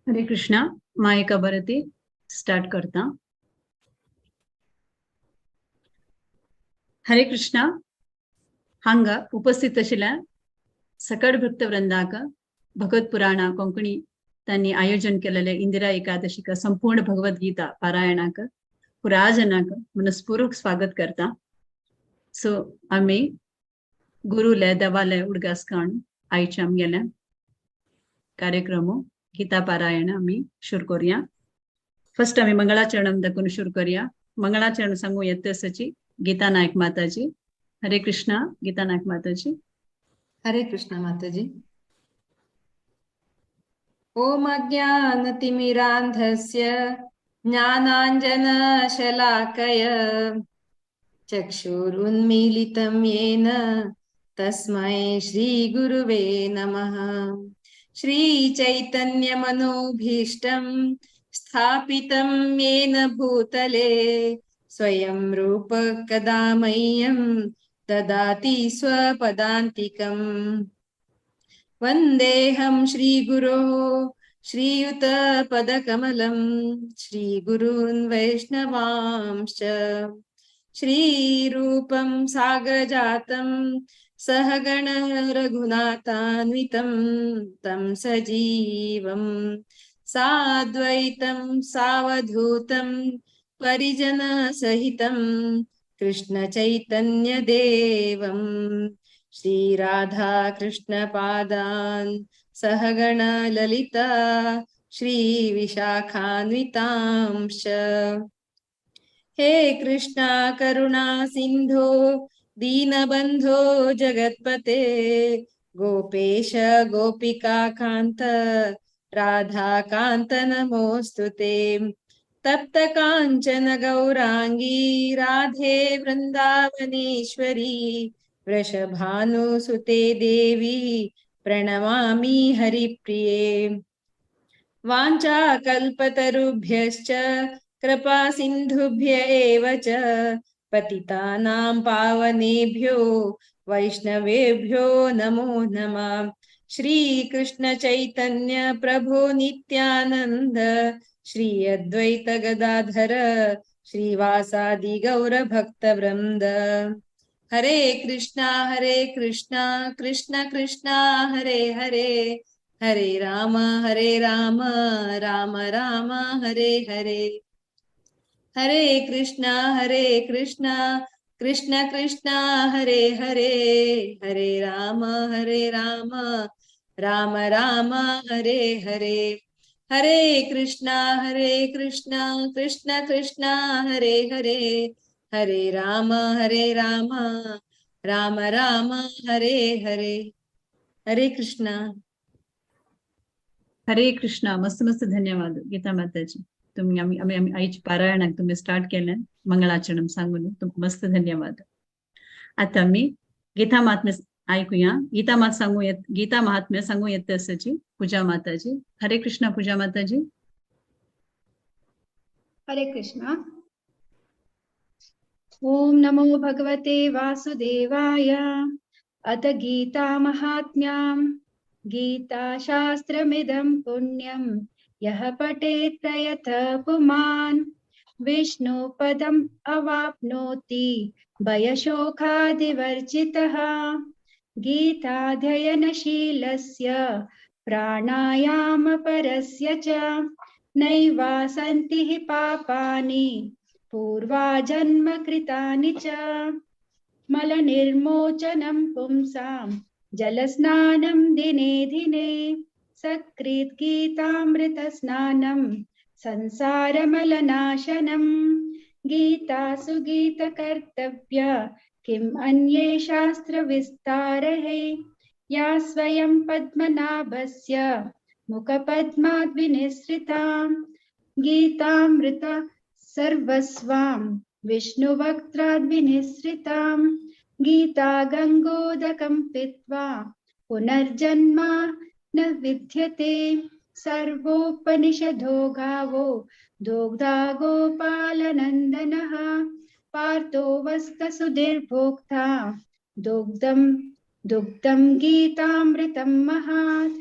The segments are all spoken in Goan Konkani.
हरे कृष्णा. मायका भारती स्टार्ट करता. हरे कृष्णा. हांगा उपस्थित आशिल्ल्या सकळ भक्तवृंदाक भगवत पुराणा कोंकणी तांणी आयोजन केलेले इंदिरा एकादशीक संपूर्ण भगवद्गीता पारायणाक पुराजनाक मनस्पूर्वक स्वागत करता. सो आमी गुरुले देवाले उडगास काण आयच्या आमगेल्या कार्यक्रम गीता पारायण आमी सुरू करूया. फर्स्ट आमी मंगळाचरणम दाखोवन सुरू करूया. मंगळाचरण सांगू येत आसाची गीता नायक माताजी. हरे कृष्णा गीता नायक माताजी. हरे कृष्णा माताजी. ओम अज्ञानतिमिरान्धस्य ज्ञानाञ्जनशलाकय चक्षुरुन्मीलितं येन तस्मै श्रीगुरुवे नमः. श्रीचैतन्यमनोभीष्टं स्थापितं येन भूतले स्वयं रूप कदा मह्यं ददाति स्वपदान्तिकम्. वन्देऽहं श्रीगुरो श्रीयुतपदकमलं श्रीगुरून् वैष्णवांश्च. श्रीरूपं सागरजातं सहगण रघुनाथान्वितं तं सजीवं साद्वैतं सावधूतं परिजनसहितं कृष्णचैतन्यदेवं. श्रीराधाकृष्णपादान् सहगण ललिता श्रीविशाखान्वितांश्च. हे कृष्णा करुणा सिन्धो दीनबन्धो जगत्पते गोपेश गोपिकाकान्त राधाकान्त नमोऽस्तु ते. तप्त काञ्चन गौराङ्गी राधे वृन्दावनेश्वरी वृषभानुसुते देवी प्रणमामि हरिप्रिये. वाञ्छाकल्पतरुभ्यश्च कृपा सिन्धुभ्य एव च पतितानां पावनेभ्यो वैष्णवेभ्यो नमो नमः. श्री कृष्ण चैतन्य प्रभु नित्यानंद श्री अद्वैत गदाधर श्रीवासादि गौर भक्त वृंद. हरे कृष्णा कृष्ण कृष्णा हरे हरे, हरे राम राम राम हरे हरे. हरे कृष्णा कृष्ण कृष्णा हरे हरे, हरे राम राम राम हरे हरे. हरे कृष्णा कृष्ण कृष्णा हरे हरे, हरे राम राम राम हरे हरे. हरे कृष्णा. हरे कृष्णा. मस्त मस्त धन्यवाद गीता माताजी. तुम्ही आम्ही आम्ही आम्ही आईची पारायणाक तुम्ही स्टार्ट केलं मंगळाचरण सांगून तुमकां मस्त धन्यवाद. आता आमी गीता महात्म्य ऐकूया. गीता मात सांगू येत गीता महात्म्य सांगू येत आसाची पूजा माताजी. हरे कृष्णा पूजा माताजी. हरे कृष्णा. ओम नमो भगवते वासुदेवाय. अथ गीता महात्म्यां गीता शास्त्रमिदं पुण्यं यः पठेत् प्रयतः पुमान् विष्णुपदम् अवाप्नोति भयशोकादिवर्जितः. गीताध्ययनशीलस्य प्राणायामपरस्य च नैवासन्ति हि पापानि पूर्वाजन्मकृतानि च. मलनिर्मोचनं पुंसां जलस्नानं दिने दिने सकृत् गीतामृतस्नानं संसारमलनाशनं. गीता सुगीतकर्तव्य किम् अन्ये शास्त्रविस्तारहे या स्वयं पद्मनाभस्य मुखपद्माद् विनिसृतां. गीतामृत सर्वस्वां विष्णुवक्त्राद् विनिसृतां. गीता गङ्गोदकं पीत्वा पुनर्जन्म न विद्यते. सर्वोपनिषदो गावो दोग्धा गोपालनन्दनः पार्थो वस्तसुधीर्भोक्ता दुग्धं दुग्धं गीतामृतं महात्.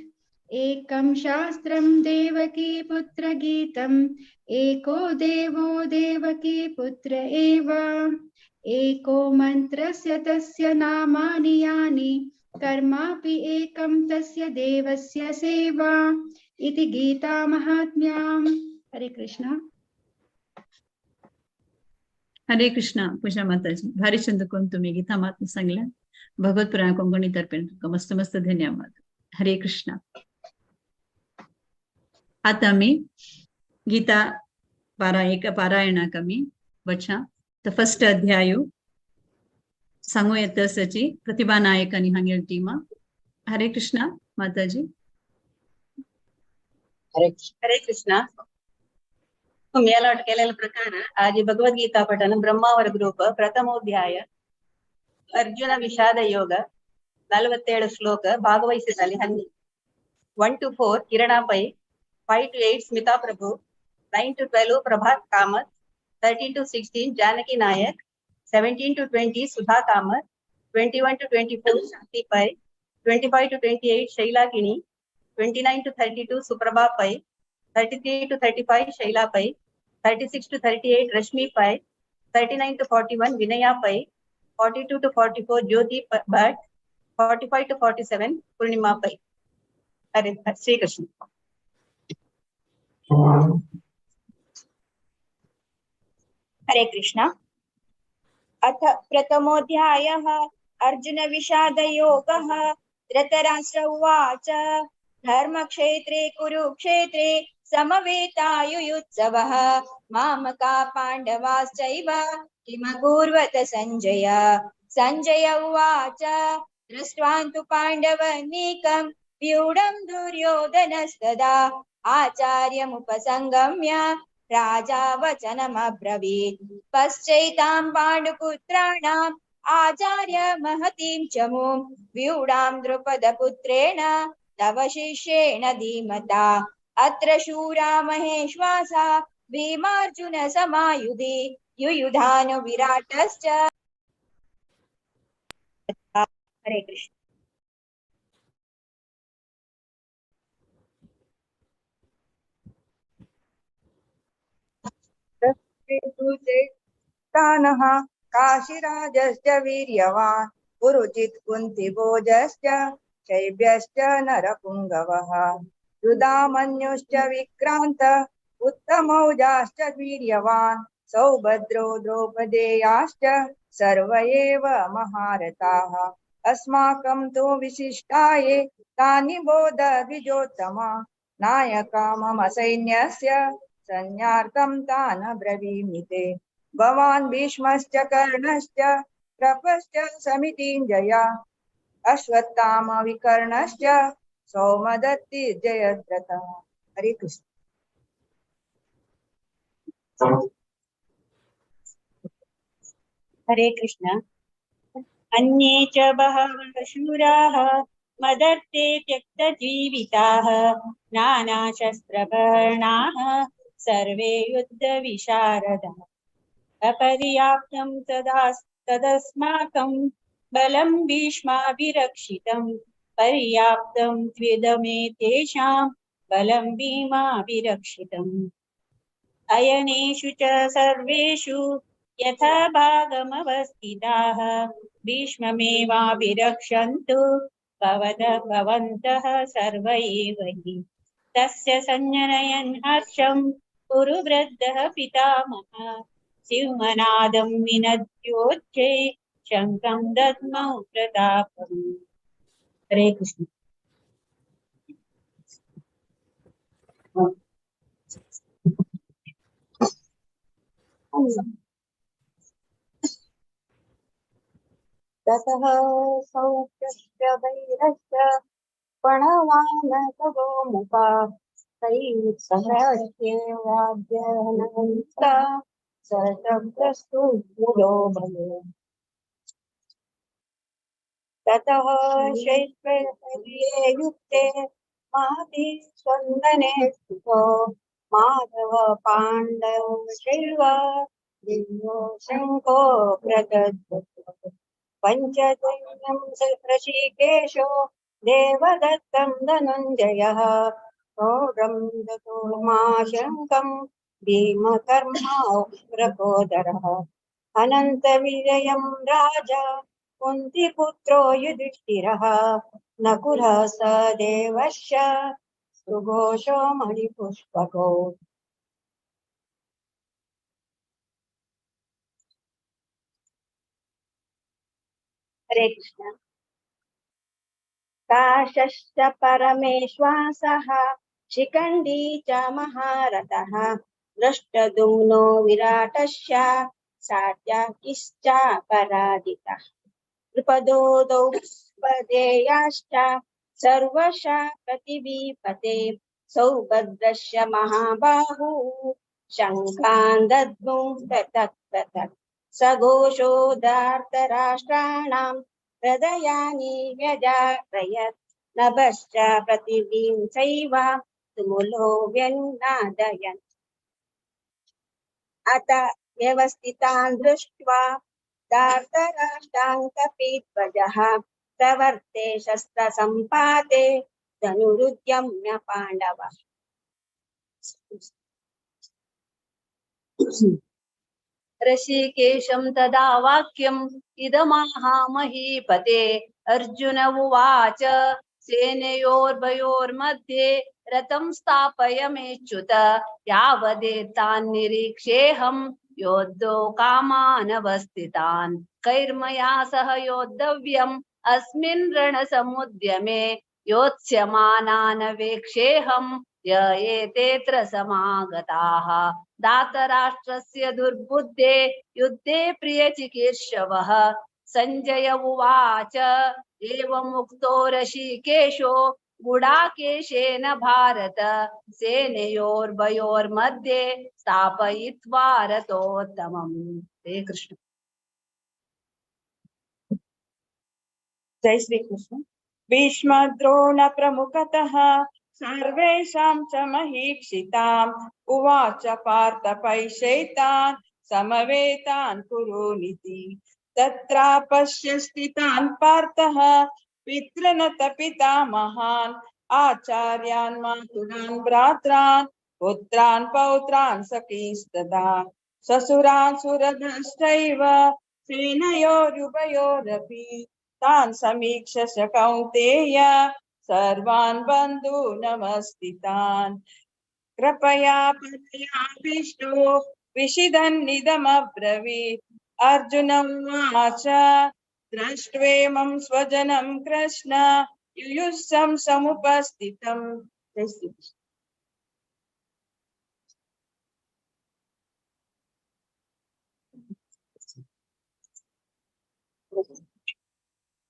एकं शास्त्रं देवकी पुत्रगीतम् एको देवो देवकी पुत्र एव। एको मन्त्रस्य तस्य नामानि यानि कर्मापि एकं तस्य देवस्य सेवा इति गीता महात्म्याम्। हरे कृष्ण। हरे कृष्ण। पूजा माताजी, भारी चंद कोण तुम्ही गीता महात्म्य सांगल्या। भगवत पुराण कोंकणी तर्फे तुमकां मस्त मस्त धन्यवाद। हरे कृष्ण। आता मी गीता पारायणाक आमी वचा। तर फर्स्ट अध्याय सांगू येता सची प्रतिभा नायक आणि हांगेल टीमा। हरे कृष्ण माताजी। हरे कृष्ण। तुम्ही अलॉट केलेल्या प्रकार आज भगवद्गीता पठन ब्रह्मावर ग्रुप प्रथमोध्याय अर्जुन विषाद योग 47 श्लोक ಭಾಗವಹಿಸಿದಲ್ಲಿ 1 to 4 Kirana Pai, 5 to 8 Smita Prabhu, 9 to 12 Prabhat Kamath, 13 to 16 Janaki Nayak, 17 to 20 Sudha Kamath, 21 to 24 Shanti Pai, 25 to 28 Shaila Kini, 29 to 32 Suprabha Pai, 33 to 35 Shaila Pai, 36 to 38 Rashmi Pai, 39 to 41 Vinaya Pai, 42 to 44 Jyoti Bhatt, 45 to 47 Purnima Pai. Hare Shri Krishna. Hare Krishna. अथ प्रथमोऽध्यायः अर्जुन विषादयोगः। धृतराष्ट्र उवाच धर्मक्षेत्रे कुरुक्षेत्रे समवेतायुयुत्सवः मामका पाण्डवाश्चैव किमकुर्वत संजय। संजय उवाच दृष्ट्वान्तु पाण्डवनीकं व्यूढं दुर्योधनस्तदा आचार्यमुपसंगम्य राजा वचनमब्रवीत्। पश्चैतां पाण्डुपुत्राणाम् आचार्य महतीं चमूं व्यूढां द्रुपदपुत्रेण तव शिष्येण धीमता। अत्र शूरा महेश्वासा भीमार्जुन समायुधि युयुधानु विराटश्च। हरे कृष्ण। तानः काशीराजश्च वीर्यवान् पुरुजित् कुन्तिभोजश्च शैब्यश्च नरपुङ्गवः युधामन्युश्च विक्रान्त उत्तमौजाश्च वीर्यवान् सौभद्रो द्रौपदेयाश्च सर्व एव महारथाः। अस्माकं तु विशिष्टाये तानि बोध द्विजोत्तमा नायका मम सैन्यस्य संज्ञार्थं तान् ब्रवीमि ते। भवान् भीष्मश्च कर्णश्च कृपश्च समितिञ्जया अश्वत्थामा विकर्णश्च सौमदत्ति जयद्रथः। हरे कृष्ण। हरे कृष्ण। अन्ये च बहवः शूराः मदर्थे त्यक्तजीविताः नानाशस्त्रभरणाः सर्वे युद्धविशारदाः। अपर्याप्तं तदस्माकं बलं भीष्माभिरक्षितं पर्याप्तं त्विदमे तेषां बलं भीमाभिरक्षितम्। अयनेषु च सर्वेषु यथा भागमवस्थिताः भीष्ममेवाभिरक्षन्तु भवन्तः सर्व एव हि। तस्य संजनयन् हर्षं कुरु वृद्धः पितामहः सिंहनादं विनद्योच्चै शङ्खं दद्मौ प्रतापम्। हरे कृष्ण। ततः सौख्यस्य वैरस्य पणवानसगोमुखा तैः सहस्येवाद्यनन्ता सशब्दस्तु भये। ततः शैष्वर्ये युक्ते महति स्पन्दने स्थितो माधव पाण्डव शैव दिव्यो शङ्को प्रदद्वत्। पञ्चजन्यं ऋषिकेशो देवदत्तं धनञ्जयः गौरं ददोमाशङ्कं भीमकर्मा प्रकोदरः अनन्तविजयं राजा कुन्तीपुत्रो युधिष्ठिरः नकुलः स देवश्च सुघोषो मणिपुष्पकौ। हरे कृष्ण। काशश्च परमेश्वासः शिखण्डी च महारथः दृष्टद्युम्नो विराटश्च सात्यकिश्चापराजितः द्रुपदो द्रौपदेयाश्च सर्वशः पृथिवीपते सौभद्रस्य महाबाहु शङ्खान् दद्मौ ततः पृथक् सघोषो धार्तराष्ट्राणां हृदयानि व्यजारयत् नभश्च पृथिवीं चैव तुमुलो व्यन्नादयन्। अत व्यवस्थितान् दृष्ट्वा धार्तराष्ट्रान् कपिध्वजः प्रवर्ते शस्त्रसम्पाते धनुरुद्यम्य पाण्डवः। ऋषिकेशं तदा वाक्यम् इदमाह महीपते। अर्जुन उवाच सेनयोर्भयोर्मध्ये रथं स्थापय मेच्युत यावदेतान् निरीक्षेऽहं योद्धो कामानवस्थितान् कैर्मया सह योद्धव्यम् अस्मिन् रणसमुद्यमे योत्स्यमानानवेक्षेऽहं य एतेऽत्र समागताः। दातराष्ट्रस्य दुर्बुद्धे युद्धे प्रियचिकीर्षवः। सञ्जय उवाच एवमुक्तो ऋषिकेशो गुडाकेशेन भारत सेनयोर्भयोर्मध्ये स्थापयित्वा रथोत्तमम्। हरे कृष्ण। जय श्री कृष्ण। भीष्म द्रोण प्रमुखतः सर्वेषां च महीक्षिताम् उवाच पार्थ पैशैतान् समवेतान् कुरुनिति। तत्रापश्य स्थितान् पार्थः पितृनत पितामहान् आचार्यान् मातुरान् भ्रात्रान् पुत्रान् पौत्रान् सखींस्तथा ससुरान् सुरदश्चैव सेनयोरुभयोरपि तान् समीक्ष्य स कौन्तेय सर्वान् बन्धूनमस्थितान्। कृपया परयाभिष्टो विषिदन्निदमब्रवीत्। अर्जुन उवाच दृष्ट्वेमं स्वजनं कृष्ण युयुत्सं समुपस्थितम्। जय श्री कृष्ण।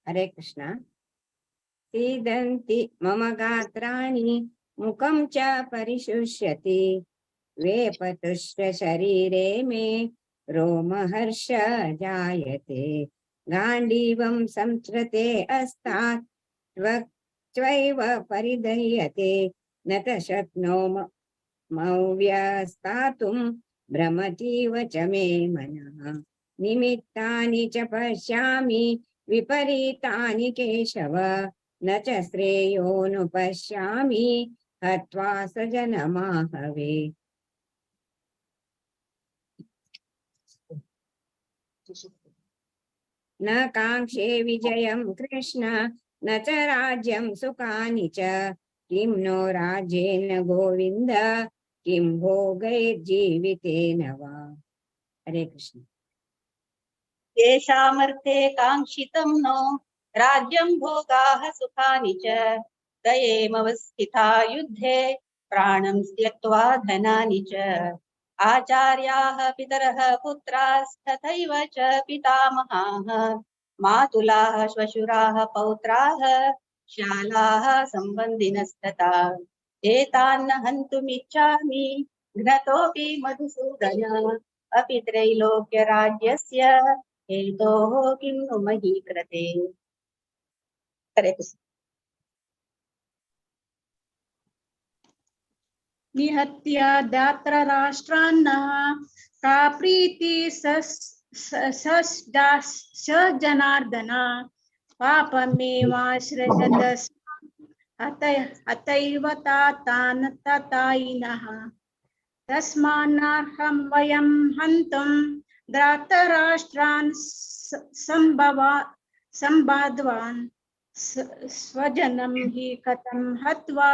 हरे कृष्ण। सीदन्ति मम गात्राणि मुखं च परिशुष्यति वेपतुश्च शरीरे मे रोमहर्ष जायते। गाण्डीवं संस्रते अस्तात् त्वक्चैव परिदह्यते न त शक्नोमव्यस्तातुं भ्रमतीव च मे मनः। निमित्तानि च पश्यामि विपरीतानि केशव न च श्रेयोनुपश्यामि हत्वा सजनमाहवे। न काङ्क्षे विजयं कृष्ण न च राज्यं सुखानि च किं नो राज्येन गोविन्द किं भोगैर्जीवितेन वा। हरे कृष्ण। येषामर्थे काङ्क्षितं नो राज्यं भोगाः सुखानि च दयेमवस्थिता युद्धे प्राणं त्यक्त्वा धनानि च। आचार्याः पितरः पुत्रास्तथैव च पितामहाः मातुलाः श्वशुराः पौत्राः शालाः सम्बन्धिनस्तथा एतान्न हन्तुमिच्छामि घ्नतोऽपि मधुसूदन अपि त्रैलोक्यराज्यस्य हेतोः किं नु मही कृते। हरे कृष्ण। निहत्य दात्रराष्ट्रान्नः का प्रीति सजनार्दन पापमेवाश्रजतस्माकं अतैव तातान् ततायिनः। तस्मान्नार्हं वयं हन्तुं धार्तराष्ट्रान् संबाध्वान् स्वजनं हि कथं हत्वा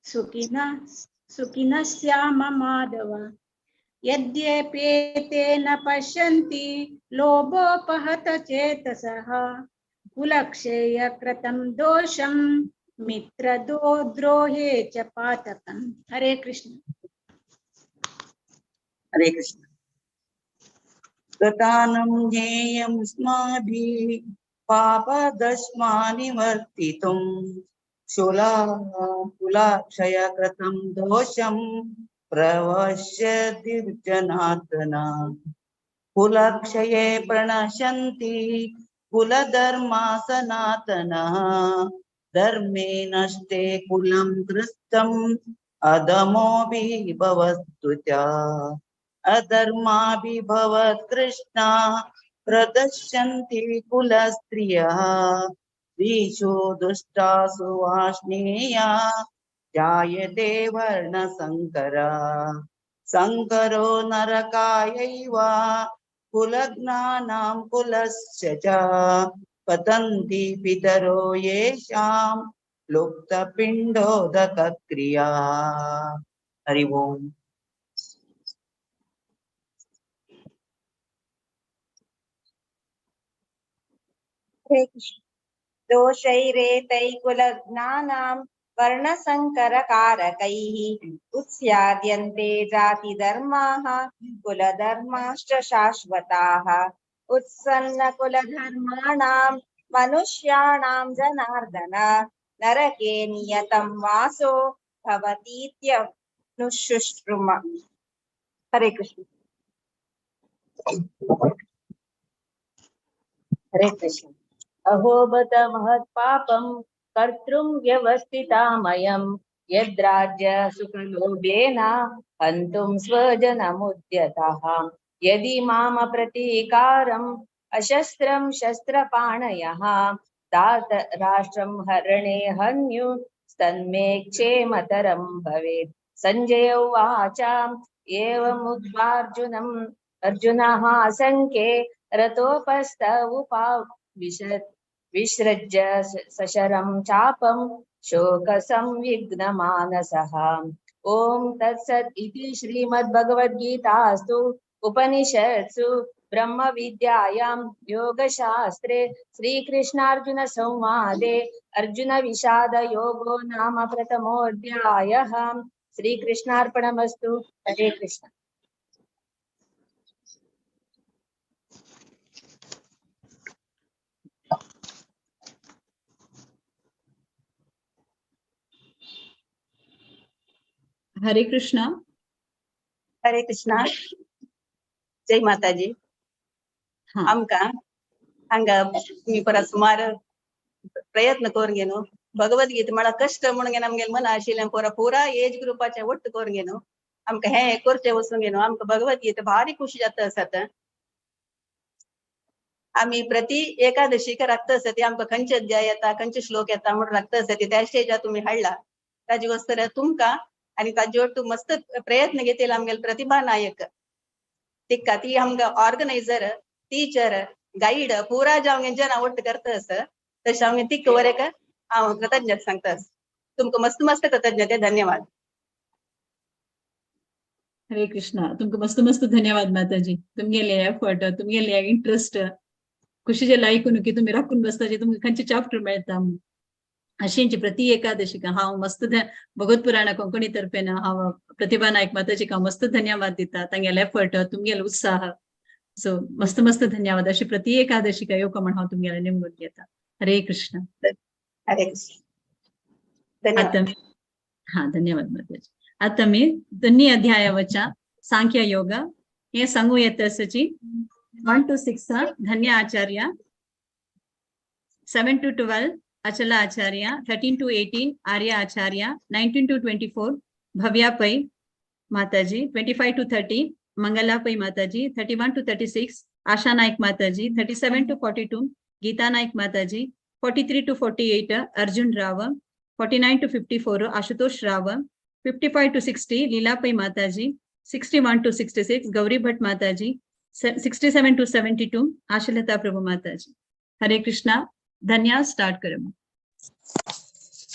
सुखिनः स्याम माधव। यद्यप्येते न पश्यन्ति लोभोपहत चेतसः कुलक्षयकृतं दोषं मित्रदो द्रोहे च पातकम्। हरे कृष्ण। हरे कृष्ण। प्रतानं ज्ञेयं स्माभिः पापदश्मानि वर्तितुं कुलाक्षयकृतं दोषं प्रवश्यतिर्जनार्दन। कुलक्षये प्रणश्यन्ति कुलधर्मा सनातनः धर्मे नष्टे कुलं कृष्टम् अधमोऽभिभवस्तु च। अधर्माभिभवत् कृष्णा प्रदर्शन्ति कुलस्त्रियः स्त्रीषु दुष्टासु वाष्णेया जायते वर्णसंकरा। संकरो नरकायैव कुलज्ञानां कुलस्य च पतन्ति पितरो येषां लुप्तपिण्डोदकक्रिया। हरि ओम। हरे कृष्ण। दोषैरेतैकुलज्ञानां वर्णसंकरकारकैः उत्स्याद्यन्ते जातिधर्माः कुलधर्माश्च शाश्वताः। उत्सन्नकुलधर्माणां मनुष्याणां जनार्दन नरके नियतं वासो भवतीत्यनुशुश्रुम। हरे कृष्ण। हरे कृष्ण। अहो बत महत्पापं कर्तृं व्यवस्थितामयं यद्राज्य सुखलोभेन हन्तुं स्वजनमुद्यतः। यदि माम प्रतीकारम् अशस्त्रं शस्त्रपाणयः तात राष्ट्रं हरणे हन्यु तन्मे क्षेमतरं भवेत्। सञ्जय उवाच एवमुक्त्वार्जुनम् अर्जुनः शङ्के रतोपस्थ उपाविशत् विसृज्य सशरं चापं शोकसंविघ्नमानसः। ॐ तत्सत् इति श्रीमद्भगवद्गीतास्तु उपनिषत्सु ब्रह्मविद्यायां योगशास्त्रे श्रीकृष्णार्जुन संवादे अर्जुन विषाद योगो नाम प्रथमोऽध्यायः। श्रीकृष्णार्पणमस्तु। हरे कृष्ण। हरे कृष्णा। हरे कृष्णा। जय माताजी। आमकां हांगा तुमी परत सुमार प्रयत्न करून घेनो भगवद्गीता म्हळ्यार कश्ट म्हणून घेवन आमगेलें मन आशिल्लें पोरा पुरा एज ग्रुपाचें ಒಟ್ಟು करून घेनो आमकां हें करचें वचून घेनो आमकां भगवद्गीता भारी खुशी जाता आसात। आमी प्रति एकादशीक राखता आसा ती आमकां खंयचे अध्याय येता खंयचे श्लोक येता म्हणून राखता आसा ती त्या स्टेजार तुमी हाडला ताजे वस्तर तुमकां आनी ताजे वट्टू मस्त प्रयत्न घेतले आमगेले प्रतिभा नायक तिका ती आमकां ऑर्गनायझर टीचर गाईड पुरा जावंक जना ಒಟ್ಟು करता आसा तशें हांव तिका वरेक हांव कृतज्ञता सांगता। तुमकां मस्त मस्त कृतज्ञते। धन्यवाद। हरे कृष्णा। तुमकां मस्त मस्त धन्यवाद माताजी। तुमगेले एफर्ट तुमगेले इंट्रस्ट खुशीचे लायकून की तुमी राखून बसताचे तुमकां खंयचे चॅप्टर मेळटा अशेंची प्रति एकादशीक हांव मस्त भगवत पुराणा कोंकणी तर्फेन हांव प्रतिभा नायक माताजीक हांव मस्त धन्यवाद दिता। तांगेले एफर्ट तुमगेले उत्साह सो मस्त मस्त धन्यवाद। अशी प्रति एकादशीक येवका म्हण हांव तुमगेले निमगून घेता। हरे कृष्ण। हरे कृष्ण। आतां हा धन्यवाद माताजी। आतां आमी दोन्ही अध्यायावच्या सांख्य योग हे सांगू येता आसाची 1 to 6 Dhanya Acharya, 7 to 12 Achala Acharya, 13 to 18 Arya Acharya, 19 to 24 Bhavya Pai Mataji, 25 to 30 Mangala Pai Mataji, 31 to 36 Asha Naik Mataji, 37 to 42 Geeta Naik Mataji, 43 to 48 Arjun Rao, 49 to 54 Ashutosh Rao, 55 to 60 Leela Pai Mataji, 61 to 66 Gauri Bhat Mataji, 67 to 72 Ashalata Prabhu Mataji. Hare Krishna. Dhanya, start karama.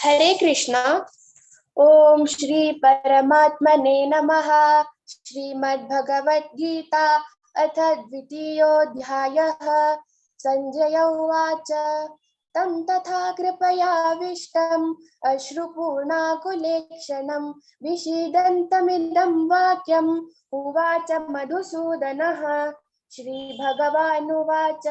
Hare Krishna. Om Shri Paramatmane Namaha. Shrimad Bhagavad Gita अथ द्वितीयोऽध्यायः. सञ्जय उवाच तं तथा कृपयाविष्टम् अश्रुपूर्णाकुलेक्षणं विषीदन्तमिदं वाक्यम् उवाच मधुसूदनः. श्रीभगवानुवाच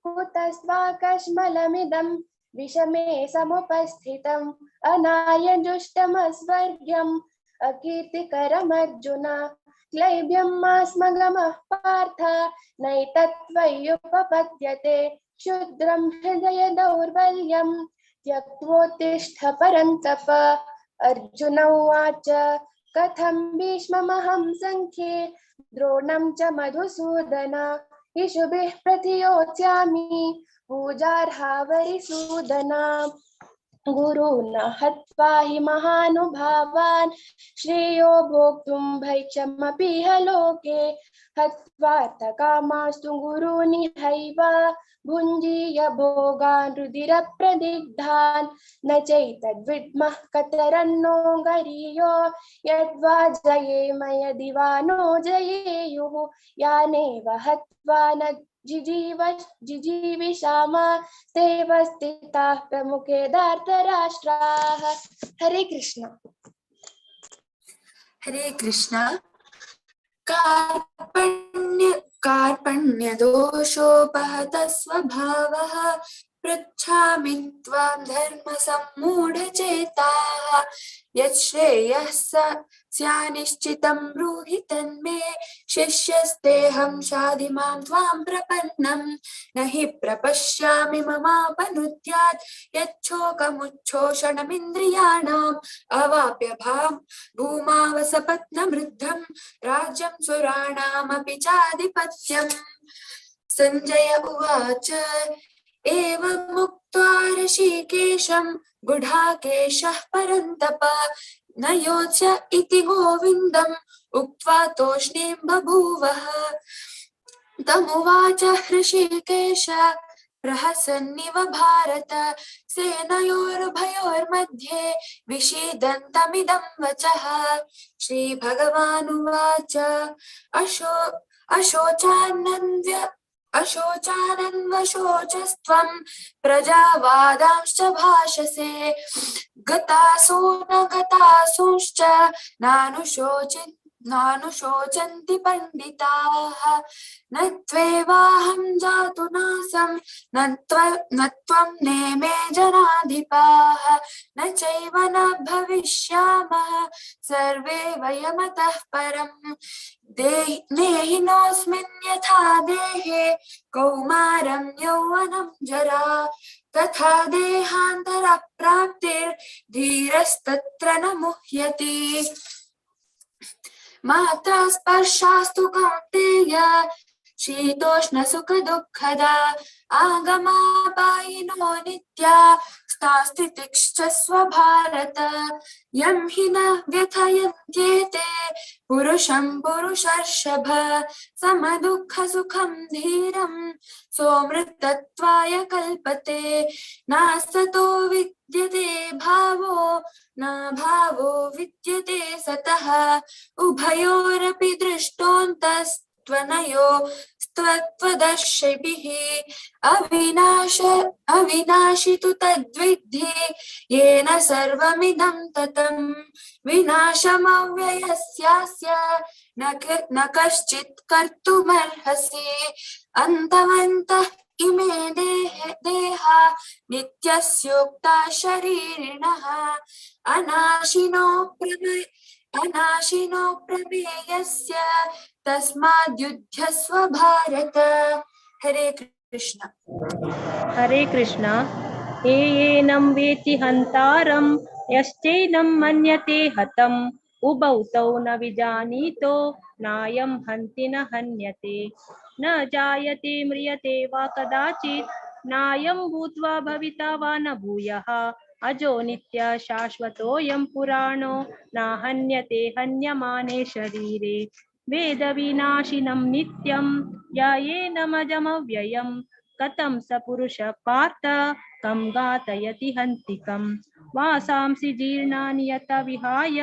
कुतस्त्वाकश्मलमिदं विषमे समुपस्थितम् अनार्यजुष्टमस्वर्ग्यम् अकीर्तिकरमर्जुन. क्लैब्यं मास्मगमः पार्थ नैतत्त्वय्युपपद्यते क्षुद्रं हृदय दौर्बल्यं त्यक्त्वोत्तिष्ठ परन्तप. अर्जुन उवाच कथं भीष्ममहं सङ्ख्ये द्रोणं च मधुसूदन इषुभिः प्रतियोत्स्यामि पूजार्हावरिसूदन. गुरून् हत्वा हि महानुभावान् श्रेयो भोक्तुं भैक्षमपीह लोके. हत्वार्थकामास्तु गुरूनिहैव भुञ्जीय भोगान् रुधिरप्रदिग्धान्. न चैतद्विद्मः कतरन्नो गरीयो यद्वा जयेम यदि वा नो जयेयुः. यानेव हत्वा न जिजीविषाम तेव स्थिताः प्रमुखे धार्तराष्ट्राः. हरे कृष्ण. हरे कृष्ण. कार्पण्यदोषोपहत स्वभावः पृच्छामि त्वां धर्मसम्मूढचेताः. यच्छ्रेयः स्यानिश्चितं ब्रूहि तन्मे शिष्यस्तेऽहं शाधि मां त्वां प्रपन्नं. न हि प्रपश्यामि ममापनुद्यात् यच्छोकमुच्छोषणमिन्द्रियाणाम्. अवाप्य भां भूमावसपत्नवृद्धं राज्यं सुराणामपि चाधिपत्यम्. सञ्जय उवाच एवमुक्त्वा ऋषिकेशं गुढाकेशः परन्तप न योत्स्य इति गोविन्दम् उक्त्वा तूष्णीं बभूवः. तमुवाच हृषीकेश प्रहसन्निव भारत सेनयोरुभयोर्मध्ये विषीदन्तमिदं वचः. श्रीभगवानुवाच अशोचानन्वशोचस्त्वं प्रजावादांश्च भाषसे. गतासो न गतासूंश्च नानुशोचन्ति पण्डिताः. न त्वेवाहं जातु नासं न त्वं नेमे जनाधिपाः. न चैव न भविष्यामः सर्वे वयमतः परम्. देहिनोऽस्मिन् यथा देहे कौमारं यौवनं जरा तथा देहान्तरप्राप्तिर्धीरस्तत्र न मुह्यति. मात्रा स्पर्शास्तु कौन्तेय शीतोष्णसुखदुःखदा आगमापायिनो नित्या स्तास्तितिक्षस्व भारत. यं हि न व्यथयन्त्येते पुरुषं पुरुषर्षभ समदुःखसुखं धीरं सोमृतत्वाय कल्पते. नासतो विद्यते भावो न भावो विद्यते सतः. उभयोरपि दृष्टोऽन्तस्त्वनयो त्वदर्शिभिः. अविनाशि तु तद्विद्धि येन सर्वमिदं ततं. विनाशमव्ययस्यास्य न कश्चित् कर्तुमर्हसि. अन्तवन्तः इमे देहा नित्यस्योक्ता शरीरिणः. अनाशिनो प्रमेयस्य तस्माद्युध्यस्व भारत. हरे कृष्ण. हरे कृष्ण. एनं वेति हन्तारं यश्चैनं मन्यते हतम्. उभौ तौ न विजानीतो नायं हन्ति न हन्यते. न जायते म्रियते वा कदाचित् नायं भूत्वा भविता वा न भूयः. अजो नित्य शाश्वतोऽयं पुराणो नाहन्यते हन्यमाने शरीरे। वेदविनाशिनं नित्यं यायेनमजमव्ययं कथं स पुरुष पार्थ कं घातयति हन्तिकं। वासांसि जीर्णानि यत विहाय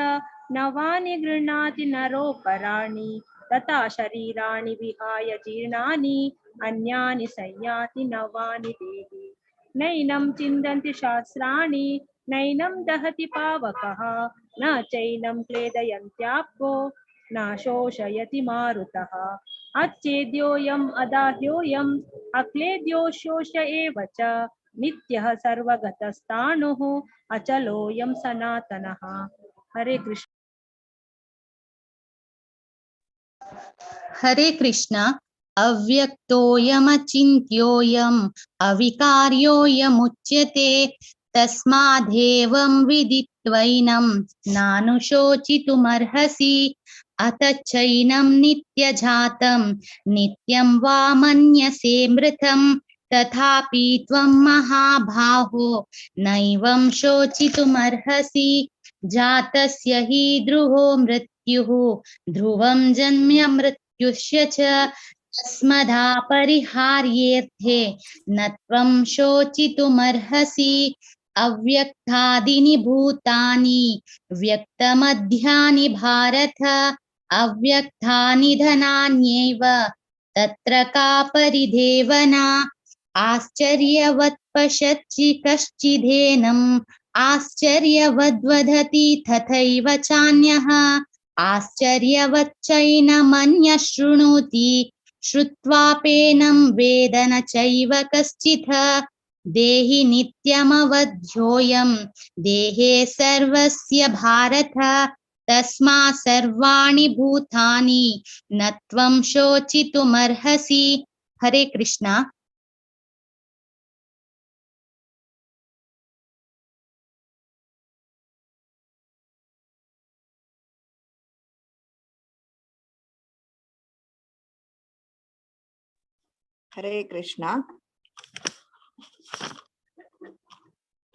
नवानि गृह्णाति नरोपराणि तथा शरीराणि विहाय जीर्णानि अन्यानि संयाति नवानि देहि। नैनं चिन्दन्ति शास्त्राणि नैनं दहति पावकः न चैनं क्लेदयन्त्यापो न शोषयति मारुतः। अच्छेद्योऽयम् अदाह्योऽयम् अक्लेद्यो शोष एव च नित्यः सर्वगतस्थाणुः अचलोऽयं सनातनः। हरे कृष्ण। हरे कृष्ण। अव्यक्तोऽयमचिन्त्योऽयम् अविकार्योऽयमुच्यते तस्मादेवं विदित्वैनं नानुशोचितुमर्हसि। अत चैनं नित्यजातं नित्यं वा मन्यसे मृतं तथापि त्वं महाबाहो नैवं शोचितुमर्हसि। जातस्य हि ध्रुवो मृत्युः ध्रुवं जन्म मृत्युश्च तस्मदापरिहार्येऽर्थे न त्वं शोचितुमर्हसि। अव्यक्तादीनि भूतानि व्यक्तमध्यानि भारत अव्यक्तानि धनान्येव तत्र का परिदेवना। आश्चर्यवत् पश्यति कश्चिदेनम् आश्चर्यवद्वदति तथैव चान्यः आश्चर्यवच्चैनमन्यः शृणोति श्रुत्वापेनं वेद न चैव कश्चित्। देहि नित्यमवध्योऽयं देहे सर्वस्य भारत तस्मात् सर्वाणि भूतानि न त्वं शोचितुमर्हसि। हरे कृष्णा। हरे कृष्णा।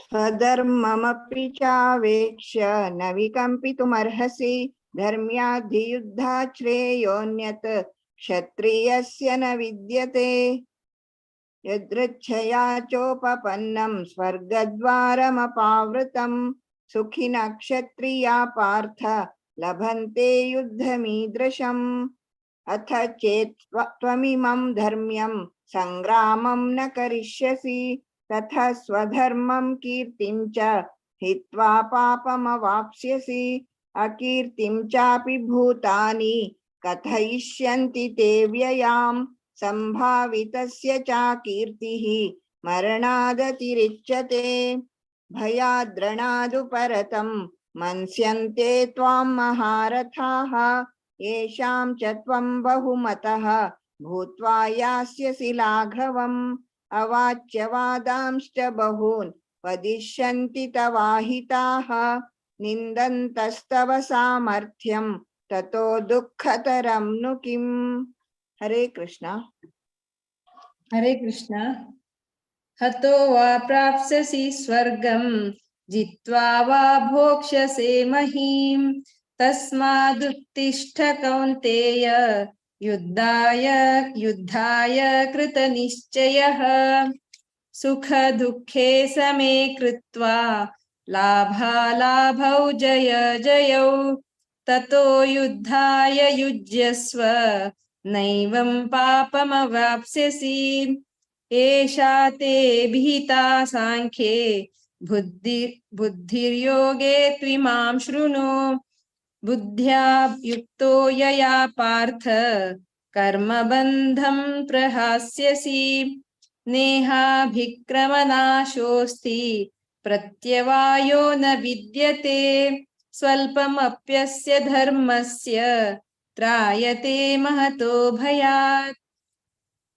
स्वधर्ममपि चावेक्ष्य न विकम्पितुमर्हसि धर्म्याधियुद्धात् श्रेयोऽन्यत् क्षत्रियस्य न विद्यते। यदृच्छया चोपपन्नं स्वर्गद्वारमपावृतं सुखिनः क्षत्रिया पार्थ लभन्ते युद्धमीदृशम्। अथ चेत् त्वमिमं धर्म्यं संग्रामं न करिष्यसि तथा स्वधर्मं कीर्तिं च हित्वा पापमवाप्स्यसि। अकीर्तिं चापि भूतानि कथयिष्यन्ति ते व्ययां संभावितस्य चाकीर्तिः मरणादतिरिच्यते। भयाद्रणादुपरतं मन्स्यन्ते त्वां महारथाः येषां च त्वं बहुमतः भूत्वा यास्यसि लाघवम्। अवाच्यवादांश्च बहून् वदिष्यन्ति तवाहिताः निन्दन्तस्तव सामर्थ्यं ततो दुःखतरं नु किम्। हरे कृष्णा। हरे कृष्णा। हतो वा प्राप्स्यसि स्वर्गं जित्वा वा भोक्ष्यसे महीं तस्मादुत्तिष्ठ कौन्तेय युद्धाय युद्धाय कृतनिश्चयः। सुख दुःखे समे कृत्वा लाभालाभौ जय जयौ ततो युद्धाय युज्यस्व नैवं पापमवाप्स्यसि। एषा ते भीता सांख्ये बुद्धिर्योगे त्विमां शृणु। बुद्ध्या युक्तो यया पार्थ कर्मबन्धं प्रहास्यसि। नेहाभिक्रमनाशोऽस्ति प्रत्यवायो न विद्यते। स्वल्पमप्यस्य धर्मस्य त्रायते महतो भयात्।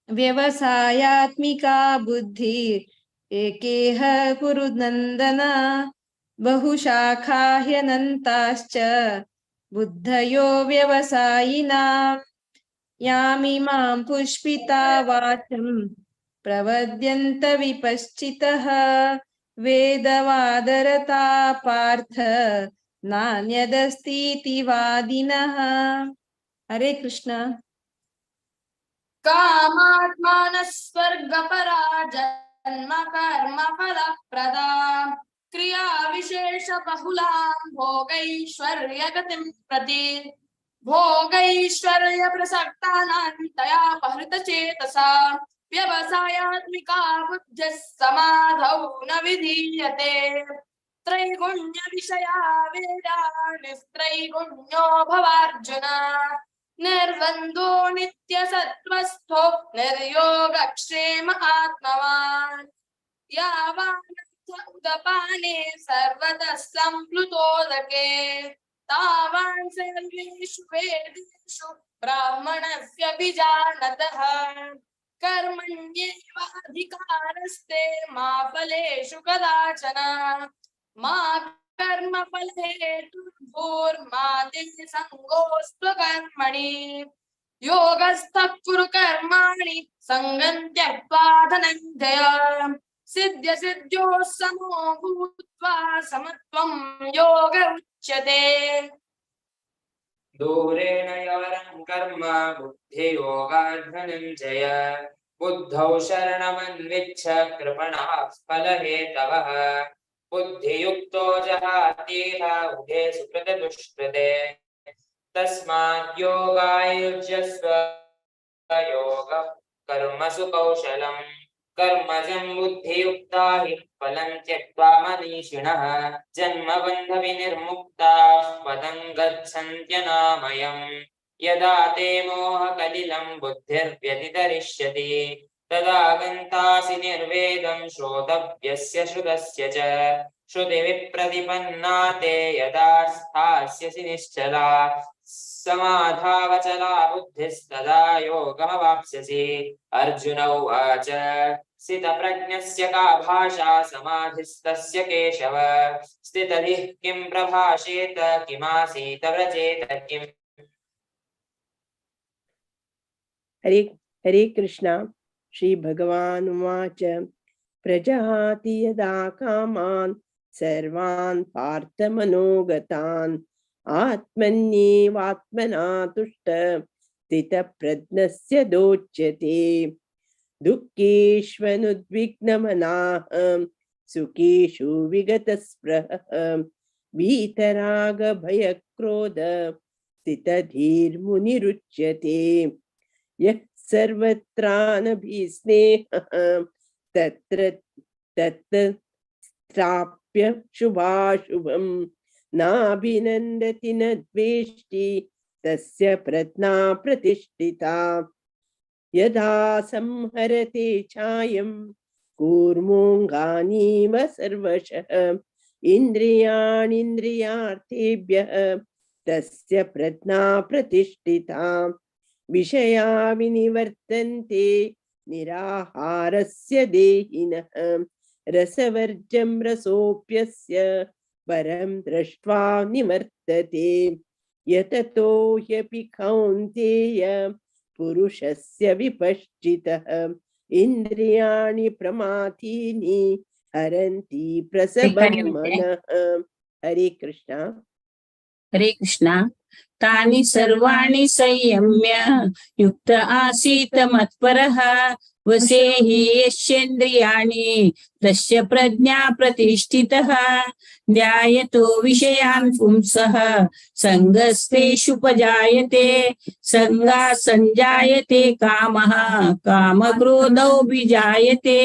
व्यवसायात्मिका बुद्धिरेकेह कुरु नन्दन बहुशाखा ह्यनन्ताश्च बुद्धयो व्यवसायिनां। यामिमां पुष्पिता वाचं प्रवद्यन्त विपश्चितः वेदवादरता पार्थ नान्यदस्तीति वादिनः। हरे कृष्ण। कामात्मानः स्वर्गपरा जन्म कर्म फलप्रदा क्रिया विशेष बहुलां भोगैश्वर्यगतिं प्रति भोगैश्वर्य प्रसक्तानां तया अपहृतचेतसा व्यवसायात्मिका बुद्धिः समाधौ न विधीयते। त्रैगुण्य विषया वेदा निस्त्रैगुण्यो भवार्जुन निर्द्वन्द्वो नित्यसत्त्वस्थो निर्योगक्षेम आत्मवान्। यावानर्थ उदपाने सर्वतः सम्प्लुतोदके तावान् सर्वेषु वेदेषु ब्राह्मणस्य विजानतः। कर्मण्येवाधिकारस्ते मा फलेषु कदाचन मा कर्मफलहेतुर्भूर्मा ते सङ्गोऽस्त्वकर्मणि। योगस्थः कुरु कर्माणि सङ्गं त्यक्त्वा धनञ्जय सिद्ध्य सिद्ध्योः समो भूत्वा समत्वं योग उच्यते। दूरेण यवरं कर्म बुद्धियोगात् धनञ्जय बुद्धौ शरणमन्विच्छ कृपणाः फलहेतवः। बुद्धियुक्तो जहातीह उभे सुकृते दुष्कृते तस्मात् योगायुज्यस्व योगः कर्मसु कौशलम्। कर्मजं बुद्धियुक्ता हि फलं त्यक्त्वा मनीषिणः जन्मबन्धविनिर्मुक्ताः पदं गच्छन्त्यनामयम्। यदा ते मोहकलिलं बुद्धिर्व्यतितरिष्यति तदा गन्तासि निर्वेदं श्रोतव्यस्य श्रुतस्य च। श्रुतिविप्रतिपन्ना ते यदा स्थास्यसि निश्चला समाधावचला बुद्धिस्तदा योगमवाप्स्यसि। अर्जुन उवाच स्थितप्रज्ञस्य का भाषा समाधिस्तस्य केशव स्थितधिः किं प्रभाषेत किमासीत व्रजेत किम्। हरे हरे कृष्णा। श्री भगवान् उवाच प्रजहाति यदा कामान् सर्वान् पार्थमनोगतान् आत्मन्येवात्मना तुष्ट स्थितप्रज्ञस्य दोच्यते। दुःखेष्वनुद्विग्नमनाः सुखेषु विगतस्पृहः वीतरागभयक्रोध स्थितधीर्मुनिरुच्यते। यः सर्वत्रानभिस्नेहः तत्र तत्र स्थाप्य शुभाशुभं नाभिनन्दति न द्वेष्टि तस्य प्रज्ञा प्रतिष्ठिता। यदा संहरते छायं कूर्मोऽङ्गानीव सर्वशः इन्द्रियाणीन्द्रियार्थेभ्यः तस्य प्रज्ञा प्रतिष्ठिता। विषया विनिवर्तन्ते निराहारस्य देहिनः रसवर्जं रसोऽप्यस्य परं दृष्ट्वा निवर्तते। यततो ह्यपि कौन्तेय पुरुषस्य विपश्चितः इन्द्रियाणि प्रमाथीनि हरन्ति प्रसभं मनः। हरे कृष्णा। हरे कृष्णा। तानि सर्वाणि संयम्य युक्त आसीत मत्परः वसे हि यस्येन्द्रियाणि तस्य प्रज्ञा प्रतिष्ठितः। ध्यायतो विषयान् पुंसः सङ्गस्तेषुपजायते सङ्गात् सञ्जायते कामः कामक्रोधौ विजायते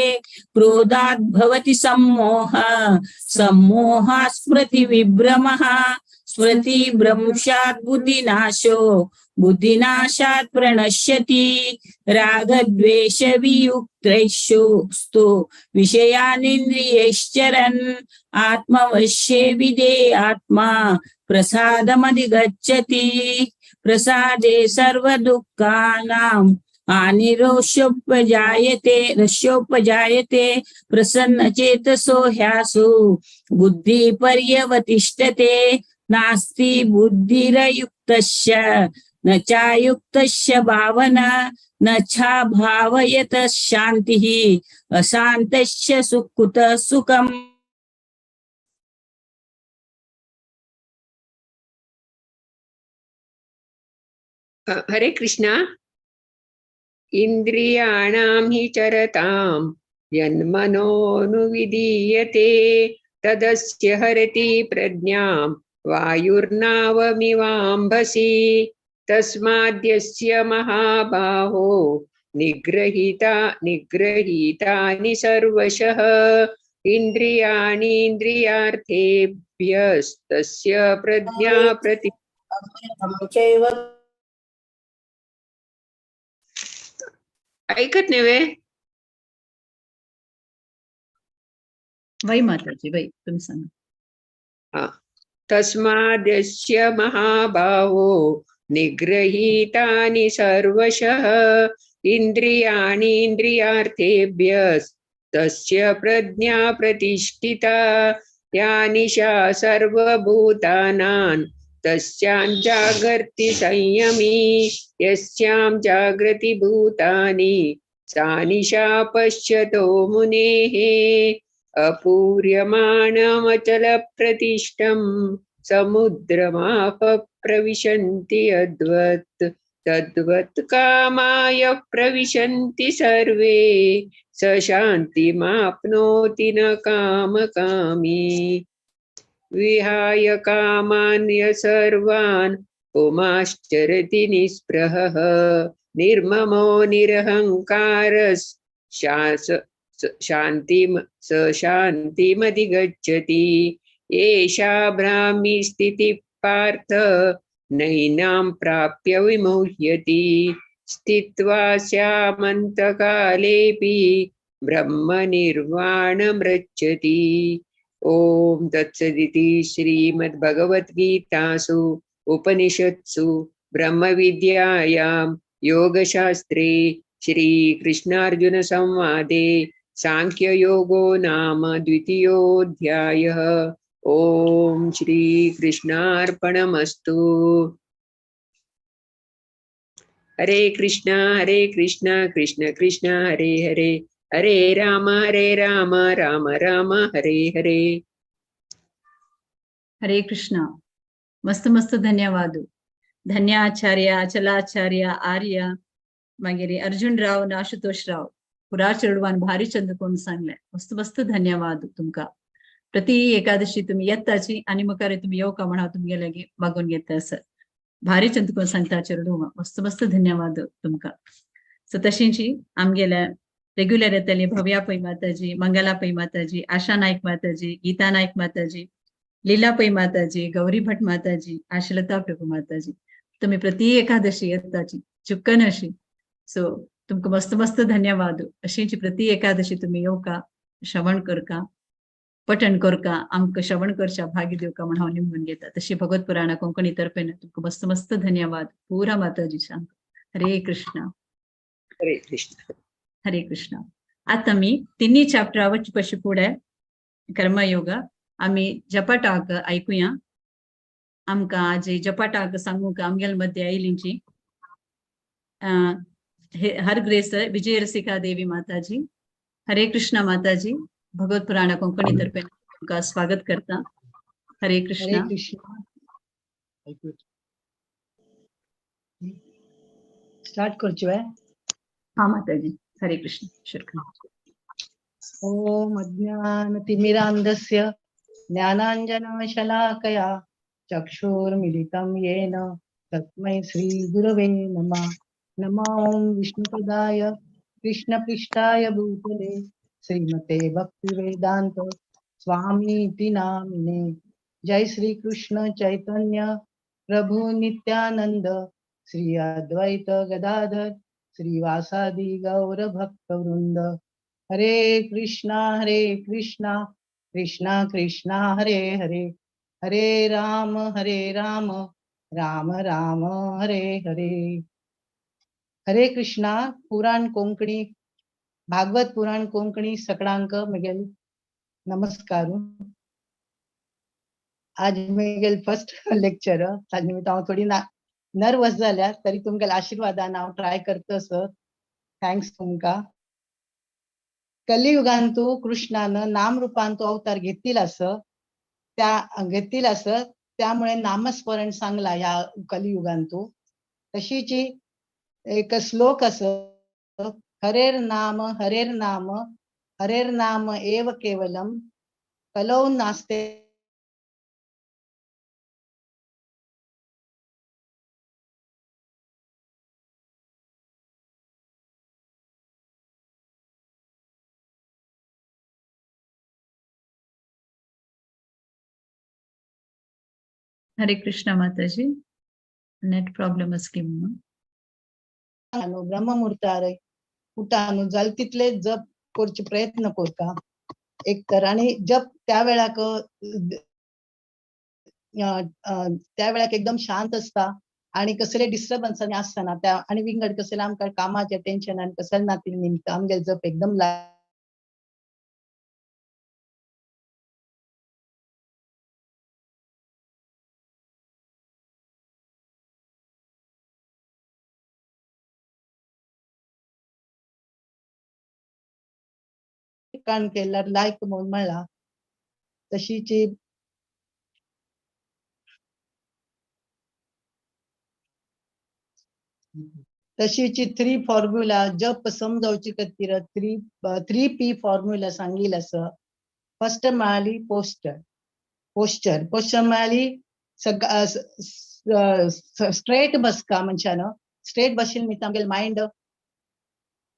क्रोधात् भवति सम्मोहः सम्मोहात् स्मृतिविभ्रमः स्मृतिभ्रंशात् बुद्धिनाशो बुद्धिनाशात् प्रणश्यति। रागद्वेषवियुक्तैस्तु विषयानिन्द्रियैश्चरन् आत्मवश्ये विधेयात्मा प्रसादमधिगच्छति। प्रसादे सर्वदुःखानां हानिरोषोपजायते रस्योपजायते प्रसन्नचेतसो ह्यासु बुद्धिपर्यवतिष्ठते। नास्ति बुद्धिरयुक्तस्य न चायुक्तस्य भावना न चाभावयतः शान्तिः अशान्तस्य सुकुतः सुखम्। हरे कृष्णा. इंद्रियाणां हि चरतां यन्मनोनुविधीयते तदस्य हरति प्रज्ञां वायुर्नावमिवाम्भसि तस्माद्यस्य महाबाहो निग्रहीतानि सर्वशः इंद्रियाणीन्द्रियार्थेभ्यस्तस्य प्रज्ञा प्रति. ऐकत नव्हे वै माताजी, वै तुम्ही सांगा. तस्माद्यस्य महाबाहो निग्रहीतानि सर्वशः इंद्रियाणीन्द्रियार्थेभ्यस्तस्य प्रज्ञा प्रतिष्ठिता या निशा सर्वभूतानां तस्यां जागर्ति संयमी यस्यां जागृति भूतानि सा निशा पश्यतो मुनेः. अपूर्यमाणमचलप्रतिष्ठं समुद्रमाप प्रविशन्ति यद्वत् तद्वत् कामाय प्रविशन्ति सर्वे स शान्तिमाप्नोति न कामकामी. विहाय कामान्य सर्वान् पुमाश्चरति निस्पृहः निर्ममो निरहंकारः शान्तिं स शान्तिमधिगच्छति. एषा ब्राह्मी स्थितिः पार्थ नैनां प्राप्य विमुह्यति स्थित्वा स्यामन्तकालेऽपि ब्रह्मनिर्वाणमृच्छति. ॐ तत्सदिति श्रीमद्भगवद्गीतासु उपनिषत्सु ब्रह्मविद्यायां योगशास्त्रे श्रीकृष्णार्जुनसंवादे सांख्ययोगो नाम द्वितीयोऽध्यायः. ॐ श्रीकृष्णार्पणमस्तु. हरे कृष्णा कृष्ण कृष्ण हरे हरे हरे राम राम राम हरे हरे. हरे कृष्णा. मस्त मस्त धन्यवाद. धन्य आचार्य, अचलाचार्य, आर्य, मागीर अर्जुन राव आनी आशुतोष राव पुरा चेडवान भारी चंद कोण सांगले. मस्त मस्त धन्यवाद तुमका. प्रति एकादशी तुम्ही येताची आणि मुखार तुम्ही येवका म्हण हांव तुमगे लागीं मागून घेता सर. भारी चंद कोण सांगता चेडू, मस्त मस्त धन्यवाद तुमका. सो तशींची आमगेल्या रेग्युलर येतली भव्या पै माताजी, मंगला पै माताजी, आशा नायक माताजी, गीता नायक माताजी, लीला पै माताजी, गौरी भट माताजी, आशलता प्रभू माताजी, तुम्ही प्रति एकादशी येताची चुक्कन अशी. सो तुमका मस्त मस्त धन्यवाद. अशींची प्रति एकादशी तुम्ही येवका, श्रवण करका, पठण करका, आमकां श्रवण करच्या भाग्य दिवका म्हण हांव निमून घेता. तशी भगवत पुराणा कोंकणी तर्फेन तुमकां मस्त मस्त धन्यवाद पुरा माताजी सांग. हरे कृष्ण. हरे कृष्ण. हरे कृष्ण. आता मी तिन्ही चॅप्टर वच्चे पशी फुडें कर्मयोग आमी जपाटाक ऐकूया. आमकां आज जपाटाक सांगूंक आमगेल मध्य आयलींची हर ग्रेस विजय रसिका देवी माताजी. हरे कृष्ण माताजी. भगवत पुराणा कोंकणी तर्फे तुमकां स्वागत करता. हरे कृष्ण. हरे कृष्ण. स्टार्ट करचो. हा माताजी. हरे कृष्ण. शुरू. ओम अज्ञानतिमिरान्धस्य ज्ञानाञ्जनशलाकया चक्षुर्मिलितं येन तस्मै श्रीगुरवे नमः. नमो विष्णुपदाय कृष्णपृष्ठाय भूतले श्रीमते भक्तिवेदांत स्वामीति नामिने. जय श्री कृष्ण चैतन्य प्रभु नित्यानंद श्री अद्वैत गदाधर श्रीवासादि गौर भक्तवृंद. हरे कृष्णा कृष्णा कृष्णा हरे हरे हरे राम राम राम हरे हरे. हरे कृष्णा. पुराण कोंकणी भागवत पुराण कोंकणी सकळांक म्हगेल नमस्कार. आज म्हगेल फर्स्ट लेक्चर, ताजे निमित्त हांव थोडी नर्वस जाल्या, तरी तुमगेल्या आशिर्वादान हांव ट्राय करता सर. Thanks तुमकां. कलियुगांतु कृष्णान नामरूपांतु अवतार घेतील असं त्या घेतील असं त्यामुळे नामस्मरण सांगला ह्या कलियुगांतु. तशीची एक श्लोक आसा, हरेर नाम हरेर नाम हरेर नाम एव केवलम कलौ नास्ते हरे कृष्ण माताजी, नेट प्रॉब्लेम असली म्हणून. ब्रह्ममुहूर्तार उठा न्हू जाल तितले जप करचे प्रयत्न करता एक तर. आणि जप त्या वेळाक एकदम शांत असता आणि कसले डिस्टर्बन्स आसतना त्या आणि विंगड कसले आमकां कामाचे टेन्शन आनी कसले नाती निमित्त आमगे जप एकदम काण केल्यार लायक म्हणून मेळ्ळा. तशीची तशीची थ्री फॉर्म्युला जप समजावची खातीर थ्री पी फॉर्म्युला सांगिल आसा. फर्स्ट म्हळ्यार पोस्चर, पोस्चर पोस्चर म्हळ्यार स्ट्रेट बसका मनशान, स्ट्रेट बशिल्ले निमित्त आमगेले मायंड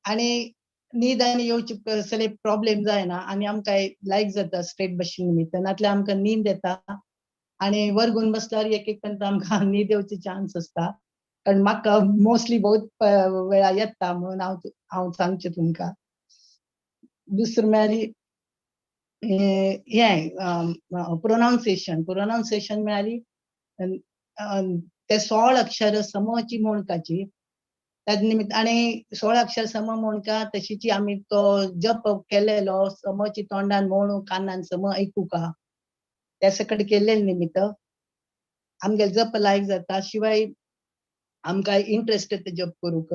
आनी न्हीद आनी येवची कसले प्रॉब्लेम जायना आनी आमकां लायक जाता स्ट्रेट बशिल्ले निमित्त. नातल्यार आमकां न्हीद येता आनी वर्गून बसल्यार एक एक पर्यंत आमकां न्हीद येवची चान्स आसता. कारण म्हाका मोस्टली बहुत वेळा येता म्हणून हांव हांव सांगचें तुमकां. दुसरें म्हळ्यार हें प्रोनावन्सिएशन, प्रोनावन्सिएशन म्हळ्यार ते 16 अक्षर समची म्हणकाची त्याच निमित्त आनी 16 अक्षर सम म्हणका तशीची आमी तो जप केलेलो समची तोंडान म्हणू कानान सम आयकुका त्या सकट केल्ले निमित्त आमगे जप लायक जाता. शिवाय आमकां इंट्रस्ट येता जप करूंक.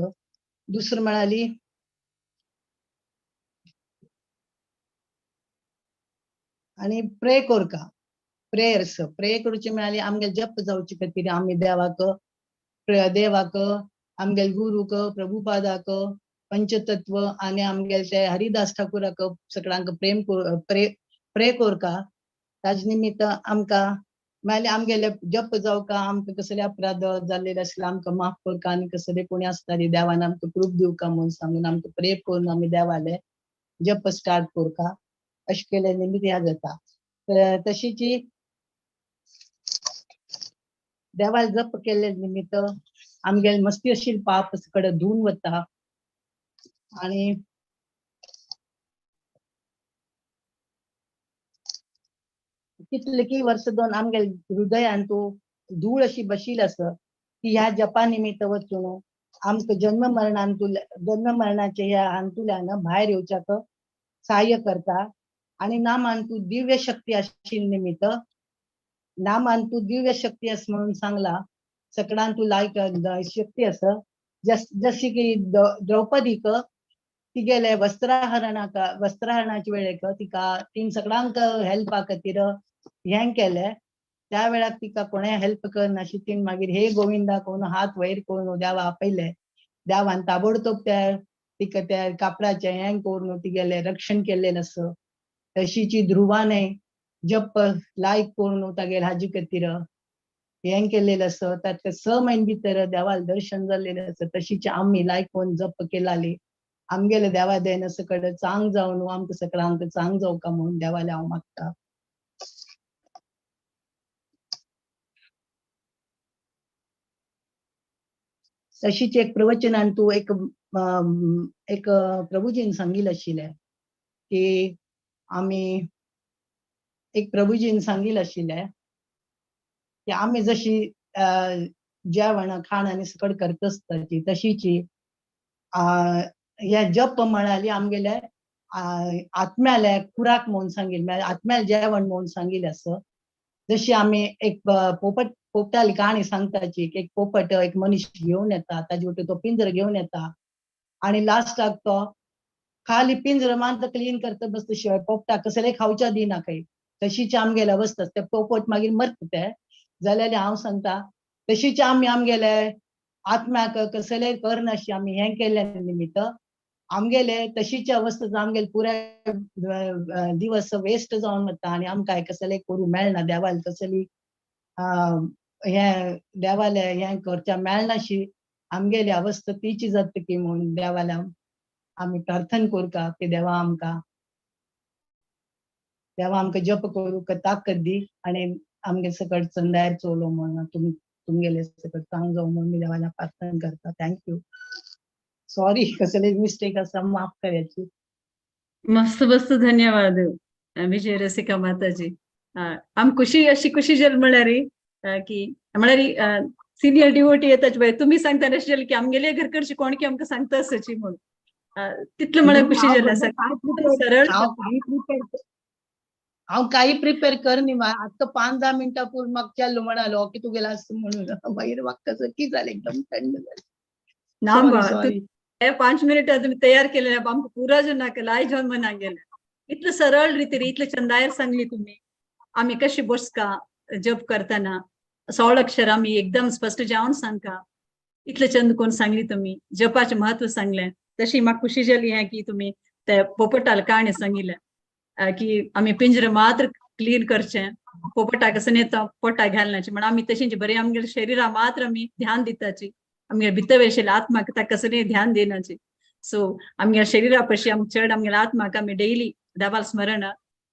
दुसरें म्हळ्यार आनी प्रे करका, प्रेयर्स प्रे करूचे म्हळ्यार आमगे जप जावचे खातीर आमी देवाक देवाक आमगेले गुरूक प्रभुपादाक पंचतत्व आनी आमगेले ते हरिदास ठाकुराक सगळ्यांक प्रेम प्रे प्रे करका. ताजे निमित्त आमकां मागीर आमगेले जप जावका आमकां कसले अपराध जाल्ले आसले आमकां माफ करका आनी कसले कोणी आसता देवान आमकां कृप दिवका म्हणून सांगून आमकां प्रे करून आमी देवाले जप स्टार्ट करका. अशें केले निमित्त ह्या जाता. तशीची देवाल जप केल्ले निमित्त आमगेले मस्ती अशील पाप कडेन धुवन वता आनी कितले की वर्स दोन आमगेले हृदयान तूं धूळ अशी बशील आसा ती ह्या जपा निमित्त वचून आमकां जन्म जन्म मरणाचे ह्या हातूंतल्यान भायर येवच्याक सहाय्य करता. आनी नामान तूं दिव्य शक्ती आशिल्ले निमित्त नामान तूं दिव्य शक्ती आसा म्हणून सांगला. सकडान तूं लायक शक्ती आसा. जशी की द्रौपदीक तिगेले वस्त्राहरणाक वस्त्राहरणाच्या वेळेक तिका तीन सगळ्यांक हेल्पा खातीर हें केलें त्या वेळार तिका कोणें हेल्प करनाशी तीन मागीर हे गोविंदा कोण हात वयर करून देवा आपयले. देवान ताबडतोब त्या तिका त्या कापडाचें हें करून तिगेलें रक्षण केल्लें आसा. तशीची ध्रुवाने जप लायक करून तागेले हाजे खातीर हें केल्लें आसा. ताका 6 म्हयने भितर देवाल दर्शन जाल्लें आसा. तशीच आमी लायक करून जप केलाली आमगेले देवा देन सकड चांग जावन आमकां सगळ्यांक चांग जावका म्हणून देवाले हांव मागता. तशीच एक प्रवचनान तूं एक एक प्रभुजीन सांगिल्लें आशिल्लें की आमी एक प्रभुजीन सांगिल्लें आशिल्लें की आमी जशी जेवण खाण आनी सकड करता आसताची तशीची ह्या जप म्हळ्यार आमगेले आत्म्याले खुराक म्हणून सांगिल्लें, म्हळ्यार आत्म्याले जेवण म्हणून सांगिल्लें आसा. जशी आमी एक पोपट पोपटाली काणी सांगताची, एक पोपट एक मनीस घेवन येता, ताजे वटेन तो पिंजर घेवन येता आनी लास्टाक तो खाली पिंजर मात क्लीन करता बसता, शिवाय पोपटाक कसले खावच्या दिना खंय. तशीच आमगेले अवस्था ते पोपट मागीर मरता ते जाल्यार हांव सांगता तशीच आमी आमगेले आत्म्याक कसलेय करनाशी आमी हें केल्ल्या निमित्त आमगेले तशीची अवस्था आमगेले पुराय दिवस वेस्ट जावन वता आनी आमकां कसलेय करूं मेळना, देवाले कसली हें देवाले हें करच्या मेळनाशी आमगेली अवस्था तीची जाता की म्हणून देवाल्या आमी प्रार्थना करता की देवा आमकां, देवा आमकां जप करूंक ताकद दी आनी आमगे सकट चंदायर चोलो म्हणून तुमगेले सकट चांग जावं म्हणून मी देवाला प्रार्थना करता. Thank you. Sorry कसले मिस्टेक आसा माफ करायची. मस्त मस्त धन्यवाद विजय रसिका माताजी. आम खुशी अशी खुशी जाली म्हळ्यार की म्हळ्यार सिनियर डिवोटी येताच बाय तुम्ही सांगता अशें जालें की आमगेले घरकडची कोण की आमकां सांगता आसाची म्हणून तितलें म्हळ्यार खुशी जालें आसा. सरळ हांव काही प्रिपेर कर न्ही, आतां 5-10 मिनटां पूर्व म्हाका चेल्लो म्हणालो की तूं गेला आसता म्हणून, मागीर म्हाका कसं की जालें एकदम थंड जालें. ना 5 मिनिटां तुमी तयार केलें आमकां पुरा जो नाका लाय जावन मनाक गेलें. इतलें सरळ रितीर इतलें चंदायर सांगली तुमी आमी कशी बसका जप करतना 16 अक्षर आमी एकदम स्पश्ट जावन सांगका, इतलें चंद कोण सांगली तुमी, जपाचें म्हत्व सांगलें. तशी म्हाका खुशी जाली हें की तुमी ते पोपटाल काणी सांगिल्लें की आमी पिंजरे मात्र क्लीन करचें, पोपटाक कसं येता पोटाक घालनाचे म्हण आमी तशेंच बरें आमगेले शरीरा मात्र आमी ध्यान दिताची, आमगेले भितर आशिल्ल्या आत्माक ताका कसलें ध्यान दिनाची. सो आमगेल्या शरीरा पशी आम चड आमगेल्या आत्माक आमी डेली देवाल स्मरण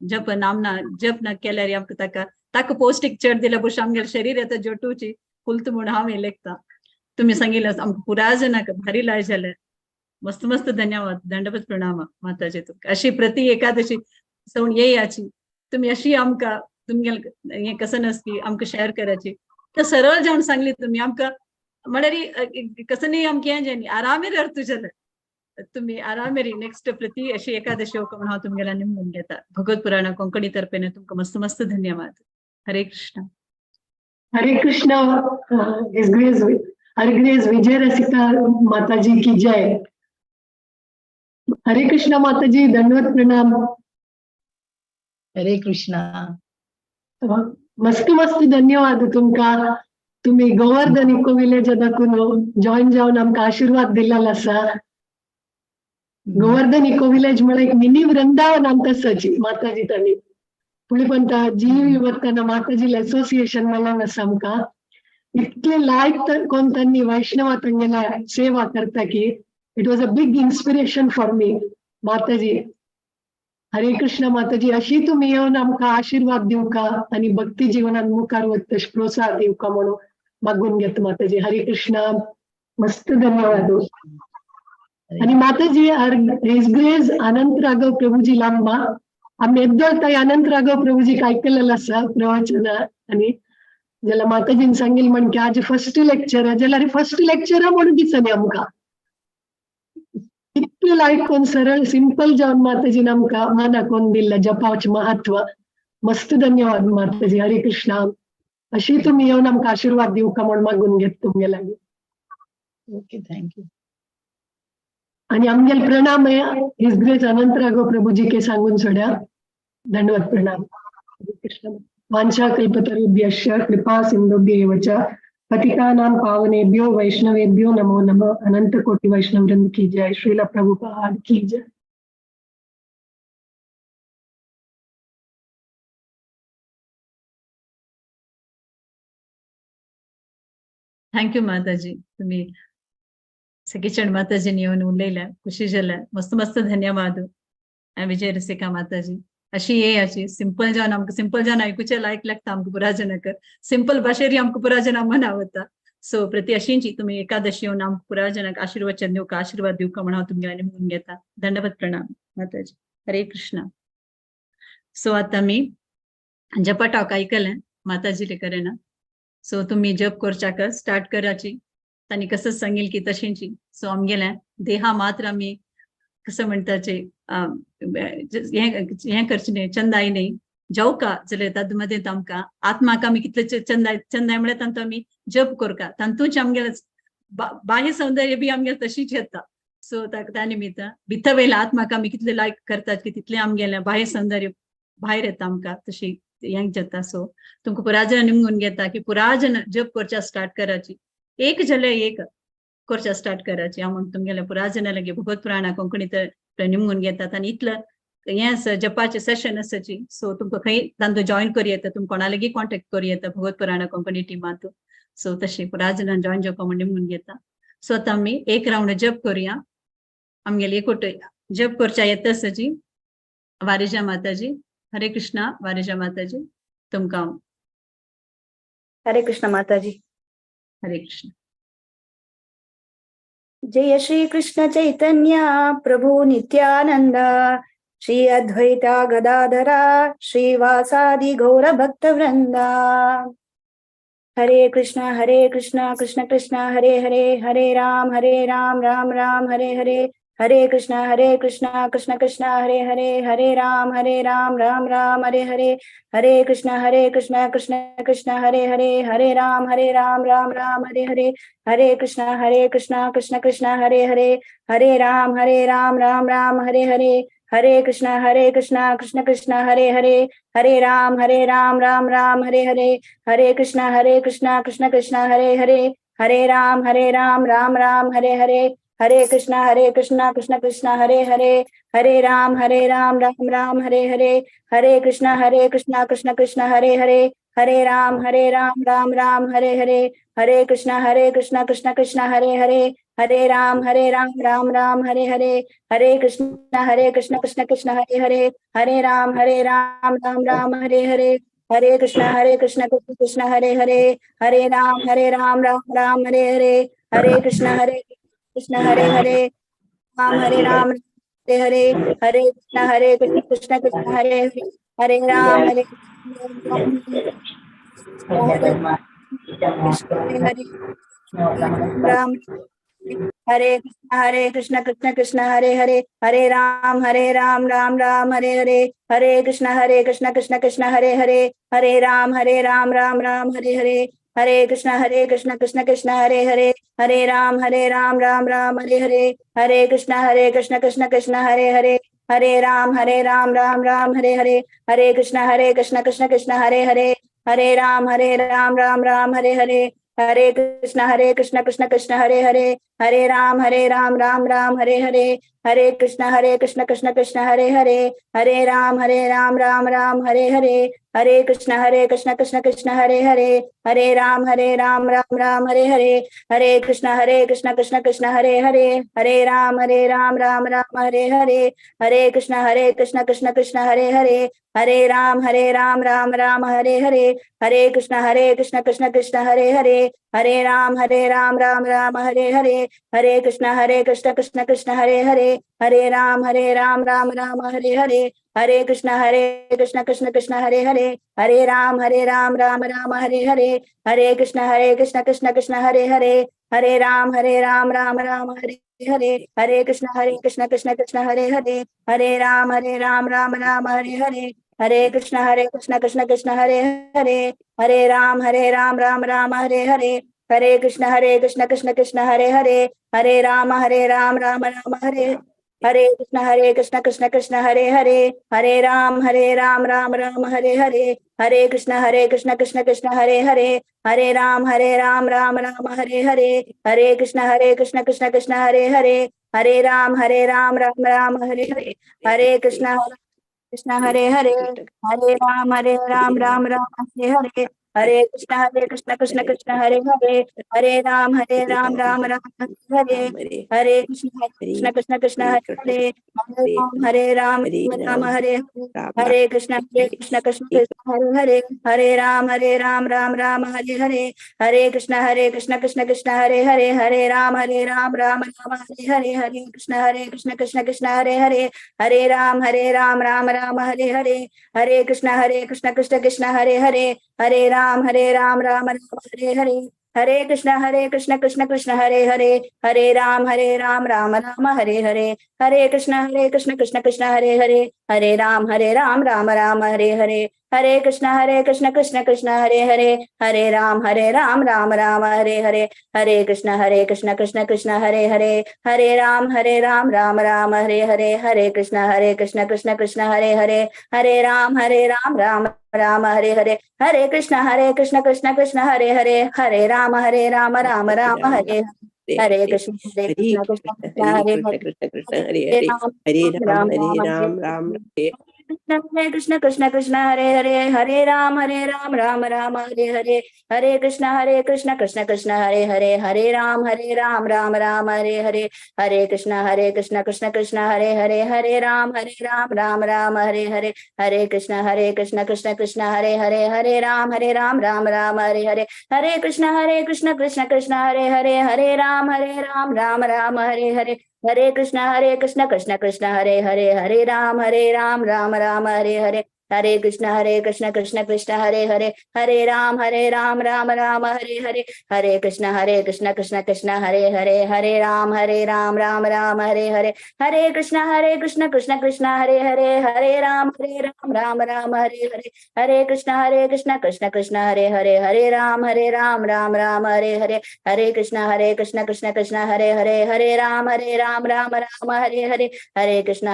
जप नामना जप न केल्यार आमकां ताका ताका पौष्टीक चड दिल्या भशेन आमगेलें शरीर येता जोटूची फुलत म्हूण हांव हें लेखता. तुमी सांगिल्लें आमकां पुराय जाणांक भारी लाय जालें. मस्त मस्त धन्यवाद, दंडवत प्रणाम माताजी तुमकां. अशी प्रति एकादशी सवण येयाची तुमी अशी आमकां तुमगेले हें कसं नसकी आमकां शेअर करायची तर सरळ जावन सांगली तुमी आमकां म्हळ्यार कसं न्ही आमकां हें जालें आरामेर अर्थ जालें. तुमी आरामेरी नेक्स्ट प्रति अशी एकादशी म्हूण हांव तुमगेल्या निमून घेता. भगवत पुराणा कोंकणी तर्फेन तुमकां मस्त मस्त धन्यवाद. हरे कृष्ण. हरे कृष्ण. His grace हर ग्रेस विजय रसिका माताजी की जय. हरे कृष्ण माताजी, दंडवत प्रणाम. हरे कृष्णा. मस्त मस्त धन्यवाद तुमका, तुम्ही गोवर्धन इको विलेज दाखवून जॉईन जावन आमकां आशीर्वाद दिल्लो आसा. गोवर्धन इको विलेज म्हळ्यार एक मिनी वृंदावन आमकां आसाची माताजी तांणी पुणीपंत जीव वतना माताजी असोसिएशन मेळोन आसा आमकां. इतले लायक कोण तांणी वैष्णवा तांगेल्या सेवा करता की it was a big inspiration for me Mataji. Hare Krishna Mataji, अशी तुमी येवन आमकां आशीर्वाद दिवका आनी भक्ती जीवनात मुखार वता तशें प्रोत्साहन दिवका म्हणून मागून घेता माताजी. हरे कृष्ण. मस्त धन्यवाद. आनी माताजी his grace अनंत राघव प्रभुजी लांबा आमी येद्दोळ ताई अनंत राघव प्रभुजीक आयकलेलें आसा प्रवचन आनी जाल्यार माताजीन सांगिल्लें म्हण की आज फर्स्ट लेक्चर जाल्यार फर्स्ट लेक्चरा म्हणून दिसनी आमकां इतलें लायक सरळ सिंपल जावन माताजीन आमकां मनाक दिल्लें जपाचें महत्व. मस्त धन्यवाद माताजी. हरे कृष्णा. अशी तुमी येवन आमकां आशीर्वाद दिवका म्हूण मागून घेत तुमगे लागीं. Okay, thank you. आणि आमगेले प्रणाम his grace अनंत राघव प्रभुजी के सांगून सोड्या. दंडवत प्रणाम. हरे कृष्ण. वांछा कल्पतरुभ्यश्च कृपा सिंधुभ्य एव च पतितानां पावनेभ्यो वैष्णवेभ्यो नमो नमः. अनंत कोटि वैष्णव वृंद की जय. श्रील प्रभुपाद की जय. Thank you माताजी, तुम्ही सगळीचण माताजींनी येवन उलयल्या खुशी जाल्या. मस्त मस्त धन्यवाद विजय रसिका माताजी. अशी ये अशी सिंपल जावन आमकां सिंपल जावन आयकुचें लायक लागता आमकां पुराजनक सिंपल भाशेरी आमकां पुराजना मनावता. सो प्रति अशींची तुमी एकादशी येवन आमकां पुराजनाक आशीर्वचन दिवका आशीर्वाद दिवका म्हण हांव तुमगेल्या निमून घेता. दंडवत प्रणाम माताजी. हरे कृष्ण. सो आतां आमी जपा टॉक आयकलें माताजीले कडेन. सो तुमी जप करच्याक स्टार्ट कराची तांणी कसं सांगेल की तशेंची. सो आमगेलें देहा मात्र आमी कसं म्हणटाचे हें करचें न्ही चंदाय न्ही जेवका जाल्यार तातूंत मदें आमकां आत्माक आमी कितले चंदाय चंदाय म्हळ्यार तांतू आमी जप करका तातूंच आमगेलें बाह्य सौंदर्य बी आमगेलें तशीच येता. सो त्या निमित्तान भितर वयल्या आत्माक आमी कितले लायक करतात की तितलें आमगेलें बाह्य सौंदर्य भायर येता आमकां तशी हें जाता. सो तुमकां पुराजन निमगून घेता की पुराजन जप करच्या स्टार्ट कराची. एक जाल्यार एक करच्या स्टार्ट कराची. हांव म्हणटा तुमगेल्या पुरा जाणां लागीं भगवत पुराणा कोंकणी तर निमगून घेतात आनी इतलं हें आसा जपाचें सेशन आसाची. सो तुमकां खंय तांतू जॉयन करूं येता, तुमकां कोणा लागीं कॉन्टेक्ट करूं येता भगवत पुराणा कोंकणी टिमांतू. सो तशें पुरा जाणां जॉयन जावपा म्हूण निमगून घेता. सो आतां आमी एक रावंड जप करुया. आमगेली एकूट जप करच्या येता आसाची वारिजा माताजी. हरे कृष्णा वारिजा माताजी, तुमकां हरे कृष्ण माताजी. हरे कृष्ण. जय श्री कृष्ण चैतन्य प्रभु नित्यानंद श्री अद्वैता गदाधरा श्रीवासादि गौर भक्त वृंदा. हरे कृष्ण कृष्ण कृष्ण हरे हरे, हरे राम राम राम हरे हरे. हरे कृष्ण कृष्ण कृष्ण हरे हरे, हरे राम राम राम हरे हरे. हरे कृष्ण कृष्ण कृष्ण हरे हरे, हरे राम राम राम हरे हरे. हरे कृष्ण कृष्ण कृष्ण हरे हरे, हरे राम राम राम हरे हरे. हरे कृष्ण कृष्ण कृष्ण हरे हरे, हरे राम राम राम हरे हरे. हरे कृष्ण कृष्ण कृष्ण हरे हरे, हरे राम राम राम हरे हरे. हरे कृष्ण कृष्ण कृष्ण हरे हरे, हरे राम राम राम हरे हरे. हरे कृष्ण कृष्ण कृष्ण हरे हरे, हरे राम राम राम हरे हरे. हरे कृष्ण कृष्ण कृष्ण हरे हरे, हरे राम राम राम हरे हरे. हरे कृष्ण कृष्ण कृष्ण हरे हरे, हरे राम राम राम हरे हरे. हरे कृष्ण कृष्ण कृष्ण हरे हरे, हरे राम राम राम हरे हरे. हरे कृष्ण हरे हरे, राम हरे हरे. हरे कृष्ण कृष्ण कृष्ण हरे हरे, हरे राम हरे हरे राम हरे कृष्ण कृष्ण कृष्ण हरे हरे, हरे राम राम राम हरे हरे. हरे कृष्ण कृष्ण कृष्ण हरे हरे, हरे राम राम राम हरे हरे. हरे कृष्ण कृष्ण कृष्ण हरे हरे, हरे राम राम राम हरे हरे. हरे कृष्ण कृष्ण कृष्ण हरे हरे, हरे राम राम राम हरे हरे. हरे कृष्ण कृष्ण कृष्ण हरे हरे, हरे राम राम राम हरे हरे. हरे कृष्ण कृष्ण कृष्ण हरे हरे, हरे राम राम राम हरे हरे. हरे कृष्ण कृष्ण कृष्ण हरे हरे, हरे राम राम राम हरे हरे. हरे कृष्ण कृष्ण कृष्ण हरे हरे, हरे राम राम राम हरे हरे. हरे कृष्ण कृष्ण कृष्ण हरे हरे, हरे राम राम राम हरे हरे. हरे कृष्ण कृष्ण कृष्ण हरे हरे, हरे राम राम राम हरे हरे. हरे कृष्ण कृष्ण कृष्ण हरे हरे, हरे राम राम राम हरे हरे. हरे कृष्ण कृष्ण कृष्ण हरे हरे, हरे राम राम राम हरे हरे. हरे कृष्ण कृष्ण कृष्ण हरे हरे, हरे राम राम राम हरे हरे. हरे कृष्ण कृष्ण कृष्ण हरे हरे, हरे राम राम राम हरे हरे. हरे कृष्ण कृष्ण कृष्ण हरे हरे, हरे राम राम राम हरे हरे. हरे कृष्ण कृष्ण कृष्ण हरे हरे, हरे राम राम राम हरे हरे. हरे कृष्ण कृष्ण कृष्ण हरे हरे, हरे राम राम राम हरे. हरे कृष्ण कृष्ण कृष्ण हरे हरे, हरे राम राम राम हरे हरे. हरे कृष्ण कृष्ण कृष्ण हरे हरे, हरे राम राम राम हरे हरे. हरे कृष्ण कृष्ण कृष्ण हरे हरे, हरे राम राम राम हरे हरे. हरे कृष्ण कृष्ण हरे हरे, हरे राम राम राम हरे हरे. हरे कृष्ण कृष्ण कृष्ण हरे हरे, हरे राम राम राम हरे हरे. हरे कृष्ण कृष्ण कृष्ण हरे हरे, हरे राम राम हरे हरे. हरे कृष्ण कृष्ण कृष्ण हरे हरे, हरे राम राम राम हरे हरे. हरे कृष्ण कृष्ण कृष्ण हरे हरे, हरे राम राम राम हरे हरे. हरे कृष्ण कृष्ण कृष्ण हरे हरे, हरे राम राम राम हरे हरे. हरे कृष्ण कृष्ण कृष्ण हरे हरे, हरे राम राम राम हरे हरे. हरे कृष्ण कृष्ण कृष्ण हरे हरे, हरे राम राम राम हरे हरे. हरे कृष्ण कृष्ण कृष्ण हरे हरे, हरे राम राम राम हरे हरे. हरे कृष्ण कृष्ण कृष्ण हरे हरे, हरे राम राम राम हरे हरे, हरे कृष्ण कृष्ण कृष्ण हरे हरे, हरे राम राम राम हरे हरे, हरे कृष्ण कृष्ण कृष्ण हरे हरे, हरे राम राम राम हरे हरे, हरे कृष्ण कृष्ण कृष्ण हरे हरे, हरे राम राम राम हरे हरे, हरे कृष्ण कृष्ण कृष्ण हरे हरे, कृष्ण कृष्ण हरे हरे, हरे राम राम हरे हरे कृष्ण कृष्ण कृष्ण हरे हरे, हरे राम राम राम हरे हरे, हरे कृष्ण कृष्ण कृष्ण हरे हरे, हरे राम राम राम हरे हरे, हरे कृष्ण कृष्ण कृष्ण हरे हरे, हरे राम राम राम हरे हरे, हरे कृष्ण कृष्ण कृष्ण हरे हरे, हरे राम राम राम हरे हरे, हरे कृष्ण कृष्ण कृष्ण हरे हरे, हरे राम राम राम हरे हरे, हरे कृष्ण कृष्ण कृष्ण हरे हरे, हरे राम राम राम हरे हरे, हरे कृष्ण कृष्ण कृष्ण हरे हरे, हरे राम राम राम हरे हरे, हरे कृष्ण कृष्ण कृष्ण हरे हरे, हरे राम राम राम हरे हरे, हरे कृष्ण कृष्ण कृष्ण हरे हरे, हरे राम राम राम हरे हरे, हरे कृष्ण कृष्ण कृष्ण हरे हरे, हरे राम राम राम हरे हरे, हरे कृष्ण कृष्ण कृष्ण हरे हरे, हरे राम राम राम हरे हरे, हरे कृष्ण कृष्ण कृष्ण हरे हरे, हरे राम राम राम हरे हरे, हरे कृष्ण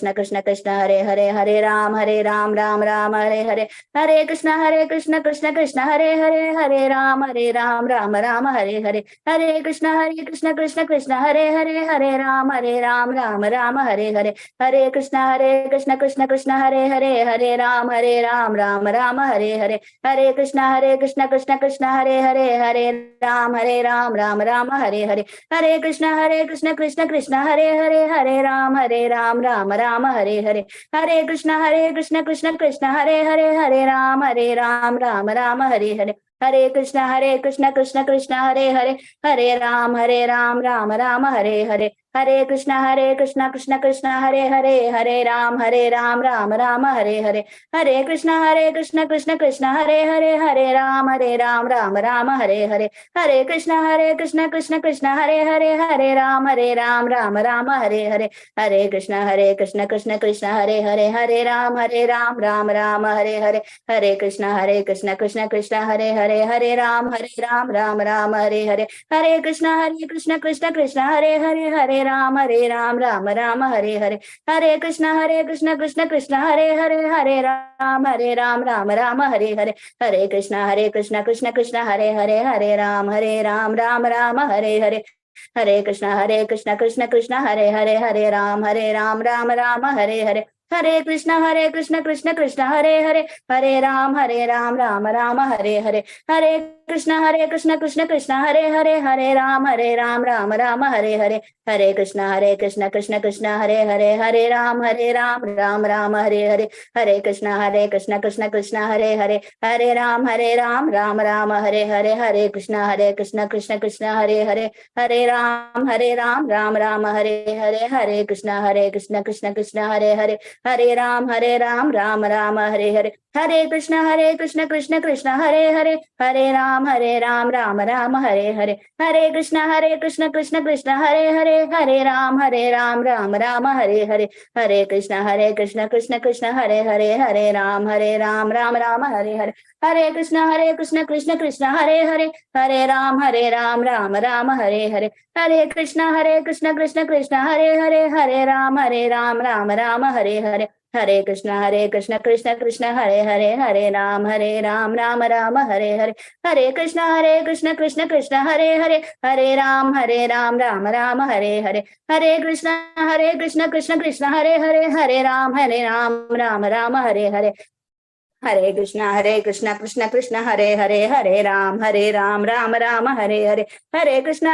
कृष्ण कृष्ण हरे हरे, हरे राम राम राम हरे हरे, हरे कृष्ण कृष्ण कृष्ण हरे हरे, हरे राम राम राम हरे हरे, हरे कृष्ण कृष्ण कृष्ण हरे हरे, हरे राम राम राम हरे हरे, हरे कृष्ण कृष्ण कृष्ण हरे हरे, हरे राम राम राम हरे हरे, हरे कृष्ण कृष्ण कृष्ण हरे हरे, हरे राम राम राम हरे हरे, हरे कृष्ण कृष्ण कृष्ण हरे हरे, हरे राम राम राम हरे हरे, हरे कृष्ण कृष्ण कृष्ण हरे हरे, हरे राम राम राम हरे हरे, हरे कृष्ण कृष्ण कृष्ण हरे हरे, हरे राम राम राम हरे हरे, हरे कृष्ण कृष्ण कृष्ण हरे हरे, हरे राम राम राम हरे हरे, हरे कृष्ण कृष्ण कृष्ण हरे हरे, हरे राम राम राम हरे हरे, हरे कृष्ण कृष्ण कृष्ण हरे हरे, हरे राम राम राम हरे हरे, हरे कृष्ण कृष्ण कृष्ण हरे हरे, हरे राम राम राम हरे हरे, हरे कृष्ण कृष्ण कृष्ण हरे हरे, हरे राम राम राम हरे हरे, हरे कृष्ण कृष्ण कृष्ण हरे हरे, हरे राम राम राम हरे हरे, हरे कृष्ण कृष्ण कृष्ण हरे हरे, हरे राम राम राम हरे हरे, हरे कृष्ण कृष्ण कृष्ण हरे हरे, हरे राम राम राम हरे हरे, हरे कृष्ण कृष्ण कृष्ण हरे हरे, हरे राम राम राम हरे हरे, हरे कृष्ण कृष्ण कृष्ण हरे हरे, हरे राम राम राम हरे हरे, हरे कृष्ण कृष्ण कृष्ण हरे हरे, हरे राम राम राम हरे हरे, हरे कृष्ण कृष्ण कृष्ण हरे हरे, हरे राम राम राम हरे हरे, हरे कृष्ण कृष्ण कृष्ण हरे हरे, हरे राम राम राम हरे हरे, हरे कृष्ण कृष्ण कृष्ण हरे हरे, हरे राम राम राम हरे हरे, हरे कृष्ण कृष्ण कृष्ण हरे हरे, हरे राम राम राम हरे हरे, हरे कृष्ण कृष्ण कृष्ण हरे हरे, हरे राम राम राम हरे हरे, हरे कृष्ण कृष्ण कृष्ण हरे हरे, हरे राम राम राम हरे हरे, हरे कृष्ण कृष्ण कृष्ण हरे हरे, हरे राम राम राम हरे हरे, हरे कृष्ण कृष्ण कृष्ण हरे हरे, हरे राम राम राम हरे हरे, हरे कृष्ण कृष्ण कृष्ण हरे हरे, हरे राम राम राम हरे हरे, हरे कृष्ण कृष्ण कृष्ण हरे हरे, हरे राम राम राम हरे हरे, हरे कृष्ण कृष्ण कृष्ण हरे हरे, हरे राम राम राम हरे हरे, हरे कृष्ण कृष्ण कृष्ण हरे हरे, हरे राम राम राम हरे हरे, हरे कृष्ण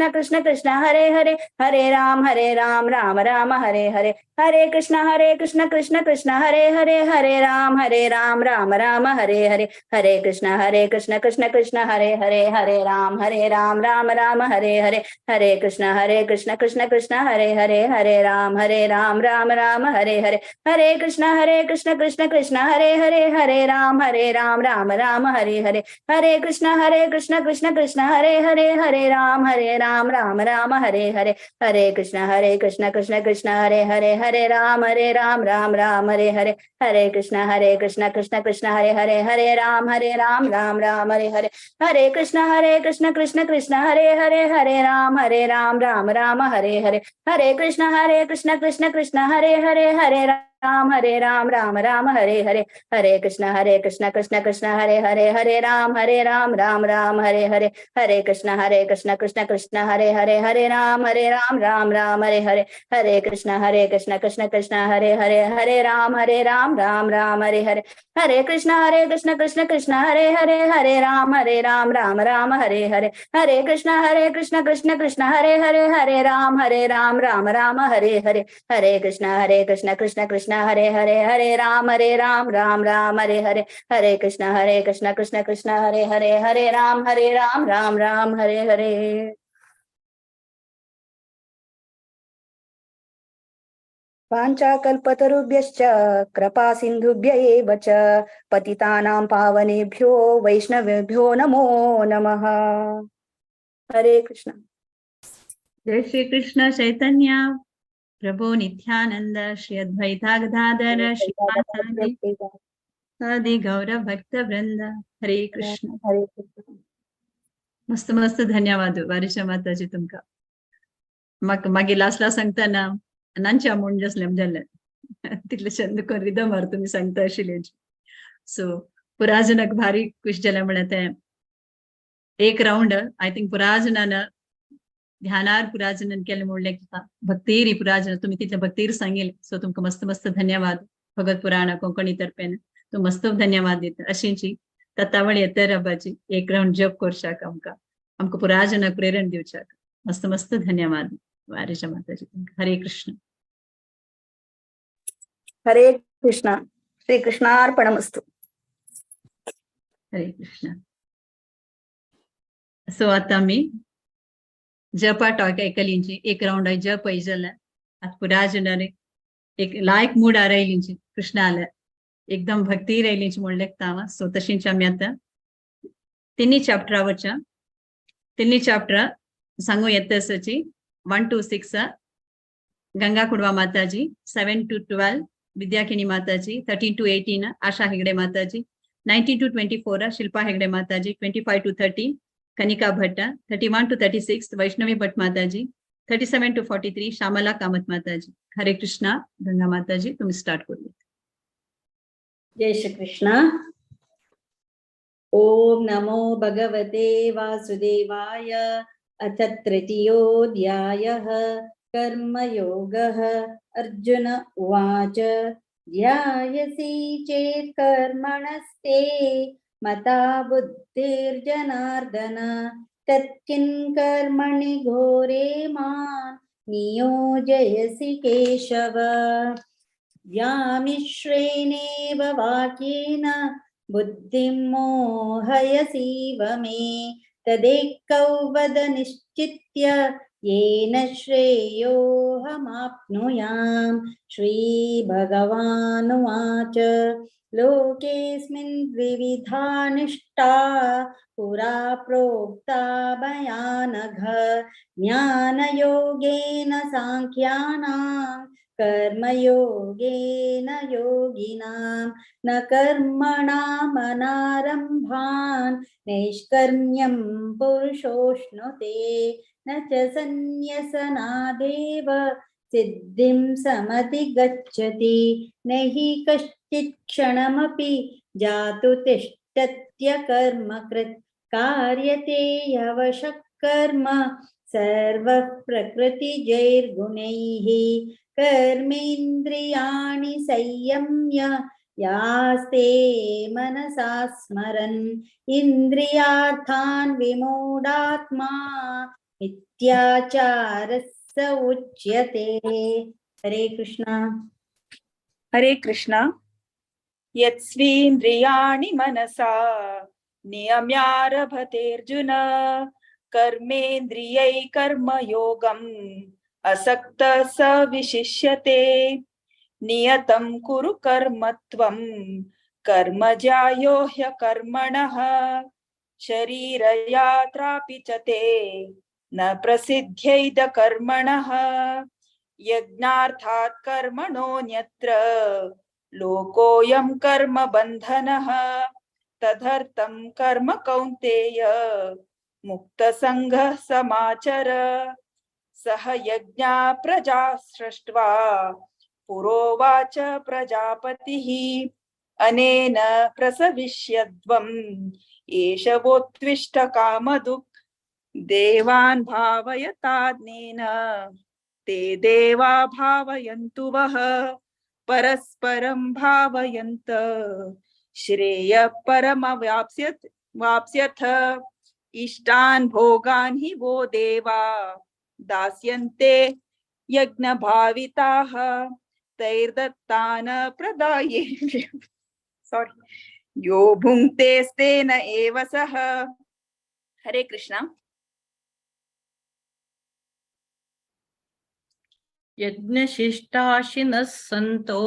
कृष्ण कृष्ण हरे हरे, हरे राम राम राम हरे हरे, हरे कृष्ण कृष्ण कृष्ण हरे हरे, हरे राम राम राम हरे हरे, हरे कृष्ण कृष्ण कृष्ण हरे हरे, हरे राम राम राम हरे हरे, हरे कृष्ण कृष्ण कृष्ण हरे हरे, हरे राम राम राम हरे हरे, हरे कृष्ण कृष्ण कृष्ण हरे हरे हरे हरे राम राम राम हरे हरे हरे कृष्ण कृष्ण कृष्ण हरे हरे हरे राम राम राम हरे हरे हरे कृष्ण कृष्ण कृष्ण हरे हरे हरे राम राम राम हरे हरे हरे कृष्ण कृष्ण कृष्ण हरे हरे हरे राम राम राम हरे हरे हरे कृष्ण कृष्ण कृष्ण हरे हरे हरे राम राम राम हरे हरे हरे कृष्ण कृष्ण कृष्ण हरे हरे हरे राम राम राम हरे हरे हरे कृष्ण कृष्ण कृष्ण हरे हरे हरे राम राम राम हरे हरे हरे कृष्ण कृष्ण कृष्ण हरे हरे हरे राम राम राम हरे हरे हरे कृष्ण कृष्ण कृष्ण हरे हरे हरे राम राम राम हरे हरे हरे कृष्ण कृष्ण कृष्ण हरे हरे हरे राम राम राम हरे हरे हरे कृष्ण कृष्ण कृष्ण हरे हरे हरे राम राम राम हरे हरे हरे कृष्ण कृष्ण कृष्ण हरे हरे हरे राम राम राम हरे हरे हरे कृष्ण कृष्ण कृष्ण हरे हरे हरे राम राम राम हरे हरे। वाञ्छाकल्पतरुभ्यश्च कृपा सिन्धुभ्य एव च पतितानां पावनेभ्यो वैष्णवेभ्यो नमो नमः। हरे कृष्ण। जय श्री कृष्ण चैतन्य प्रभु नित्यानंद श्री अद्वैता गदाधर श्रीवासादि आदि गौर भक्त वृंद। हरे कृष्ण। हरे कृष्ण। मस्त मस्त धन्यवाद वारिशा माताजी तुमका। मागीर लास्ट ला सांगतना नांच्या म्हूण जसलें जालें तितलें चंद करून रिदम हार तुमी सांगता आशिल्ले। सो पुराजनाक भारी खुश जालें म्हळ्यार तें एक रावंड I think पुराजनान ध्यानार पुराजनन केलें म्हणलें भक्तीर पुराजन तुमी तितलें भक्तीर सांगेल। सो तुमकां मस्त मस्त धन्यवाद भगवत पुराण कोंकणी तर्फेन तूं मस्त धन्यवाद दिता अशींची तत्तावळ येता रबाची एक रावंड जप करशाक आमकां आमकां पुराजनाक प्रेरण दिवच्याक मस्त मस्त धन्यवाद वारिशा माताजी। हरे कृष्ण। हरे कृष्ण। श्री कृष्णार्पणमस्तु। हरे कृष्ण। सो आता मी जपा टॉक ऐकलींची एक रावंड जप जालें आतां पुराजनारे एक लायक मूड आरायलींची कृष्णाले एकदम भक्ती रायलींची म्हणलें हांव। सो तशींच आमी आतां तिन्ही चॅप्टरा वच्या तिन्ही चॅप्टरा सांगू येता आसाची 1 to 6 Ganga Kudva Mataji, 7 to 12 Vidyakini Mataji, 13 to 18 Asha Hegde Mataji, 19 to 24 Shilpa Hegde Mataji, 25 to 30 Kanika Bhatta, 31 to 36 Vaishnavi Bhatt Mataji, 37 to 43 Shyamala Kamath Mataji. Hare Krishna. Ganga Mataji तुम्ही स्टार्ट करूया। जय श्री कृष्ण। ओम नमो भगवते वासुदेवाय। अथ तृतीयोऽध्यायः कर्मयोगः। अर्जुन उवाच ध्यायसि चेत् कर्मणस्ते मता बुद्धिर्जनार्दन तत्किं कर्मणि घोरे मां नियोजयसि केशव। व्यामिश्रेणेव वाक्येन बुद्धिं मोहयसीव मे तदेकौ वद निश्चित्य येन श्रेयोऽहमाप्नुयाम्। श्रीभगवानुवाच लोकेऽस्मिन् द्विविधा निष्ठा पुरा प्रोक्ता मया नघ ज्ञानयोगेन साङ्ख्यानां कर्मयोगेन योगिनां न कर्मणामनारम्भान् नैष्कर्म्यं पुरुषोऽश्नुते न च सन्न्यसनादेव सिद्धिं समधिगच्छति न हि कश्चित् क्षणमपि जातु तिष्ठत्य कर्मकृत् कार्यते यवशः कर्म सर्वः प्रकृतिजैर्गुणैः कर्मेन्द्रियाणि संयम्य यास्ते मनसा स्मरन् इन्द्रियार्थान् विमूढात्मा मिथ्याचारः स उच्यते। हरे कृष्णा। हरे कृष्णा। यत्स्वीन्द्रियाणि मनसा नियम्यारभतेऽर्जुन कर्मेन्द्रियै कर्मयोगम् असक्तः स विशिष्यते। नियतं कुरु कर्म त्वं कर्मजायो ह्यकर्मणः शरीरयात्रापि च ते न प्रसिद्ध्यैद कर्मणः यज्ञार्थात् कर्मणोऽन्यत्र लोकोऽयं कर्मबन्धनः तदर्थं कर्म कौन्तेय मुक्तसङ्गः समाचर। सह यज्ञा प्रजा सृष्ट्वा पुरोवाच प्रजापतिः अनेन प्रसविष्यध्वम् एष वोत्विष्ट कामधुक् देवान् भावयताज्ञेन ते देवा भावयन्तु वः परस्परं भावयन्त श्रेयः परमवाप्स्यथ वाप्स्यथ इष्टान् भोगान् हि वो देवा दास्यन्ते यज्ञभाविताः तैर्दत्तान प्रदाये सॉरी यो भुङ्क्तेस्तेन एव सः। हरे कृष्णा। यज्ञशिष्टाशिनः सन्तो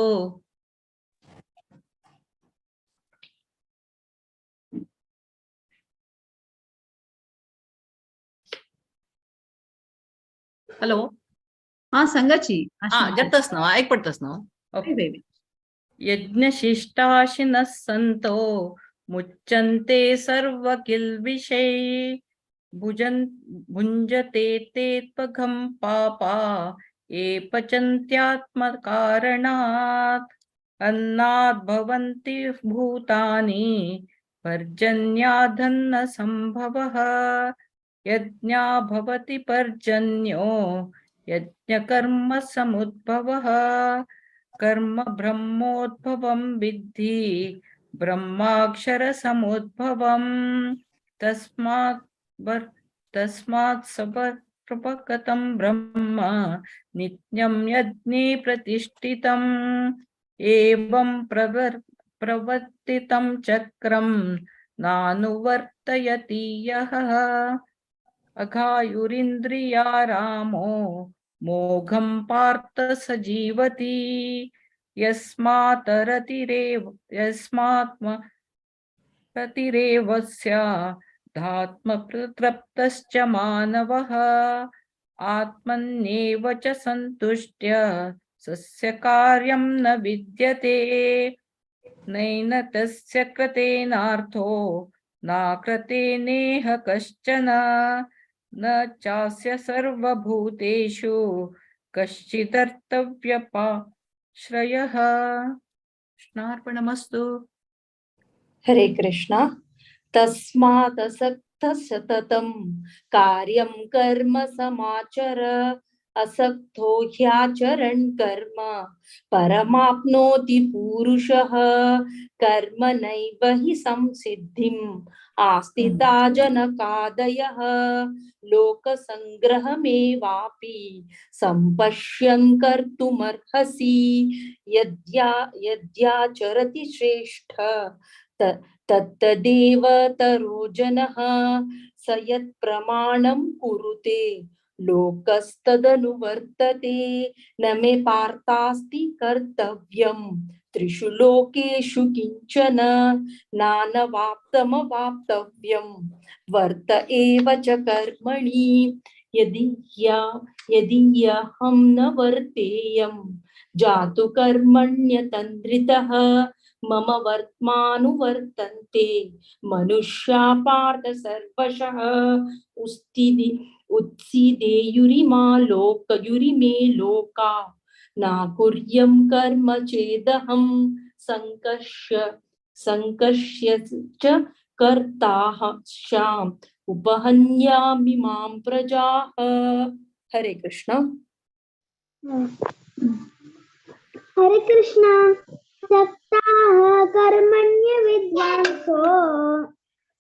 हॅलो हा सांगाची हा जातच ना ऐक पडतस ना। ओके। यज्ञशिष्टाशिनः सन्तो मुच्यन्ते सर्वकिल्बिषैः भुञ्जते ते त्वघं पापा ये पचन्त्यात्मकारणात् अन्नाद् भवन्ति भूतानि पर्जन्यादन्न संभवः यज्ञा भवति पर्जन्यो यज्ञकर्म समुद्भवः कर्म ब्रह्मोद्भवं विद्धि ब्रह्माक्षर समुद्भवं तस्मात् तस्मात् सर्वप्रपगतं ब्रह्म नित्यं यज्ञे प्रतिष्ठितम् एवं प्रवर्तितं चक्रं नानुवर्तयति यः। अघायुरिन्द्रिया रामो मोघं पार्थ स जीवति यस्मात् रतिरेव यस्मात्म रतिरेव स्यादात्मप्रतृप्तश्च मानवः आत्मन्येव च सन्तुष्ट्य सस्य कार्यं न विद्यते नैन तस्य कृतेनार्थो नाकृते नेह कश्चन न चास्य सर्वभूतेषु कश्चिदर्थव्यपाश्रयः। कृष्णार्पणमस्तु। हरे कृष्णा। तस्मादसक्तः सततं कार्यं कर्म समाचर असक्तो ह्याचरन् कर्म परमाप्नोति पुरुषः कर्म नैव हि संसिद्धिम् आस्थिता जनकादयः लोकसंग्रहमेवापि संपश्यन् कर्तुमर्हसि यद्या यद्याचरति श्रेष्ठ तत्तदेव तरो जनः स यत्प्रमाणं कुरुते लोकस्तदनुवर्तते न मे पार्थास्ति कर्तव्यं त्रिषु लोकेषु किंचन नानवाप्तमवाप्तव्यं वर्त एव च कर्मणि यदि यदि अहं न वर्तेयं जातु कर्मण्यतन्द्रितः मम वर्त्मानुवर्तन्ते मनुष्या पार्थ सर्वशः उत्सीदेयुरिमा लोकयुरिमे लोका नाकुर्यं कर्म चेदहं संकर्ष्य संकर्ष्य च कर्ताः श्याम उपहन्यामि मां प्रजाः। हरे कृष्ण। हरे कृष्ण। सक्ताः कर्मण्य विद्वांसो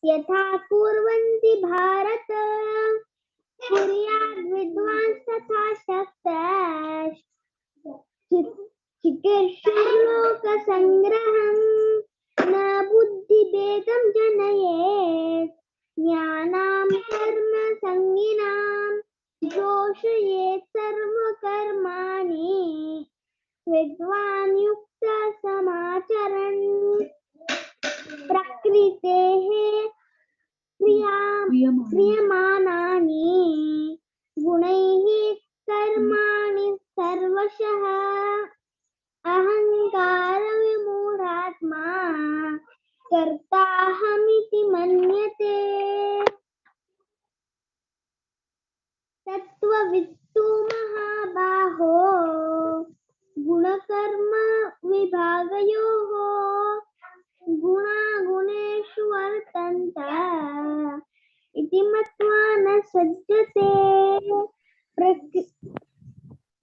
यथा कुर्वन्ति भारत कुर्याद् विद्वांस्तथा शक्तः चिकीर्षुर्लोकसङ्ग्रहं न बुद्धिभेदं जनयेत् ज्ञानां कर्मसङ्गिनां जोषयेत् सर्वकर्माणि विद्वान् युक्तः समाचरन्। प्रकृतेः क्रियमाणानि गुणैः कर्माणि सर्वशः। अहङ्कारविमूढात्मा कर्ताहमिति मन्यते। तत्त्ववित्तु महाबाहो गुणकर्म विभागयोः गुणागुणेषु वर्तन्त इति मत्वा न सज्जते।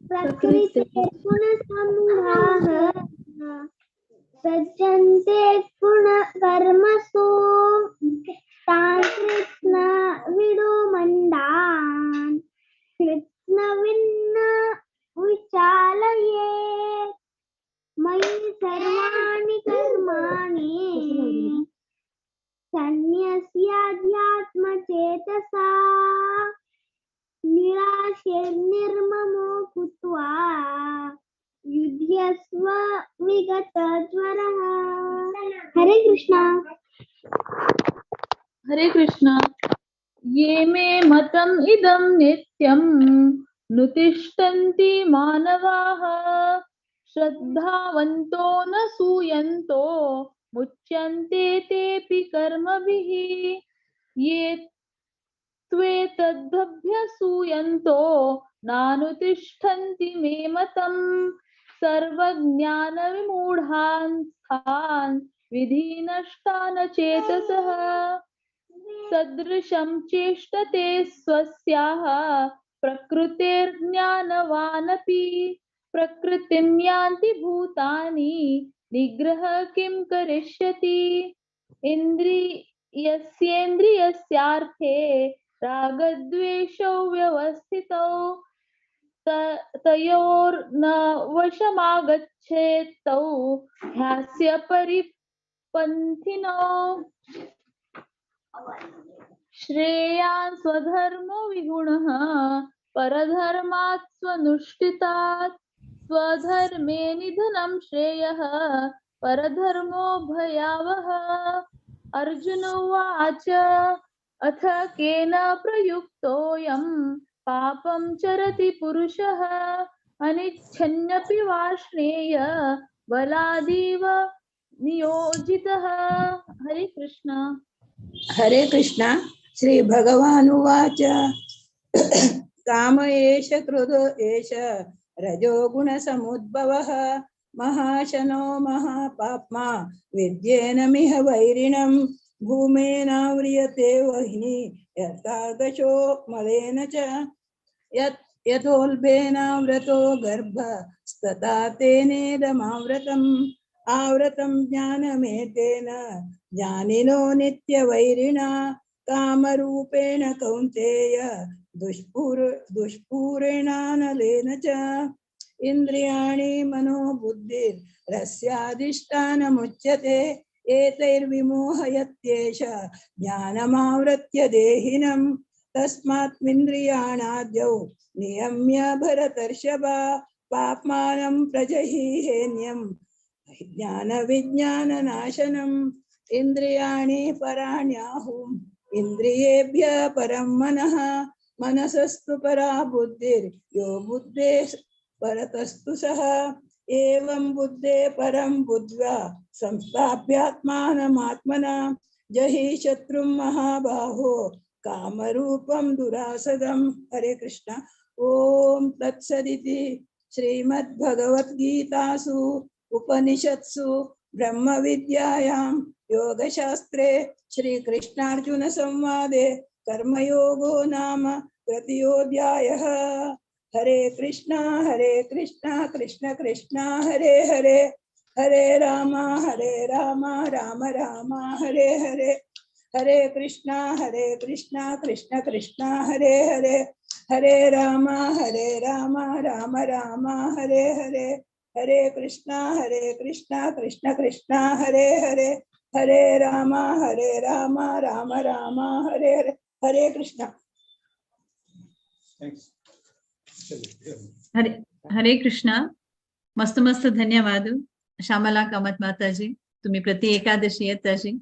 प्रकृतेर्गुणसमूहाः सज्जन्ते गुणकर्मसु तान् कृत्स्नविदो मन्दान् कृत्स्नविन्न विचालयेत्। मयि सर्वाणि कर्माणि सन्न्यस्याध्यात्मचेतसा निराशैर्निर्ममो भूत्वा युध्यस्व विगतज्वरः। हरे कृष्णा। हरे कृष्णा। ये मे मतम् इदं नित्यं नुतिष्ठन्ति मानवाः श्रद्धावन्तो न सूयन्तो मुच्यन्ते तेऽपि कर्मभिः। ये त्वेतदभ्यसूयन्तो नानुतिष्ठन्ति मे मतम् सर्वज्ञानविमूढान् स्थान् विधिनष्टान् चेतसः। सदृशं चेष्टते स्वस्याः प्रकृतेर्ज्ञानवानपि प्रकृतिं यान्ति भूतानि निग्रह किं करिष्यति। इन्द्रियस्येन्द्रियस्यार्थे रागद्वेषौ व्यवस्थितौ तयोर्न वशमागच्छेत्तौ ह्यास्य परिपन्थिनौ। श्रेयान् स्वधर्मो विगुणः परधर्मात् स्वनुष्ठितात् स्वधर्मे निधनं श्रेयः परधर्मो भयावह। अर्जुन उवाच अथ केन प्रयुक्तोऽयं पापं चरति पुरुषः अनिच्छन्नपि वार्ष्णेय बलादिव नियोजितः। हरे कृष्णा। हरे कृष्णा। श्री भगवानुवाच काम एष क्रोध एष रजोगुणसमुद्भवः महाशनो महापाप्मा विद्येनमिह वैरिणं भूमेनाव्रियते वह्नि यथार्दशो मलेन च यथोल्बेनाव्रतो गर्भस्तथा तेनेदमाव्रतम् आवृतं ज्ञानमेतेन ज्ञानिनो नित्यवैरिणा कामरूपेण कौन्तेय दुष्पूरेणानलेन च। इंद्रियाणि मनो बुद्धिरस्याधिष्ठानमुच्यते एतैर्विमोहयत्येष ज्ञानमावृत्य देहिनं तस्मात्मिन्द्रियाणाद्यौ नियम्य भरतर्षभ पाप्मानं प्रजहीहेन्यं ज्ञानविज्ञाननाशनम्। इंद्रियाणि पराण्याहुम् इंद्रियेभ्य परं मनः मनसस्तु परा बुद्धिर्यो बुद्धे परतस्तु सः। एवं बुद्धे परं बुद्ध्वा संस्थाप्यात्मानमात्मना जहि शत्रुं महाबाहो कामरूपं दुरासदं। हरे कृष्ण। ओम तत्सदिति श्रीमद्भगवद्गीतासु उपनिषत्सु ब्रह्मविद्यायां योगशास्त्रे श्रीकृष्णार्जुन संवादे कर्मयोगो नाम तृतीयोऽध्यायः। हरे कृष्णा कृष्ण कृष्ण हरे हरे, हरे राम राम राम हरे हरे, हरे कृष्णा कृष्ण कृष्ण हरे हरे, हरे राम राम राम हरे हरे, हरे कृष्णा कृष्ण कृष्ण हरे हरे, हरे राम राम राम हरे हरे, हरे कृष्णा। हरे हरे कृष्णा। मस्त मस्त धन्यवाद श्यामला कामत माताजी, तुम्ही प्रति एकादशी येताजी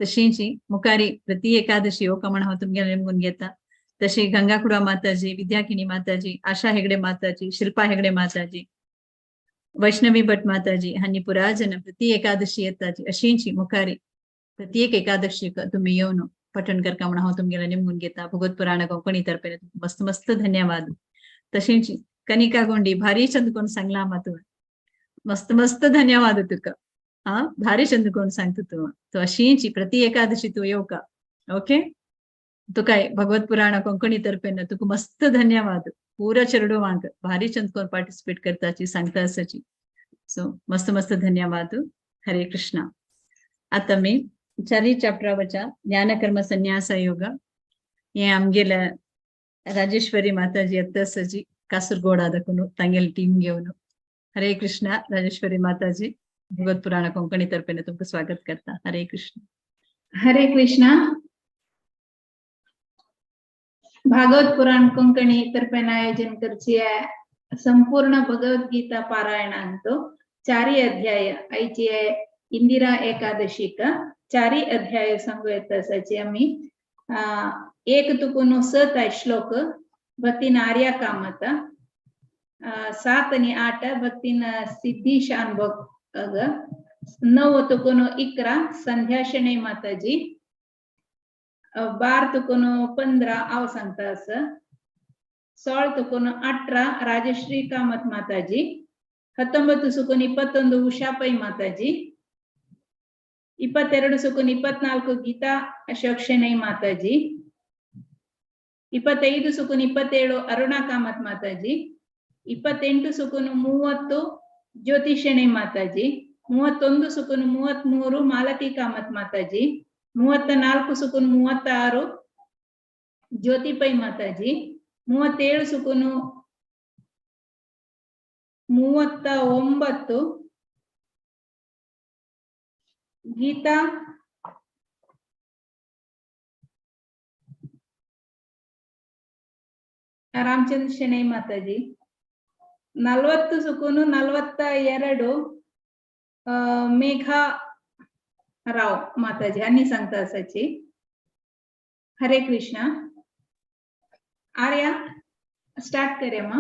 तशींची मुखारी प्रति एकादशी येवका म्हण हांव तुमगेले निमगून घेता. तशी गंगाकुडा माताजी, विद्याकिनी माताजी, आशा हेगडे माताजी, शिल्पा हेगडे माताजी, वैष्णवी भट माताजी हांनी पुराजन प्रति एकादशी येताची. अशींची मुखारी प्रत्येक एकादशी तुम्ही येवन पठण करका म्हण हांव तुमगेले निमगून घेता. भगवत पुराण कोंकणी तर्फे मस्त मस्त धन्यवाद. तशींची कनिका गोंडी भारी चंद कोण सांगला मा तुवें, मस्त मस्त धन्यवाद तुका. हा भारी चंद कोण सांगता तूं. तो अशींची प्रति एकादशी तूं येवका. ओके, तुकाय भगवत पुराण कोंकणी तर्फे तुका मस्त धन्यवाद. पुरा चेडवांक भारी चंद कोण पार्टिसिपेट करताची सांगता आसाची. सो मस्त मस्त धन्यवाद. हरे कृष्णा. आता मी चारी चॅप्टरावरच्या ज्ञानकर्म संन्यास योग हे आमगेल्या राजेश्वरी माताजी अत्तासाची कासरगोड तांगेली टीम घेवन. हरे कृष्णा राजेश्वरी माताजी, भगवत पुराण कोंकणी तर्फेने तुमकां स्वागत करता. हरे कृष्ण. हरे कृष्णा. भागवत पुराण कोंकणी तर्फेन आयोजन करची संपूर्ण भगवद्गीता पारायणांतो चारी अध्याय आयची इंदिरा एकादशीक चारी अध्याय सांगू येता आसाची आमी. एक तुकून 7 श्लोक भक्तीन आर्या कामत, 7 आणि 8 भक्तीन सिद्धी शानभोग, 9 तुकून 11 संध्या शनै माताजी, 12 तुकून 15 हांव सांगता आसा, 16 तुकून 18 राजश्री कामत माताजी, 19 सुकून 21 उषा पै माताजी, 22 सुकून 24 गीता अशोक शनै माताजी, 25 सुकून 27 अरुणा कामत माताजी, 28 सुकून 30 ज्योತಿ शनै माताजी, 31 सुकून 33 मालती कामत माताजी, 34 सुकून 36 ज्योति पै माताजी, 37 सुकून 39 गीता रामचंद्र शनै माताजी, 40 सुकून 42 मेघा राव माताजी हांणी सांगता आसाची. हरे कृष्णा. आर्या स्टार्ट करे मा.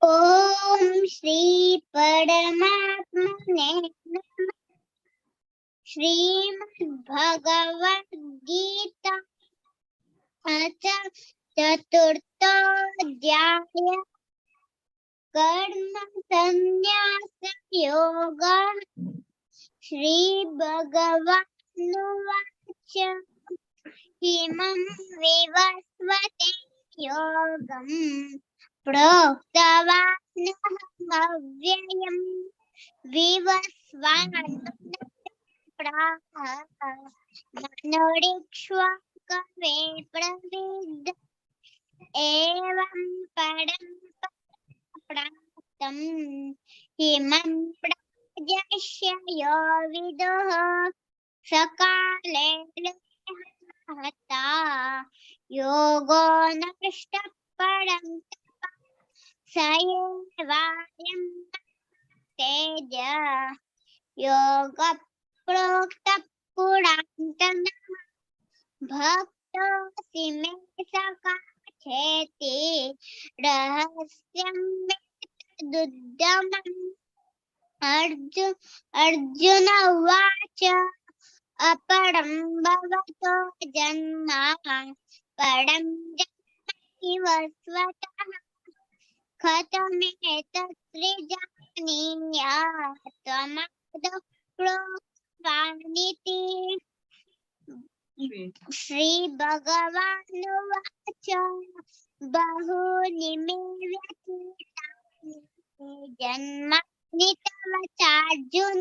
ओम श्री परमात्मने नमः. श्रीमद् भगवद् गीता चतुर्थोऽध्याय कर्म संन्यास योग. श्री भगवानुवाच इमं विवस्वते योगं प्रोक्तवानहमव्ययं विवस्वान् प्राह मनोरिक्ष्वाकवे प्रविद् एवं परं प्राप्तं हिमं प्राजस्य यो विदुः सकाले हता योगो नष्टः परं तपः स एवायं तेज योगप्रोक्तः पुरातनः भक्तोऽसि मे सखाचेति रहस्यं एतदुत्तमम्. अर्जुन उवाच अपरं भवतो जन्म परं जन्म स्वतः कथमेतत् त्रिजानीयात् त्वमादौ प्रोक्तवानिति. श्री भगवानुवाच बहूनि मे व्यतीतानि जन्मानि तव चार्जुन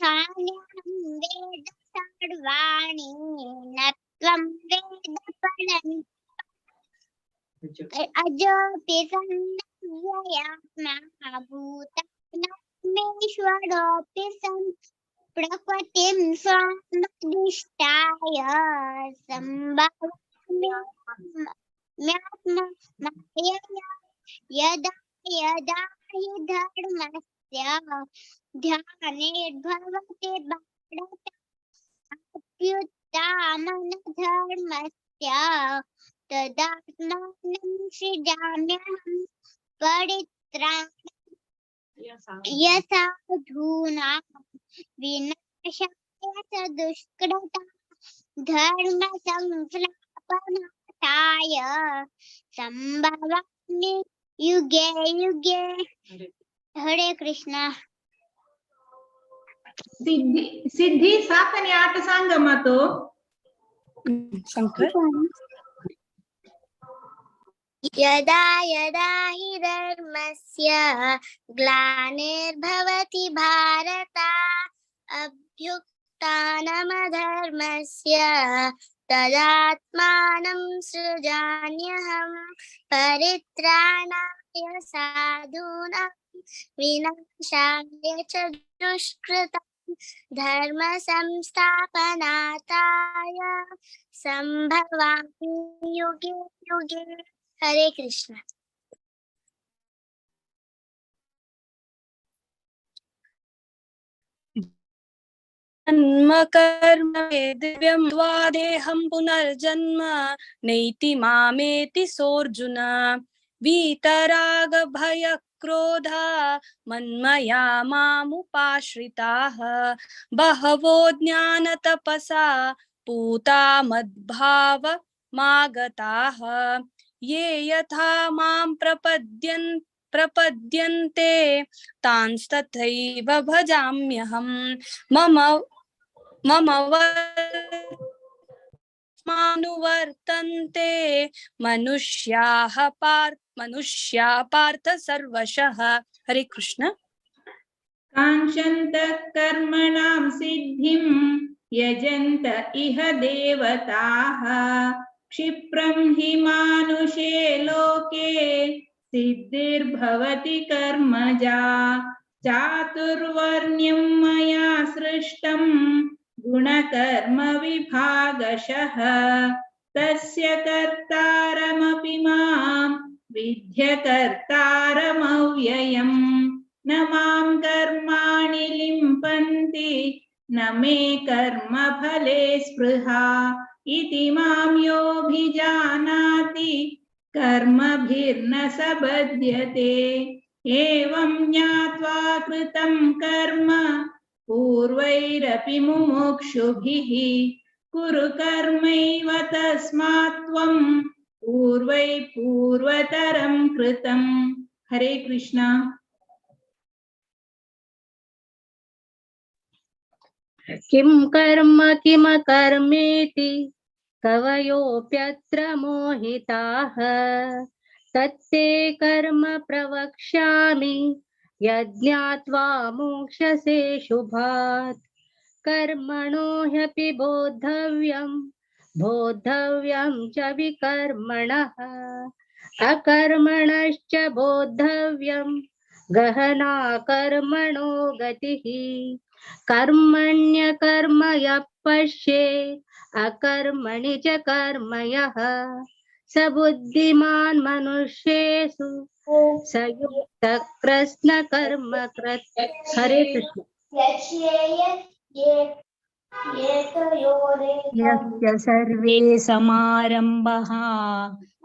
तान्यहं वेद सर्वाणि न त्वं वेद परं अजोऽपि सन्नव्ययात्मा भूतानामीश्वरोऽपि सन् प्रकृतिं स्वामधिष्ठाय सम्भवाम्यात्म मायया यदा यदा हि धर्मस्य ध्यानेर्भवति भारत अभ्युत्थानमधर्मस्य तदात्मानं सृजाम्यहं परित्राणाय साधूनां विनाशाय च दुष्कृतां धर्म संस्थापनार्थाय संभवामि युगे युगे। हरे कृष्णा। सिद्धी सिद्धी 7 आणि 8 सांगा मातो। यदा यदा हि धर्मस्य ग्लानिर्भवति भारत अभ्युत्थानमधर्मस्य तदात्मानं सृजाम्यहं परित्राणाय साधूनां विनाशाय च दुष्कृतां धर्म संस्थापनार्थाय संभवामि युगे युगे। हरे कृष्ण। जन्म कर्म दिव्यं त्वा देहं पुनर्जन्म नैति मामेति सोऽर्जुन वीतराग भय क्रोधा मन्मया मामुपाश्रिताः बहवो ज्ञान तपसा पूता मद्भाव मागताः ये यथा मां प्रपद्यन्ते तांस्तथैव भजाम्यहं मम मम वर्तमानुवर्तन्ते मनुष्याः पार्थ सर्वशः। हरे कृष्ण। काङ्क्षन्तः कर्मणां सिद्धिं यजन्त इह देवताः क्षिप्रं हि मानुषे लोके सिद्धिर्भवति कर्मजा। चातुर्वर्ण्यं मया सृष्टं गुणकर्म विभागशः तस्य कर्तारमपि मां विद्य कर्तारमव्ययम्। न मां कर्माणि लिम्पन्ति न मे कर्मफले स्पृहा इति मां योऽभिजानाति कर्मभिर्न स बध्यते। एवं ज्ञात्वा कृतं कर्म पूर्वैरपि मुमुक्षुभिः कुरु कर्मैव तस्मात् त्वं पूर्वै पूर्वतरं कृतम्। हरे कृष्णा। किं कर्म किमकर्मेति कवयोऽप्यत्र मोहिताः तत्ते कर्म प्रवक्ष्यामि यज्ञात्वा मोक्षसे शुभात्। कर्मणो ह्यपि बोद्धव्यं बोद्धव्यं च विकर्मणः अकर्मणश्च बोद्धव्यं गहना कर्मणो गतिः। कर्मण्यकर्म यः पश्येत् अकर्मणि च कर्म यः स बुद्धिमान् मनुष्येषु स युक्तः कृत्स्न कर्म कृत्। हरे कृष्ण। यस्य सर्वे समारम्भाः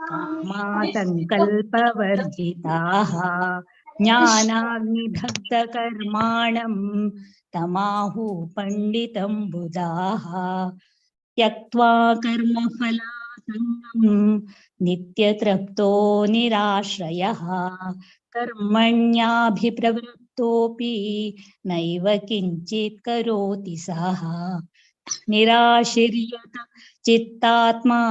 कामासङ्कल्पवर्जिताः ज्ञानाग्निदग्धकर्माणं तमाहु पण्डितं बुधाः। त्यक्त्वा कर्मफलासङ्गं नित्यतृप्तो निराश्रयः कर्मण्याभिप्रवृत्तोऽपि नैव किञ्चित् करोति सः। निराशीर्यत चित्तात्मा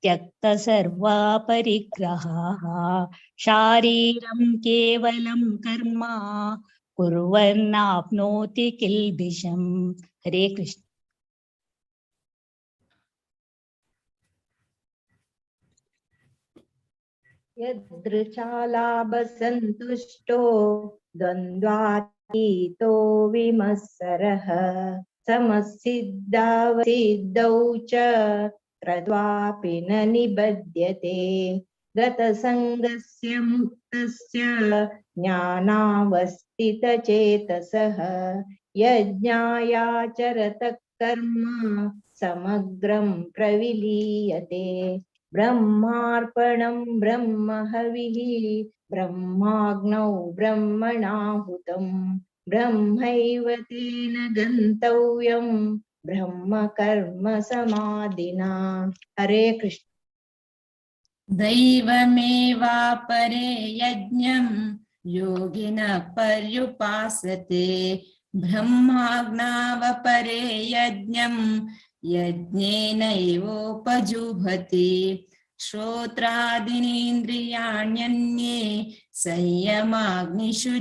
त्यक्त सर्वपरिग्रहाः शारीरं केवलं कर्म कुर्वन्नाप्नोति किल्बिषम्। हरे कृष्ण। यदृच्छालाभसन्तुष्टो द्वन्द्वातीतो विमत्सरः समसिद्धावसिद्धौ च क्रत्वापि न निबध्यते। गतसङ्गस्य मुक्तस्य ज्ञानावस्थितचेतसः स्थितचेतसः यज्ञायाचरतः कर्म समग्रं प्रविलीयते। ब्रह्मार्पणं ब्रह्महविः ब्रह्माग्नौ ब्रह्मणाहुतं ब्रह्मैव तेन गन्तव्यं ब्रह्मकर्म समाधिना। हरे कृष्ण। दैवमेवापरे यज्ञं योगिनः पर्युपासते ब्रह्माग्नावपरे यज्ञं यज्ञेनैवोपजुह्वति। श्रोत्रादीनीन्द्रियाण्यन्ये संयमाग्निषु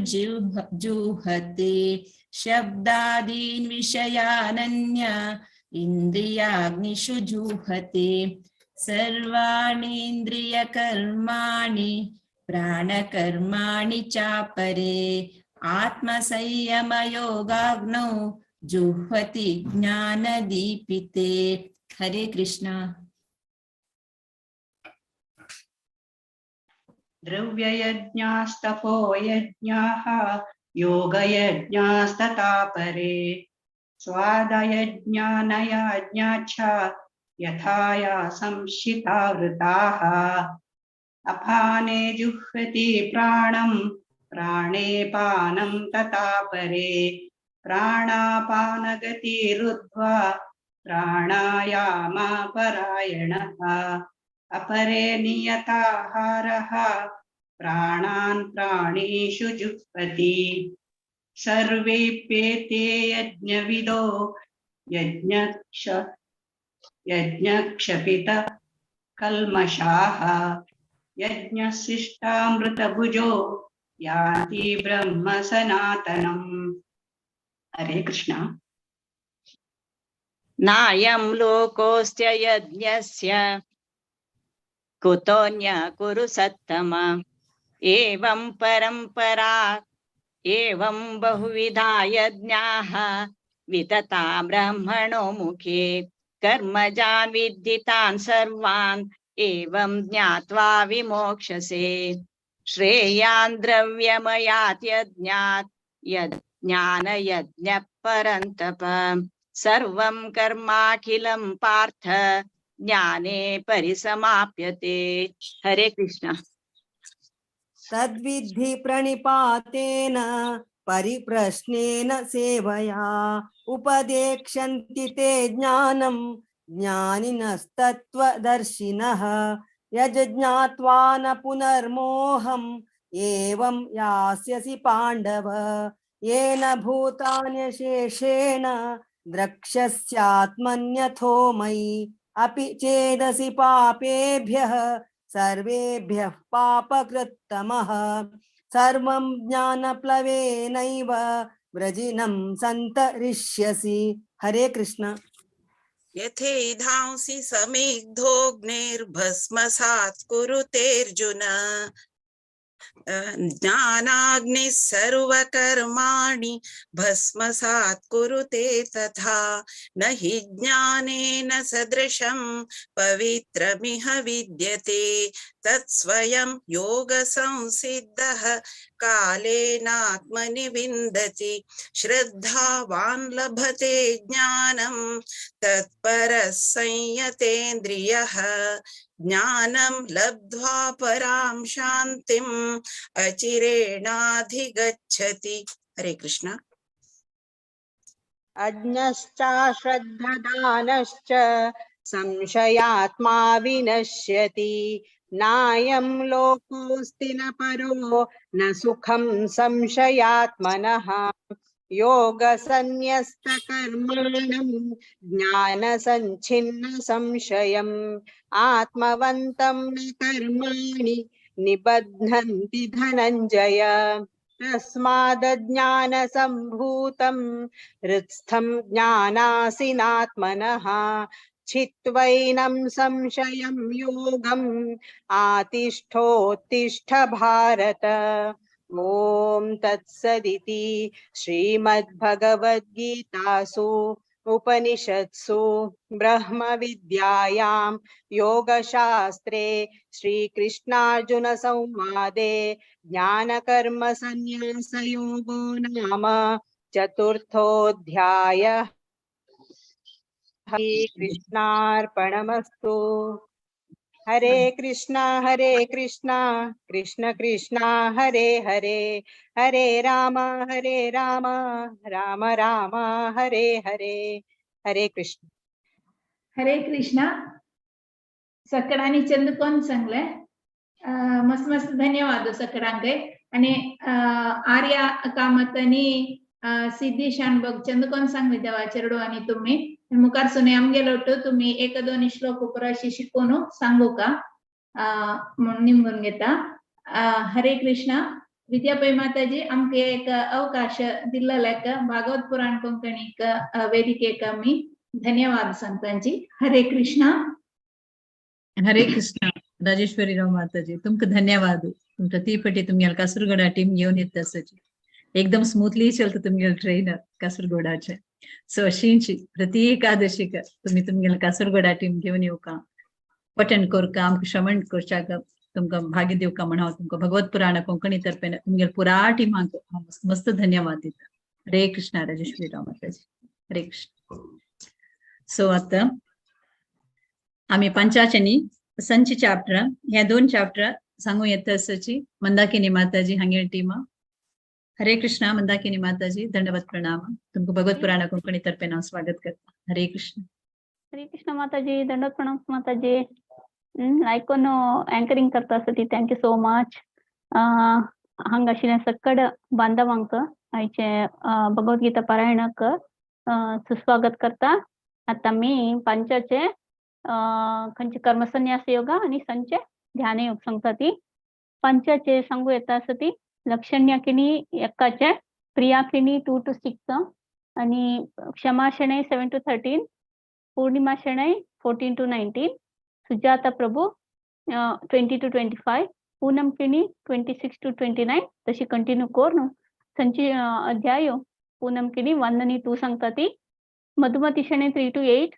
जुह्वति शब्दादीन् विषयानन्य इन्द्रियाग्निषु जुह्वति। सर्वाणीन्द्रियकर्माणि प्राणकर्माणि चापरे आत्मसंयमयोगाग्नौ जुह्वति ज्ञानदीपिते। हरे कृष्णा। द्रव्ययज्ञास्तपो यज्ञाः योगयज्ञास्तथा परे स्वादयज्ञानयज्ञाच्च यथाया संशितावृताः। अपाने जुह्वति प्राणं प्राणे पानं तथा परे प्राणापानगतिरुद्ध्वा प्राणायामपरायणः। अपरे नियताहारः प्राणान् प्राणेषु जुह्वति। सर्वेप्येते यज्ञविदो यज्ञक्षपित कल्मषाः यज्ञशिष्टामृतभुजो यान्ति ब्रह्म सनातनम्। हरे कृष्ण। नायं लोकोऽस्त्य यज्ञस्य कुतोऽन्य कुरु सत्तम। एवं परंपरा एवं बहुविधा यज्ञाः वितता ब्रह्मणो मुखे कर्मजान् विद्धितान् सर्वान् एवं ज्ञात्वा विमोक्षसे। श्रेयान् द्रव्यमयात् यज्ञात् यज्ञानयज्ञः परन्तप। सर्वं कर्माखिलं पार्थ ज्ञाने परिसमाप्यते। हरे कृष्ण। तद्विद्धि प्रणिपातेन परिप्रश्नेन सेवया उपदेक्षन्ति ते ज्ञानं ज्ञानिनस्तत्त्वदर्शिनः। यज्ज्ञात्वा न पुनर्मोहम् एवं यास्यसि पाण्डव। येन भूतान्यशेषेण द्रक्ष्यस्यात्मन्यथो मयि। अपि चेदसि पापेभ्यः सर्वेभ्यः पापकृत्तमः। सर्वं ज्ञानप्लवेनैव व्रजिनं सन्तरिष्यसि। हरे कृष्ण। यथैधांसि समिग्धोऽग्निर्भस्मसात् कुरुतेऽर्जुन। ज्ञानाग्निः सर्वकर्माणि भस्मसात् कुरुते तथा। न हि ज्ञानेन सदृशं पवित्रमिह विद्यते। तत्स्वयं योगसंसिद्धः कालेनात्मनि विन्दति। श्रद्धावान् लभते ज्ञानं तत्परः संयतेन्द्रियः। ज्ञानं लब्ध्वा परां शान्तिम् अचिरेणाधिगच्छति। हरे कृष्ण। अज्ञश्चाश्रद्धदानश्च संशयात्मा विनश्यति। नायं लोकोऽस्ति न परो न सुखं संशयात्मनः। योगसन्न्यस्तकर्माणं ज्ञानसञ्छिन्न संशयम् आत्मवन्तं न कर्माणि निबध्नन्ति धनञ्जय। तस्मादज्ञानसम्भूतं हृत्स्थं ज्ञानासिनात्मनः। छित्त्वैनं संशयं योगम् आतिष्ठोत्तिष्ठ भारत। ॐ तत्सदिति श्रीमद्भगवद्गीतासु उपनिषत्सु ब्रह्मविद्यायां योगशास्त्रे श्रीकृष्णार्जुनसंवादे ज्ञानकर्मसन्न्यासयोगो नाम चतुर्थोऽध्यायः। कृष्णार्पणमस्तु। हरे कृष्णा कृष्ण कृष्ण हरे हरे, हरे राम राम राम हरे हरे। हरे कृष्ण। हरे कृष्ण। सकडांनी चंद कोण सांगले, मस्त मस्त धन्यवाद सकडांक। आणि आर्या कामत आणि सिद्धी शानभोग चंद कोण सांगले देवा चेरडो आणि तुम्ही मुखार सुने आमगेलो तुम्ही एक दोन श्लोक उपराशी शिकोन सांगू का म्हणून निमगून घेता। हरे कृष्णा। विद्यापै माताजी आमकां एक अवकाश दिल्लल्याक भागवत पुराण कोंकणीक वेदिकेक आमी धन्यवाद सांगतांची। हरे कृष्णा। हरे कृष्णा। राजेश्वरी राव माताजी तुमकां धन्यवाद। तुमच्या ती पटी तुमगेल कासरगोडा टीम घेवन येता आसाची, एकदम स्मूथली चलता तुमगेल ट्रेन कासरगोडाचे। सो अशींची प्रति एकादशीक तुम्ही तुमगेल कासरगोडा टीम घेवन येवका, पठण करका, आमकां श्रवण करच्याक तुमकां भाग्य दिवका म्हण हांव तुमकां भगवत पुराण कोंकणी तर्फेन तुमगेल पुरा टिमाक हांव मस्त मस्त धन्यवाद दिता। हरे कृष्णा। राजेश्वरी राव माताजी हरे कृष्ण। सो आतां आमी पंचाचनी संची चॅप्टर ह्या दोन चॅप्टर सांगू येता आसाची मंदाकिनी माताजी हांगेर टिमा। हरे कृष्णा। मंदाकिनी माताजी दंडवत प्रणाम। तुमकां भगवत पुराण कोंकणी तर्फेन हांव स्वागत करता। हरे कृष्ण। हरे कृष्ण माताजी, दंडवत प्रणाम माताजी। आयकून अँकरिंग करता आसा ती, thank you so much. हांगा आशिल्ल्या सकड बांधवांक आयचे भगवद्गीता पारायणाक सुस्वागत करता। आतां आमी पंचाचे खंयचे कर्मसन्यास योगा आनी संचे ध्यान योग सांगता ती। पंचाचे सांगू येता आसा ती लक्षण्याकिनी एकाचे, प्रियाकिनी 2 to 6 आणि क्षमा Shenoi 7 to 13, Purnima Shenoi 14 to 19, Sujata Prabhu 20 to 25, Poonam Kini 26 to 29। तशी कंटिन्यू करून संची अध्याय पूनम किणी 1 आणि 2 सांगता ती। Madhumati Shenoi 3 to 8,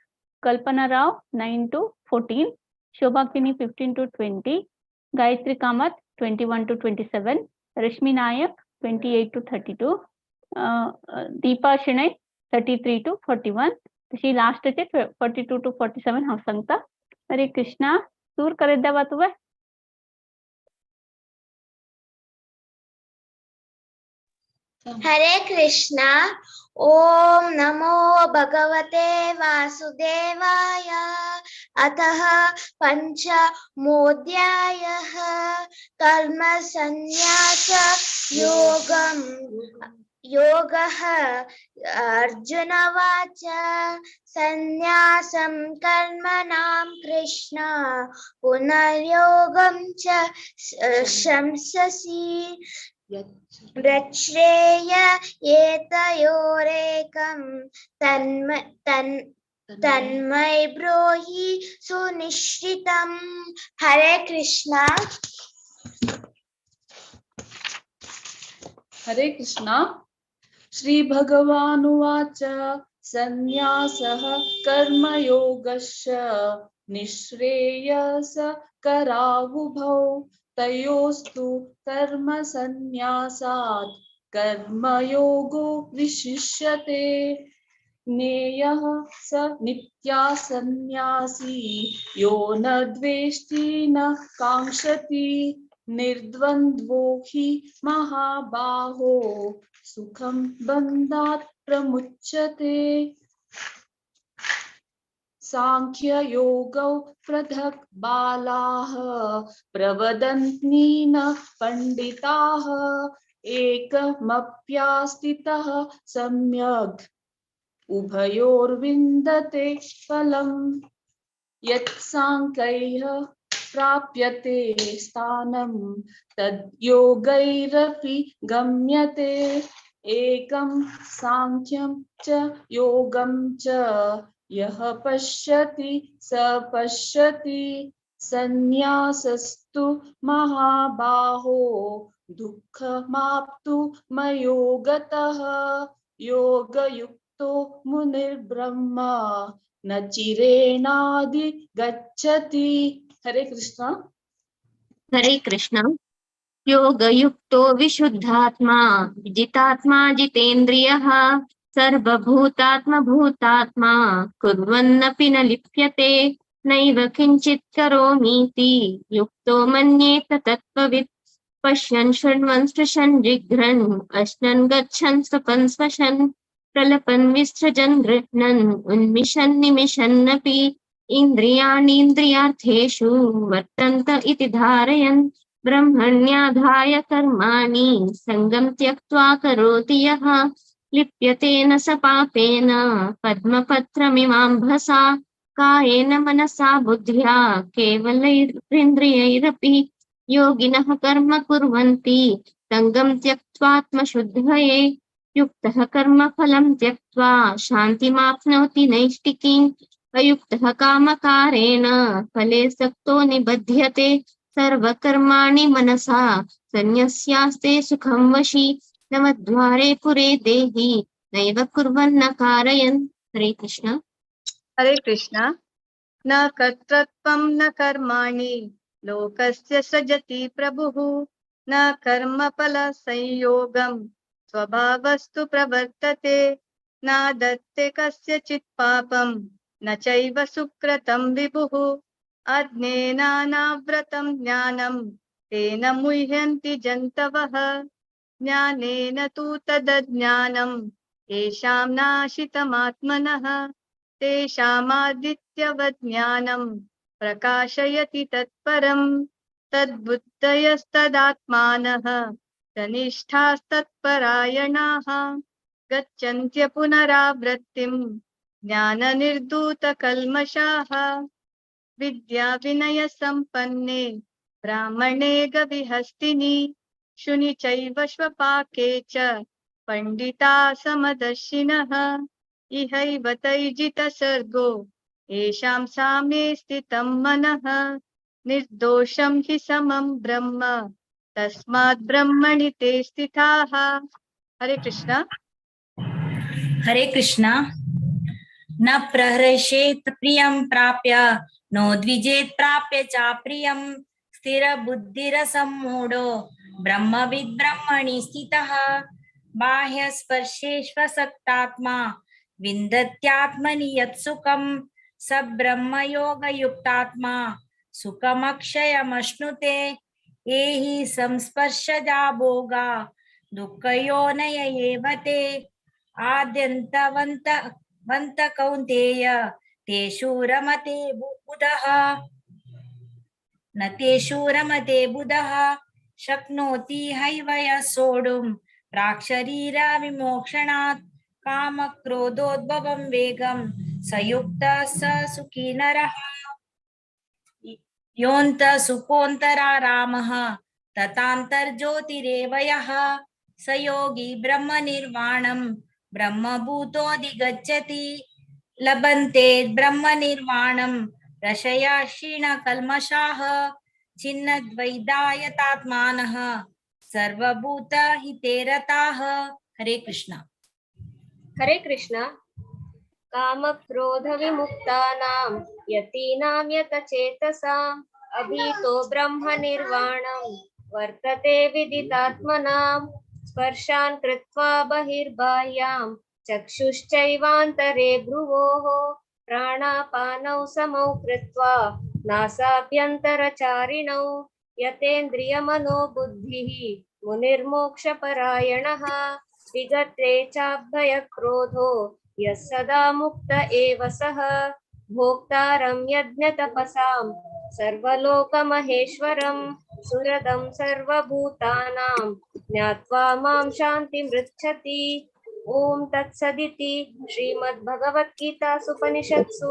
Kalpana Rao 9 to 14, Shobha Kini 15 to 20, Gayatri Kamath 21 to 27, Rashmi Nayak 28 to 32, Deepa Shenoi 33 to 41, तशी लास्टचे 42 to 47 हांव सांगता। हरे कृष्णा। सूर करे देवा तुवें। हरे कृष्णा। ओम नमो भगवते वासुदेवाय। अतः पंचमोऽध्यायः कर्मसन्न्यास योगम् योगः। अर्जुनवाच सन्न्यासं कर्मणां कृष्ण पुनर्योगं च शंससि श्रेय एतयोरेकं तन्मय ब्रूहि सुनिश्चितम्। हरे कृष्णा। हरे कृष्णा। श्री भगवानुवाच संन्यासः कर्मयोगश्च निःश्रेयस करावुभौ तयोस्तु कर्मसन्न्यासात् कर्मयोगो विशिष्यते। ज्ञेयः स नित्यासन्यासी यो न द्वेष्टि न काङ्क्षति निर्द्वन्द्वो हि महाबाहो सुखं बन्धात् प्रमुच्यते। सांख्ययोगौ पृथक् बालाः प्रवदन्ति न पण्डिताः एकमप्यास्थितः सम्यग् उभयोर्विन्दते फलम्। यत्साङ्ख्यैः प्राप्यते स्थानं तद्योगैरपि गम्यते। एकं सांख्यं च योगं च यः पश्यति स पश्यति। संन्यासस्तु महाबाहो दुःखमाप्तु मयोगतः। योगयुक्तस्य योगयुक्तो मुनिर्ब्रह्म न चिरेणादि गच्छति। हरे कृष्णा। हरे कृष्णा। योगयुक्तो विशुद्धात्मा जितात्मा जितेन्द्रियः सर्वभूतात्मभूतात्मा कुर्वन्नपि न लिप्यते नैव किञ्चित् करोमीति युक्तो मन्येत तत्त्ववित्। पश्यन् शृण्वन् स्पृशन् जिघ्रन् अश्नन् गच्छन् स्वपन् स्वशन् प्रलपन् विसृजन् गृह्णन् उन्मिषन् निमिषन्नपि इन्द्रियाणीन्द्रियार्थेषु वर्तन्त इति धारयन् ब्रह्मण्याधाय कर्माणि सङ्गं त्यक्त्वा करोति यः लिप्यते न स पापेन पद्मपत्रमिवाम्भसा कायेन मनसा बुद्ध्या केवलैरिन्द्रियैरपि योगिनः कर्म कुर्वन्ति सङ्गं त्यक्त्वात्मशुद्धये युक्तः कर्मफलं त्यक्त्वा शान्तिमाप्नोति नैष्टिकीम् अयुक्तः कामकारेण फले सक्तो निबध्यते सर्वकर्माणि मनसा सन्न्यस्यास्ते सुखं वशी नवद्वारे पुरे देहि नैव कुर्वन्न कारयन्। हरे कृष्ण। हरे कृष्ण। न कर्तृत्वं न कर्माणि लोकस्य सृजति प्रभुः न कर्मफलसंयोगं स्वभावस्तु प्रवर्तते न दत्ते कस्यचित् पापं न चैव सुकृतं विभुः अज्ञेनानाव्रतं ज्ञानं तेन मुह्यन्ति जन्तवः ज्ञानेन तु तदज्ञानं येषां नाशितमात्मनः तेषामादित्यवज्ञानं प्रकाशयति तत्परं तद्बुद्धयस्तदात्मानः तनिष्ठास्तत्परायणाः गच्छन्त्य पुनरावृत्तिं ज्ञाननिर्धूतकल्मषाः। विद्याविनयसम्पन्ने ब्राह्मणे गविहस्तिनि शुनि चैव श्वपाके च पण्डिता समदर्शिनः इहैव तैजितसर्गो येषां साम्ये स्थितं मनः निर्दोषं हि समं ब्रह्म तस्मात् ब्रह्मणि ते स्थिताः। हरे कृष्ण। हरे कृष्ण। न प्रहर्षेत् प्रियं प्राप्य नो द्विजेत् प्राप्य चाप्रियं स्थिरबुद्धिरसम्मूढो ब्रह्मविद् ब्रह्मणि स्थितः। बाह्यस्पर्शेष्वसक्तात्मा विन्दत्यात्मनि यत्सुखं स ब्रह्मयोगयुक्तात्मा सुखमक्षयमश्नुते। एहि संस्पर्शजा भोगा दुःखयोनय एव ते आद्यन्तवन्त वन्त कौन्तेय तेषु रमते बुधः न तेषु रमते बुधः। शक्नोति हैव यः सोढुं प्राक्शरीरविमोक्षणात् कामक्रोधोद्भवं वेगं स युक्तः स सुखी नरः। योऽन्तः सुखोऽन्तरारामः तथान्तर्ज्योतिरेव यः स योगी ब्रह्मनिर्वाणं ब्रह्मभूतोऽधिगच्छति। लभन्ते ब्रह्मनिर्वाणं रशया क्षीणकल्मषाः छिन्नद्वैधायतात्मानः सर्वभूतहिते रताः। हरे कृष्ण। हरे कृष्ण। कामक्रोधविमुक्तानां यतीनां यतचेतसाम् अभीतो ब्रह्मनिर्वाणं वर्तते विदितात्मनां। स्पर्शान् कृत्वा बहिर्बाह्यां चक्षुश्चैवान्तरे भ्रुवोः प्राणापानौ समौ कृत्वा नासाभ्यन्तरचारिणौ यतेन्द्रियमनोबुद्धिः मुनिर्मोक्षपरायणः। विगते चाभयक्रोधो यः सदा मुक्त एव सः। भोक्तारं यज्ञतपसां सर्वलोकमहेश्वरं सुहृदं सर्वभूतानां ज्ञात्वा मां शान्तिमृच्छति। ॐ तत्सदिति श्रीमद्भगवद्गीतासुपनिषत्सु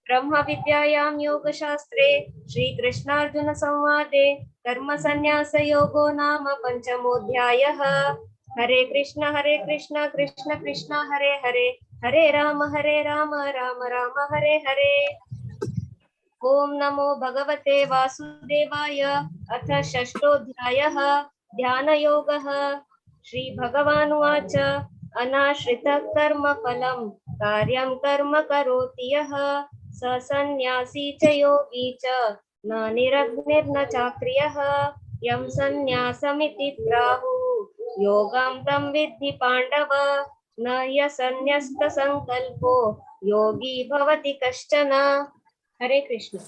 ब्रह्मविद्यायां योगशास्त्रे श्रीकृष्णार्जुनसंवादे कर्मसन्न्यासयोगो नाम पञ्चमोऽध्यायः। हरे कृष्ण कृष्ण कृष्ण हरे हरे, हरे राम राम राम हरे हरे। ॐ नमो भगवते वासुदेवाय। अथ षष्ठोऽध्यायः ध्यानयोगः। श्री भगवानुवाच। अनाश्रितः कर्मफलं कार्यं कर्म करोति यः स सन्न्यासी च योगी च न निरग्निर्न चाक्रियः। यं सन्न्यासमिति प्राहुः योगं तं विद्धि पाण्डव। न ह्यसन्न्यस्तसङ्कल्पो योगी भवति कश्चन। हरे कृष्ण।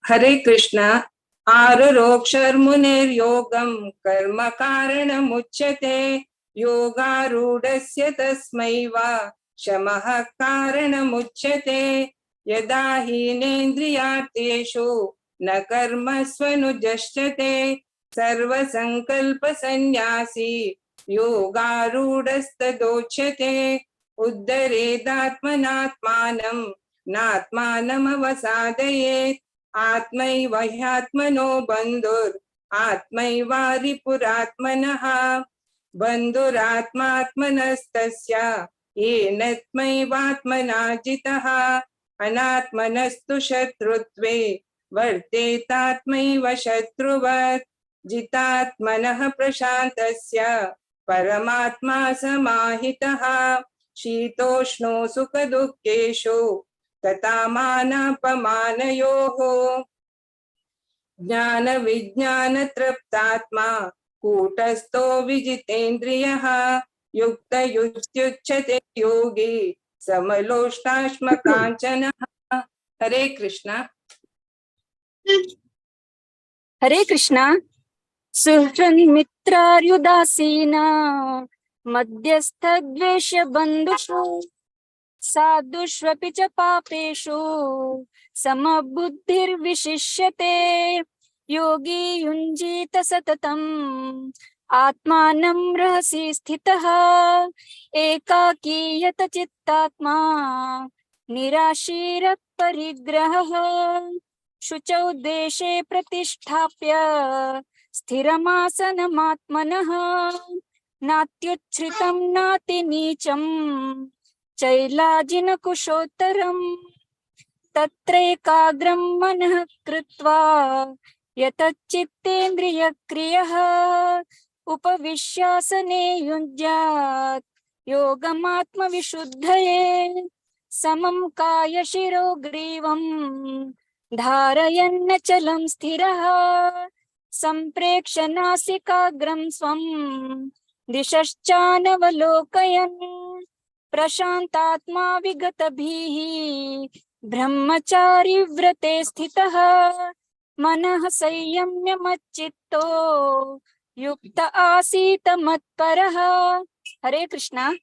हरे कृष्ण। आरुरोक्षर्मुनिर्योगं कर्म कारणमुच्यते योगारूढस्य तस्मै वा शमः कारणमुच्यते। यदा हीनेन्द्रियार्थेषु न कर्म स्वनुजश्चते सर्वसङ्कल्पसन्न्यासी योगारूढस्तदोच्यते। उद्धरेदात्मनात्मानं नात्मानमवसादयेत् आत्मैव ह्यात्मनो बन्धुर् आत्मैवारिपुरात्मनः बन्धुरात्मात्मनस्तस्य येनत्मैवात्मना जितः। अनात्मनस्तु शत्रुत्वे वर्तेतात्मैव शत्रुवत् जितात्मनः प्रशान्तस्य परमात्मा समाहितः। शीतोष्णो सुखदुःखेषु तथा मानापमानयोः ज्ञानविज्ञानतृप्तात्मा कूटस्थो विजितेन्द्रियः युक्तयुक्त्युच्यते योगी समलोष्टाश्मकाञ्चनः। हरे कृष्ण। हरे कृष्ण। सुहृन्मित्रार्युदासीना मध्यस्थद्वेषबन्धुषु साधुष्वपि च पापेषु समबुद्धिर्विशिष्यते। योगी युञ्जीत सततम् आत्मानं रहसि स्थितः एकाकीयत चित्तात्मा निराशीरपरिग्रहः। शुचौ देशे प्रतिष्ठाप्य स्थिरमासनमात्मनः नात्युच्छ्रितं नातिनीचं चैलाजिनकुशोत्तरम्। तत्रैकाग्रं मनः कृत्वा यतच्चित्तेन्द्रियक्रियः उपविश्यासने युञ्ज्यात् योगमात्मविशुद्धये। समं कायशिरोग्रीवं धारयन्नचलं स्थिरः सम्प्रेक्ष्य नासिकाग्रं स्वं दिशश्चानवलोकयन्। प्रशान्तात्मा विगतभीः ब्रह्मचारी व्रते स्थितः मनः संयम्य मच्चित्तो युक्त आसीत मत्परः। हरे कृष्णा।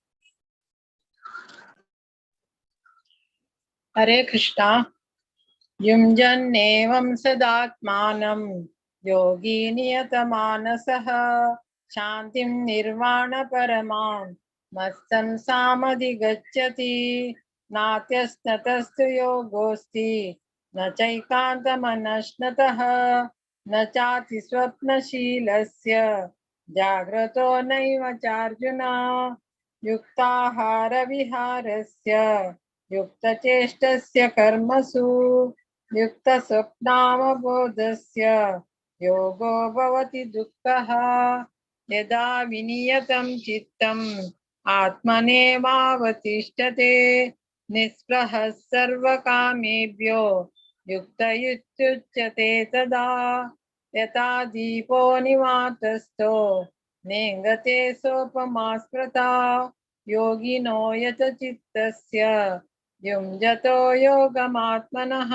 हरे कृष्णा। युञ्जन्नेवं सदात्मानं योगी नियतमानसः शान्तिं निर्वाणपरमां मत्सं सामधिगच्छति। नात्यस्ततस्तु योगोऽस्ति न चैकान्तमनश्नतः न चातिस्वप्नशीलस्य जाग्रतो नैव चार्जुन। युक्ताहारविहारस्य युक्तचेष्टस्य कर्मसु युक्तस्वप्नावबोधस्य योगो भवति दुःखः। यदा विनियतं चित्तम् आत्मनेवावतिष्ठते निःस्पृहः सर्वकामेभ्यो युक्तयुत्युच्यते तदा। यथा दीपो निवातस्थो नेङ्गते सोपमा स्मृता योगिनो यत चित्तस्य युञ्जतो योगमात्मनः।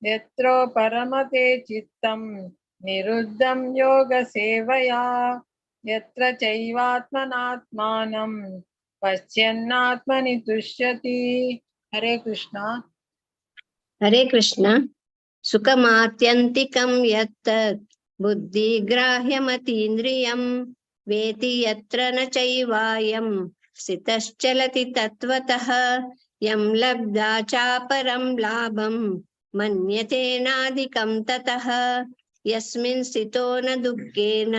यत्रो परमते चित्तं निरुद्धं योगसेवया यत्र चैवात्मनात्मानं पश्यन्नात्मनि तुष्यति। हरे कृष्णा। हरे कृष्ण। सुखमात्यन्तिकं यत्तत् बुद्धिग्राह्यमतीन्द्रियं वेति यत्र न चैवायं स्थितश्चलति तत्त्वतः। यं लब्धा चापरं लाभं मन्यते नाधिकं ततः। यस्मिन् स्थितो न दुःखेन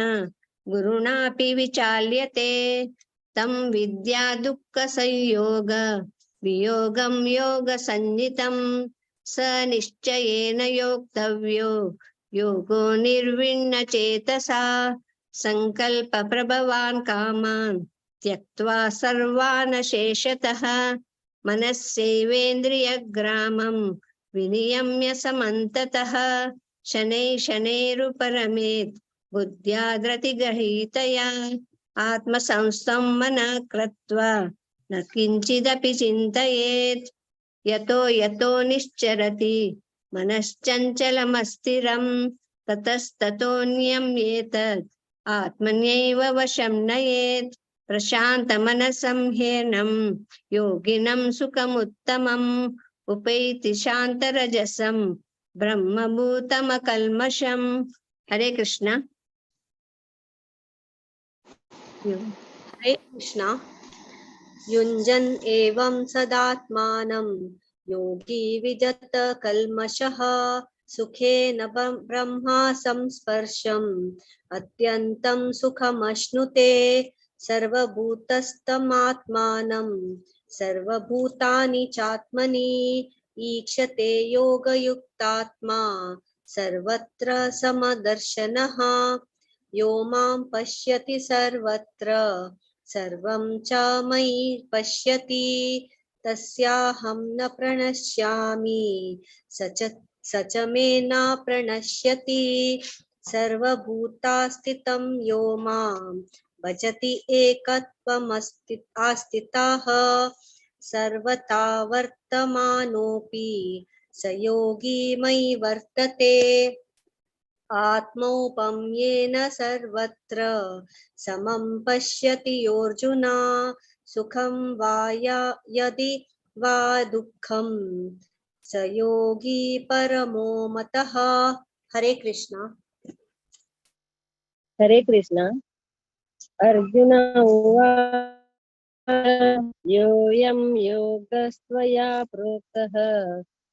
गुरुणापि विचाल्यते तं विद्या दुःखसंयोग वियोगं योगसंज्ञितं स निश्चयेन योक्तव्यो योगो निर्विण्ण चेतसा। संकल्प प्रभवान् कामान् त्यक्त्वा सर्वानशेषतः। मनस्यैवेन्द्रियग्रामं विनियम्य समन्ततः शनैः शनैरुपरमेत् बुद्ध्या धृतिगृहीतया। आत्मसंस्थं मनः कृत्वा न किञ्चिदपि चिन्तयेत्। यतो यतो निश्चरति मनश्चञ्चलमस्थिरं ततस्ततो नियम्येतत् आत्मन्यैव वशं नयेत्। प्रशान्तमनसं ह्येनं योगिनं सुखमुत्तमम् उपैति शान्तरजसं ब्रह्मभूतमकल्मषम्। हरे कृष्ण। हरे कृष्ण। युञ्जन् एवं सदात्मानं योगी विजत कल्मषः सुखेन ब्रह्मा संस्पर्शम् अत्यन्तं सुखमश्नुते। सर्वभूतस्थमात्मानं सर्वभूतानि चात्मनि ईक्षते योगयुक्तात्मा सर्वत्र समदर्शनः। यो मां पश्यति सर्वत्र सर्वं च मयि पश्यति तस्याहं न प्रणश्यामि स च मे न प्रणश्यति। सर्वभूतास्थितं यो मां भजति एकत्वमस्ति आस्थितः सर्वथा वर्तमानोऽपि स योगी मयि वर्तते। आत्मौपम्येन सर्वत्र समं पश्यति योऽर्जुन सुखं वा यदि वा दुःखं स योगी परमो मतः। हरे कृष्णा। हरे कृष्णा। अर्जुन उवाच योऽयं योगस्त्वया प्रोक्तः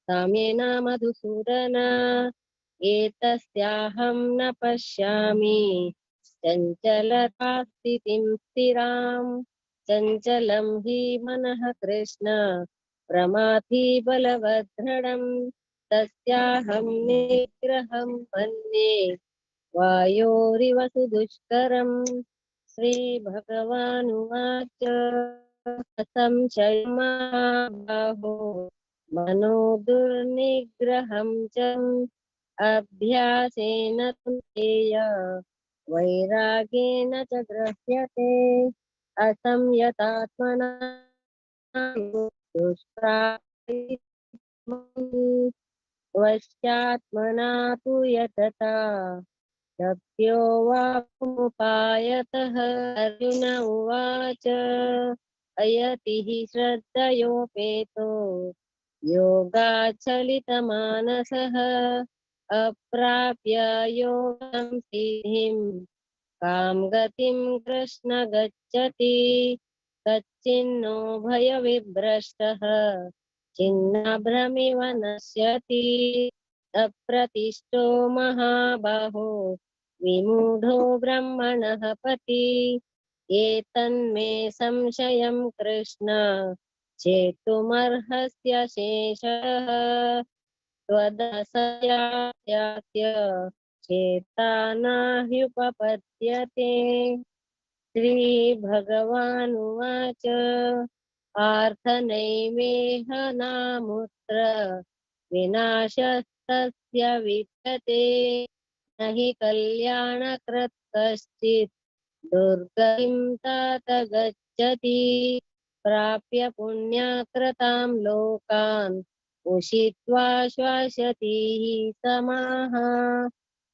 साम्येन मधुसूदन एतस्याहं न पश्यामि चञ्चलता स्थितिं स्थिरां। चञ्चलं हि मनः कृष्ण प्रमाथि बलवदृढं तस्याहं निग्रहं मन्ये वायोरिव सुदुष्करम्। श्रीभगवानुवाच असंशयं महाबाहो मनो दुर्निग्रहं च अभ्यासेन कौन्तेय वैरागेण च गृह्यते। असंयतात्मना दुष्प्राप्तिं वश्यात्मना तु यतता शक्यो वापुपायतः। अर्जुन उवाच अयतिः श्रद्धयोपेतो योगाचलितमानसः अप्राप्य योगं सिद्धिं कां गतिं कृष्ण गच्छति। कच्चिन्नो भयविभ्रष्टः छिन्नाभ्रमिव नश्यति। अप्रतिष्ठो महाबाहो विमूढो ब्रह्मणः पति। एतन्मे संशयं कृष्ण छेतुमर्हस्य शेषः। त्वदसयास्य चेता नाह्युपपद्यते। श्रीभगवानुवाच पार्थनैवेह नामुत्र विनाशस्तस्य विद्यते। न हि कल्याणकृत् कश्चित् दुर्गतिं तात गच्छति। प्राप्य पुण्यकृतां लोकान् उषित्वा श्वासति समाः।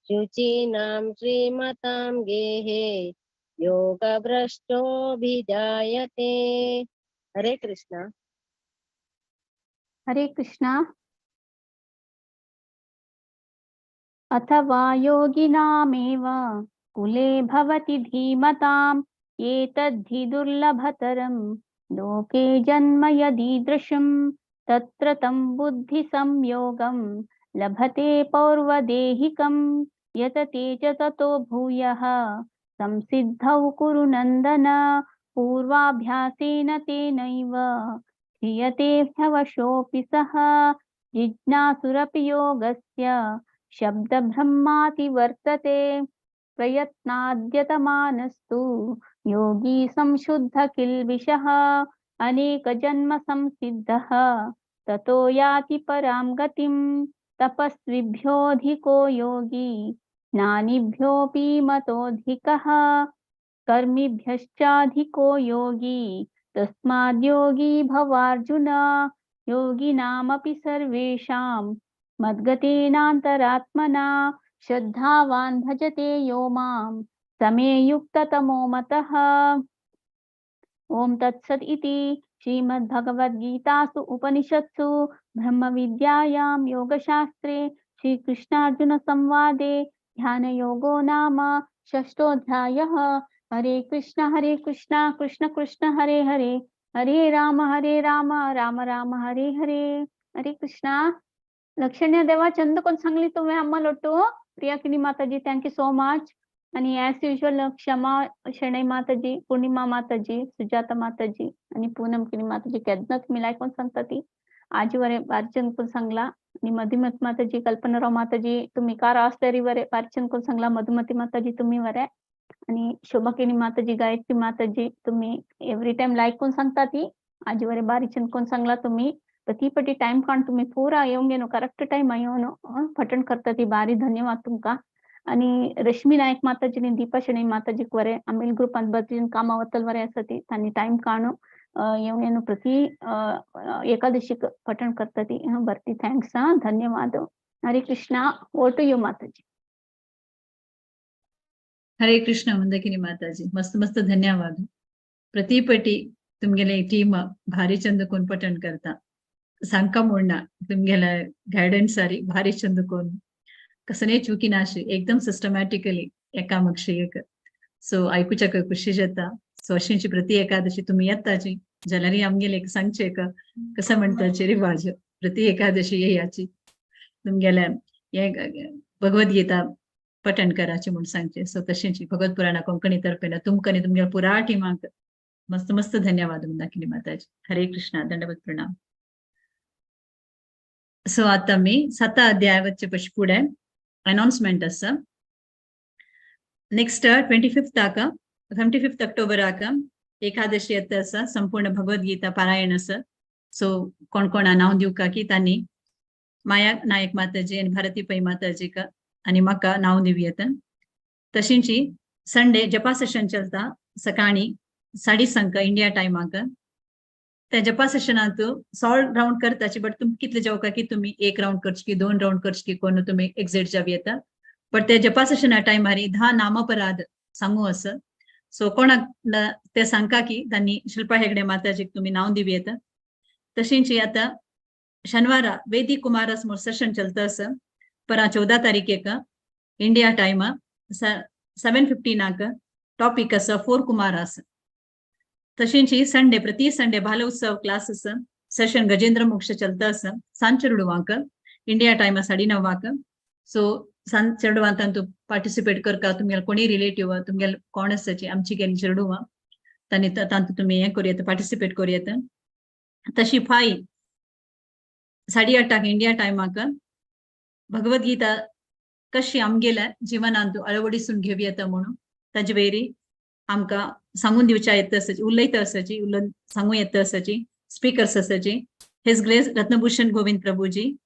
शुचीनां श्रीमतां गेहे योगभ्रष्टोऽभिजायते। हरे कृष्णा। हरे कृष्णा। अथवा योगिनामेव कुले भवति धीमताम् एतद्धि दुर्लभतरं लोके जन्म यदीदृशं तत्र तं बुद्धिसंयोगं लभते पौर्वदेहिकं यतते च ततो भूयः संसिद्धौ कुरु नन्दन। पूर्वाभ्यासेन तेनैव क्रियते ह्यवशोऽपि सः। जिज्ञासुरपि योगस्य शब्दब्रह्माति वर्तते। प्रयत्नाद्यतमानस्तु योगी संशुद्ध किल्बिषः अनेकजन्म संसिद्धः ततो याति परां गतिं। तपस्विभ्योऽधिको योगी ज्ञानिभ्योऽपि मतोऽधिकः कर्मिभ्यश्चाधिको योगी तस्माद्योगी भवार्जुन। योगिनामपि सर्वेषां मद्गतेनान्तरात्मना श्रद्धावान् भजते यो मां समे युक्ततमो मतः। ॐ तत्सत् इति श्रीमद्भगवद्गीतासु उपनिषत्सु ब्रह्मविद्यायां योगशास्त्रे श्रीकृष्णार्जुनसंवादे ध्यानयोगो नाम षष्ठोऽध्यायः। हरे कृष्ण कृष्ण कृष्ण हरे हरे, हरे राम राम राम हरे हरे। हरे कृष्णा। लक्षण्य देवा चंद कोण सांगली तुम्ही आम्हाला लोटो। Priya Kini Mataji thank you so much. आणि ॲज युजल क्षमा शणै माताजी, पूर्णिमा माताजी, सुजाता माताजी आणि पूनम किनी माताजी केन्नाच मी कोण सांगता ती आजी वरे बारचंद कोण सांगला। आणि मधुमती माताजी, कल्पनाराव माताजी तुम्ही कार असल्यारी वरे बारचंद कोण सांगला। मधुमती माताजी तुम्ही वरे आणि शोभा किनी माताजी, गायत्री माताजी तुम्ही एव्हरी टाइम लायक कोण सांगता ती आजी वरे बारीचंद कोण सांगला। तुम्ही प्रति टाइम काण तुम्ही पुरा येऊन करेक्ट टाइम येऊन पठण करता ती बारी धन्यवाद तुमका। आणि रश्मी नायक माताजी आणि दीपा शणै माताजी वरे आमिल ग्रुपांत बतीन कामा वतल वरे आसा ती तांणी टाइम काणू येऊन येऊन प्रति एकादशी पठण करता ती बरती thanks हा धन्यवाद। Hare Krishna. Over to you Mataji. Hare Krishna Mandakini Mataji, मस्त मस्त धन्यवाद। प्रतिपटी तुमगेले टीम भारी चंद कोण पठण करता सांका मोडना तुमगेले गायडन्स सारी भारी चंद कोण कसने चुकी नाशी एकदम सिस्टमॅटिकली एकामक्षी एक सो आयकुच्याक खुशी जाता। सो अशींची प्रति एकादशी तुम्ही येताची जाल्यार आमगेले एक सांगचे का कसं म्हणताचे रिवाज प्रति एकादशी येयाची तुमगेले हे भगवद्गीता पठण कराची म्हूण सांगचे। सो तशींची भगवत पुराणा कोंकणी तर्फेन तुमकां आनी तुमगेल्या पुरा टिमाक मस्त मस्त धन्यवाद मंदाकिनी माताजी। हरे कृष्णा, दंडवत प्रणाम। सो आता मी 7 अध्याय वच्चे पशी फुडें अनाउन्समेंट आसा। नेक्स्ट 25 25 ऑक्टोबराक एकादशी येता आसा, संपूर्ण भगवद्गीता पारायण आसा। सो कोण कोणा नांव दिवका की तांणी माया नायक माताजी आनी भारती पै माताजीक आनी म्हाका नांव दिवं येता। तशींची संडे जपा सेशन चलता सकाळी 6:30 इंडिया टायमाक। त्या जपा सेशनांत 16 राउंड करताची बट तुमी कितले जेवका की तुमी 1 राउंड करची की 2 राउंड करची की कोण तुमी एक्झिट जावं येता। बट त्या जपा सेशना टायमार 10 नामपराध सांगू आसा। सो कोणाक ते सांगका की तांणी शिल्पा हेगडे माताजीक तुमी नांव दिवं येता। तशींची आतां शनिवारा वैदिक कुमारस म्हूण सेशन चलता आसा परा 14 तारखेक इंडिया टायमा 7:15 टॉपिक आसा 4 कुमारास। तशींची संडे प्रति संडे बाल उत्सव क्लास आसा सेशन गजेंद्र मोक्ष चलता आसा सांज चेडवांक इंडिया टायमा 9:30। सो सांज चेडवां तांतू पार्टिसिपेट करता तुमगेले कोणी रिलेटिव्ह तुमगेले कोण आसाची आमची गेली चेडवां तांणी तांतू तुमी हें करूं येता पार्टिसिपेट करूं येता। तशी फाय 8:30 इंडिया टायमाक भगवद्गीता कशी आमगेल्या जिवनांत अळवडिसून घेवं येता म्हणून ताजे वयर आमकां सांगून दिवच्या येता आसाची उलयता आसाची उलोवन सांगू येता आसाची स्पिकर्स आसाची his grace Ratnabhushan Govind Prabhuji,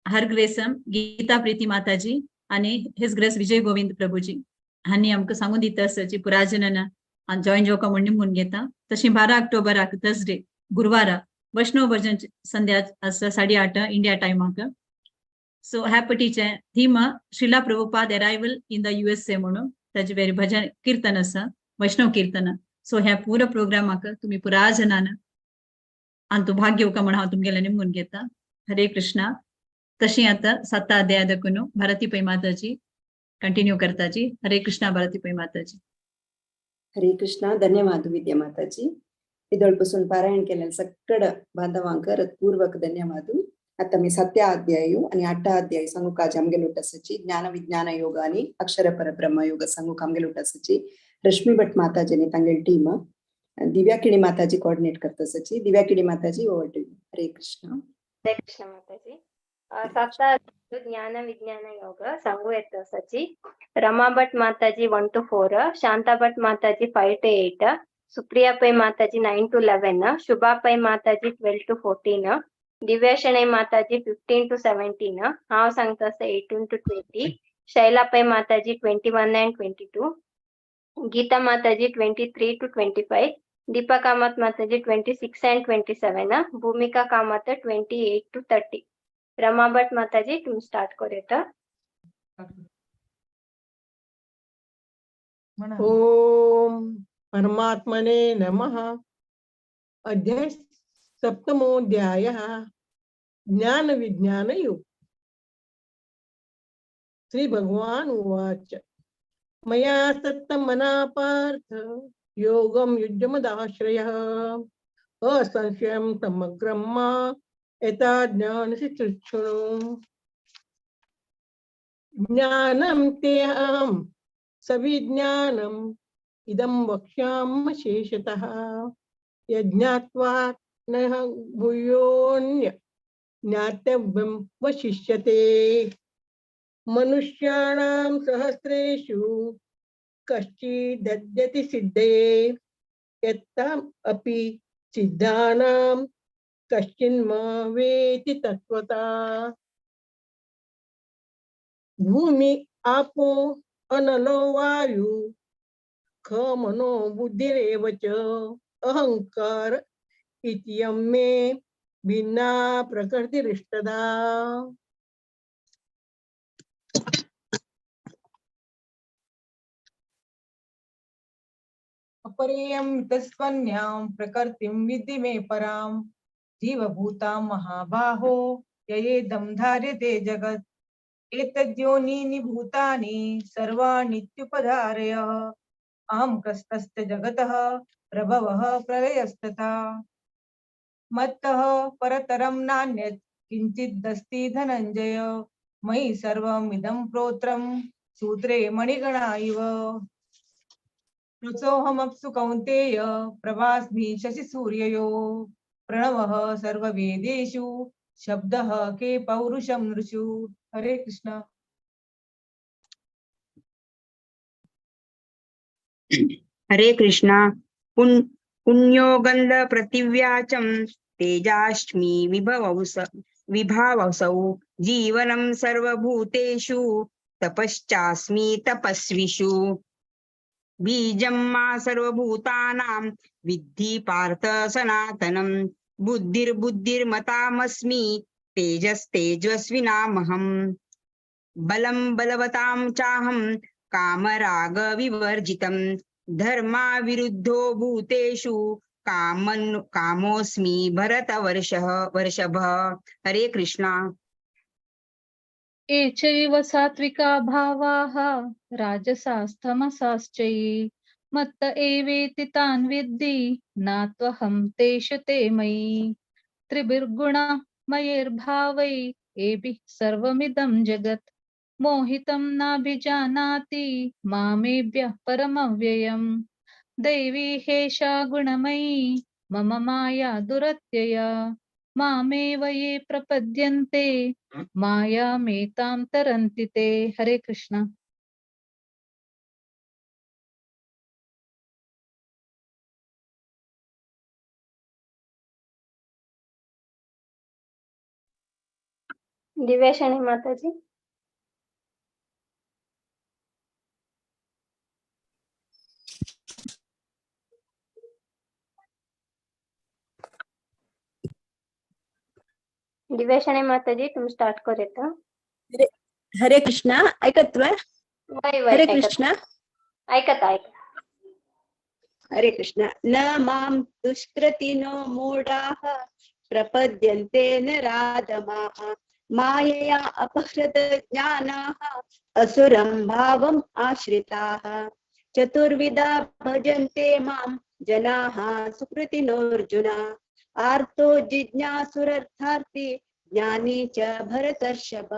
her grace Gita Preeti Mataji आनी his grace विजय गोविंद प्रभुजी हांणी आमकां सांगून दिता आसाची पुराजनान आनी जॉयन जावका म्हूण निमून घेता। तशी 12 ऑक्टोबराक थर्सडे गुरुवारा वैष्णव भजन संध्या आसा 8:30 इंडिया टायमाक। सो ह्या पटीचे theme Srila Prabhupada arrival in the USA म्हणून ताजे वयर भजन कीर्तन आसा वैष्णव कीर्तन। सो ह्या पुरो प्रोग्रामाक तुमी पुरा जनान आनी तूं भाग घेवका म्हूण हांव तुमगेल्या निमून घेता। हरे कृष्णा। तशी आतां 7 अध्याय दाखोवन भारती पै माताजी कंटिन्यू करताची। हरे कृष्णा भारती पै माताजी। हरे कृष्णा, धन्यवाद विद्या माताजी। ಇದೊಳಪसून पारायण केलेल्या सगळं बांधवांक हृत्पूर्वक धन्यवाद। आता मी 7 अध्याय आणि 8 अध्याय सांगू का आमगेले उठासाची ज्ञान विज्ञान योग आणि अक्षर परब्रह्म योग सांगू आमगेले उठासाची रश्मी भट माताजी तांगेली टीम दिव्या किणी माताजी coordinate करतासाची। Divya Kini Mataji over to you. Hare Krishna. Hare Krishna Mataji. सप्ताह ज्ञान विज्ञान योग सांगू येता सची Rama Bhat Mataji 1 to 4, Shanta Bhat Mataji 5 to 8, Supriya Pai Mataji 9 to 11, Shubha Pai Mataji 12 to 14, Divya Shenoy Mataji 15 to 17, हांव सांगता आसा 18 to 20, Shaila Pai Mataji 21 and 22, Geeta Mataji 23 to 25, Deepa Kamath Mataji 26 and 27, Bhumika Kamath 28 to 30. Rama Bhat Mataji तुम स्टार्ट करूया. ओम परमात्मने नमः. अध्याय सप्तमोऽध्यायः ज्ञान विज्ञान योग. श्री भगवान उवाच मया सत्तमना पार्थ योगं युज्यमदाश्रयः असंशयं समग्रं मा यथा ज्ञानसितृक्षणु. ज्ञानं तेऽहं सविज्ञानम् इदं वक्ष्यामि शेषतः यज्ञात्वा न भूयोऽन्य ज्ञातव्यं वशिष्यते. मनुष्याणां सहस्रेषु कश्चिदद्यति सिद्धये यत्ताम् अपि सिद्धानां कश्चिन्मा वेति तत्त्वता. भूमि आपो अनलो वायु ख मनो बुद्धिरेव च अहंकार इत्यं मे भिन्ना प्रकृतिरिष्टदा. अपरेयं तस्वन्यां प्रकृतिं विद्धि मे परां जीवभूतां महाबाहो ययेदं धार्यते जगत्. एतद्योनीनि भूतानि सर्वाणीत्युपधारय अहं कस्तस्य जगतः प्रभवः प्रलयस्तथा. मत्तः परतरं नान्यत् किञ्चिदस्ति धनञ्जय मयि सर्वमिदं प्रोत्रं सूत्रे मणिगणा इव. रुचोऽहमप्सु कौन्तेय प्रभास्मि शशिसूर्ययो प्रणवः सर्ववेदेषु शब्दः के पौरुषं नृषु. हरे कृष्णा. हरे कृष्णा. पुण्योगंध प्रतिव्याचं तेजाश्मी विभावसौ जीवनं सर्वभूतेषु तपश्चास्मि तपस्विषु. बीजं मा सर्वभूतानां विद्धि पार्थ सनातनं बुद्धिर्बुद्धिर्मतामस्मि तेजस्तेजस्विनामहम्. बलं बलवतां चाहं कामरागविवर्जितं धर्माविरुद्धो भूतेषु कामोऽस्मि भरतवर्षः वर्षभः. हरे कृष्णा. एचैव सात्विका भावाः राजसास्तमसाश्चयि मत्त एवेति तान् विद्धि नात्वहं तेषु ते मयि. त्रिभिर्गुणमयैर्भावै एभिः सर्वमिदं जगत् मोहितं नाभिजानाति मामेभ्यः परमव्ययम्. दैवी हेषा गुणमयी मम माया दुरत्यया मामेव ये प्रपद्यन्ते मायामेतां तरन्ति ते. हरे कृष्णा. दिव्या शणी माताजी. दिव्या शणी माताजी तुम स्टार्ट करूया. हरे कृष्णा. ऐकत्वा? हरे कृष्णा. ऐकता ऐकता. हरे कृष्णा. न मां दुष्कृतिनो मूढाः प्रपद्यन्ते नराधमाः मायया अपहृत ज्ञानाः असुरं भावम् आश्रिताः. चतुर्विधा भजन्ते मां जनाः सुकृतिनोऽर्जुन आर्तो जिज्ञासुरर्थार्थी ज्ञानी च भरतर्षभ.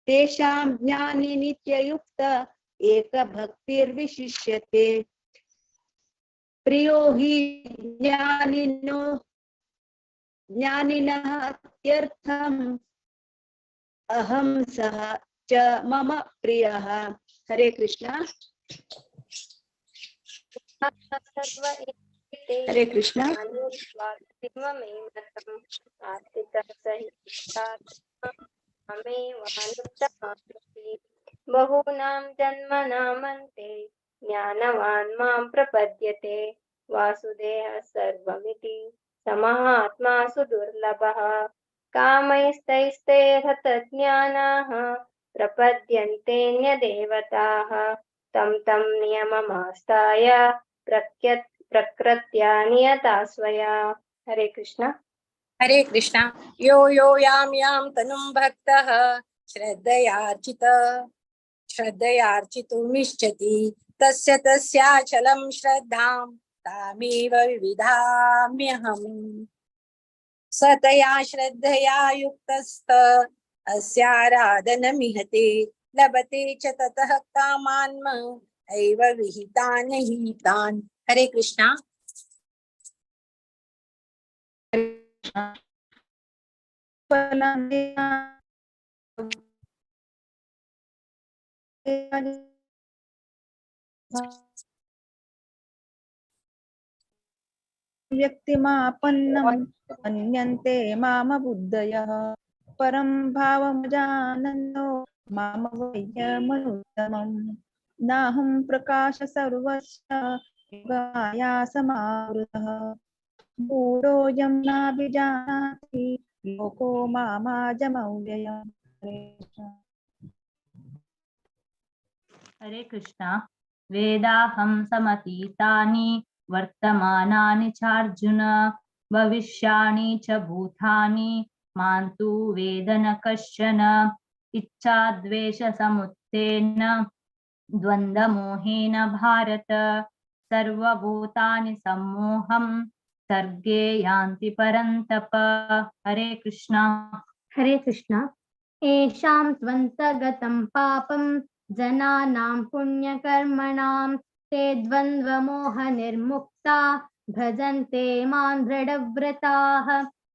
तेषां ज्ञानी नित्ययुक्त एकभक्तिर्विशिष्यते. प्रियो हि ज्ञानिनो ज्ञानिनः अत्यर्थं अहं सः च मम प्रियः। हरे कृष्ण। हरे कृष्ण। बहूनां जन्मनामन्ते ज्ञानवान् मां प्रपद्यते वासुदेवः सर्वमिति समात्मा सुदुर्लभः। कामैस्तैस्ते हतज्ञानाः प्रपद्यन्तेऽन्यदेवताः तं तं नियममास्ताय प्रकृत्या नियता स्वया। हरे कृष्ण। हरे कृष्ण। यो यो यां यां तनुं भक्तः श्रद्धयार्चितुमिच्छति तस्य तस्याचलं श्रद्धां तामेव विविधाम्यहम्। सतया श्रद्धया युक्तस्त अस्याराधनमिहते लभते च ततः कामान्म एव विहितान् हितान्। हरे कृष्णा। व्यक्तिमापन्नं मन्यन्ते माम बुद्धयः परं भावमजानन्तो माम वैयमनुत्तमम्। नाहं प्रकाश सर्वस्य योगमाया समावृतः मूढोऽयं नाभिजानाति लोको मामाजमव्ययम्। हरे कृष्णा। वेदाहं समतीतानि वर्तमानानि चार्जुन भविष्याणि च भूतानि मां तु वेद न कश्चन। इच्छाद्वेषसमुत्थेन द्वन्द्वमोहेन भारत सर्वभूतानि सम्मोहं सर्गे यान्ति परन्तप। हरे कृष्णा। हरे कृष्णा। एषां त्वन्तगतं पापं जनानां पुण्यकर्मणां ते द्वन्द्वमोहनिर्मुक्ता भजन्ते मां दृढव्रताः।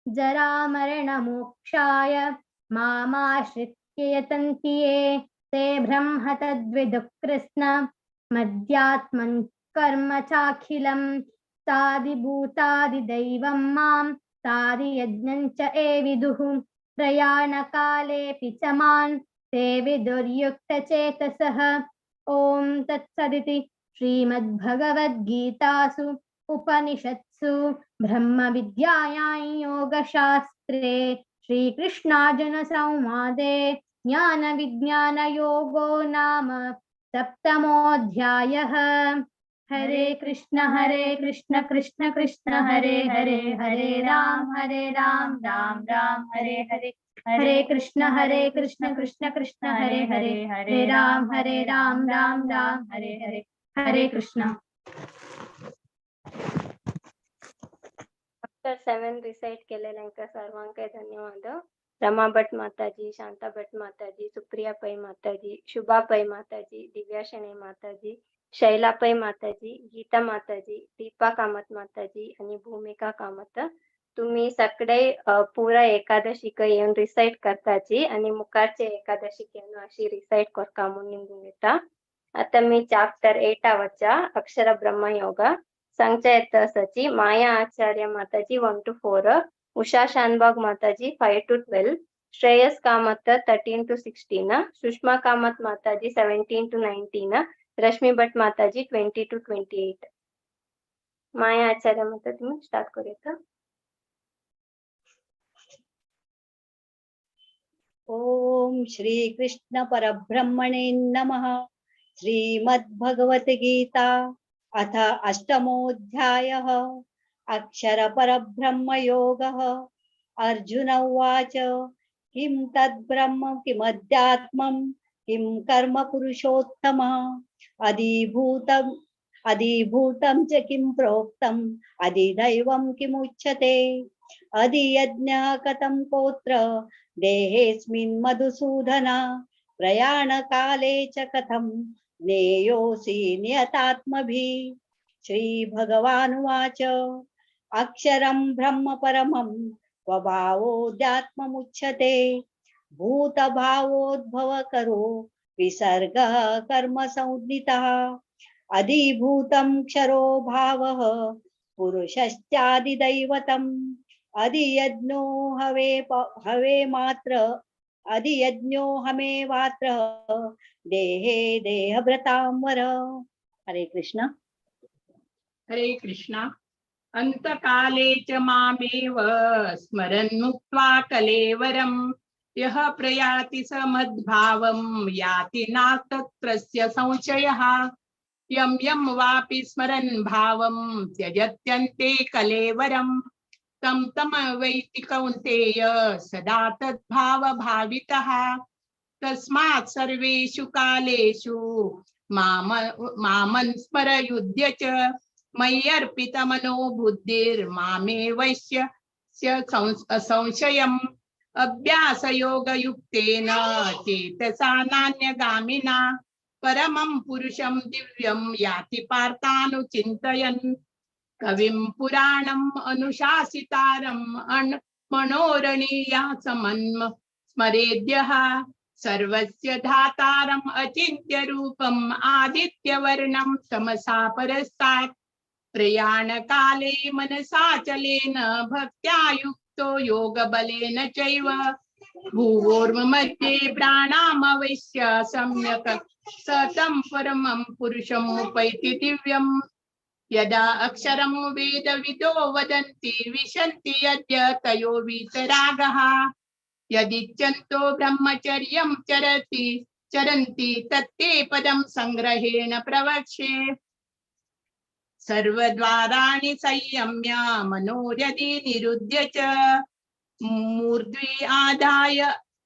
जरामरणमोक्षाय मामाश्रित्य यतन्ति ये ते ब्रह्म तद्विदुः कृत्स्न मद्यात्मन् कर्म चाखिलं। तादिभूतादिदैवं मां तादियज्ञं च ये विदुः प्रयाणकालेऽपि च मां ते विदुर्युक्तचेतसः। ॐ तत्सदिति श्रीमद्भगवद्गीतासु उपनिषत्सु ब्रह्मविद्यायां योगशास्त्रे श्रीकृष्णार्जुनसंवादे ज्ञानविज्ञानयोगो नाम सप्तमोऽध्यायः। हरे कृष्ण कृष्ण कृष्ण हरे हरे हरे राम राम राम हरे हरे। हरे कृष्ण कृष्ण कृष्ण हरे हरे हरे राम राम राम हरे हरे। हरे कृष्ण। चॅप्टर 7 रिसाइट केलेल्यांका सर्वांक धन्यवाद। रमा भट माताजी, शांता भट माताजी, सुप्रिया पै माताजी, शुभा पै माताजी, दिव्या शणे माताजी, शैला पै माताजी, गीता माताजी, दीपा कामत माताजी आणि भूमिका कामत। तुम्ही सगळे पुरा एकादशीक येवन रिसाइट करताची आणि मुखारचे एकादशीक येवन अशी रिसाइट करका म्हणून निघून येता। आता मी चॅप्टर 8 वच्चा अक्षर ब्रह्मयोग सांगच्या येत सची Maya Acharya Mataji 1 to 4, Usha Shanbhag Mataji 5 to 12, Shreyas Kamath 13 to 16, Sushma Kamath Mataji 17 to 19, Rashmi Bhat Mataji 20 to 28. Maya Acharya Mataji तुम्ही स्टार्ट करूया। ओम श्री कृष्ण परब्रह्मणे नमः। श्रीमद्भगवद्गीता अथ अष्टमोऽध्यायः। अक्षर परब्रह्मयोगः। अर्जुन उवाच किं तद्ब्रह्म किमध्यात्मं किं कर्म पुरुषोत्तम अधिभूतम अधिभूतं च किं प्रोक्तम् अधिदैवं किमुच्यते अधियज्ञः कथं कोत्र देहेऽस्मिन् मधुसूदन प्रयाणकाले च कथं ज्ञेयोऽसि नियतात्मभिः। श्री भगवानुवाच अक्षरं ब्रह्म परमं स्वभावोऽध्यात्ममुच्यते भूतभावोद्भवकरो विसर्गः कर्म संज्ञितः। अधिभूतं क्षरो भावः पुरुषश्चादिदैवतम् अधियज्ञो हवे हवे मात्र अधियज्ञो हमेवात्र देहे देहभृतां वर। हरे कृष्ण। हरे कृष्ण। अंतकाले च मामेव स्मरन् मुक्त्वा कलेवरं यः प्रयाति स मद्भावं याति नास्तत्रस्य संशयः। यं यं वापि स्मरन् भावं त्यजत्यन्ते कलेवरं तं तमवैति कौन्तेय सदा तद्भावभावितः। तस्मात् सर्वेषु कालेषु मामन् स्मर युध्य च मय्यर्पितमनो बुद्धिर्मामे वैश्य संशयम्। अभ्यासयोगयुक्तेन चेतसा नान्यगामिना परमं पुरुषं दिव्यं याति पार्थानुचिन्तयन्। कविं पुराणम् अनुशासितारम् मनोरणीया समन्म स्मरेद्यः। सर्वस्य धातारम् अचिन्त्य रूपम् आदित्यवर्णं तमसा परस्तात्। प्रयाणकाले मनसाचलेन भक्त्या युक्तो योगबलेन चैव भुवोर्मध्ये प्राणामवश्य सम्यक् स तं परमं पुरुषमुपैति दिव्यम्। यदा अक्षरं वेदविदो वदन्ति विशन्ति यद्य तयो वीतरागः। यदिच्छन्तो ब्रह्मचर्यं चरन्ति तत्ते पदं संग्रहेण प्रवक्ष्ये। सर्वद्वाराणि संयम्य मनोर्यदि निरुध्य च मूर्ध्वी आदाय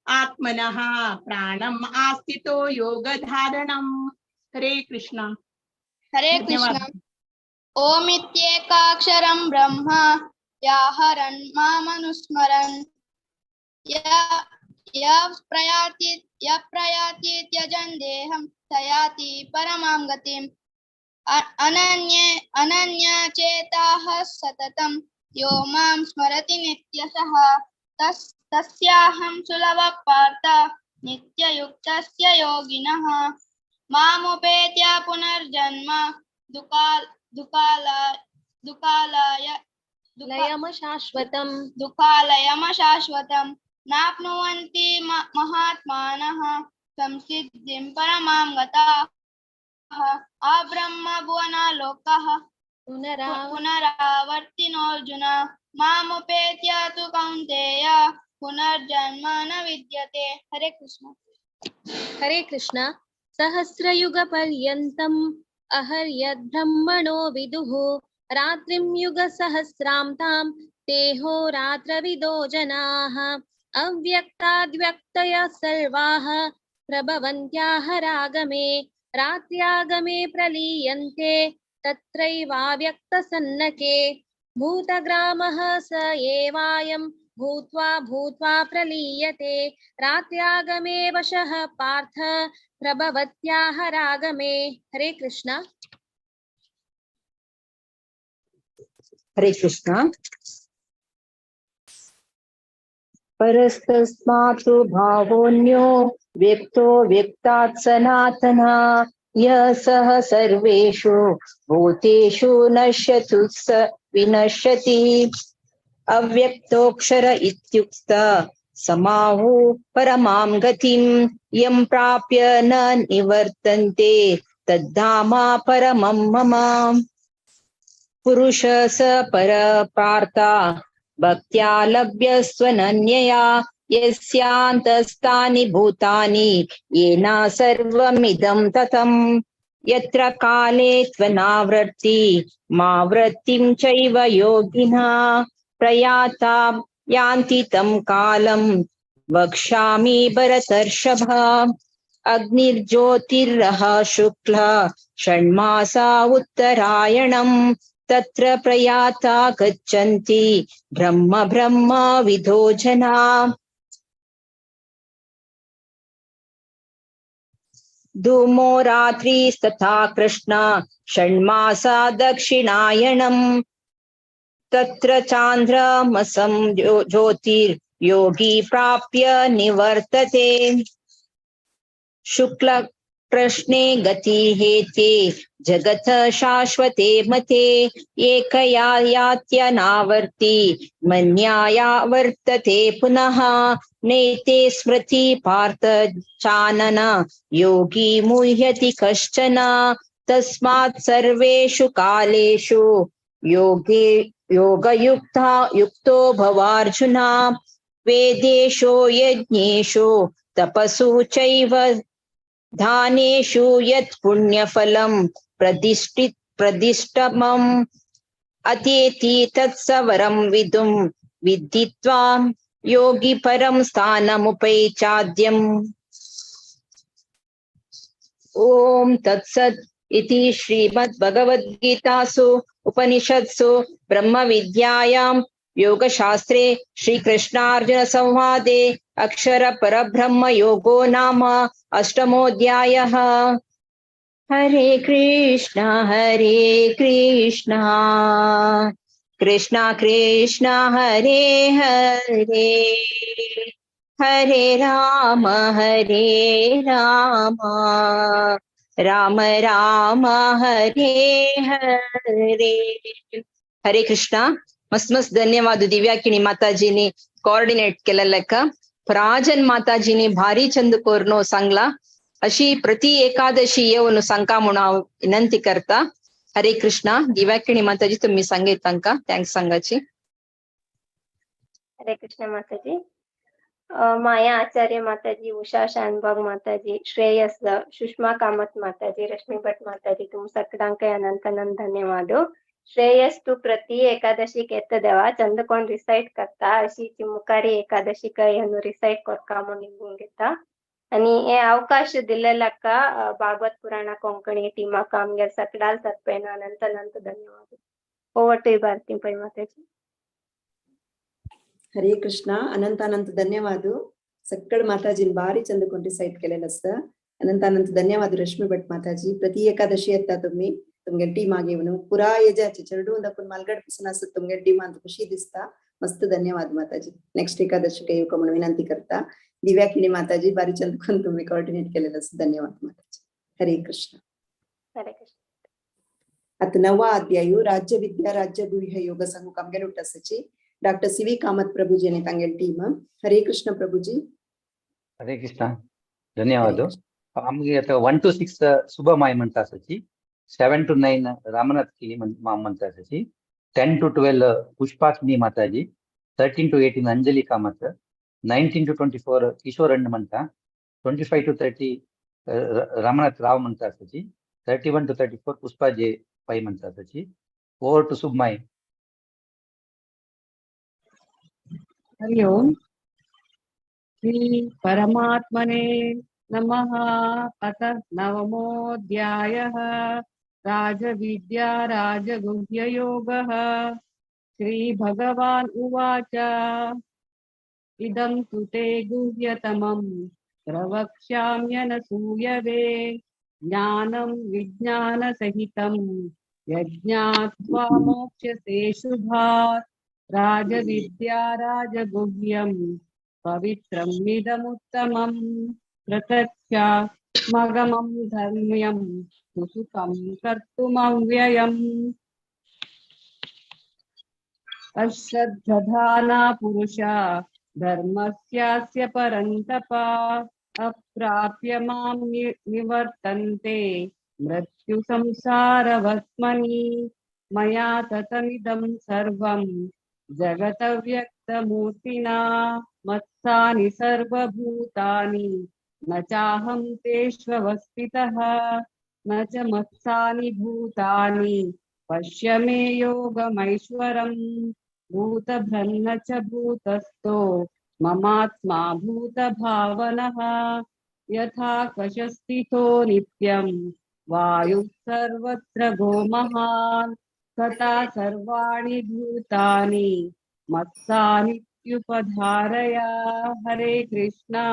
आत्मनः प्राणम् आस्थितो योगधारणम्। हरे कृष्ण। हरे कृष्ण। ओमित्येकाक्षरं ब्रह्म व्याहरन् मामनुस्मरन् यः प्रयाति त्यजन् देहं स याति परमां गतिम्। अनन्यचेताः सततं यो मां स्मरति नित्यशः तस्याहं सुलभः पार्थ नित्ययुक्तस्य योगिनः। मामुपेत्य पुनर्जन्म दुःखालयमशाश्वतं नाप्नुवन्ति महात्मानः संसिद्धिं परमां गताः। अब्रह्मभुवनालोकः पुनरावर्तिनोऽर्जुन मामुपेत्य तु कौन्तेय पुनर्जन्म न विद्यते। हरे कृष्ण। हरे कृष्ण। सहस्रयुगपर्यन्तम् अहर्यद्ब्रह्मणो विदुः रात्रिं युगसहस्रां तां तेहोरात्रविदो जनाः। अव्यक्ताद्व्यक्तयः सर्वाः प्रभवन्त्याह रागमे रात्र्यागमे प्रलीयन्ते तत्रैवाव्यक्तसन्नके। भूतग्रामः स एवायं भूत्वा भूत्वा प्रलीयते रात्र्यागमे वशः पार्थ प्रभवत्याह रागमे। हरे कृष्ण। हरे कृष्ण। परस्तस्मात् भावोऽन्यो व्यक्तो व्यक्तात् सनातनः यः सः सर्वेषु भूतेषु नश्यतु स विनश्यति। अव्यक्तोऽक्षर इत्युक्ता समाहु परमां गतिं यं प्राप्य न निवर्तन्ते तद्धामा परमं मम। पुरुष स परपार्था भक्त्या लभ्यस्त्वनन्यया यस्यान्तस्तानि भूतानि येन सर्वमिदं ततम्। यत्र काले त्वनावृत्ति मावृत्तिं चैव योगिनः प्रयाता यान्ति तं कालं वक्ष्यामि भरतर्षभ। अग्निर्ज्योतिरः शुक्लः षण्मासा उत्तरायणम् तत्र प्रयाता गच्छन्ति ब्रह्म ब्रह्म विदो जना। धूमो रात्रिस्तथा कृष्ण षण्मासा दक्षिणायणम् तत्र चान्द्रमसं ज्योतिर् योगी प्राप्य निवर्तते। शुक्ल प्रश्ने गति हेते जगत शाश्वते मते एकया यात्यनावर्ती मन्याया वर्तते पुनः नैते स्मृति पार्थ चानन योगी मुह्यति कश्चन। तस्मात् सर्वेषु कालेषु योगे योगयुक्ता युक्तो भवार्जुन। वेदेषु यज्ञेषु तपसु चैव दानेषु यत् पुण्यफलं प्रदिष्टमम् अतीति तत्सवरं विदुं विदित्वा योगी परं स्थानमुपैचाद्यम्। ओम तत्सत् इति श्रीमद्भगवद्गीतासु उपनिषत्सु ब्रह्मविद्यायां योगशास्त्रे श्रीकृष्णार्जुन संवादे अक्षर परब्रह्म योगो नाम अष्टमोऽध्यायः। हरे कृष्णा कृष्णा कृष्णा हरे हरे, हरे राम राम राम हरे हरे। हरे कृष्णा। मस्त मस्त धन्यवाद दिव्याकिणी माताजीनी कोऑर्डिनेट केलेलं। प्राजन माताजीनी भारी चंद कोरनो सांगला अशी प्रति एकादशी येऊन सांगा म्हणून हांव विनंती करता। हरे कृष्णा। दिव्याकिणी माताजी तुम्ही सांगेत तांकां thanks सांगाची। हरे कृष्ण माताजी। माया आचार्य माताजी, उषा शानभाग माताजी, श्रेयस सुषमा कामत माताजी, रश्मी भट माताजी, तुम सगळ्यांक अनंत अनंत धन्यवाद। श्रेयस तू प्रति एकादशीक येता देवा चंद कोण रिसाइट करता अशी मुखारी एकादशीक येवन रिसाइट करका म्हूण निघून घेता आणि हे अवकाश दिलेलाका भागवत पुराण कोंकणी टीमाक आमगे सगळ्यां तर्फेन अनंत अनंत धन्यवाद। ओवर टू भारती पै माताजी। हरे कृष्णा। अनंत अनंत धन्यवाद सगळ माताजीन भारी चंद कोण रिसाइट केलेलं असतं। अनंत अनंत धन्यवाद रश्मी भट माताजी। प्रति एकादशी येता तुम्ही तुमगे टीमाक येवन पुरा एजाचे चेडून दाखून मालगड पासून आसत तुमगे टीमान खुशी दिसता। मस्त धन्यवाद माताजी। नेक्स्ट एकादशी येवका म्हणून विनंती करता। दिव्या किणी माताजी बारी चंद कोण तुम्ही कोऑर्डिनेट केलेलं असतं। धन्यवाद माताजी। हरे कृष्ण। हरे कृष्ण। आता नवा अध्याय राज्य विद्या राज्य गुह्य योग सांगू आमगेले उठासाची doctor C we Kamat Prabhuji आणि तांगेले टीम। हरे कृष्ण प्रभुजी। हरे कृष्ण। धन्यवाद। आमगे आता 1 to 6 शुभमाय म्हणता आसाची, 7 to 9 Ramnath Kini म्हणता आसाची, 10 to 12 Pushpa Kini Mataji, 13 to 18 Anjali Kamat, 19 to 24 Kishore अण्ण म्हणता, 25 to 30 Ramnath राव म्हणता आसाची, 31 to 34 Pushpa जे पै म्हणता आसाची। Over to Subhamay. हरि ओम। श्री परमात्मने नमः। अथ नवमोऽध्यायः राजविद्या राजगुह्ययोगः। श्री भगवान् उवाच इदं तु ते गुह्यतमं प्रवक्ष्याम्यनसूयवे ज्ञानं विज्ञानसहितं यज्ञात्वा मोक्ष्यसे शुभात्। राजविद्या राजगुह्यं पवित्रम् इदमुत्तमं प्रतथ्यामगमं धर्म्यं सुसुखं कर्तुमव्ययम्। अश्रद्धाना पुरुषा धर्मस्यास्य परन्तप अप्राप्य मां निवर्तन्ते मृत्युसंसारवस्मनि। मया ततमिदं सर्वं जगतव्यक्तमूर्तिना मत्सानि सर्वभूतानि न चाहं तेष्वस्थितः न च मत्सानि भूतानि पश्य मे योगमैश्वरम्। भूतभ्रन्न च भूतस्थो ममात्मा भूतभावनः। यथाकशस्थितो नित्यं वायुः सर्वत्र गोमहान् तथा सर्वाणि भूतानि मत्सानित्युपधारया। हरे कृष्णा।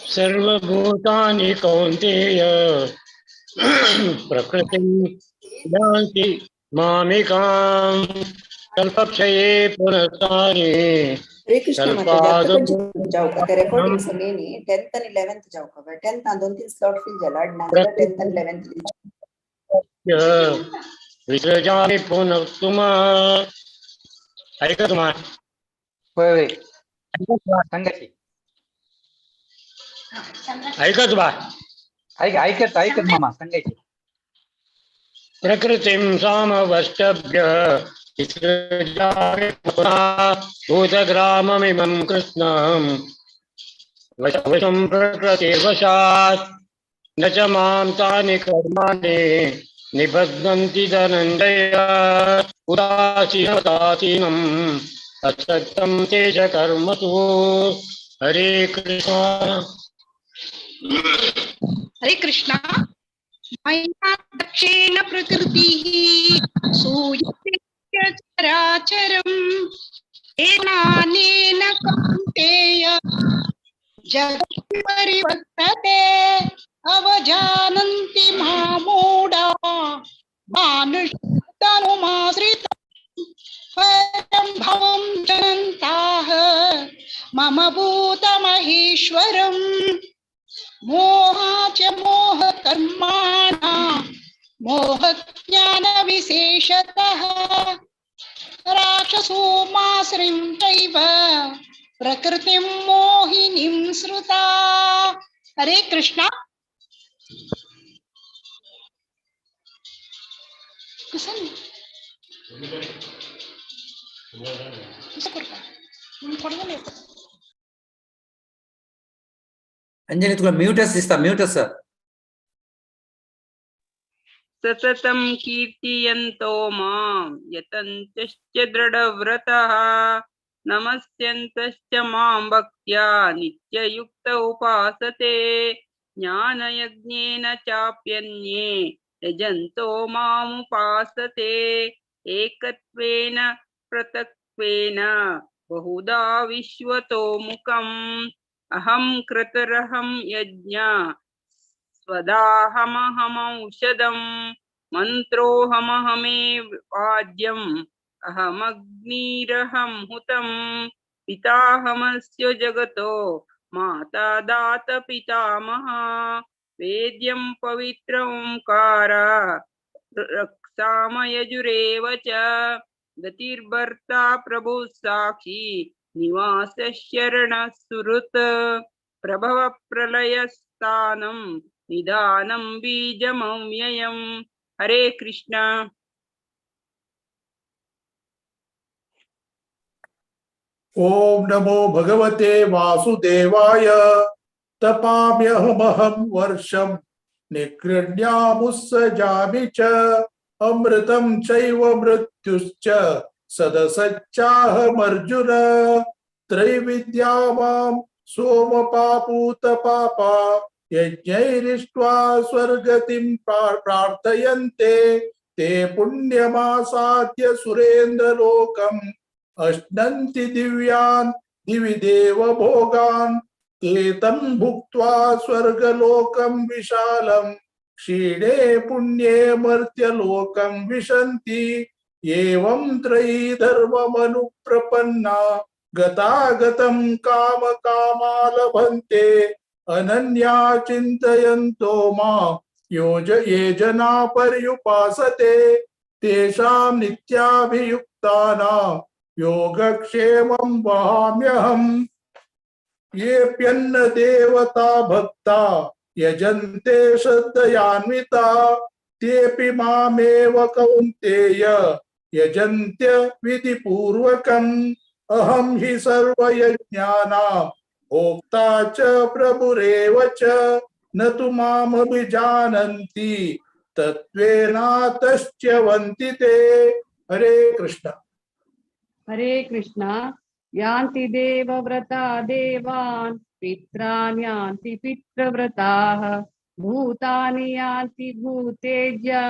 सर्वभूतानि कौन्तेय प्रकृतिं यान्ति मामिकां कल्पक्षये पुनस्तानि हरे कृष्ण माताजी आता खंयचे जावका ते रेकॉर्डिंग सगळे न्ही 10th आणि 11th जावका 10th 2-3 slot fill जाला नाजाल्यार 10th आणि 11th विसृजामि पुनः तुमा. ऐका तुम्हा होय होय सांगाची ऐका तुम्हा ऐक ऐकत ऐकत मामा सांगायची. प्रकृतिं सामवष्टभ्य विसृजामि पुनः भूतग्राममिमं कृत्स्नं वशं प्रकृतिर्वशात् न च मां तानि कर्माणि निबध्नन्ति धनञ्जय उदासीनवदासीनम् असक्तं तेष कर्मसु. हरे कृष्ण हरे कृष्ण. मया दक्षेण प्रकृतिः सूयते चराचरम् एनानेन कौन्तेय जगत् परिवर्तते अवजानन्ति मामूढा मानुषतनुमाश्रितं परं भवं जनन्ताः मम भूतमहेश्वरम् मोहाच मोहकर्माणा मोहज्ञानविशेषतः राक्षसो माश्रिं चैव प्रकृतिं मोहिनीं श्रुता. हरे कृष्णा. कसं अंजली तुला म्यूटच दिसता म्यूटच सर. सततं कीर्तयन्तो मां यतन्तश्च दृढव्रतः नमस्यन्तश्च मां भक्त्या नित्ययुक्त उपासते ज्ञानयज्ञेन चाप्यन्ये यजन्तो मामुपासते एकत्वेन पृथक्त्वेन बहुधा विश्वतो मुखम् अहं कृतरहं यज्ञ स्वदाहमहमौषधं मन्त्रोऽहमहमेव वाद्यम् अहमग्निरहं हुतं पिताहमस्य जगतो माता दात पितामह वेद्यं पवित्रओंकार रक्सामयजुरेव च गतिर्भर्ता प्रभुः साक्षी निवासः शरणसुहृत् प्रभव प्रलयस्थानं निदानं बीजमव्ययम्. हरे कृष्ण. ओम नमो भगवते वासुदेवाय. तपाम्यहमहं वर्षं निगृह्ण्यामुत्सजामि च अमृतं चैव मृत्युश्च सदसच्चाहमर्जुन. त्रैविद्या मां सोमपापूतपापा यज्ञैरिष्ट्वा स्वर्गतिं प्रार्थयन्ते ते पुण्यमासाद्य सुरेन्द्रलोकम् अश्नन्ति दिव्यान् दिवि देव भोगान् ते तं भुक्त्वा स्वर्गलोकं विशालं क्षीणे पुण्ये मर्त्यलोकं विशन्ति. एवं त्रयी धर्ममनुप्रपन्ना गतागतं काम कामालभन्ते अनन्या चिन्तयन्तो मा ये जना पर्युपासते तेषां नित्याभियुक्तानां योगक्षेमं वहाम्यहम्. येऽप्यन्न देवता भक्ता यजन्ते श्रद्धयान्विता तेऽपि मामेव कौन्तेय यजन्त्य विधिपूर्वकम्. अहं हि सर्वयज्ञानां भोक्ता च प्रभुरेव च न तु मामभिजानन्ति तत्त्वेनातश्च्यवन्ति ते. हरे कृष्ण. हरे कृष्ण. यान्ति देवव्रता देवान् पित्रान् यान्ति पितृव्रताः भूतानि यान्ति भूतेज्या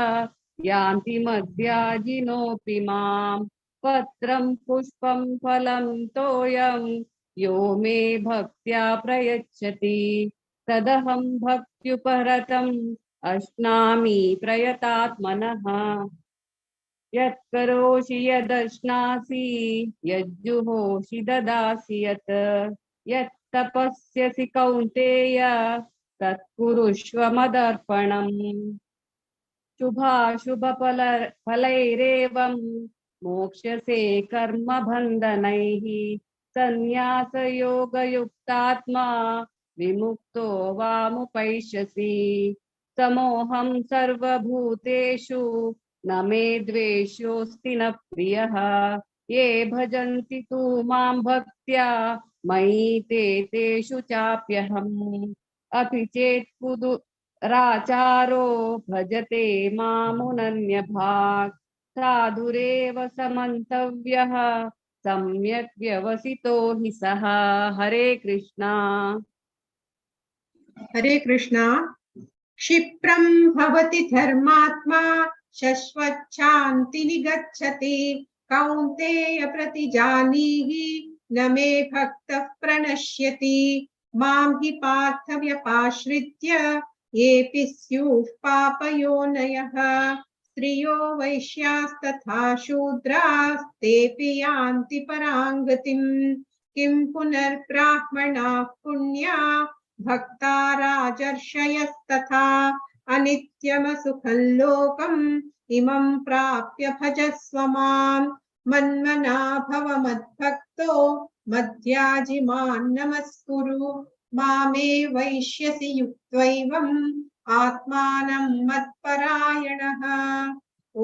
यान्ति मद्याजिनोऽपि मां पत्रं पुष्पं फलं तोयं यो मे भक्त्या प्रयच्छति तदहं भक्त्युपहृतम् अश्नामि प्रयतात्मनः. यत्करोषि यदश्नासि यज्जुहोषि ददासि यत् यत्तपस्यसि कौन्तेय तत्कुरुष्व मदर्पणम्। शुभाशुभफल फलैरेवं मोक्ष्यसे कर्मबन्धनैः। सन्न्यासयोगयुक्तात्मा विमुक्तो वामुपैष्यसि। समोऽहं सर्वभूतेषु न मे द्वेष्योऽस्ति न प्रियः। ये भजन्ति तु मां भक्त्या मयि ते तेषु चाप्यहम्। अपि चेत् कुदुराचारो भजते मामुनन्यभाक्। साधुरेव समन्तव्यः सम्यक् व्यवसितो हि सः। हरे कृष्णा। हरे कृष्णा। क्षिप्रं भवति धर्मात्मा शश्वच्छान्ति निगच्छति। कौन्तेय प्रतिजानीहि न मे भक्तः प्रणश्यति। मां हि पार्थ व्यपाश्रित्य येऽपि स्युः पापयोनयः। स्त्रियो वैश्यास्तथा शूद्रास्तेऽपि यान्ति परां गतिम्। किं पुनर्ब्राह्मणाः पुण्या भक्ता राजर्षयस्तथा। अनित्यमसुखं लोकम् इमं प्राप्य भजस्व मां। मन्मना भव मद्भक्तो मद्याजिमान् नमस्कुरु। मामे वैश्यसि युक्त्वैवम् आत्मानं मत्परायणः। ॐ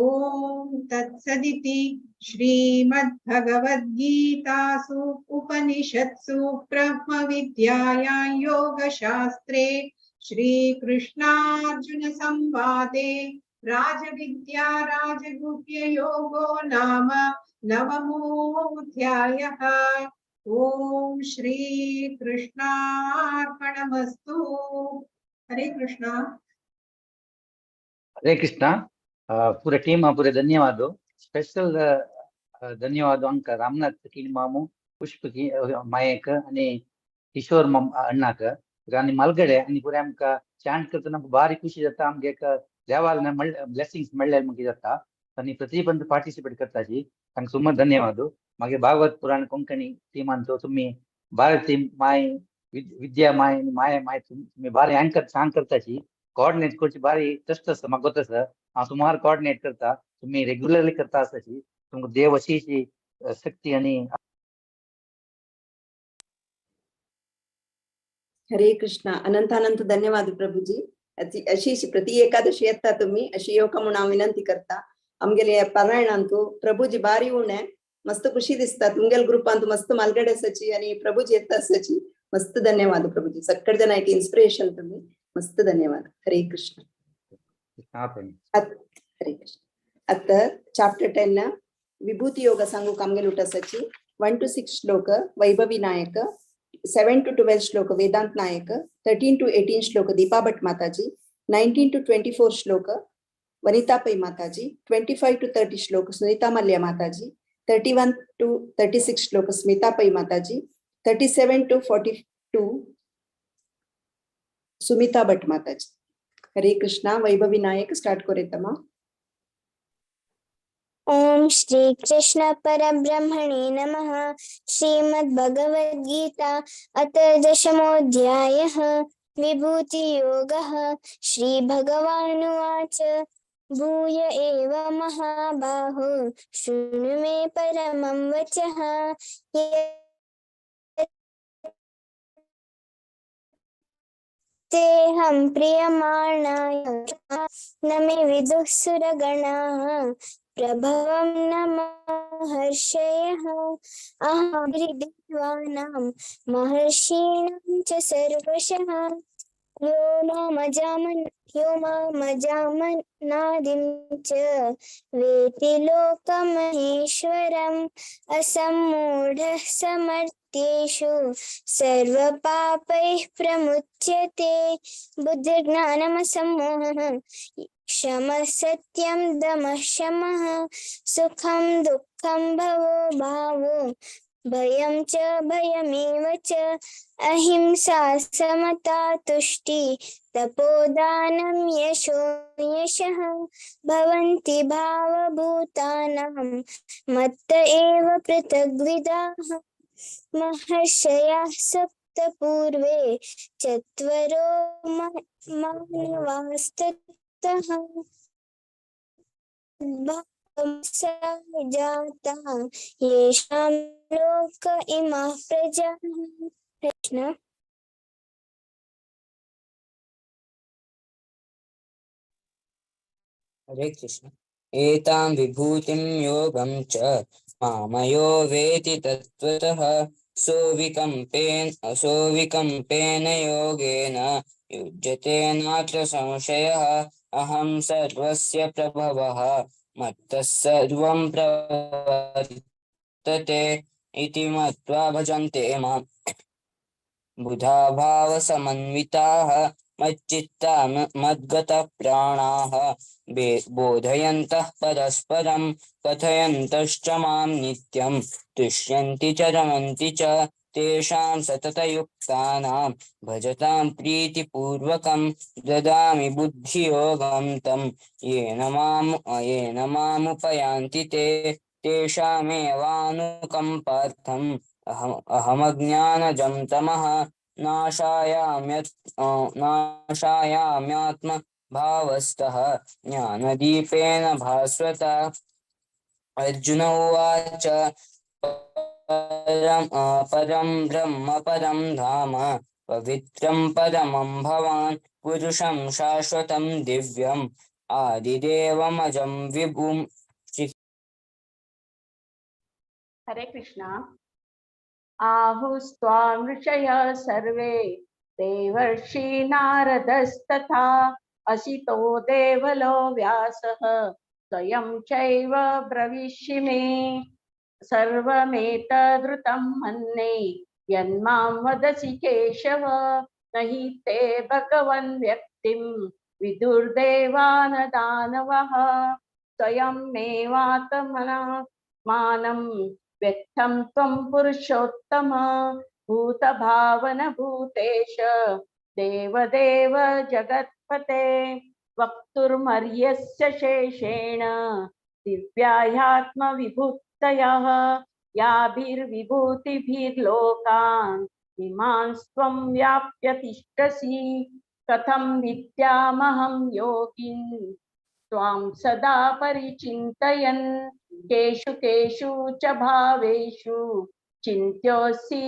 तत्सदिति श्रीमद्भगवद्गीतासु उपनिषत्सु ब्रह्मविद्यायां योगशास्त्रे श्रीकृष्णार्जुन संवादे राजविद्या राजगुह्ययोगो नाम नवमोऽध्यायः। ॐ श्रीकृष्णार्पणमस्तु। हरे कृष्णा। हरे कृष्णा। पूरे टीम पूरे धन्यवाद। स्पेशल धन्यवाद अंक रामनाथ किणी मामू, पुष्प की मायक आणि किशोर अण्णाक आनी मालगडे आनी पुरे आमकां चांट करतना आमकां भारी खुशी जाता। आमगे एक देवाल ब्लेसिंग्स मेळ्ळे मागीर जाता आनी प्रतिबंध पार्टिसिपेट करताची तांकां सुमार धन्यवाद। मागीर भागवत पुराण कोंकणी टिमांचो तुमी भारती माय विद्या माय आनी माया माय तुमी भारी अँकर सांग करताची कोऑर्डिनेट करची भारी कश्ट आसा म्हाका गोत आसा। हांव सुमार कोऑर्डिनेट करता, तुमी रेग्युलरली करता आसाची। तुमकां देव अशी शक्ती आनी हरे कृष्णा। अनंत अनंत धन्यवाद प्रभुजी। अशी प्रति एकादशी येता तुम्ही अशी येवका म्हणून हांव विनंती करता। आमगेले पारायणांतु प्रभुजी बारी उणे मस्त खुशी दिसता। तुमगेले ग्रुपांतु मस्त मालगडे आसाची आनी प्रभुजी येता आसाची। मस्त धन्यवाद प्रभुजी। सक्कड जण एक इन्स्पिरेशन तुम्ही। मस्त धन्यवाद। हरे कृष्ण। हरे कृष्ण। आता चॅप्टर 10 विभूती योग सांगू आमगेले उठासाची 1 to 6 श्लोक वैभवी नायक, 7 to 12 श्लोक वेदांत नायक, 13 to 18 श्लोक दीपा भट माताजी, 19 to 24 श्लोक वनिता पै माताजी, 25 to 30 श्लोक सुनीता मल्ल्या माताजी, 31 to 36 श्लोक स्मिता पै माताजी, 37 to 42 Sumita Bhat Mataji. Hare Krishna. Vaibhavi Nayak start करेतमा। Om Shri Krishna परब्रह्मणे नमः। श्रीमद्भगवद्गीता अथ दशमोऽध्यायः विभूति योगः। श्री भगवानुवाच भूय एव महाबाहो शृणु मे परमं वचः। तेऽहं प्रियमाणाय न मे विदुः सुरगणाः प्रभवं न महर्षयः। अहं देवानां महर्षीणां च सर्वशः। यो मामजामनादिं च वेति लोकमहेश्वरम्। असम्मूढः समर्थेषु सर्वपापैः प्रमुच्यते। बुद्धिर्ज्ञानमसम्मोहः क्षमः सत्यं दमः शमः सुखं दुःखं भवो भावो भयं च भयमेव च अहिंसा समता तुष्टि तपोदानं यशो यशः भवन्ति भावभूतानां मत्त एव पृथग्विदाः। महर्षयः सप्त पूर्वे चत्वारो मानवास्ततः जाता येषां लोक इमाः प्रजाः। कृष्ण। हरे कृष्ण। एतां विभूतिं योगं च मामयो वेति तत्त्वतः सोऽविकम्पेन योगेन युज्यते नात्र संशयः। अहं सर्वस्य प्रभवः मत्तः सर्वं प्रवर्तते इति मत्वा भजन्ते मां बुधा भावसमन्विताः मच्चित्ता मद्गतप्राणाः बोधयन्तः परस्परं कथयन्तश्च मां नित्यं तुष्यन्ति च रमन्ति च तेषां सततयुक्तानां भजतां प्रीतिपूर्वकं ददामि बुद्धियोगं तं येन मामुपयान्ति ते तेषामेवानुकम्पार्थम् अहमज्ञानजं तमः नाशायाम्यात्मभावस्तः ज्ञानदीपेन भास्वता। अर्जुन उवाच परं ब्रह्म परं धाम पवित्रं परमं भवान् पुरुषं शाश्वतं दिव्यम् आदिदेवमजं विभुम्। हरे कृष्णा। आहुस्त्वां ऋषयः सर्वे देवर्षि नारदस्तथा असितो देवलो व्यासः स्वयं चैव ब्रवीषि मे। सर्वमेतदृतं मन्ये यन्मां वदसि केशव न हि ते भगवन् व्यक्तिं विदुर्देवान दानवः। स्वयमेवात्मना मानं व्यक्तं त्वं पुरुषोत्तम भूतभावन भूतेश देवदेव जगत्पते। वक्तुर्मर्यस्य शेषेण दिव्याह्यात्मविभूतयः याभिर्विभूतिभिर्लोकान् इमांस्त्वं व्याप्य तिष्ठसि। कथं विद्यामहं योगिन् त्वां सदा परिचिन्तयन् केषु केषु च भावेषु चिन्त्योऽसि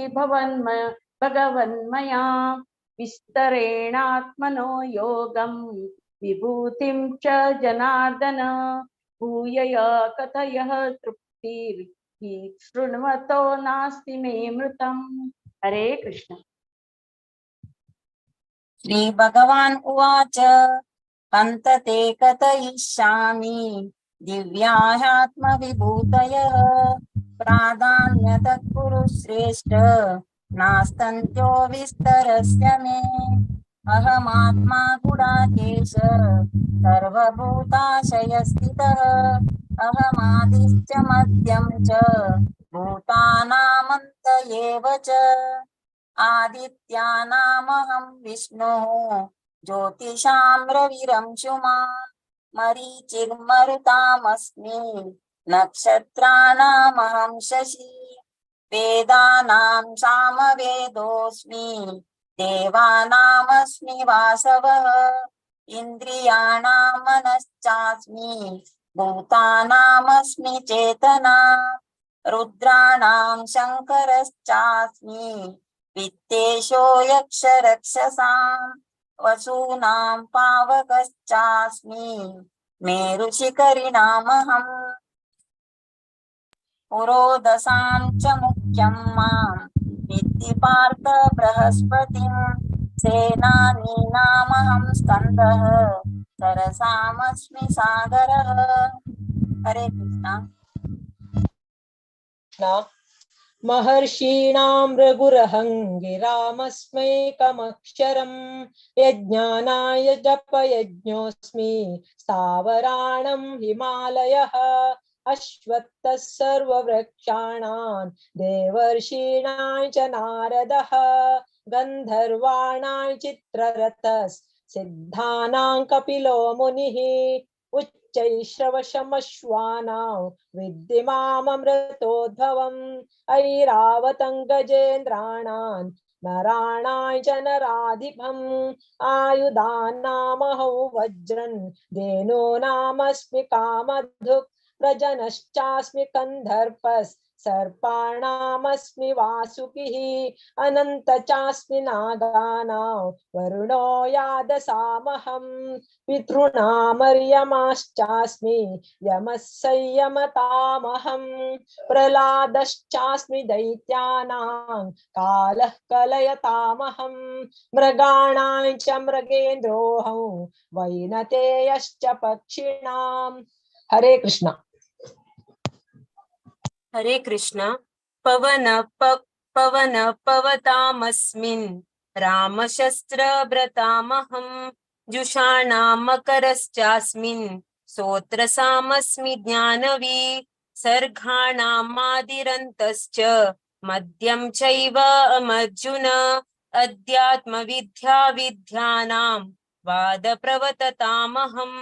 भगवन्मया। विस्तरेणात्मनो योगं विभूतिं च जनार्दन भूयय कथयः तृप्तिर्हि शृण्वतो नास्ति मे मृतम्। हरे कृष्ण। श्री भगवान् उवाच हन्त ते कथयिष्यामि दिव्याह्यात्मविभूतयः प्राधान्यतः कुरु श्रेष्ठ नास्तन्त्यो विस्तरस्य मे। अहमात्मा गुडाकेश सर्वभूताशयस्थितः अहमादिश्च मध्यं च भूतानामन्त एव च। आदित्यानामहं विष्णुः ज्योतिषां रविरंशुमान् मरीचिर्मरुतामस्मि नक्षत्राणामहं शशि वेदानां सामवेदोऽस्मि देवानामस्मि वासवः इन्द्रियाणां मनश्चास्मि भूतानामस्मि चेतना रुद्राणां शङ्करश्चास्मि वित्तेशो यक्षरक्षसां वसूनां पावकश्चास्मि मेरुशिखरिणामहम् पुरोदसां च मुख्यं मां विद्धि पार्थ बृहस्पतिं सेनानीनामहं स्कन्दः सरसामस्मि सागरः। हरे कृष्णा। महर्षीणां रघुरहङ्गिरामस्मैकमक्षरं यज्ञानाय जपयज्ञोऽस्मि स्थावराणं हिमालयः। अश्वत्थः सर्ववृक्षाणां देवर्षीणां च नारदः गन्धर्वाणां चित्ररथः सिद्धानां कपिलो मुनिः उच्चैश्रवशमश्वानां विद्धि माममृतोद्भवम् ऐरावतं गजेन्द्राणां नराणां च नराधिपम् आयुधानामहौ वज्रं धेनूनामस्मि कामधुक् प्रजनश्चास्मि कन्धर्पस् सर्पाणामस्मि वासुकिः अनन्त चास्मि नागानां वरुणो यादसामहं पितॄणामर्यमाश्चास्मि यमः संयमतामहं प्रह्लादश्चास्मि दैत्यानां कालः कलयतामहं मृगाणां च मृगेन्द्रोऽहं वैनतेयश्च पक्षिणां। हरे कृष्णा। हरे कृष्णा। पवन पवन पवतामस्मिन् रामशस्त्रव्रतामहं जुषाणामकरश्चास्मिन् सोत्रसामस्मि ज्ञानवी सर्गाणामादिरन्तश्च मद्यं चैव अमर्जुन अध्यात्मविद्या विद्यानां वादप्रवततामहम्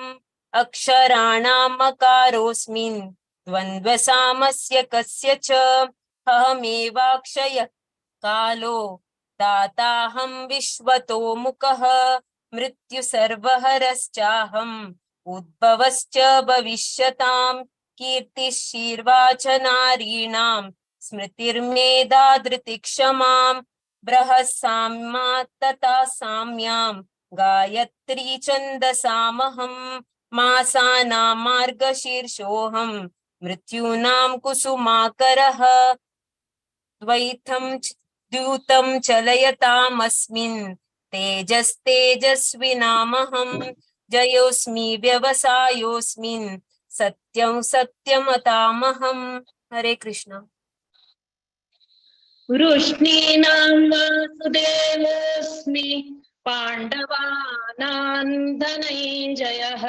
अक्षराणामकारोऽस्मिन् द्वन्द्वसामस्य कस्य च अहमेवाक्षयः कालो दाताहं विश्वतो मुखः मृत्युसर्वहरश्चाहम् उद्भवश्च भविष्यतां कीर्तिशीर्वा च नारीणां स्मृतिर्मेधा धृतिक्षमां बृहस्साम्या तथा साम्यां गायत्री छन्दसामहं मासानां मार्गशीर्षोऽहं मृत्यूनां कुसुमाकरः द्वैतं द्यूतं चलयतामस्मिन् तेजस्तेजस्विनामहं जयोऽस्मि व्यवसायोऽस्मिन् सत्यं सत्यमतामहं। हरे कृष्ण। वृष्णीनां वासुदेवोऽस्मि पाण्डवानां धनञ्जयः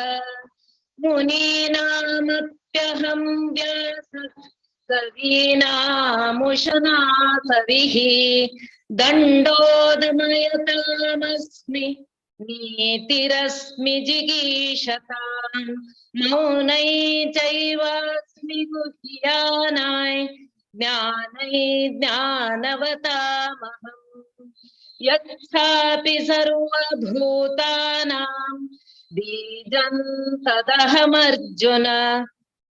मुनीनामप्यहं व्यासः कवीनामुशना कविः दण्डोदमयतामस्मि नीतिरस्मि जिगीषतां मौनै चैवास्मि गुह्यानाय ज्ञानै ज्ञानवतामहम् यच्छापि सर्वभूतानां बीजं तदहमर्जुन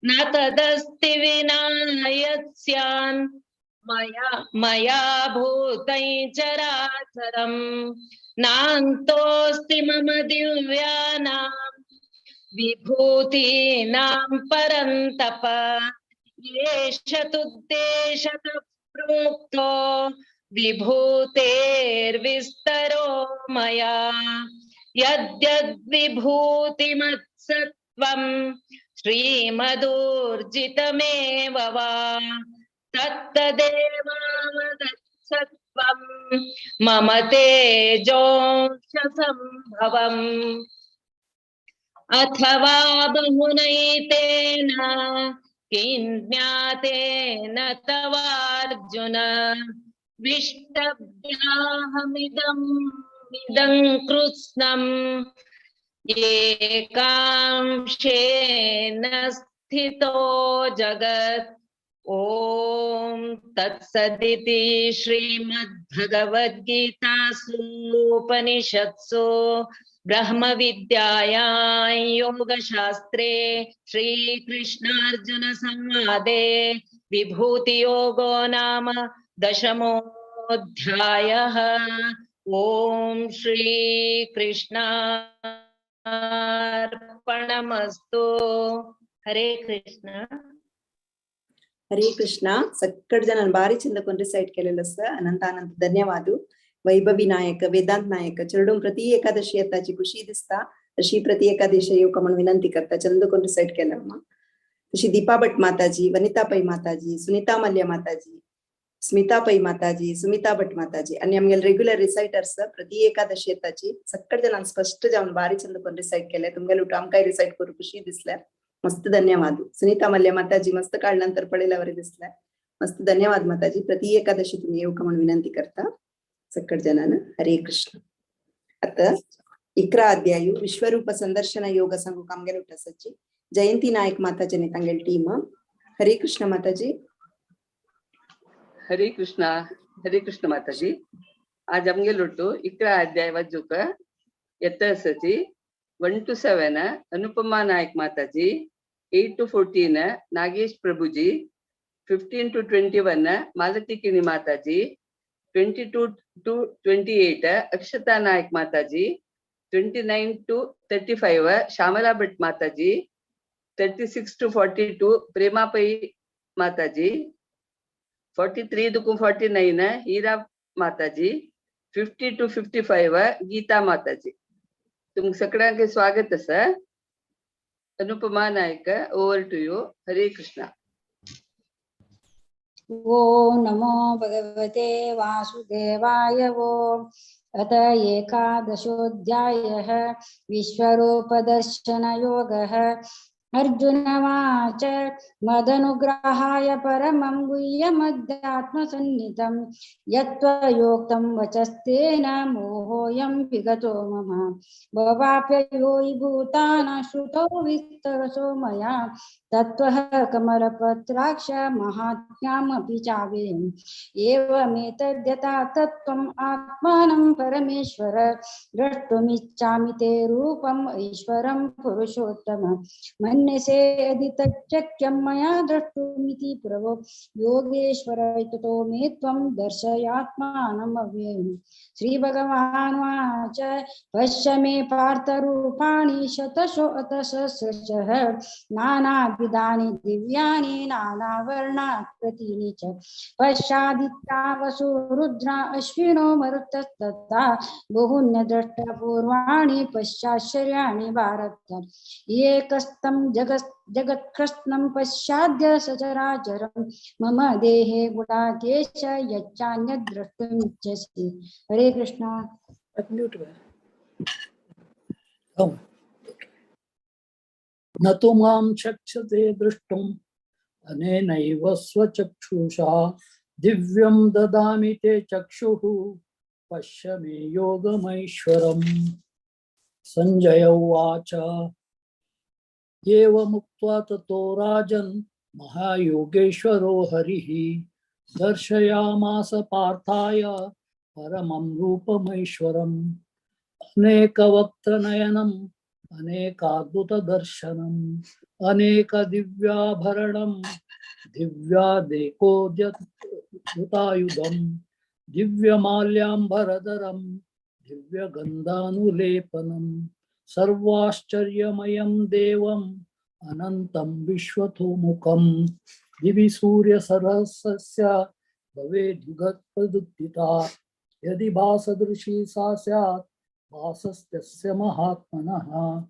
न तदस्ति विना यत्स्यान् मया मया भूतं चराचरं नान्तोऽस्ति मम दिव्यानां विभूतीनां परन्तप एष तुद्देशतः प्रोक्तो विभूतेर्विस्तरो मया यद्यद्विभूतिमत्सत्त्वं श्रीमदूर्जितमेव वा तत्तदेवावदत्सत्त्वं मम तेजोंशसम्भवम् अथवा बहुनैतेन किं ज्ञातेन तवार्जुन विष्टभ्याहमिदं इदं कृत्स्नम् एकांशेन स्थितो जगत्। ॐ तत्सदिति श्रीमद्भगवद्गीतासु उपनिषत्सु ब्रह्मविद्यायां योगशास्त्रे श्रीकृष्णार्जुन संवादे विभूतियोगो नाम दशमोऽध्यायः। ॐ श्रीकृष्णार्पणमस्तु। हरे कृष्ण। हरे कृष्ण। सक्कड जन भारी चंद कोन रिसाइट केलेलं असं अनंत अनंत धन्यवाद। वैभवी नायक वेदांत नायक चेडून प्रति एकादशी येताची खुशी दिसता अशी प्रति एकादशी येवका म्हणून विनंती करता। चंद कोण रिसाइट केला तशी दीपा भट माताजी, वनिता पै माताजी, सुनीता मल्य माताजी, स्मिता पै माताजी, सुमिता भट माताजी आणि आमगेले रेग्युलर रिसाइटर्स प्रति एकादशी येताची सक्कड जणांना स्पष्ट जाऊन भारी चंद कोण रिसाइट केले। तुमगेले उठ आमकां रिसाइट करू खुशी दिसल्या। मस्त धन्यवाद सुनीता मल्ले माताजी. मस्त काढल्यानंतर पडेलावर दिसलाय. मस्त धन्यवाद माताजी. प्रति एकादशी तुम्ही येऊ का म्हणून विनंती करता सक्कट जनानं. हरे कृष्ण. आता 11 अध्यायु विश्वरूप संदर्शन योग सांगू कामगेल उठासाची जयंती नायक माताजी तांगेल टीम. हरे कृष्ण माताजी. हरे कृष्णा. हरे कृष्ण माताजी. आज आमगेल उठू 11 अध्याय वाजूक येत आसाची. 1 to 7 Anupama Naik Mataji, 8 to 14 Nagesh Prabhuji, 15 to 21 Malati Kini Mataji, 22 to 28 Akshata Naik Mataji, 29 to 35 Shyamala Bhat Mataji, 36 to 42 Prema Pai Mataji, 43 to 49 Heera Mataji, 50 to 55 Geeta Mataji. तुम सगळ्यांके स्वागत आसा. Anupama Naik, over to you. Hare Krishna. Om नमो भगवते वासुदेवाय. ओम अत एकादशोऽध्यायः विश्वरूपदर्शनयोगः. अर्जुनवाच मदनुग्रहाय परमं गुह्यमध्यात्मसन्निधं यत्त्वयोक्तं वचस्तेन मोहोऽयं विगतो मम. भवाप्ययो हि भूतानां श्रुतौ विस्तरसो मया तत्त्वः कमलपत्राक्ष महात्म्यामपि चावेयम्. एवमेतद्यथा तत्त्वम् आत्मानं परमेश्वर द्रष्टुमिच्छामि ते रूपम् ऐश्वरं पुरुषोत्तम. मन्यसे यदि तच्चक्यं मया द्रष्टुमिति प्रभो योगेश्वर ततो मे त्वं दर्शयात्मानमव्ययम्. श्रीभगवानुवाच पश्य मे पार्थरूपाणि शतशो अथ सहस्रशः नानाविधानि दिव्यानि नानावर्णाकृतीनि च. पश्यादित्या वसु रुद्रा अश्विनो मरुतस्तथा बहून्यद्रष्टपूर्वाणि पश्चाश्चर्याणि भारत. एकस्तं जगत्कृत्स्नं पश्याद्य सचराचरं मम देहे गुडाकेश यच्चान्यद्रष्टुमिच्छसि. हरे कृष्णा. न तु मां शक्ष्यते द्रष्टुम् अनेनैव स्वचक्षुषा दिव्यं ददामि ते चक्षुः पश्य मे योगमैश्वरम्. संजय उवाच एवमुक्त्वा ततो राजन् महायोगेश्वरो हरिः दर्शयामास पार्थाय परमं रूपमैश्वरम्. अनेकवक्त्रनयनम् अनेकाद्भुतदर्शनम् अनेकदिव्याभरणं दिव्यादेकोद्यतायुधं दिव्यमाल्याम्बरधरं दिव्यगन्धानुलेपनं सर्वाश्चर्यमयं देवम् अनन्तं विश्वतोमुखं दिवि सूर्यसहस्रस्य भवेद्युगपदुत्थिता यदि भासदृशी सा स्यात् भासस्तस्य महात्मनः.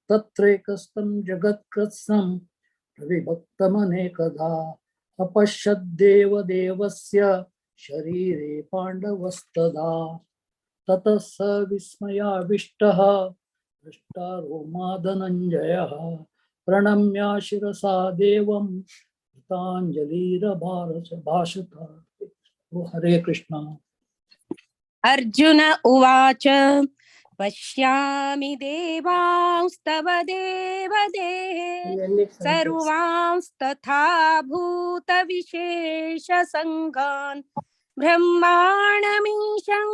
तत्रैकस्तं जगत्कृत्स्नं प्रविभक्तमनेकधा अपश्यद्देवदेवस्य शरीरे पाण्डवस्तदा. ततः स विस्मयाविष्टः दृष्टा रोमाधनञ्जयः प्रणम्य शिरसा देवं कृताञ्जलिरभाषत. हरे कृष्ण. अर्जुन उवाच पश्यामि देवांस्तव देवदेहे सर्वांस्तथा भूतविशेषसङ्गान् ब्रह्माणमीशं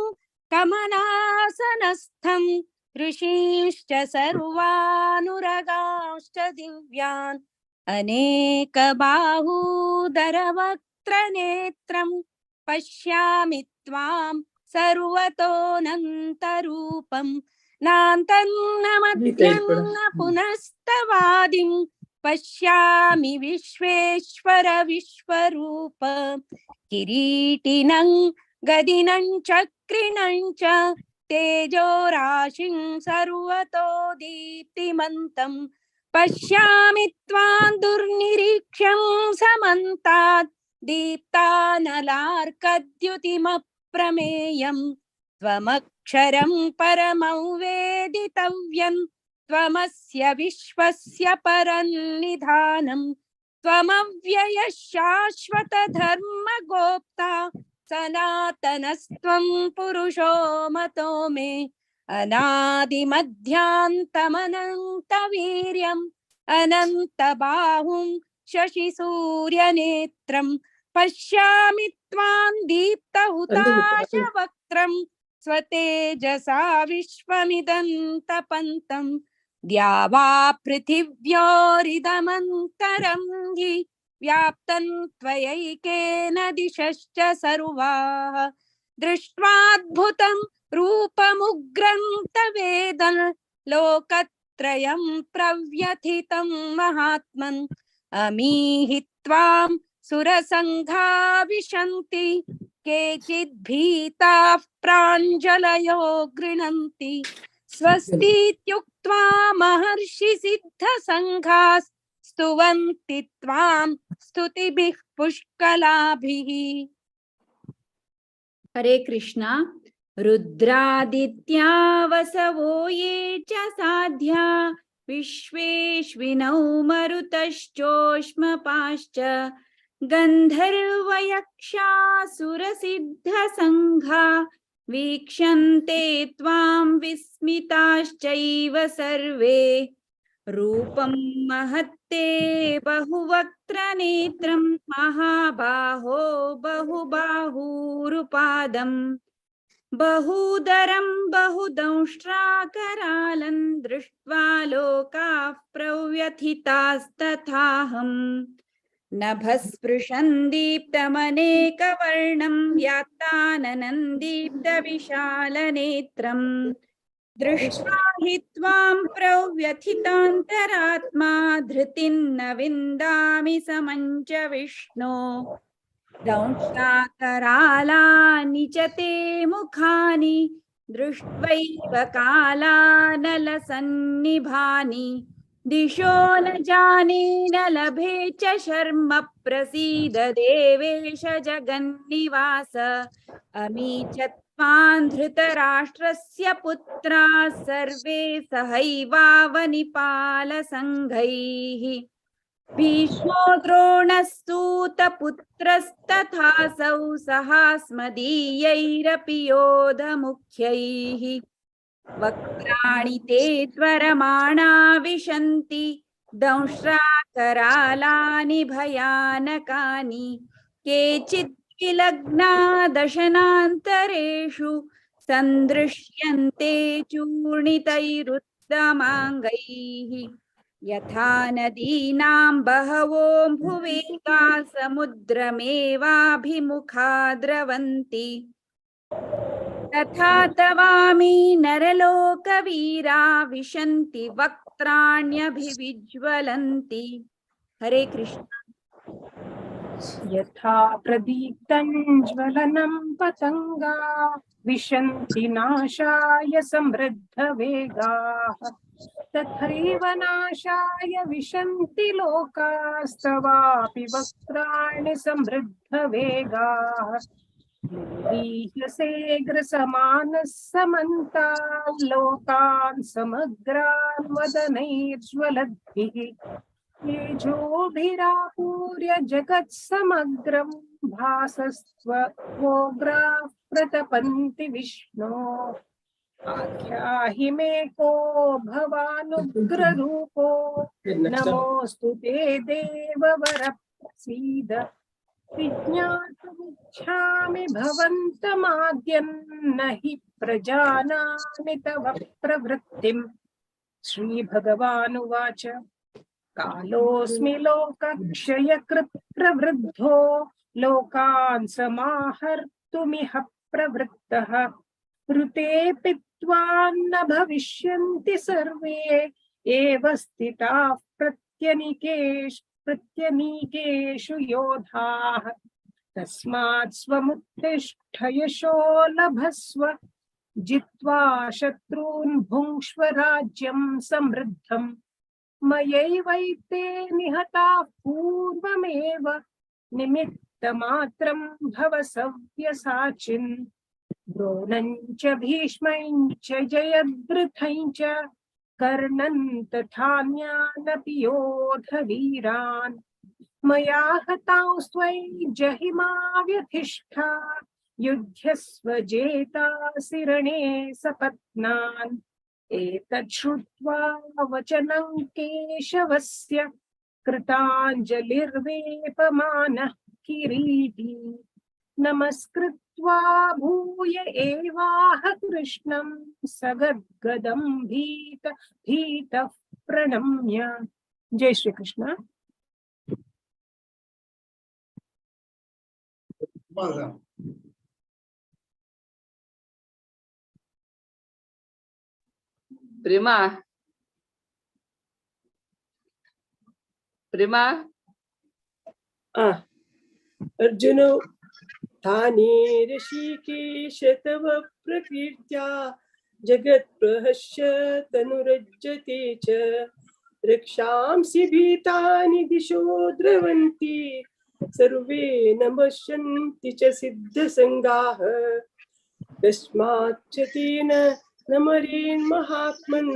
कमलासनस्थं ऋषींश्च सर्वानुरगांश्च दिव्यान् अनेकबाहूदरवक्त्रनेत्रं पश्यामि त्वां सर्वतोऽनन्तरूपं नान्तन्न मध्यं न पुनस्तवादिं पश्यामि विश्वेश्वर विश्वरूप. किरीटिनं गदिनं चक्रिणं च तेजोराशिं सर्वतो दीप्तिमन्तं पश्यामि त्वां दुर्निरीक्ष्यं समन्तात् दीप्तानलार्कद्युतिमप्रमेयं त्वमक्षरं परमं वेदितव्यं त्वमस्य विश्वस्य परं निधानं त्वमव्ययः शाश्वतधर्मगोप्ता सनातनस्त्वं पुरुषो मतो मे। अनादिमध्यान्तमनन्तवीर्यम् अनन्तबाहुं शशिसूर्यनेत्रं पश्यामि त्वां दीप्तहुताशवक्त्रं स्वतेजसा विश्वमिदन्तपन्तं द्यावा पृथिव्योरिदमन्तरं हि व्याप्तं त्वयैकेन दिशश्च सर्वाः। दृष्ट्वाद्भुतं रूपमुग्रं तवेदं लोकत्रयं प्रव्यथितं महात्मन्। अमीहि त्वां सुरसङ्घा विशन्ति केचिद्भीताः प्राञ्जलयो गृह्णन्ति। स्वस्तीत्युक्त्वा महर्षिसिद्धसङ्घाः स्तुवन्ति त्वां स्तुतिभिः पुष्कलाभिः। हरे कृष्णा। रुद्रादित्या वसवो ये च साध्या विश्वेश्विनौ मरुतश्चोष्मपाश्च गन्धर्वयक्षासुरसिद्धसङ्घा वीक्षन्ते त्वां विस्मिताश्चैव सर्वे। रूपं महत्ते बहुवक्त्रनेत्रं महाबाहो बहुबाहूरुपादम् बहूदरं बहुदंष्ट्राकरालं दृष्ट्वा लोकाः प्रव्यथितास्तथाहम्। नभस्पृशं दीप्तमनेकवर्णं व्यात्ताननं दीप्तविशालनेत्रं दृष्ट्वा हि त्वां प्रव्यथितान्तरात्मा धृतिं न विन्दामि समं च विष्णो। दंष्ट्राकरालानि च ते मुखानि दृष्ट्वैव कालानलसन्निभानि दिशो न जाने न लभे च शर्म प्रसीद देवेश जगन्निवास। अमी च त्वां धृतराष्ट्रस्य पुत्राः सर्वे सहैवावनिपालसङ्घैः। भीष्मो द्रोणस्तूतपुत्रस्तथासौ सहास्मदीयैरपि योधमुख्यैः। वक्त्राणि ते त्वरमाणा विशन्ति दंष्ट्राकरालानि भयानकानि। केचित् विलग्ना दशनान्तरेषु सन्दृश्यन्ते चूर्णितैरुत्तमाङ्गैः। यथा नदीनां बहवोऽम्भुवेगा समुद्रमेवाभिमुखा द्रवन्ति तथा तवामि नरलोकवीरा विशन्ति वक्त्राण्यभिविज्वलन्ति। हरे कृष्ण। यथा प्रदीप्तं ज्वलनं पतङ्गा विशन्ति नाशाय समृद्धवेगाः तथैव नाशाय विशन्ति लोकास्तवापि वक्त्राणि समृद्धवेगाः। लीह्यसेऽग्रसमानः समन्तान् लोकान् समग्रान् वदनैर्ज्वलद्भिः। तेजोभिरापूर्य जगत्समग्रं भासस्त्वोग्राः प्रतपन्ति विष्णो। आख्याहि मे को भवानुग्ररूपो नमोऽस्तु ते देववर प्रसीद। विज्ञातुमिच्छामि भवन्तमाद्यं न हि प्रजानामि तव प्रवृत्तिम्। श्रीभगवानुवाच कालोऽस्मि लोकक्षयकृत् प्रवृद्धो लोकान् समाहर्तुमिह प्रवृत्तः। ऋतेऽपि त्वां न भविष्यन्ति सर्वे एव स्थिताः प्रत्यनीकेषु योधाः। तस्मात् स्वमुत्तिष्ठ यशो लभस्व जित्वा शत्रून् भुङ्क्ष्व राज्यं समृद्धम्। मयैवैते निहताः पूर्वमेव निमित्तमात्रं भव सव्यसाचिन्। द्रोणं च भीष्मं च जयद्रथं च कर्णन् तथान्यानपि योधवीरान् मया हतांस्त्वयि जहि मा व्यथिष्ठा युध्यस्व जेतासि रणे सपत्नान्। एतत् श्रुत्वा वचनं केशवस्य कृताञ्जलिर्वेपमानः किरीटी नमस्कृत्वा भूय एवाह कृष्णं सगद्गदं भीत भीतः प्रणम्य। जय श्री कृष्ण। प्रेमा, प्रेमा। अर्जुन थाने ऋषिकेश तव प्रकीर्त्या जगत्प्रहस्य तनुरज्जते च रक्षांसि भीतानि दिशो द्रवन्ति सर्वे नमस्यन्ति च सिद्धसङ्गाः। तस्माच्च तेन नमरेन् महात्मन्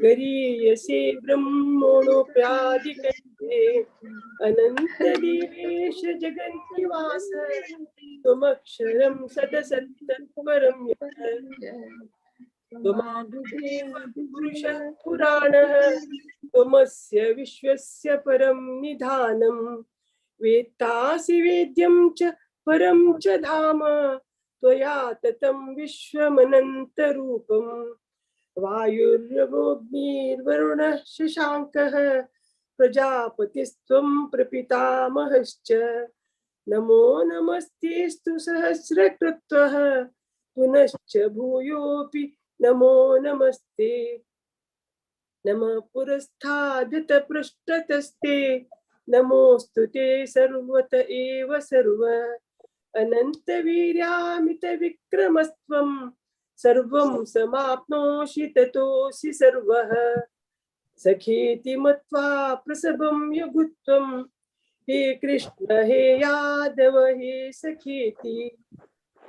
गरीयसे ब्रह्मणोऽप्यादिकर्त्रे। अनन्तदेवेश जगन्निवास त्वमक्षरं सदसत्तत्परं यत् त्वमादिदेव पुरुषः पुराणः त्वमस्य विश्वस्य परं निधानं। वेत्तासि वेद्यं च परं च धाम त्वया ततं विश्वमनन्तरूपम्। वायुर्यमोऽग्निर्वरुणः शशाङ्कः प्रजापतिस्त्वं प्रपितामहश्च। नमो नमस्तेऽस्तु सहस्रकृत्वः पुनश्च भूयोऽपि नमो नमस्ते। नमः पुरस्तादत पृष्ठतस्ते नमोऽस्तु ते सर्वत एव सर्व। अनन्तवीर्यामितविक्रमस्त्वं सर्वं समाप्नोषि ततोऽसि सर्वः। सखेति मत्वा प्रसभं यघुत्वं हे कृष्ण हे यादव हे सखेति।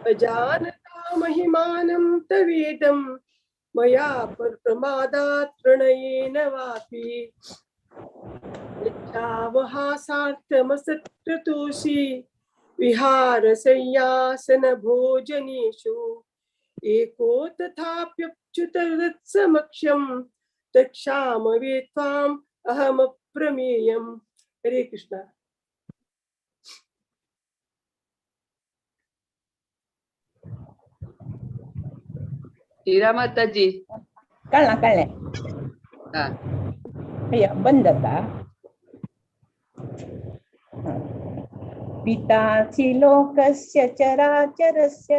अजानता महिमानं तवेदं मया प्रमादात् प्रणयेन वापि। यच्छावहासार्थमसत्क्रतोषि विहारसंयासन भोजनेषु। एको तथाप्यच्युतवत्समक्षं तक्षामवे त्वाम् अहमप्रमेयम्। हरे कृष्ण। हीरा माताजी कळ्ळें कळ्ळें। हा अय्या बंद जाता। पितासि लोकस्य चराचरस्य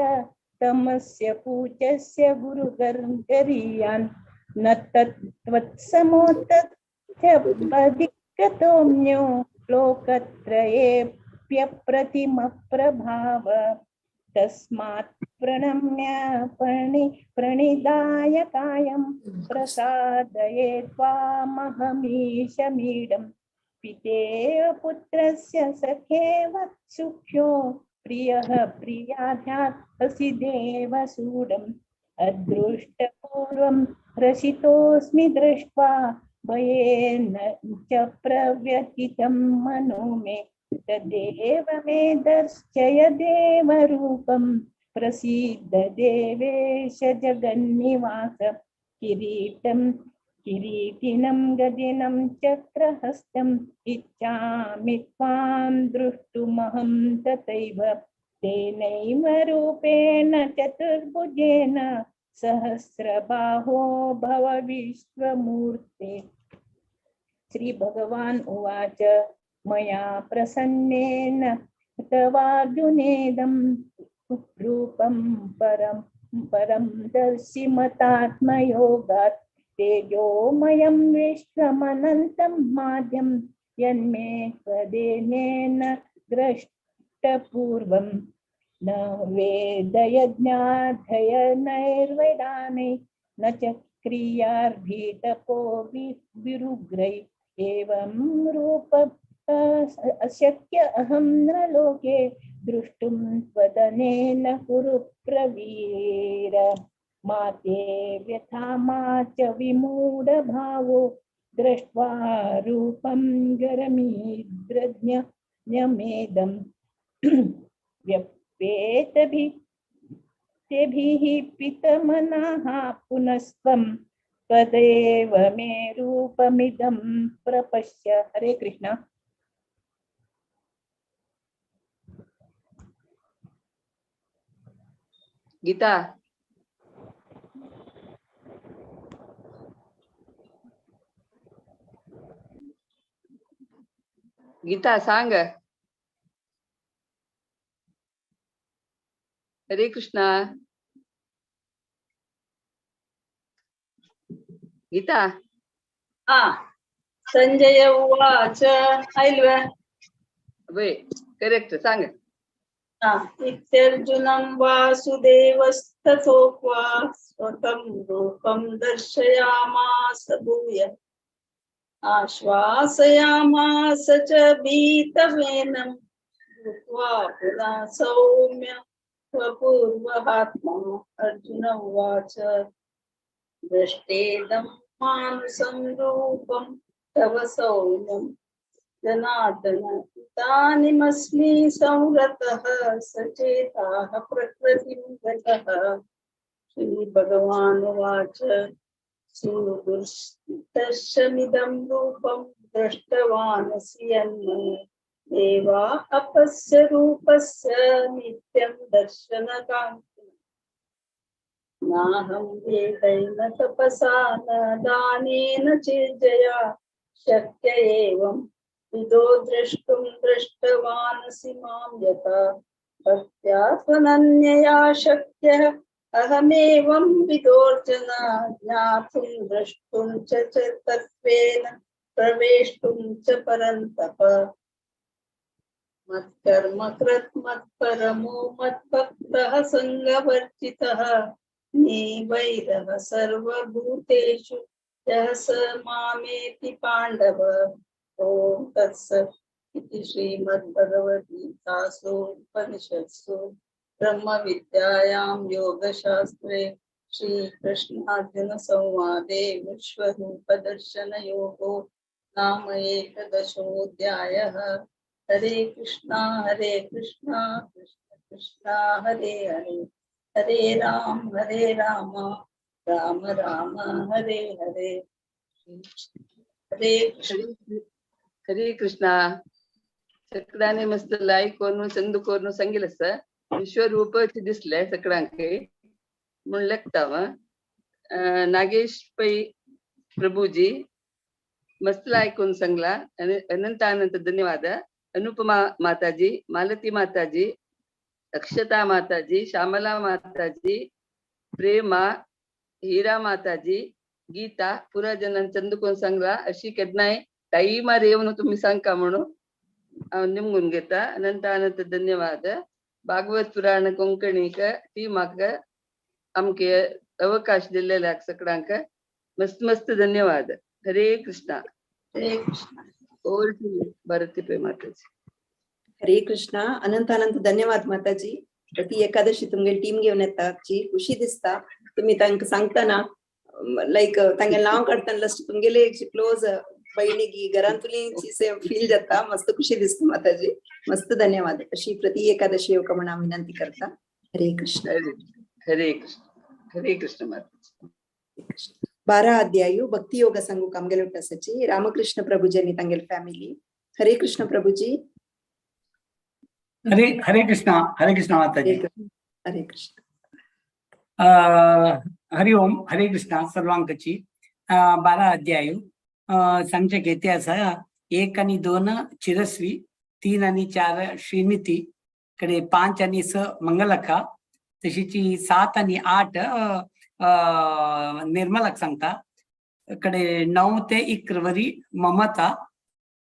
तमस्य पूज्यस्य गुरुगर्गरीयान् न तत्त्वत्समोतथ्यपदिगतोऽन्यो लोकत्रयेऽप्यप्रतिमप्रभाव। तस्मात् प्रणम्य प्रणिधाय कायं प्रसादये त्वामहमीशमीडम्। पितेव पुत्रस्य सखेव सुख्यो प्रियः प्रियाध्यात् असि देवसूडम्। अदृष्टपूर्वं हर्षितोऽस्मि दृष्ट्वा भयेन च प्रव्यथितं मनो मे। तदेव मे दर्शय देवरूपं प्रसीद देवेश जगन्निवास। किरीटं किरीटिनं गदिनं चक्रहस्तम् इच्छामि त्वां द्रष्टुमहं तथैव। तेनैव रूपेण चतुर्भुजेन सहस्रबाहो भव विश्वमूर्ते। श्री भगवान् उवाच मया प्रसन्नेन तवार्जुनेदं रूपं परं परं दर्शिमतात्मयोगात्। तेजोमयं विश्वमनन्तं माध्यं यन्मे त्वदेनेन द्रष्टपूर्वं। न वेदयज्ञाध्ययनैर्वेदानै न च क्रियार्भीतपो विरुग्रै। एवं रूप अशक्य अहं न लोके द्रष्टुं त्वदनेन कुरु प्रवीर। मा ते व्यथा मा च विमूढभावो दृष्ट्वा रूपं गरमीद्रज्ञमेदं व्यपेतभिः तेभिः पितमनाः पुनस्त्वं तदेव मे रूपमिदं प्रपश्य। हरे कृष्ण। गीता गीता सांग। हरे कृष्णा। गीता। हा संजय उवाच आयलवे वे करेक्ट सांग। इत्यर्जुनं वासुदेवस्तथोक्त्वा स्वकं रूपं दर्शयामास भूय आश्वासयामास च भीतवेनं भूत्वा पुनः सौम्य स्वपूर्वहात्मा। अर्जुन उवाच दृष्टेदं मानुषं रूपं तव सौम्यं जनार्दन इदानीमस्मि संरतः सचेताः प्रकृतिं गतः। श्रीभगवानुवाच सुदुर्दर्शमिदं रूपं दृष्टवानसि यन्मया देवा अपस्य रूपस्य नित्यं दर्शनकाङ्क्षिणः। नाहं वेदैन तपसा न दानेन चेज्जया शक्य एवं विदो द्रष्टुं दृष्टवानसि मां यथा भक्त्या त्वनन्यया शक्यः अहमेवं विदोऽर्जुन ज्ञातुं द्रष्टुं च तत्त्वेन प्रवेष्टुं च परन्तप। मत्कर्म कृत मत्परमो मद्भक्तः सङ्गवर्जितः निवैरः सर्वभूतेषु यः स मामेति पाण्डव। ॐ तत्सत् इति श्रीमद्भगवद्गीतासु उपनिषत्सु ब्रह्मविद्यायां योगशास्त्रे श्रीकृष्णार्जुनसंवादे विश्वरूपदर्शनयोगो नाम एकादशोऽध्यायः। हरे कृष्णा कृष्ण कृष्णा हरे हरे हरे राम राम राम हरे हरे। हरे कृष्ण हरे कृष्णा। सगळ्यांनी मस्त लाईक करून चंदू करून सांगितलं सर विश्वरूप दिसले सगळ्यांक म्हणून लेखता। नागेश पै प्रभुजी मस्त लाईक करून सांगला अनंत अनंत धन्यवाद। अनुपमा माताजी, मालती माताजी, अक्षता माताजी, श्यामला माताजी, प्रेमा, हीरा माताजी, गीता पुरा जणांना चंदू कोण सांगला अशी केन्नाय टायमार येवन तुम्ही सांगका म्हणून हांव निमगून घेता। अनंत अनंत धन्यवाद। भागवत पुराण कोंकणीक टीमाक आमके अवकाश दिल्लेल्याक सगळ्यांक मस्त मस्त धन्यवाद। हरे कृष्णा। हरे कृष्णा। और भारती पे माताजी। हरे कृष्णा। अनंत अनंत धन्यवाद माताजी। प्रति एकादशी तुमगे टीम घेवन येता खुशी दिसता। तुम्ही तांकां सांगतना लायक तांगे नांव काडटना लास्ट तुमगेले क्लोज बहिणीगी घरांतुली फील जाता। मस्त खुशी दिसता माताजी। मस्त धन्यवाद। अशी प्रति एकादशी येवका म्हण हांव विनंती करता। हरे कृष्ण। हरे कृष्ण। हरे कृष्ण माताजी। 12 अध्यायु भक्ती योग सांगूक आमगेले उठासाची रामकृष्ण प्रभुजी आनी तांगेले फॅमिली। हरे कृष्ण प्रभुजी। हरे हरे कृष्णा। हरे कृष्णा माताजी। हरे कृष्ण। हरि ओम। हरे कृष्णा सर्वांकची। 12 अध्याय सांगचे घेते आसा। 1 आणि 2 चिरस्वी, 3 आणि 4 श्रीनीती, कडे 5 आणि 6 मंगलखा, तशीची 7 आणि 8 निर्मलक सांगता, कडे 9 ते 11 वरी ममता,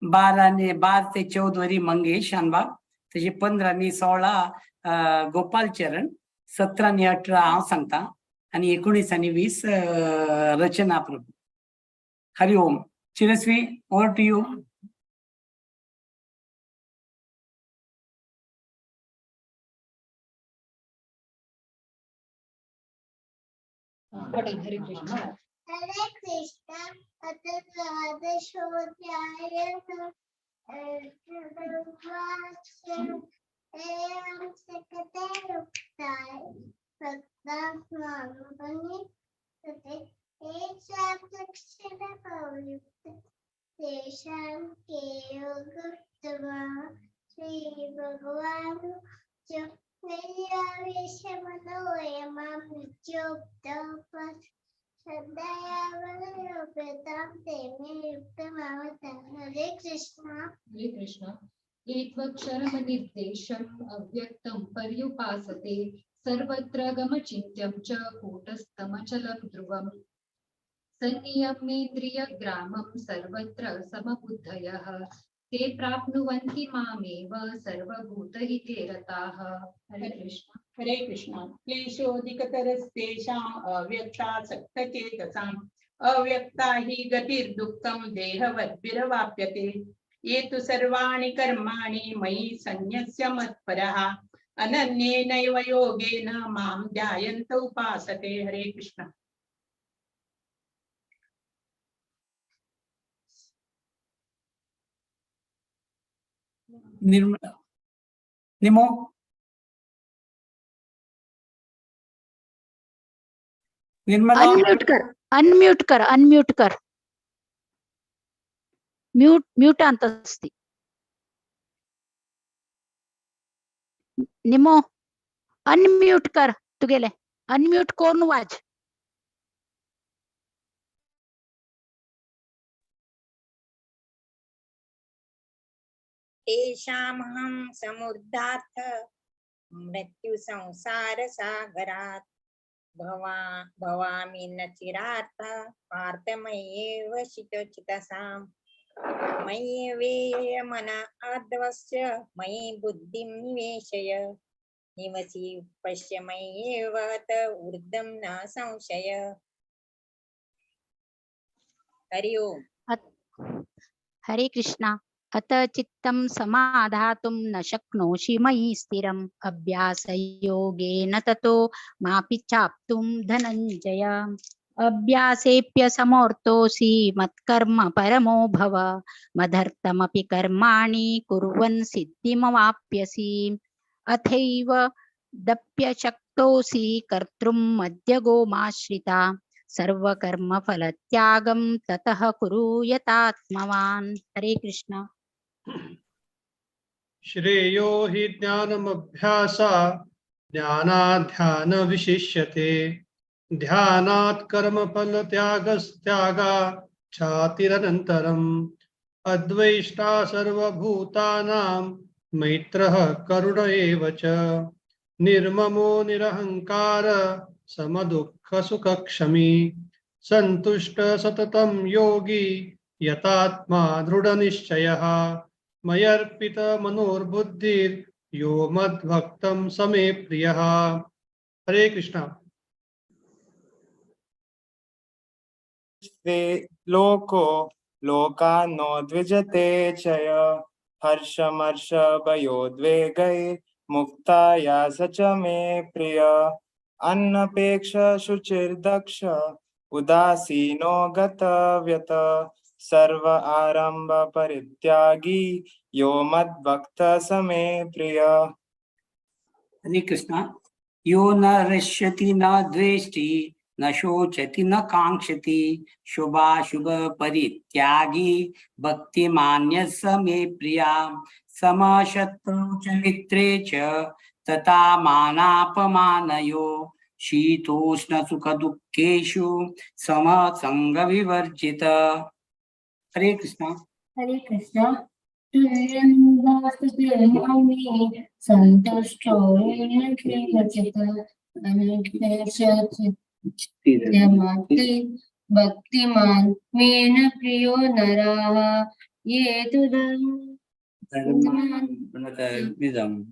12 ते 14 वरी मंगेश शानबाग, तशी 15 आणि 16 गोपाल चरण, 17 आणि 18 हांव सांगता आणि 19 आणि 20 Rachana Prabhu. Hari Om. Chirasvi, over to you. पठन. हरे कृष्ण. हरे कृष्ण. अथ द्वादशोऽध्यायः. एवं सकतैरुक्ताय भक्ताः मामुपनिषते येषां दक्षिणपौयुक्तः तेषां के योगोत्तमः. श्रीभगवानुवाच मय्यावेशमनोयमां नित्योक्तोपस् श्रद्धया बलयोपेतां ते मे युक्तमावतः. हरे कृष्ण. हरे कृष्ण. ये त्वक्षरमनिर्देशम् अव्यक्तं पर्युपासते सर्वत्र गमचिन्त्यं च कूटस्थमचलं ध्रुवम् सन्नियमेन्द्रियग्रामं सर्वत्र समबुद्धयः ते प्राप्नुवन्ति मामेव सर्वभूतहिते रताः. हरे कृष्ण. हरे कृष्ण. क्लेशोऽधिकतरस्तेषाम् अव्यक्तासक्तचेतसाम् अव्यक्ता हि गतिर्दुःखं देहवद्भिरवाप्यते. ये तु सर्वाणि कर्माणि मयि सन्न्यस्य मत्परः अनन्येनैव योगेन मां ध्यायन्त उपासते. हरे कृष्ण. निर्मला निमो निर्मला. अनम्यूट कर, अनम्यूट कर, अनम्यूट कर. म्यूट म्यूट अंत अस्ति. निमो अनम्यूट कर तुगेले. अनम्यूट कोण वाज. तेषामहं समुद्धार्थ मृत्यु संसार सागरात् भवामि न चिरार्थ पार्थ मय्येव शितचितसाम्. मय्येव मन आद्वस्य मयि बुद्धिं निवेशय निवसि पश्य मय्येव त ऊर्ध्वं न संशय. हरि ओम. हरे कृष्णा. अत चित्तं समाधातुं न शक्नोषि मयि स्थिरम् अभ्यासयोगेन ततो मापि चाप्तुं धनञ्जय. अभ्यासेऽप्य समर्थोऽसि मत्कर्म परमो भव मदर्थमपि कर्माणि कुर्वन् सिद्धिमवाप्यसि. अथैव दप्यशक्तोऽसि कर्तृं मद्यगोमाश्रिता सर्वकर्मफलत्यागं ततः कुरु यतात्मवान्. हरे कृष्ण. श्रेयो हि ज्ञानमभ्यासा ज्ञानाध्यान विशिष्यते ध्यानात् कर्मफलत्यागस्त्यागा छातिरनन्तरम् अद्वैष्टा सर्वभूतानां मैत्रः करुण एव च निर्ममो निरहंकार समदुःख सुखक्षमी संतुष्ट सततं योगी यतात्मा दृढनिश्चयः मयर्पित मनोर्बुद्धिर्यो मद्भक्तं समे प्रियः. हरे कृष्णा. लोको लोकानो द्विजते चय हर्षमर्ष भयोद्वेगैर्मुक्ताया स च मे प्रिय. अन्नपेक्ष शुचिर्दक्ष उदासीनो गतव्यत सर्व आरंभ परित्यागी यो मद्भक्त स मे प्रिय. हरे कृष्ण. यो न हृष्यति न द्वेष्टि न शोचति न कांक्षति शुभाशुभ परित्यागी भक्तिमान्य स मे प्रिया. समशत्रौ च मित्रे च तथा मानापमानयो शीतोष्ण सुख दुःखेषु समसंग विवर्जित. हरे कृष्ण. हरे कृष्ण. तुल्यं वासुदेवानि संतुष्टो येन केनचित् अनुज्ञेयमाति भक्तिमान् मेन प्रियो नराः ये तु धर्मान्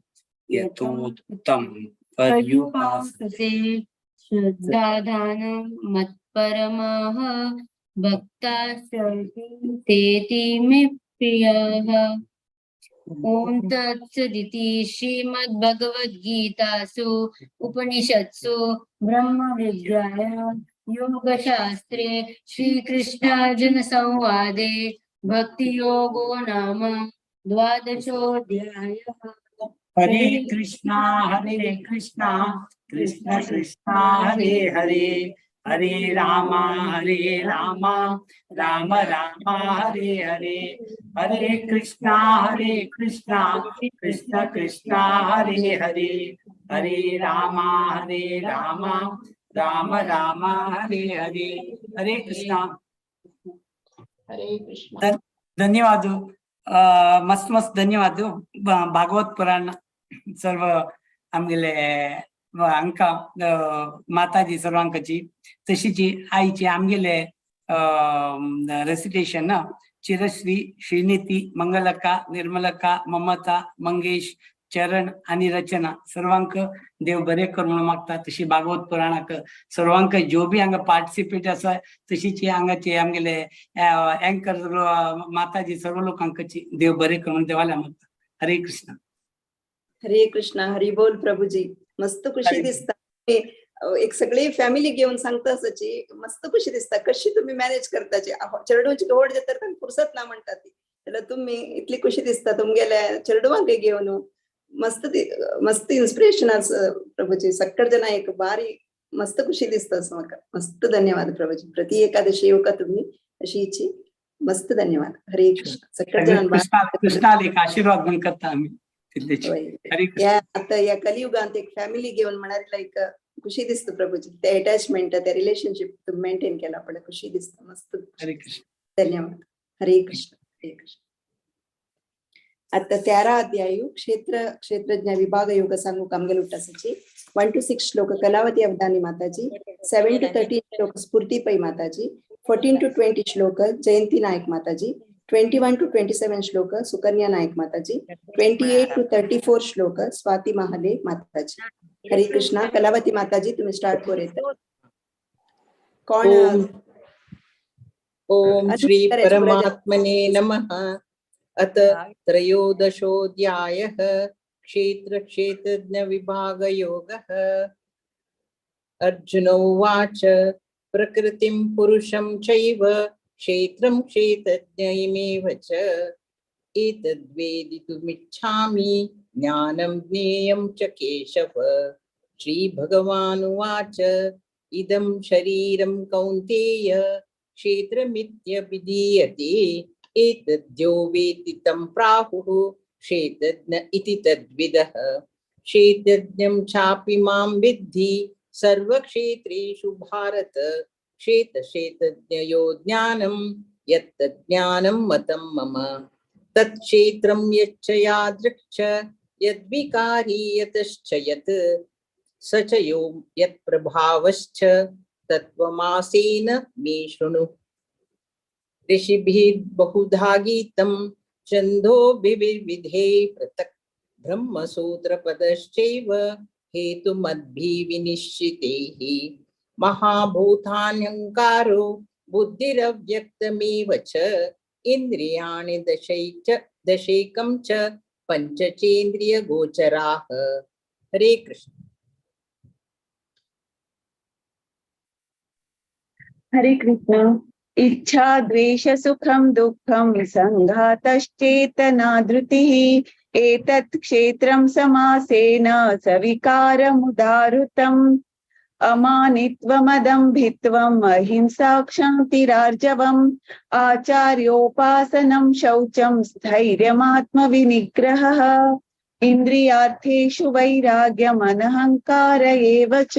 यथोक्तं पर्युपासते श्रद्धादानं मत्परमाः भक्ताः तेति मे प्रियाः. ॐ तत्सदिति श्रीमद्भगवद्गीतासु उपनिषत्सु ब्रह्मविद्यायां योगशास्त्रे श्रीकृष्णार्जुनसंवादे भक्तियोगो नाम द्वादशोऽध्यायः। हरे कृष्णा कृष्ण कृष्ण हरे हरे, हरे रामा राम राम हरे हरे, हरे कृष्णा कृष्ण कृष्ण हरे हरे, हरे रामा राम राम हरे हरे। हरे कृष्णा। हरे कृष्णा। धन्यवाद, मस्त मस्त धन्यवाद। भागवत पुराण सर्व आमगेले हांकां माताजी सर्वांकाची तशीची आईची आमगेले रेसिटेशन ना चिरश्री, श्रीनीती, मंगलका, निर्मलका, ममता, मंगेश, चरण आणि रचना सर्वांक देव बरे कर म्हणून मागता। तशी भागवत पुराणाक सर्वांक जो बी हांगा पार्टिसिपेट आसा तशीची हांगाचे आमगेले अँकर माताजी सर्व लोकांकची देव बरे कर म्हणून देवाला मागता। हरे कृष्णा। हरे कृष्णा। हरी बोल प्रभुजी। मस्त खुशी दिसता, एक सगळी फॅमिली घेऊन सांगता सची मस्त खुशी दिसता। कशी तुम्ही मॅनेज करता चेडूची व्हड जाता तांकां फुरसत ना म्हणटा ती, जाल्यार तुम्ही इतली खुशी दिसता तुमगेल्या चेडवांक घेवन मस्त मस्त इन्स्पिरेशन आसा प्रभुजी। सक्कड जना एक बारी मस्त खुशी दिसता असं म्हाका। मस्त धन्यवाद प्रभुजी। प्रति एकादशी येवका तुम्ही अशी इच्छी मस्त धन्यवाद। हरे कृष्ण। सक्कड जणांक कृष्णाला एक आशीर्वाद म्हणून करता आम्ही। या आता या कलियुगांत एक फॅमिली घेऊन म्हणाली लाईक खुशी दिसता प्रभुजी। ते अटॅचमेंट, ते रिलेशनशिप मेंटेन केला पडे खुशी दिसता मस्त। हरे कृष्ण। धन्यवाद। हरे कृष्ण। हरे कृष्ण। आता 13 अध्यायु क्षेत्र क्षेत्रज्ञ विभाग योग सांगू कामगेल उट्टासाची 1 to 6 श्लोक कलावती अवधानी माताजी, 7 to 13 श्लोक स्फूर्ती पै माताजी, 14 to 20 श्लोक जयंती नायक माताजी, 21 to 27 श्लोक सुकन्या नायक माताजी, 28 to 34 श्लोक स्वाती महाले माताजी। हरे कृष्णा। कलावती माताजी तुम्ही स्टार्ट करू। कोण? ओम श्री परमात्मने नमः। अत त्रयोदशोऽध्यायः क्षेत्र क्षेत्रज्ञ विभागयोगः। अर्जुन उवाच प्रकृतिं पुरुषं चैव क्षेत्रं क्षेत्रज्ञमेव च एतद्वेदितुमिच्छामि ज्ञानं ज्ञेयं च केशव। श्रीभगवानुवाच इदं शरीरं कौन्तेय क्षेत्रमित्यभिधीयते एतद्यो वेत्ति तं प्राहुः क्षेत्रज्ञ इति तद्विदः। क्षेत्रज्ञं चापि मां विद्धि सर्वक्षेत्रेषु भारत क्षेत्र क्षेत्रज्ञयो ज्ञानं यत्तज्ज्ञानं मतं मम। तत्क्षेत्रं यच्च यादृक्ष यद्विकारी यतश्च यत् स च यो यत्प्रभावश्च तत्त्वमासेन मे शृणु। ऋषिभिर्बहुधा गीतं छन्दोभिर्विधे पृथक् ब्रह्मसूत्रपदश्चैव हेतुमद्भिः महाभूतान्यङ्कारो बुद्धिरव्यक्तमेव च इन्द्रियाणि दशैकं च पञ्चचेन्द्रियगोचराः। हरे कृष्ण। हरे कृष्ण। इच्छा द्वेष सुखं दुःखं संघातश्चेतना धृतिः एतत् क्षेत्रं समासेन सविकारमुदाहृतम्। अमानित्वमदम्भित्वम् अहिंसा क्षान्तिरार्जवम् आचार्योपासनं शौचं स्थैर्यमात्मविनिग्रहः इन्द्रियार्थेषु वैराग्यमनहंकार एव च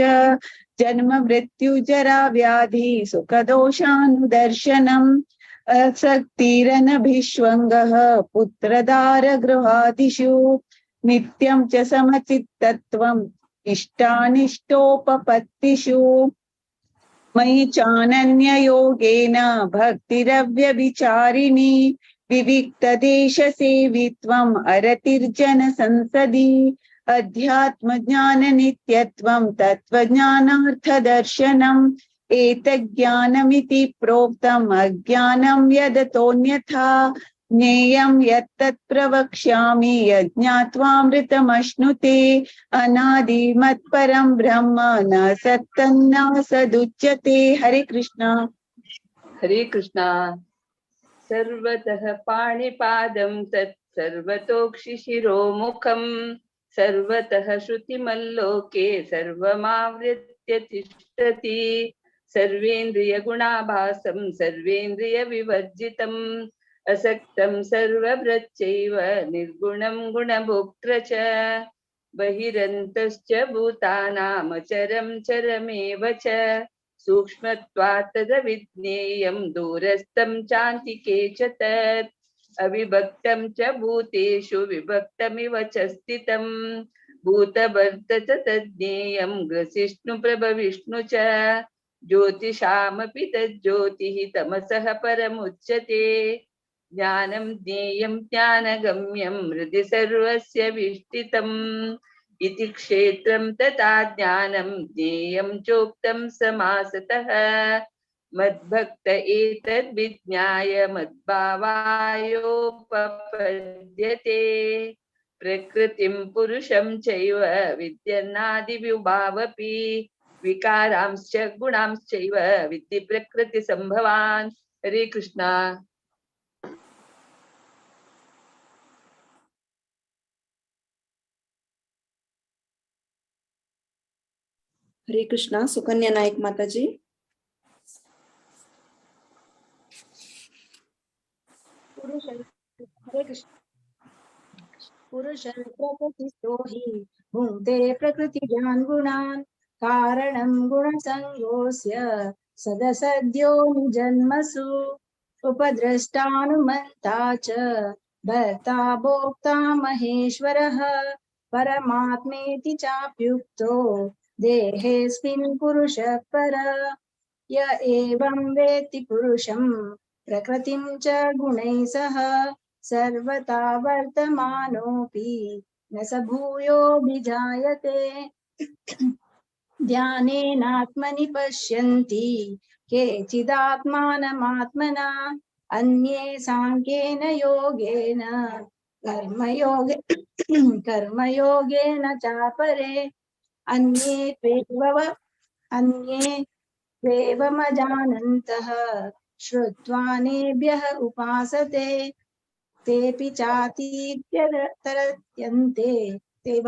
जन्म मृत्यु जरा व्याधि सुखदोषानुदर्शनम् असक्तिरनभिष्वङ्गः पुत्रदार गृहादिषु नित्यं च समचित्तत्वम् इष्टानिष्टोपपत्तिषु। मयि चानन्ययोगेन भक्तिरव्यभिचारिणी विविक्तदेशसेवित्वम् अरतिर्जन संसदि अध्यात्मज्ञाननित्यत्वं तत्त्वज्ञानार्थदर्शनम् एतज्ज्ञानमिति प्रोक्तम् अज्ञानं यदतोऽन्यथा। ज्ञेयं यत्तत् प्रवक्ष्यामि यज्ञात्वामृतमश्नुते। अनादिमत्परं ब्रह्म न सत्तन्न सदुच्यते। हरे कृष्णा। हरे कृष्णा। सर्वतः पाणिपादं तत् सर्वतोक्षिशिरोमुखं सर्वतः श्रुतिमल्लोके सर्वमावृत्य तिष्ठति। सर्वेन्द्रियगुणाभासं सर्वेन्द्रियविवर्जितम् असक्तं सर्वभृच्चैव निर्गुणं गुणभोक्तृ च। बहिरन्तश्च भूतानामचरं चरमेव च सूक्ष्मत्वात् तदविज्ञेयं दूरस्थं चान्तिके च तत्। अविभक्तं च भूतेषु विभक्तमिव च स्थितं भूतभर्त च तज्ज्ञेयं ग्रसिष्णु प्रभविष्णु च। ज्योतिषामपि तज्ज्योतिः तमसः परमुच्यते। ज्ञानं ज्ञेयं ज्ञानगम्यं हृदि सर्वस्य विष्ठितम् इति क्षेत्रं तथा ज्ञानं ज्ञेयं चोक्तं समासतः। मद्भक्त एतद्विज्ञाय मद्भावायोपपद्यते। प्रकृतिं पुरुषं चैव विद्यन्नादिविभावपि विकारांश्च गुणांश्चैव विद्धि प्रकृति संभवान्। हरे कृष्णा। हरे कृष्णा। सुकन्या नायक माता जी। हरे कृष्ण। पुरुष प्रकृतिस्थो हि भुङ्क्ते प्रकृतिजान् गुणान् कारणं गुणसङ्गोऽस्य सदसद्यो निजन्मसु। उपद्रष्टानुमन्ता च भर्ता भोक्ता महेश्वरः परमात्मेति चाप्युक्तो देहेऽस्मिन् पुरुषः पर। य एवं वेत्ति पुरुषं प्रकृतिं च गुणैः सह सर्वथा वर्तमानोऽपि न स भूयोऽभिजायते। ध्यानेनात्मनि पश्यन्ति केचिदात्मानमात्मना अन्ये साङ्ख्येन योगेन कर्मयोगेन चापरे। अन्ये त्वेवमजानन्तः श्रुत्वानेभ्यः उपासते तेऽपि चातीत्यतरत्यन्ते तेव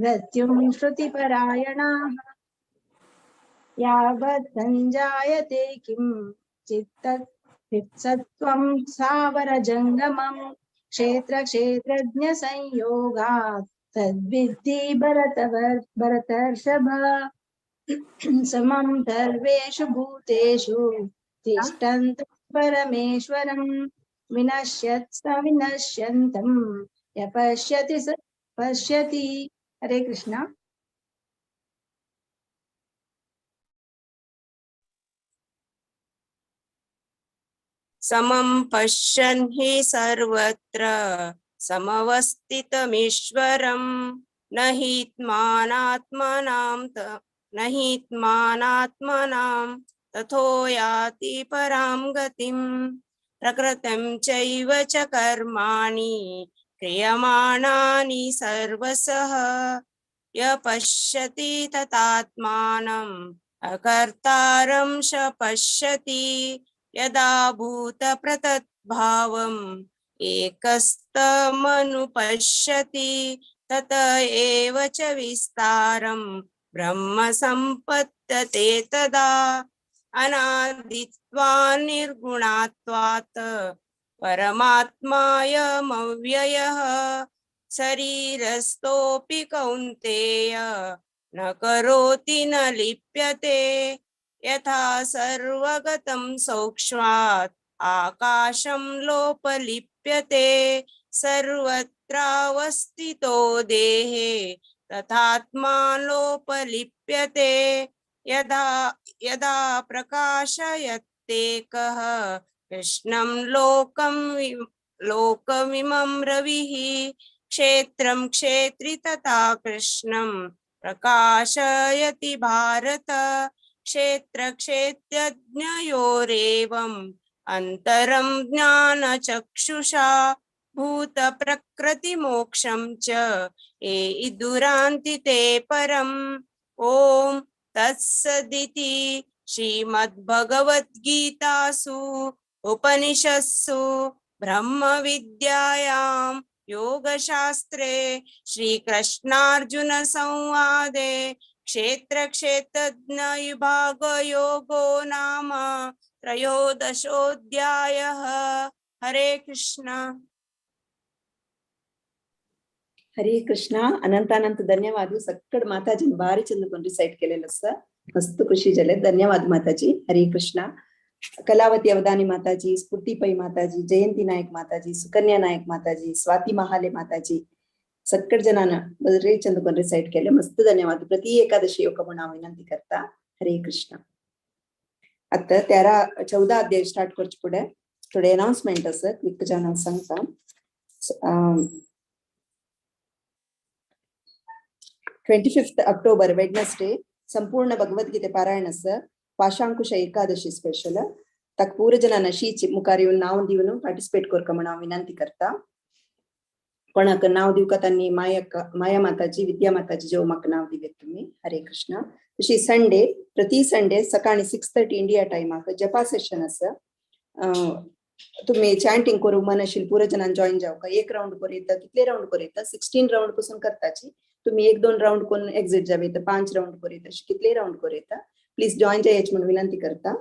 मृत्युं श्रुतिपरायणाः। यावत् सञ्जायते किं चित्तत्सत्त्वं स्थावरजङ्गमं क्षेत्रक्षेत्रज्ञसंयोगात् तद्विद्धि भरतर्षभ। समं सर्वेषु भूतेषु तिष्ठन्तं परमेश्वरं विनश्यत् स विनश्यन्तं यः पश्यति स पश्यति। हरे कृष्णा। समं पश्यन् हि सर्वत्र समवस्थितमीश्वरं न हि त्मानात्मनां तथो याति परां गतिं। प्रकृतिं चैव च कर्माणि क्रियमाणानि सर्वशः य पश्यति तथात्मानम् अकर्तारं स पश्यति। यदा भूतप्रतद्भावम् एकस्तमनुपश्यति तत एव च विस्तारं ब्रह्म संपद्यते तदा। अनादित्वान् निर्गुणात्वात् परमात्मायमव्ययः शरीरस्थोऽपि कौन्तेय न करोति न लिप्यते। यथा सर्वगतं सौक्ष्मात् आकाशं लोपलिप्यते सर्वत्रावस्थितो देहे तथात्मा लोपलिप्यते। यदा यदा प्रकाशयत्येकः कृष्णं लोकमिमं रविः क्षेत्रं क्षेत्री तथा कृष्णं प्रकाशयति भारत। क्षेत्र क्षेत्रज्ञयोरेवम् अन्तरं ज्ञानचक्षुषा भूतप्रकृतिमोक्षं च ये इदुरान्ति ते परम्। ॐ तत्सदिति श्रीमद्भगवद्गीतासु उपनिषत्सु ब्रह्मविद्यायां योगशास्त्रे श्रीकृष्णार्जुनसंवादे क्षेत्रक्षेत्रज्ञविभागयोगो नाम त्रयोदशोऽध्यायः। हरे कृष्ण। हरे कृष्ण। अनंत अनंत धन्यवाद। सक्कड माताजी भारी चंद कोन रिसाइट केलेलं आसा, मस्त खुशी जाले। धन्यवाद माताजी। हरे कृष्ण। कलावती अवदानी माताजी, स्फूर्ती पै माताजी, जयंती नायक माताजी, सुकन्या नायक माताजी, स्वाती महाले माताजी, सक्कड जनान बरे चंद कोन रिसाइट केले, मस्त धन्यवाद। प्रति एकादशी योग म्हणून हांव विनंती करता। हरे कृष्ण। आता 13-14 अध्याय स्टार्ट करचे फुडें थोडे अनाउन्समेंट आसा, क्विक जावन हांव सांगता। 25 ऑक्टोबर वेडनेसडे संपूर्ण भगवद्गीते पारायण आसा, पाशांकुश एकादशी स्पेशल। ताका पूर जनान शीच मुखार येवन नांव दिवन पार्टिसिपेट करका म्हूण हांव विनंती करता। कोणाक नांव दिवका तांणी माया माताजी, विद्या माताजी जेव म्हाका नांव दिवेत तुमी। हरे कृष्ण। तशी संडे, प्रति संडे सकाळी 6:30 इंडिया टायमाक जपा सेशन आसा। तुम्ही चॅन्टिंग करूंक मन आशिल्ले पुरो जणान जॉईन जावका। एक राउंड करूं कितले राउंड करूं येता, 16 राउंड पसून करताची। तुम्ही 1-2 राउंड करून एक्झिट जावं येता, 5 राउंड करूं येता, अशें कितले राउंड करूं येता। प्लीज जॉईन जायाची म्हणून विनंती करता।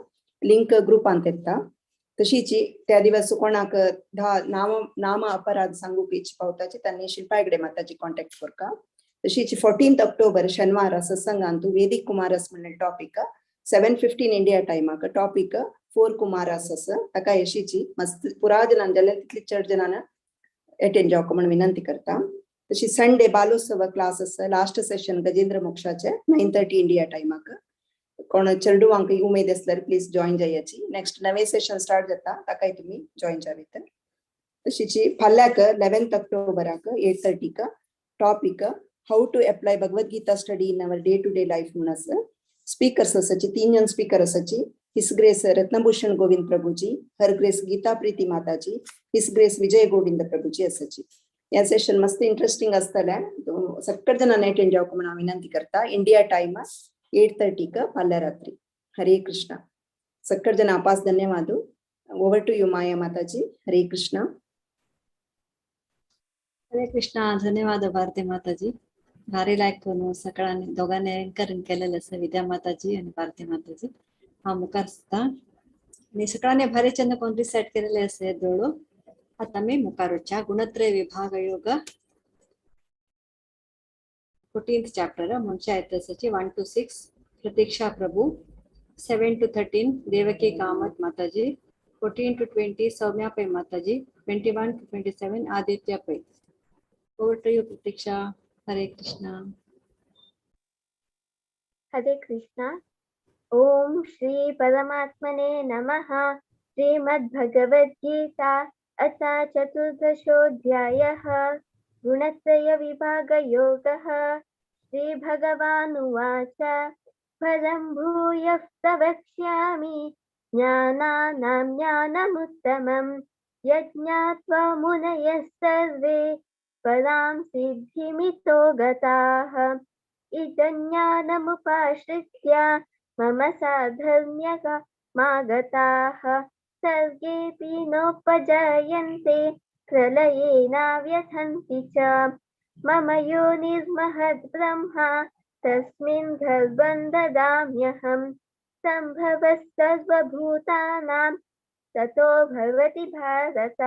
लिंक ग्रुपांत येता। तशीच त्या दिवस कोणाक 10 नाम अपराध सांगूक इच्छा पावताची तांणी शिल्पा हेगडे माताजी कॉन्टॅक्ट करका। तशीच 14 ऑक्टोबर शनिवार सत्संगांतु वेदिक कुमारस म्हणलें टॉपिक 7:15 इंडिया टायमाक टॉपिक 4 कुमारस आसा। ताका यशीची मस्त पुरा जणान जाल्यार तितली चड जणान अटेंड जावका म्हणून विनंती करता। तशी संडे बालोत्सव क्लास आसा, लास्ट सेशन गजेंद्र मोक्षाचे 9:30 इंडिया टायमाक। कोण चेडवांक उमेद आसल्यार प्लीज जॉईन जायाची। नेक्स्ट नवे सेशन स्टार्ट जाता ताकाय तुमी जॉईन जावेत। तशीच फाल्ल्याक 11 ऑक्टोबराक 8:30 topic how to apply Bhagavad Gita study in our day to day life म्हणून आसा। स्पीकर्स आसाची 3 जण स्पीकर आसाची, his grace Ratnabhushan Govind Prabhuji, her grace Gita Preeti Mataji, his grace Vijay Govind Prabhuji आसाची। ह्या सेशन मस्त इंटरेस्टिंग आसतलें, सक्कड जणांनी अटेंड जावका म्हणून हांव विनंती करता। इंडिया टायम 8:30 फाल्यां रात्री। हरे कृष्ण। सक्कड जण आपास धन्यवाद। ओवर टू you माया माताजी। हरे कृष्ण। हरे कृष्णा। धन्यवाद भारती माताजी। भारी लायक करून सकाळांनी दोगांनी एंकरिंग केलेलें आसा, विद्या माताजी आनी भारती माताजी। हांव मुखार आसता आनी सकाळांनी भारी चंद कोण रिसायट केलेले आसा दोळो। आतां आमी मुखार वचया। गुणत्रय विभाग योग 14th chapter मनशा येताची 1 to 6 Pratiksha Prabhu, 7 to 13 Devaki Kamath Mataji, 14 to 20 Soumya Pai Mataji, 21 to 27 Aditya Pai. Over to you Pratiksha. Hare Krishna. Hare Krishna. Om Shri परमात्मने नमः। श्रीमद्भगवद्गीता अथ चतुर्दशोऽध्यायः गुणत्रयविभागयोगः। श्रीभगवानुवाच परं भूयः प्रवक्ष्यामि ज्ञानानां ज्ञानमुत्तमं यज्ञात्वा मुनयः सर्वे परां सिद्धिमितो गताः। इदं ज्ञानमुपाश्रित्य मम साधर्म्यमागताः सर्गेऽपि नोपजायन्ते प्रलये नाव्यथन्ति च। मम योनिर्महद् ब्रह्म तस्मिन् गर्भं ददाम्यहं। सम्भवः सर्वभूतानां ततो भवति भारत।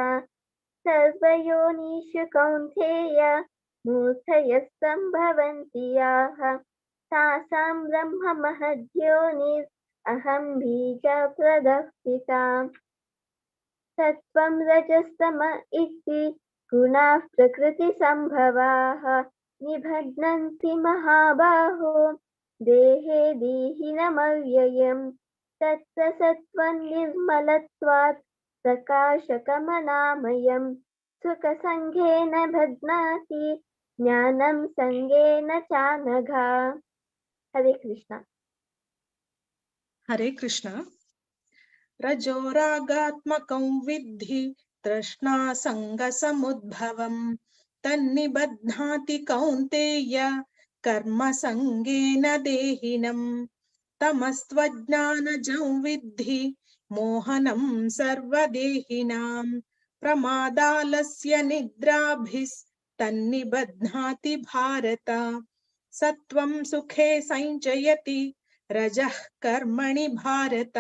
सर्वयोनिषु कौन्तेय मूर्धयः सम्भवन्ति याः। तासां ब्रह्म महद्योनिर् अहं बीजप्रदः पिता। सत्त्वं रजस्तम इति गुणाः प्रकृतिसम्भवाः निबध्नन्ति महाबाहो देहे देहिनमव्ययम्। तत्र सत्त्वं निर्मलत्वात् प्रकाशकमनामयं। सुखसङ्गेन बध्नाति ज्ञानं सङ्गेन चानघा। हरे कृष्णा। हरे कृष्णा। रजोरागात्मकं विद्धि तृष्णासङ्गसमुद्भवं तन्निबध्नाति कौन्तेय कर्मसङ्गेन देहिनं। तमस्त्वज्ञानजं विद्धि मोहनं सर्वदेहिनां प्रमादालस्य निद्राभिस्तन्निबध्नाति भारत। सत्त्वं सुखे संचयति रजः कर्मणि भारत।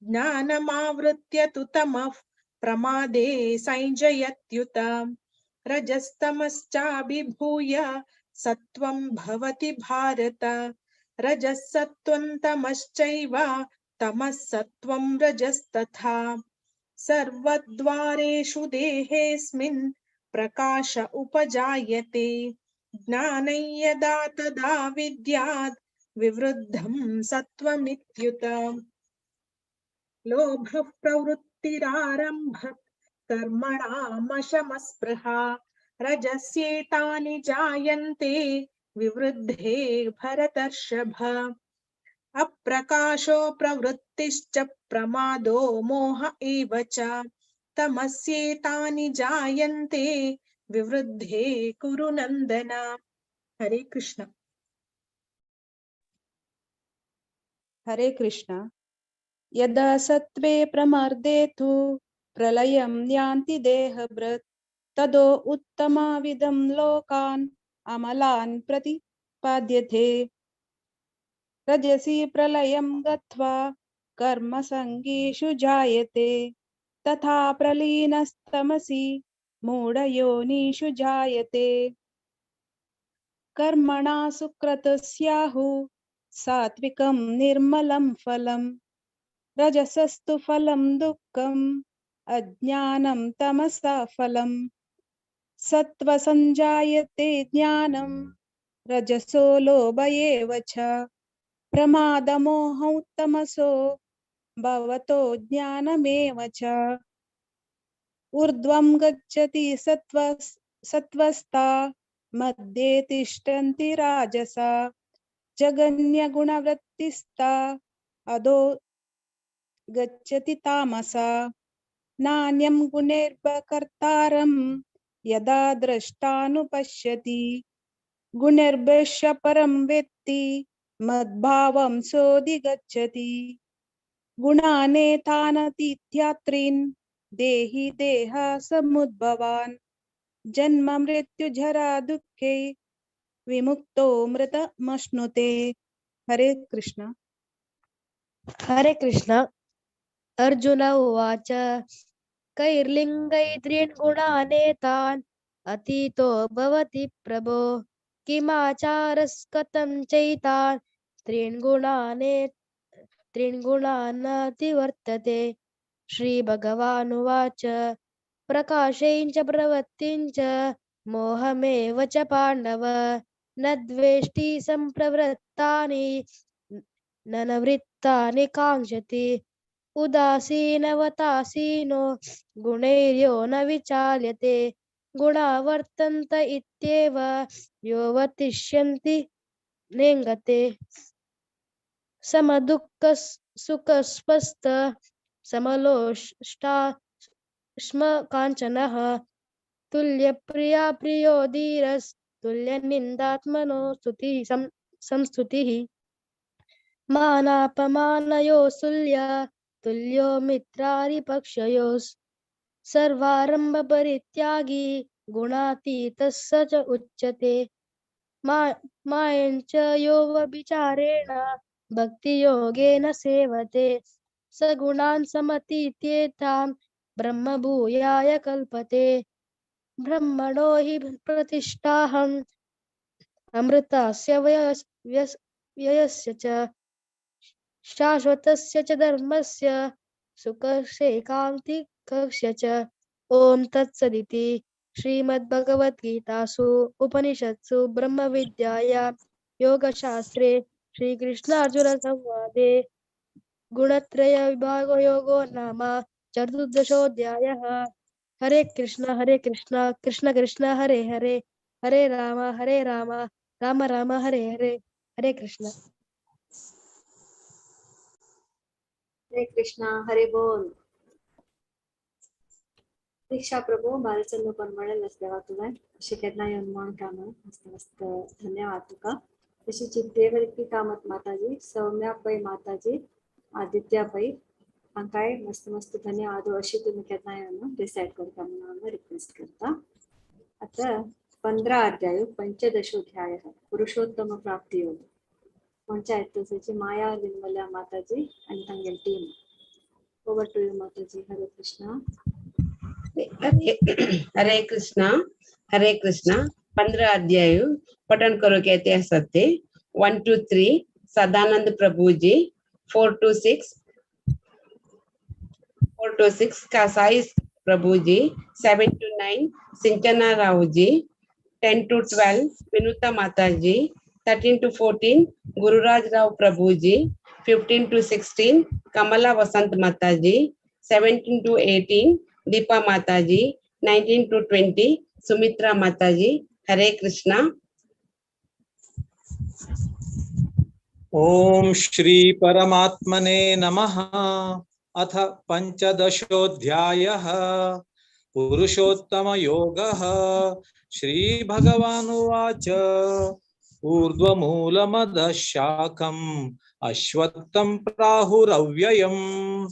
ज्ञानमावृत्य तु तमः प्रमादे संजयत्युत। रजस्तमश्चाभिभूय सत्त्वं भवति भारत। रजः सत्त्वं तमश्चैव तमः सत्त्वं रजस्तथा। सर्वद्वारेषु देहेऽस्मिन् प्रकाश उपजायते। ज्ञानं यदा तदा विद्यात् विवृद्धं सत्त्वमित्युत। लोभः प्रवृत्तिरारम्भः कर्मणामशमस्पृहा रजस्येतानि जायन्ते विवृद्धे भरतर्षभ। अप्रकाशो प्रवृत्तिश्च प्रमादो मोह एव च तमस्येतानि जायन्ते विवृद्धे कुरु नंदन। हरे कृष्ण। हरे कृष्ण। यदा सत्त्वे प्रमर्दे तु प्रलयं यान्ति देहभृत् तदो उत्तमाविदं लोकान् अमलान् प्रतिपाद्यते। रजसि प्रलयं गत्वा कर्मसङ्गीषु जायते तथा प्रलीनस्तमसि मूढयोनिषु जायते। कर्मणा सुकृतस्याहु सात्विकं निर्मलं फलं रजसस्तु फलं दुःखम् अज्ञानं तमसा फलम्। सत्त्वसञ्जायते ज्ञानं रजसो लोभ एव च प्रमादमोहौ तमसो भवतो ज्ञानमेव च। ऊर्ध्वं गच्छति सत्त्वस्ता मध्ये तिष्ठन्ति राजसा जघन्यगुणवृत्तिस्ता अधो गच्छति तामसा। नान्यं गुणैर्वकर्तारं यदा द्रष्टानुपश्यति गुणैर्वश्य परं वेत्ति मद्भावं सोऽधिगच्छति। गुणानेतानतीत्यात्रीन् देहि देह समुद्भवान् जन्म मृत्यु जरा दुःखे विमुक्तो मृतमश्नुते। हरे कृष्ण। हरे कृष्ण। अर्जुन उवाच कैर्लिङ्गैत्रीन् गुणानेतान् अतीतो भवति प्रभो किमाचारस्कतं चैतान् त्रीन् गुणानतिवर्तते। श्रीभगवानुवाच प्रकाशैं च प्रवृत्तिं च मोहमेव च पाण्डव न द्वेष्टि सम्प्रवृत्तानि न निवृत्तानि काङ्क्षति। उदासीनवतासीनो गुणैर्यो न विचाल्यते गुणा वर्तन्त इत्येव योऽवतिष्यन्ति नेङ्गते। समदुःखसुखस्वस्थ समलोष्टाश्मकाञ्चनः तुल्यप्रिया प्रियो धीरस्तुल्यनिन्दात्मनो स्तुतिः संस्तुतिः। मानापमानयोस्तुल्य तुल्यो मित्रारिपक्षयोः सर्वारम्भपरित्यागी गुणातीतः स च उच्यते। मायञ्च यो व्यभिचारेण भक्तियोगेन सेवते स गुणान् समतीत्येतां ब्रह्मभूयाय कल्पते। ब्रह्मणो हि प्रतिष्ठाहम् अमृतस्य व्ययस्य च शाश्वतस्य च धर्मस्य सुखस्यैकान्तिकस्य च। ॐ तत्सदिति श्रीमद्भगवद्गीतासु उपनिषत्सु ब्रह्मविद्यायां योगशास्त्रे श्रीकृष्णार्जुनसंवादे गुणत्रयविभागयोगो नाम चतुर्दशोऽध्यायः। हरे कृष्ण कृष्ण कृष्ण हरे हरे, हरे राम राम राम हरे हरे। हरे कृष्ण। हरे कृष्णा, हरे बोल. दीक्षा प्रभू भालचंद्र परमळे देवा तुवें अशें केन्ना येवन म्हण कामां मस्त मस्त धन्यवाद तुका. तशीच देवरिकी कामत माताजी, सौम्या पै माताजी, आदित्य पै हांकांय मस्त मस्त धन्यवाद. अशी तुमी केन्ना येवन डिसायड करता म्हणून हांव रिक्वेस्ट करता. आतां 15 अध्याय पंचदशोध्याय पुरुषोत्तम प्राप्ती योग पंचायत तसेची माया निर्मल्या माताजी आणि तांगेली team. Over to you Mataji. Hare Krishna. Hare Hare Krishna, Hare Krishna. 15 अध्याय पठन करो कहते हैं सत्य. 1 2 3 सदानंद प्रभु जी, 4 2 6 4 2 6 कासाई प्रभु जी, 7 2 9 सिंचना राव जी, 10 2 12 विनुता माता जी, 13 2 14 गुरुराज राव प्रभु जी, 15 2 16 कमला वसंत माता जी, 17 2 18 दीपा माता जी, 19 2 20 सुमित्रा माता जी. हरे कृष्णा. ओम श्री परमात्मने नमः. अथ पंचदशोऽध्यायः पुरुषोत्तमयोगः. श्री भगवानुवाच. ऊर्ध्वमूलमधः शाखम् अश्वत्थं प्राहुरव्ययम्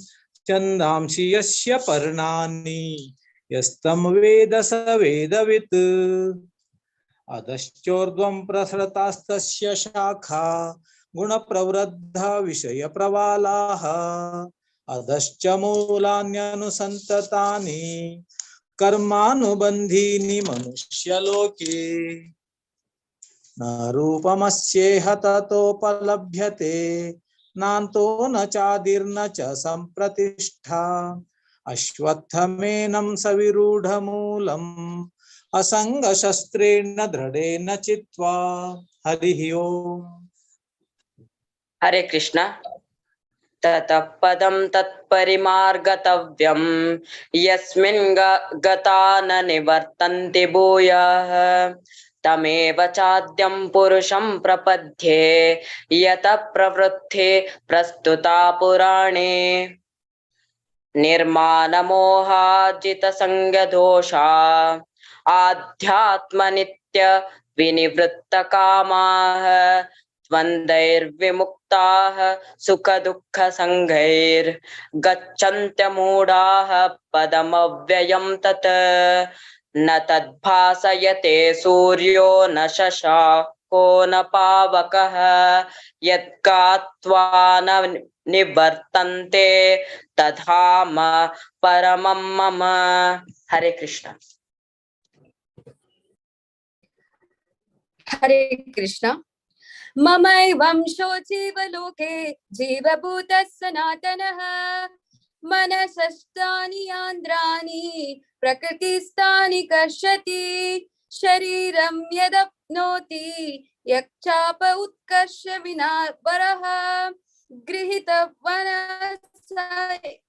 छन्दांसि यस्य पर्णानि यस्तं वेद स वेदवित्. अधश्चोर्ध्वं प्रसृतास्तस्य शाखा गुणप्रवृद्धा विषयप्रवालाः. अधश्च मूलान्यनुसन्ततानि कर्मानुबन्धीनि मनुष्यलोके. न रूपमस्येह ततोपलभ्यते नान्तो न चादिर्न च संप्रतिष्ठा. अश्वत्थमेनं सविरूढमूलम् असङ्गशस्त्रेण दृढेन चित्वा. हरिः ओम्. हरे कृष्ण. ततः पदं तत्परिमार्गतव्यं यस्मिन् गता न निवर्तन्ति भूयः. तमेव चाद्यं पुरुषं प्रपद्ये यतः प्रवृत्ति प्रस्तुता पुराणे. निर्माणमोहाजितसङ्गदोषा आध्यात्मनित्य विनिवृत्तकामाः द्वन्द्वैर्विमुक्ताः सुखदुःखसङ्घैर्गच्छन्त्यमूढाः पदमव्ययं तत्. न तद्भासयते सूर्यो न शशाको न पावकः यद्गात्वा न निवर्तन्ते तधाम परमं मम. हरे कृष्ण. हरे कृष्ण. ममैवंशो जीवलोके जीवभूतः सनातनः. मनसस्तानि यान्द्राणि प्रकृतिस्तानि कर्षति. शरीरं यदप्नोति यच्चाप उत्कर्ष विना वरः. गृहीतवनः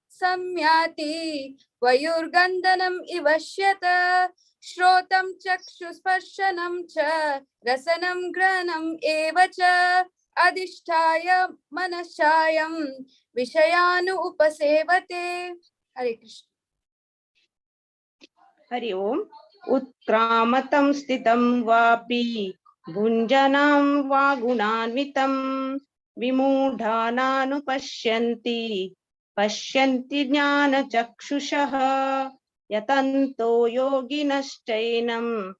संयाति वयुर्गन्धनम् इवश्यत. श्रोतं चक्षुस्पर्शनं च रसनं घ्राणम् एव च. अधिष्ठाय मनश्चायं विषयानु उपसेवते. हरे कृष्ण. हरि ओम. उत्क्रामतं स्थितं वापि भुञ्जनां वा गुणान्वितं विमूढानानुपश्यन्ति पश्यन्ति ज्ञानचक्षुषः. यतन्तो योगिनश्चैनं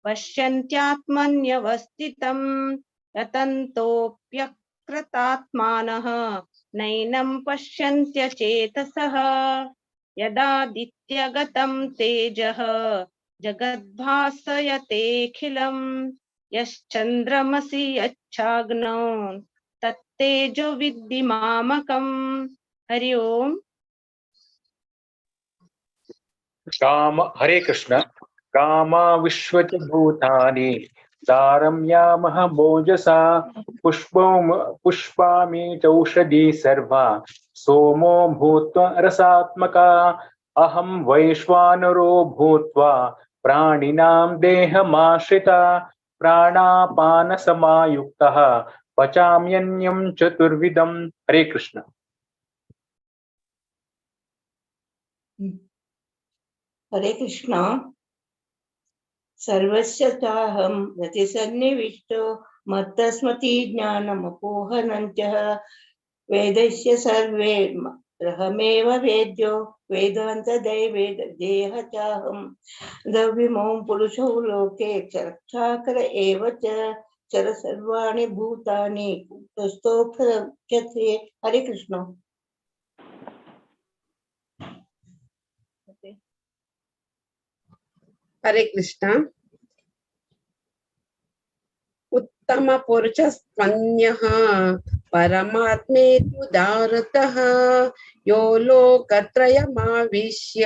पश्यन्त्यात्मन्यवस्थितं. यतन्तोऽप्यकृतात्मानः नैनं पश्यन्त्यचेतसः. यदादित्यगतं तेजः जगद्भासयतेऽखिलं. यश्चन्द्रमसि यच्चाग्नौ तत्तेजो विद्धि मामकम्. हरि ओम. काम हरे कृष्ण. कामा विश्वच भूतानि दारं यामह भोजसा. पुष्पामि चौषधी सर्वा सोमो भूत्वा रसात्मका. अहं वैश्वानरो भूत्वा प्राणिनां देहमाश्रिता. प्राणापानसमायुक्तः पचाम्यन्यं चतुर्विधम्. हरे कृष्ण. हरे कृष्णा. सर्वस्य चाहं रतिसन्निविष्टो मत्तस्मति ज्ञानमपोहनं च वेदस्य सर्वे रहमेव वेद्यो वेदान्तदैवे देह चाहं द्रव्यमो पुरुषो लोके रक्षाकर एव च चर सर्वाणि भूतानि कूटस्थोऽक्षरमुच्यते. हरे कृष्ण. हरे कृष्ण. उत्तम पुरुषस्त्वन्यः परमात्मेत्युदारतः यो लोकत्रयमाविश्य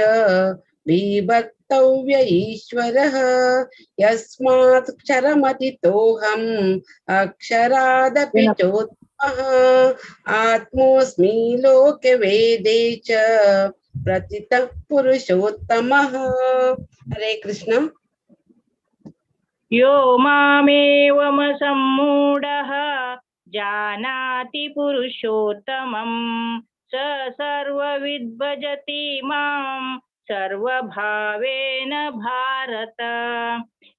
विभक्तव्य ईश्वरः यस्मात् क्षरमतितोऽहम् अक्षरादपि चोत्तमः आत्मोऽस्मि लोके वेदे च प्रतितः पुरुषोत्तमः. हरे कृष्ण. यो मामेवमसम्मूढः जानाति पुरुषोत्तमं स सर्वविद् भजति मां सर्वभावेन भारत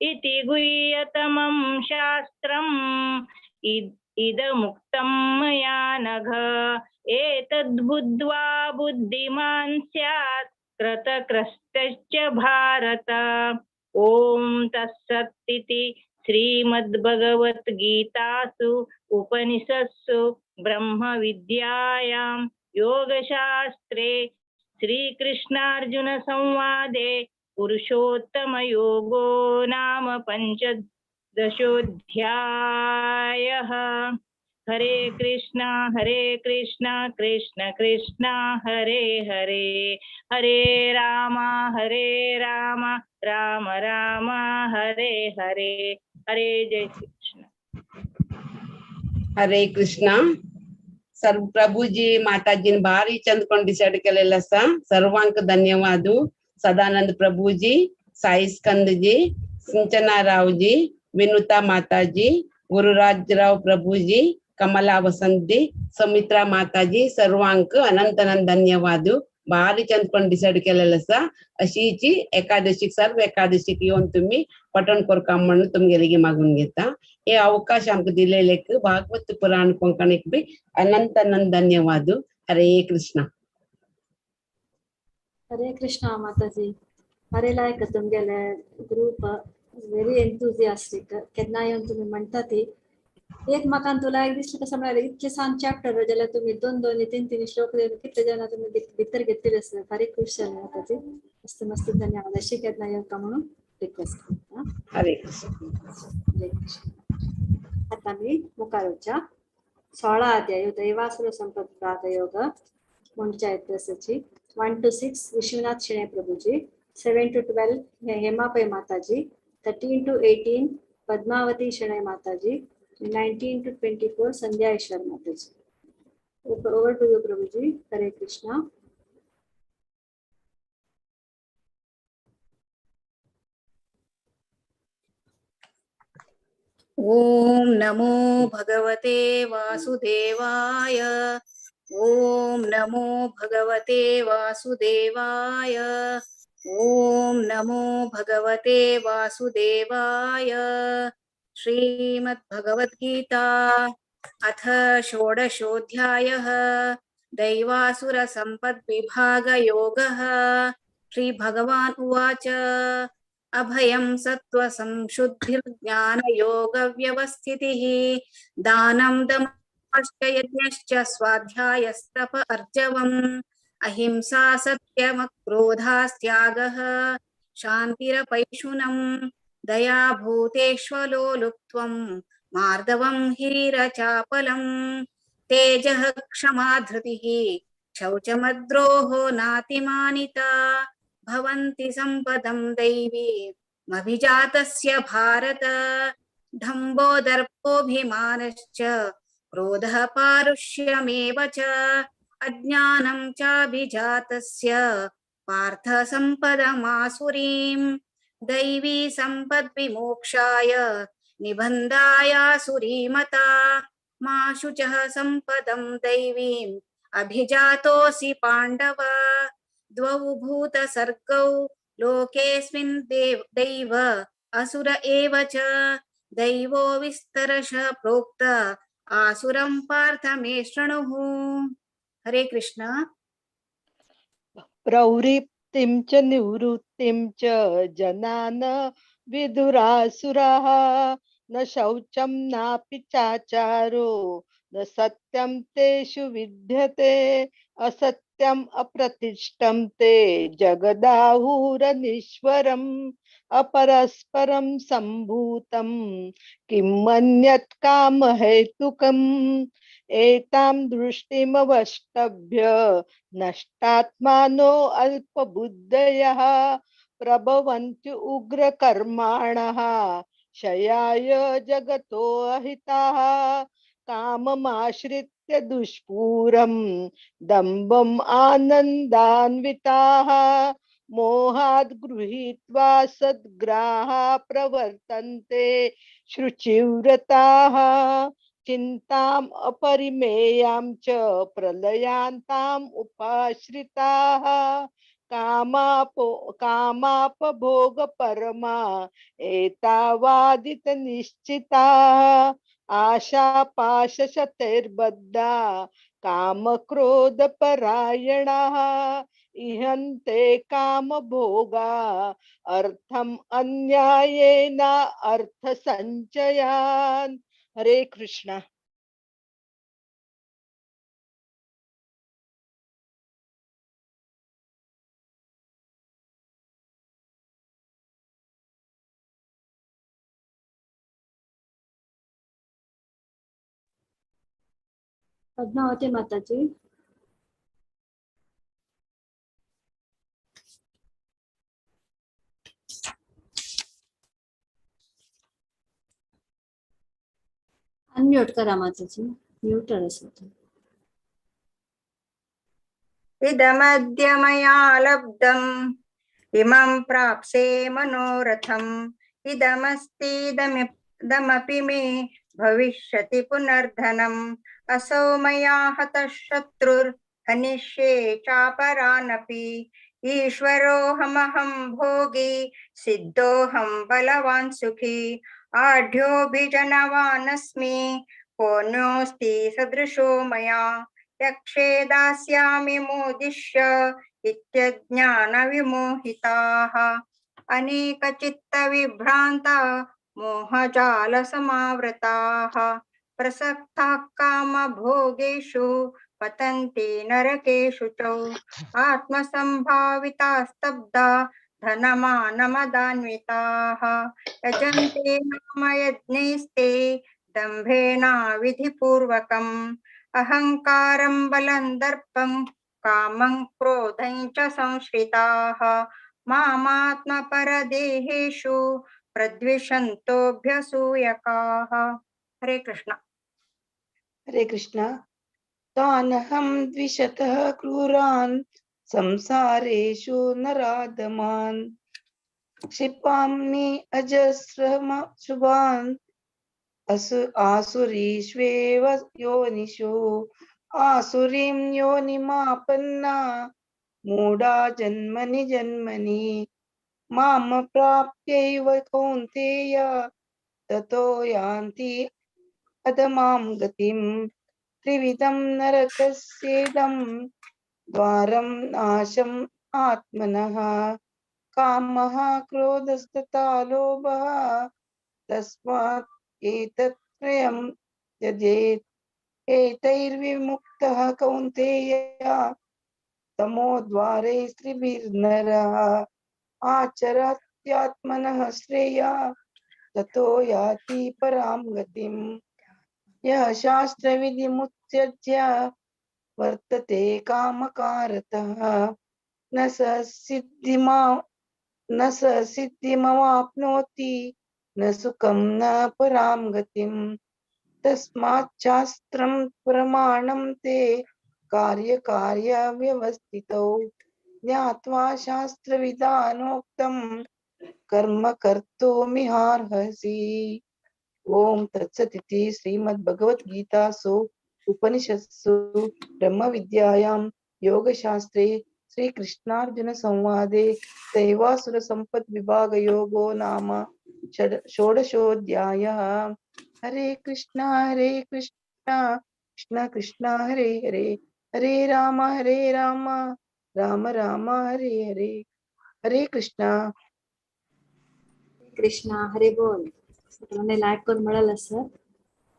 इति गुह्यतमं शास्त्रम् इदमुक्तं मया नघ एतद्बुद्ध्वा बुद्धिमान् स्यात् कृतकृत्यश्च भारत. ॐ तत्सत्इति श्रीमद्भगवद्गीतासु उपनिषत्सु ब्रह्मविद्यायां योगशास्त्रे श्रीकृष्णार्जुन संवादे पुरुषोत्तमयोगो नाम पञ्चदशोऽध्यायः. हरे कृष्णा कृष्ण कृष्ण हरे हरे हरे राम राम राम हरे हरे. हरे जय श्री कृष्ण. हरे कृष्ण. सर्व प्रभुजी माताजीन भारी चंद डिसाइड केलेलं आसा. सर्वांक धन्यवाद. सदानंद प्रभुजी, साई स्कंदजी, सिंचना रावजी, विनुता माताजी, गुरुराजराव प्रभुजी, कमला वसंती, सुमित्रा माताजी, सर्वांक अनंत अनंत धन्यवाद. भारी चंद पण डिसाइड केलेलं आसा. अशीची एकादशीक सर्व एकादशीक येवन तुम्ही पठण करका म्हणून तुमगेले मागून घेता. हे अवकाश आमकां दिलेले भागवत पुराण कोंकणीक बी अनंत अनंत धन्यवाद. हरे कृष्ण. हरे कृष्ण माताजी. हरे लायक तुमगेले ग्रुप व्हेरी एन्थुजियास्टिक. केन्ना येवन तुमी म्हणटा ती एक म्हाका तुला एक दिसलें कशें म्हळ्यार इतले सान चॅप्टर जाल्यार तुमी दोन दोन तीन तीन श्लोक कितले जाणां तुमी भितर घेतलेले आसता. भारी खूश जालें माताजी. मस्त मस्त धन्यवाद. अशी केन्ना येवका म्हणून रिक्वेस्ट करता. हरे कृष्ण. हरे कृष्ण. आतां आमी मुखार वचया. 16 अध्याय दैवासुर संपद योग म्हणच्या इतिहासाची 1 to 6 Vishwanath Shenoy Prabhuji, 7 to 12 Hema Pai Mataji, 13 to 18 Padmavati Shenoy Mataji, 19 to 24 Sandhya Ishwar Mataji. Over to you Prabhuji. Hare Krishna. ॐ नमो भगवते वासुदेवाय. ॐ नमो भगवते वासुदेवाय. ॐ नमो भगवते वासुदेवाय. श्रीमद्भगवद्गीता अथ षोडशोऽध्यायः. दैवासुरसम्पद्विभागयोगः. श्रीभगवान् उवाच. अभयं सत्त्वसंशुद्धिर्ज्ञानयोगव्यवस्थितिः दानं दमश्च यज्ञश्च स्वाध्यायस्तप अर्जवम् अहिंसा सत्यमक्रोधास्त्यागः शान्तिरपैशुनं दया भूतेष्वलोलुप्त्वं मार्दवं हीरचापलं तेजः क्षमा धृतिः शौचमद्रोहो नातिमानिता भवन्ति संपदं दैवीमभिजातस्य भारत. ढम्बो दर्पोऽभिमानश्च क्रोधः पारुष्यमेव च अज्ञानं चाभिजातस्य पार्थ संपदमासुरीं. दैवी संपद्विमोक्षाय निबन्धायासुरीमता मा शुचः संपदं दैवीम् अभिजातोऽसि पाण्डव. द्वौ भूतसर्गौ लोकेऽस्मिन् दैव असुर एव च दैवो विस्तरशः प्रोक्त आसुरं पार्थ मे शृणुः। हरे कृष्ण। प्रवृत्तिं च निवृत्तिं च जनान विदुरासुराः न शौचं नापि चाचारो न सत्यं तेषु विद्यते असत्यम् अप्रतिष्ठं ते जगदाहुरनीश्वरम् अपरस्परं संभूतं किं मन्यत् कामहेतुकम् एतां दृष्टिमवष्टभ्य नष्टात्मानो अल्पबुद्धयः प्रभवन्ति उग्रकर्माणः क्षयाय जगतो अहिताः काममाश्रित्य दुष्पूरं दम्भम् आनन्दान्विताः मोहाद् गृहीत्वा सद्ग्राहा प्रवर्तन्ते शुचिव्रताः चिन्ताम् अपरिमेयां च प्रलयान्ताम् उपाश्रिताः कामापभोगपरमा एतावादितनिश्चिताः आशापाशशतैर्बद्धा कामक्रोधपरायणाः इहन्ते कामभोगा अर्थम् अन्यायेन अर्थसञ्चयान्। हरे कृष्ण। पद्मावती माताजी। अनम्यूट करा माताजी, म्यूट आसा। इदमद्य मया लब्धम् इमं प्राप्से मनोरथम् इदमस्तीदमपि मे भविष्यति पुनर्धनम् असौ मया हतः शत्रुर्हनिष्ये चापरानपि ईश्वरोऽहमहं भोगी सिद्धोऽहं बलवान् सुखी आढ्योऽभिजनवानस्मि कोऽन्योऽस्ति सदृशो मया यक्षे दास्यामि मोदिष्य इत्यज्ञानविमोहिताः अनेकचित्तविभ्रान्ता मोहजालसमावृताः प्रसक्ताः कामभोगेषु पतन्ति नरकेषु च आत्मसंभाविता स्तब्धा धनमानमदान्विताः यजन्ते नाम यज्ञैस्ते दम्भेन विधिपूर्वकम् अहङ्कारं बलं दर्पं कामं क्रोधं च संश्रिताः मामात्मपरदेहेषु प्रद्विषन्तोऽभ्यसूयकाः। हरे कृष्ण। हरे कृष्ण। तानहं द्विषतः क्रूरान् संसारेषु नराधमान् क्षिपामि अजस्रम शुभान् आसुरीष्वेव योनिषु आसुरीं योनिमापन्ना मूढा जन्मनि जन्मनि माम प्राप्यैव कौन्तेय ततो यान्ति अधमां गतिं त्रिविधं नरकस्येदं द्वारं नाशम् आत्मनः कामः क्रोधस्तथा लोभः तस्मात् एतत् त्रयं त्यजेत् एतैर्विमुक्तः कौन्तेय तमोद्वारे स्त्रिभिर्नरः आचरत्यात्मनः श्रेयः ततो याति परां गतिम्। यः शास्त्रविधिमुत्सृज्य वर्तते कामकारतः न स सिद्धिमवाप्नोति न सुखं न परां गतिम्। तस्मात् शास्त्रं प्रमाणं ते कार्यकार्य व्यवस्थितौ ज्ञात्वा शास्त्रविधानोक्तं कर्म कर्तुमिहार्हसि। ओम तत्सदिति श्रीमद्भगवद्गीतासु उपनिषत्सु ब्रह्मविद्यायां योगशास्त्रे श्रीकृष्णार्जुन संवादे दैवासुर संपद् विभाग योगो नाम षोडशोऽध्यायः। हरे कृष्णा कृष्ण कृष्ण हरे हरे, हरे राम राम राम हरे हरे। हरे कृष्णा. कृष्णा हरे बोल. सगळ्यांनी लायक करून मिळालं सर.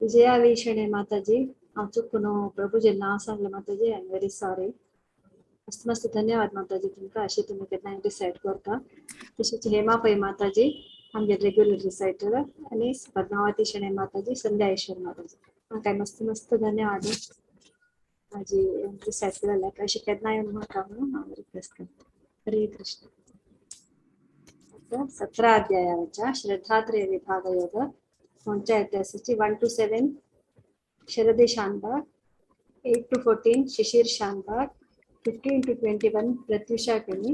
विजया वीषणे माताजी, हांव चुकून प्रभुजे नांव सांगलें माताजी, I am very sorry. मस्त मस्त धन्यवाद माताजी तुमकां, अशें तुमी केन्नाय डिसायड करता. तशेंच हेमा पै माताजी आमगे रेग्युलर रिसायटर, आनी पद्मावती शणे माताजी, संध्या ईश्वर माताजी, म्हाका मस्त मस्त धन्यवाद म्हाजी रिसायट केलेल्याक. अशें केन्नाय येवन म्हाका म्हणून हांव रिक्वेस्ट करता. हरे कृष्ण. 17 अध्यायाच्या श्रद्धात्रय विभाग योग panchayat 1 to 7 Sharadi Shanbhag, 8 to 14 Shishir Shanbhag, 15 to 21 Pratyusha Kini,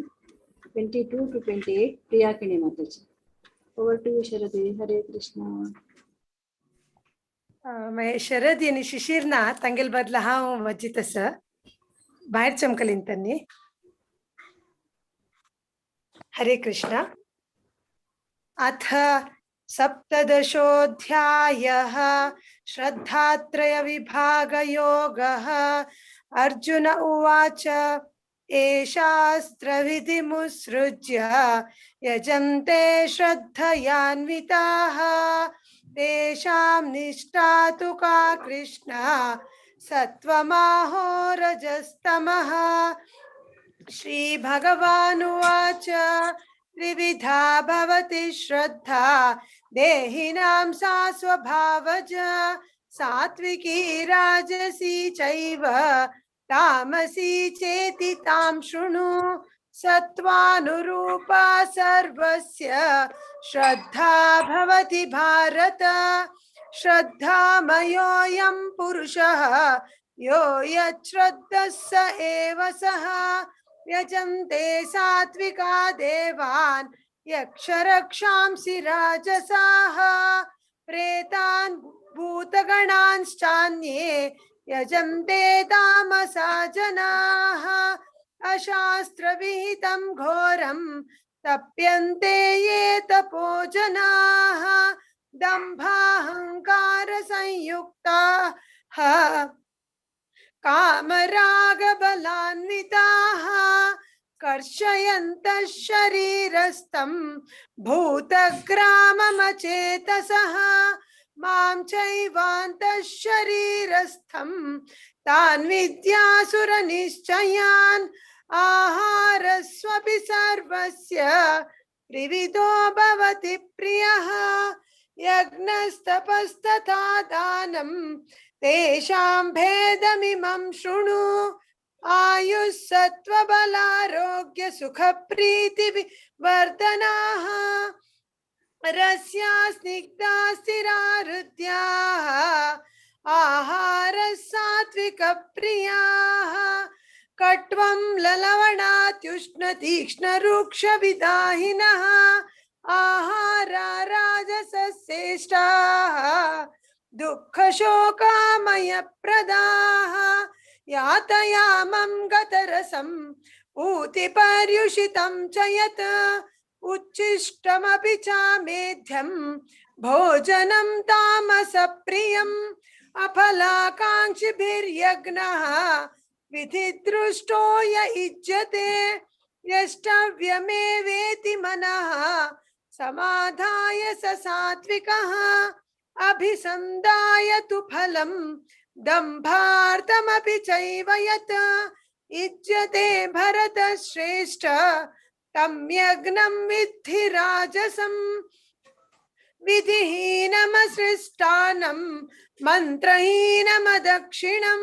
22 to 28 Priya Kini Mataji. Over to you Sharadi. Hare Krishna. Sharadi आणि शिशिर ना तांगेल बदला हांव वजित आसा, भायर चमकलीन तांणी. हरे कृष्ण. अथ सप्तदशोऽध्यायः श्रद्धात्रयविभागयोगः. अर्जुन उवाच, एषास्त्रविधिमुत्सृज्य यजन्ते श्रद्धयान्विताः, तेषां निष्ठा तु का कृष्ण सत्त्वमाहो रजस्तमः. श्रीभगवानुवाच, त्रिविधा भवति श्रद्धा देहिनां सा स्वभावज, सात्विकी राजसी चैव तामसी चेति तां शृणु. सत्त्वानुरूपा सर्वस्य श्रद्धा भवति भारत, श्रद्धामयोऽयं पुरुषः यो यच्छ्रद्धः स एव सः. यजन्ते सात्विका देवान् यक्षरक्षांसि राजसाः, प्रेतान् भूतगणांश्चान्ये यजन्ते तामसा जनाः. अशास्त्रविहितं घोरं तप्यन्ते ये तपो जनाः, दम्भाहङ्कारसंयुक्ताः कामरागबलान्विताः, कर्षयन्तः शरीरस्थं भूतग्राममचेतसः, मां चैवान्तः शरीरस्थं तान् विद्यासुरनिश्चयान्. आहारस्वपि सर्वस्य त्रिविधो भवति प्रियः, यज्ञस्तपस्तथा दानं तेषां भेदमिमं शृणु. आयुः सत्त्वबलारोग्यसुखप्रीतिविवर्धनाः, रस्या स्निग्धा स्थिरा हृद्याः, आहारः सात्विकप्रियाः. कट्वं ललवणात्युष्णतीक्ष्णरूक्षविदाहिनः, आहारा राजसश्रेष्ठाः दुःखशोकामयप्रदाः. यातयामं गतरसं ऊतिपर्युषितं च यत्, उच्छिष्टमपि चामेध्यं भोजनं तामसप्रियम्. अफलाकाङ्क्षिभिर्यज्ञः विधिदृष्टो य इज्यते, यष्टव्यमेवेति मनः समाधाय स सात्विकः. अभिसन्धाय तु फलं दम्भार्थमपि चैव यत्, इज्यते भरतश्रेष्ठ तं यज्ञं विद्धि राजसं. विधिहीनमसृष्टानं मन्त्रहीनमदक्षिणं,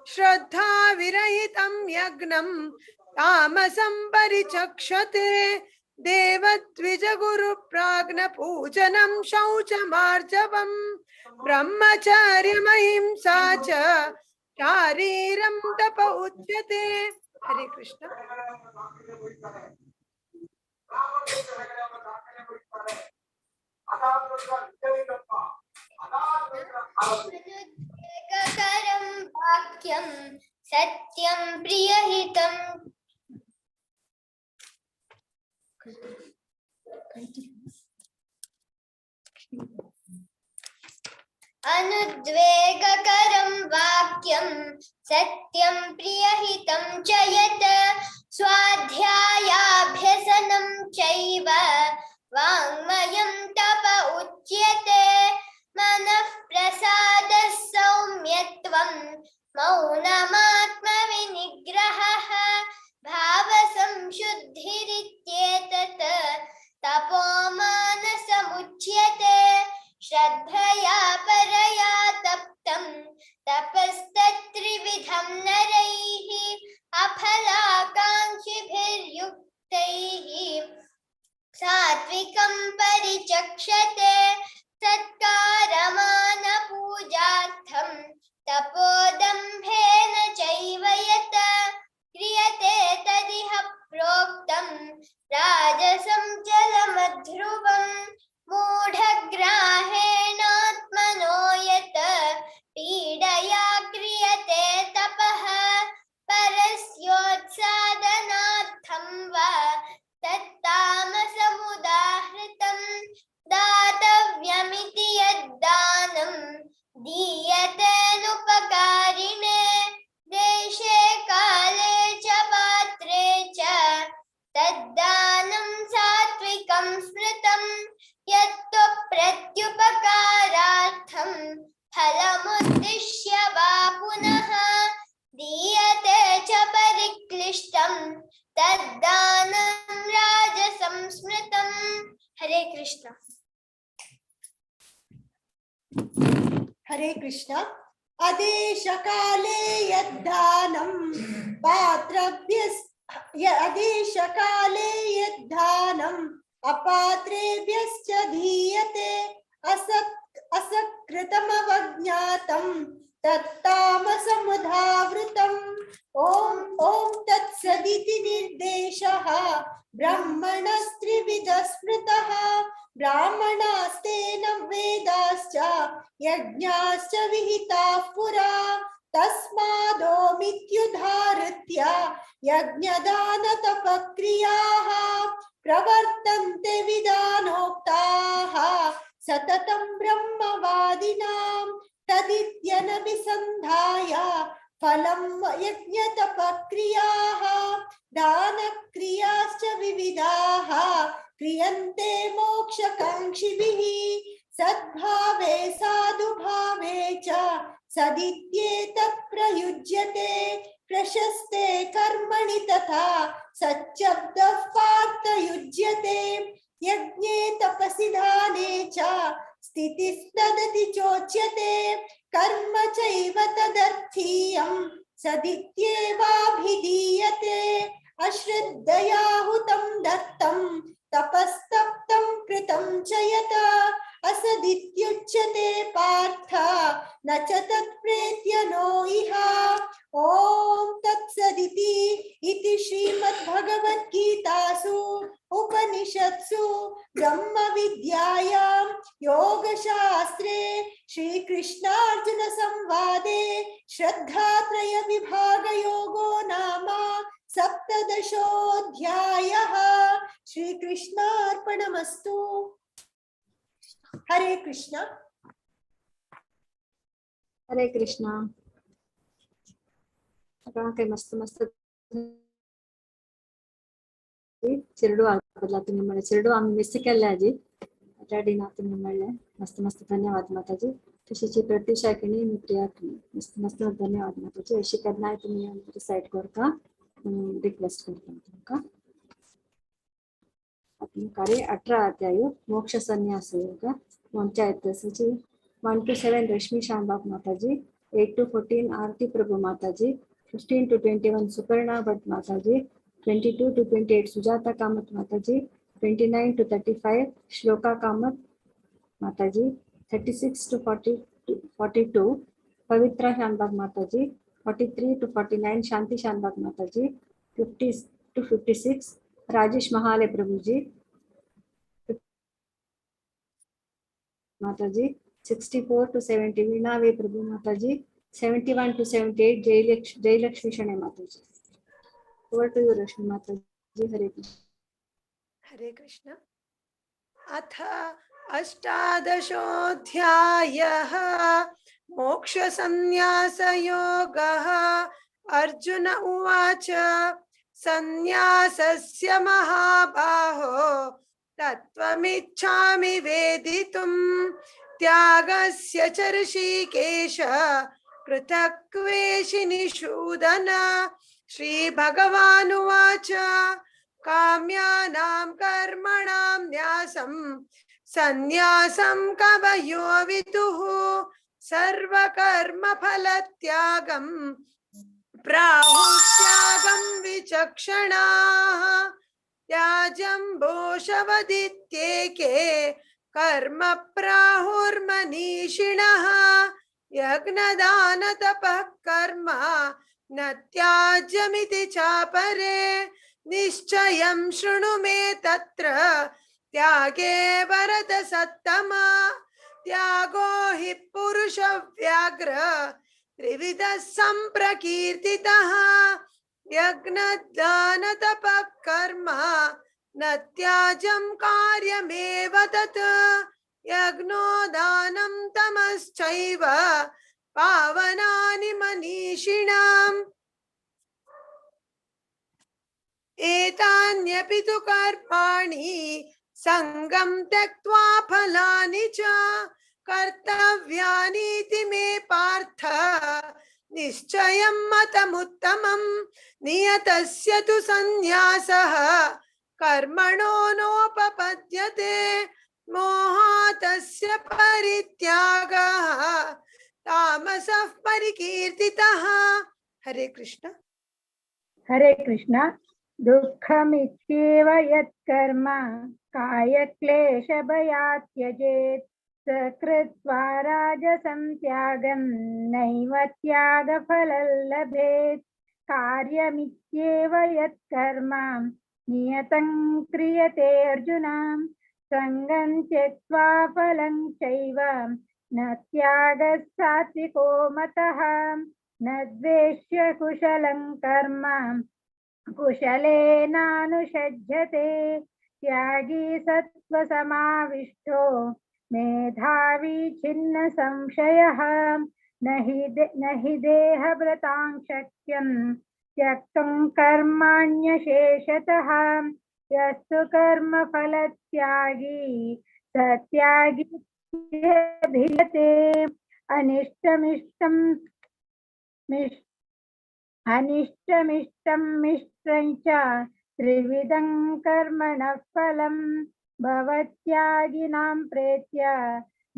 श्रद्धाविरहितं यज्ञं तामसं परिचक्षते. देवद्विजगुरुप्राज्ञपूजनं शौचमार्जवं, ब्रह्मचर्यमहिंसा च शारीरं तप उच्यते. हरे कृष्ण. वाक्यं सत्यं प्रियहितं अनुद्वेगकरं वाक्यं सत्यं प्रियहितं च यत् स्वाध्यायाभ्यसनं चैव वाङ्मयं तप उच्यते। मनः प्रसादः सौम्यत्वं मौनमात्मविनिग्रहः भावसंशुद्धिरित्येतत् तपो मानसमुच्यते। श्रद्धया परया तप्तं तपस्तत्त्रिविधं नरैः अफलाकाङ्क्षिभिर्युक्तैः सात्विकं परिचक्षते। सत्कारमानपूजार्थं तपोदम्भेन चैव यत् क्रियते तदिह प्रोक्तं राजसं जलमध्रुवं। मूढग्राहेणात्मनो यत् पीडया क्रियते तपः परस्योत्सादनार्थं वा तत्तामसमुदाहृतं। दातव्यमिति यद्दानं दीयतेऽनुपकारिणे देशे काले च पात्रे च तद्दानं सात्विकं स्मृतं। यत्तु प्रत्युपकारार्थं फलमुद्दिश्य वा पुनः दीयते च परिक्लिष्टं तद्दानं राजसं स्मृतम्। हरे कृष्ण। हरे कृष्ण। अदेशकाले यद्दानं पात्रभ्यः अदेशकाले यद्दानम् अपात्रेभ्यश्च दीयते। असकृतमवज्ञातं तत्तामसमुदावृतम्। ॐ ॐ तत्सदिति निर्देशः ब्राह्मणस्त्रिविधः स्मृतः। ब्राह्मणास्तेन वेदाश्च यज्ञाश्च विहिताः पुरा। तस्मादोमित्युदाहृत्य यज्ञदानतपक्रियाः प्रवर्तन्ते विधानोक्ताः सततं ब्रह्मवादिनां। तदित्यनभिसन्धाय फलं यज्ञतपक्रियाः दानक्रियाश्च विविधाः क्रियन्ते मोक्षकाङ्क्षिभिः। सद्भावे साधुभावे च सदित्येतत् प्रयुज्यते। प्रशस्ते कर्मणि तथा सच्शब्दः पार्थ युज्यते। यज्ञे तपसि दाने च स्थितिस्तदति चोच्यते। कर्म चैव तदर्थीयं सदित्येवाभिधीयते। अश्रद्धया हुतं दत्तं तपस्तप्तं कृतं च यत् असदित्युच्यते पार्थ न च तत्प्रेत्य नो इह। ॐ तत्सदिति इति श्रीमद्भगवद्गीतासु उपनिषत्सु ब्रह्मविद्यायां योगशास्त्रे श्रीकृष्णार्जुन संवादे श्रद्धात्रय विभागयोगो नाम सप्तदशोऽध्यायः। श्रीकृष्णार्पणमस्तु। हरे कृष्ण। हरे कृष्ण। मस्त मस्त चिरडू बदला तुम्ही चिरडू आम्ही मिस केले आजी रेडी ना तुम्ही म्हणले। मस्त मस्त धन्यवाद माताजी। तशीच प्रत्युषा किणी प्रिया किणी मस्त मस्त धन्यवाद माताजी। अशी केन्नाय तुमी रिसायट करता रिक्वेस्ट करता तुमकां। कार्य 18 अध्याय मोक्ष संन्यास योग पंचायत सची 1 to 7 Rashmi Shanbhag Mataji, 8 to 14 Aarti Prabhu Mataji, 15 to 21 Suparna Bhat Mataji, 22 to 28 Sujata Kamath Mataji, 29 to 35 Shloka Kamath Mataji, 36 to 42 Pavitra Shanbhag Mataji, 43 to 49 Shanti Shanbhag Mataji, 50 to 56 Rajesh Mahale Prabhuji Mataji, 64 to 70 Veena V Prabhu Mataji, 71 to 78 Jayalakshmi Shane Mataji. Over to you, Rashmi Mataji. Hare Krishna. Hare Krishna. अथ अष्टादशोऽध्यायः मोक्षसंन्यासयोगः। अर्जुन उवाच, संन्यासस्य महाबाहो तत्त्वमिच्छामि वेदितुं, त्यागस्य च ऋषिकेश पृथक्वेशिनिषूदन। श्रीभगवानुवाच, काम्यानां कर्मणां न्यासं सन्न्यासं कवयो विदुः, सर्वकर्मफलत्यागं प्राहुस्त्यागं विचक्षणाः। त्याजं भोषवदित्येके कर्म प्राहुर्मनीषिणः, यज्ञदानतपः कर्म न त्याज्यमिति चापरे। निश्चयं शृणु मे तत्र त्यागे भरतसत्तमा, त्यागो हि पुरुषव्याघ्र त्रिविधः सम्प्रकीर्तितः। यज्ञदानतपः कर्म न त्याज्यं कार्यमेव तत्, यज्ञो दानं तमश्चैव पावनानि मनीषिणाम्। एतान्यपि तु कर्माणि सङ्गं त्यक्त्वा फलानि च कर्तव्यानीति मे पार्थ निश्चयं मतमुत्तमं। नियतस्य तु सन्न्यासः कर्मणो नोपपद्यते, मोहातस्य परित्यागः तामसः परिकीर्तितः। हरे कृष्ण। हरे कृष्ण। दुःखमित्येव यत्कर्म कायक्लेशभयात् त्यजेत्, स कृत्वा राजसं त्यागं नैव त्यागफलं लभेत्। कार्यमित्येव यत्कर्म नियतं क्रियते अर्जुन, सङ्गं त्यक्त्वा फलं चैव न त्यागः सात्विको मतः। न द्वेष्य कुशलं कर्म कुशलेनानुषज्यते, त्यागी सत्त्वसमाविष्टो मेधावी छिन्न संशयः। न हि देहभृतां शक्यं त्यक्तुं कर्माण्यशेषतः, यस्तु कर्मफलत्यागी स त्यागी अनिष्टमिष्टं मिश्रं च त्रिविधं कर्मणः फलं भवत्यागिनां प्रेत्य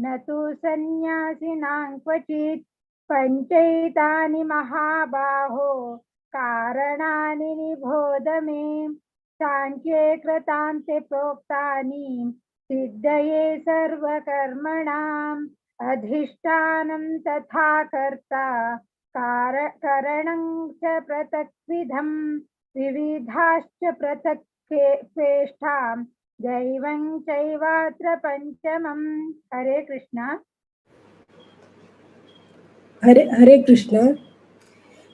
न तु सन्न्यासिनां क्वचित्। पञ्चैतानि महाबाहो कारणानि निबोध मे, साङ्ख्ये कृतान्ते प्रोक्तानि सिद्धये सर्वकर्मणाम्। अधिष्ठानं तथा कर्ता करणं च पृथक्विधं, विविधाश्च पृथक् चेष्टां दैवं चैवात्र पंचमं। हरे कृष्णा। हरे हरे कृष्ण।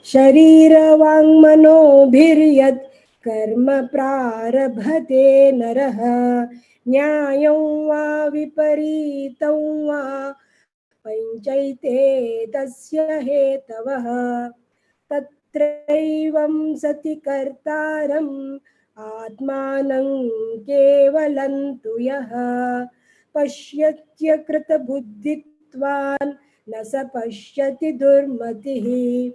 शरीरवाङ्मनोभिर्यत् कर्म प्रारभते नरः, न्यायं वा विपरीतं वा पञ्चैते तस्य हेतवः। तत्रैवं सति कर्तारम् आत्मानं केवलं तु यः पश्यत्यकृतबुद्धित्वान् न स पश्यति दुर्मतिः।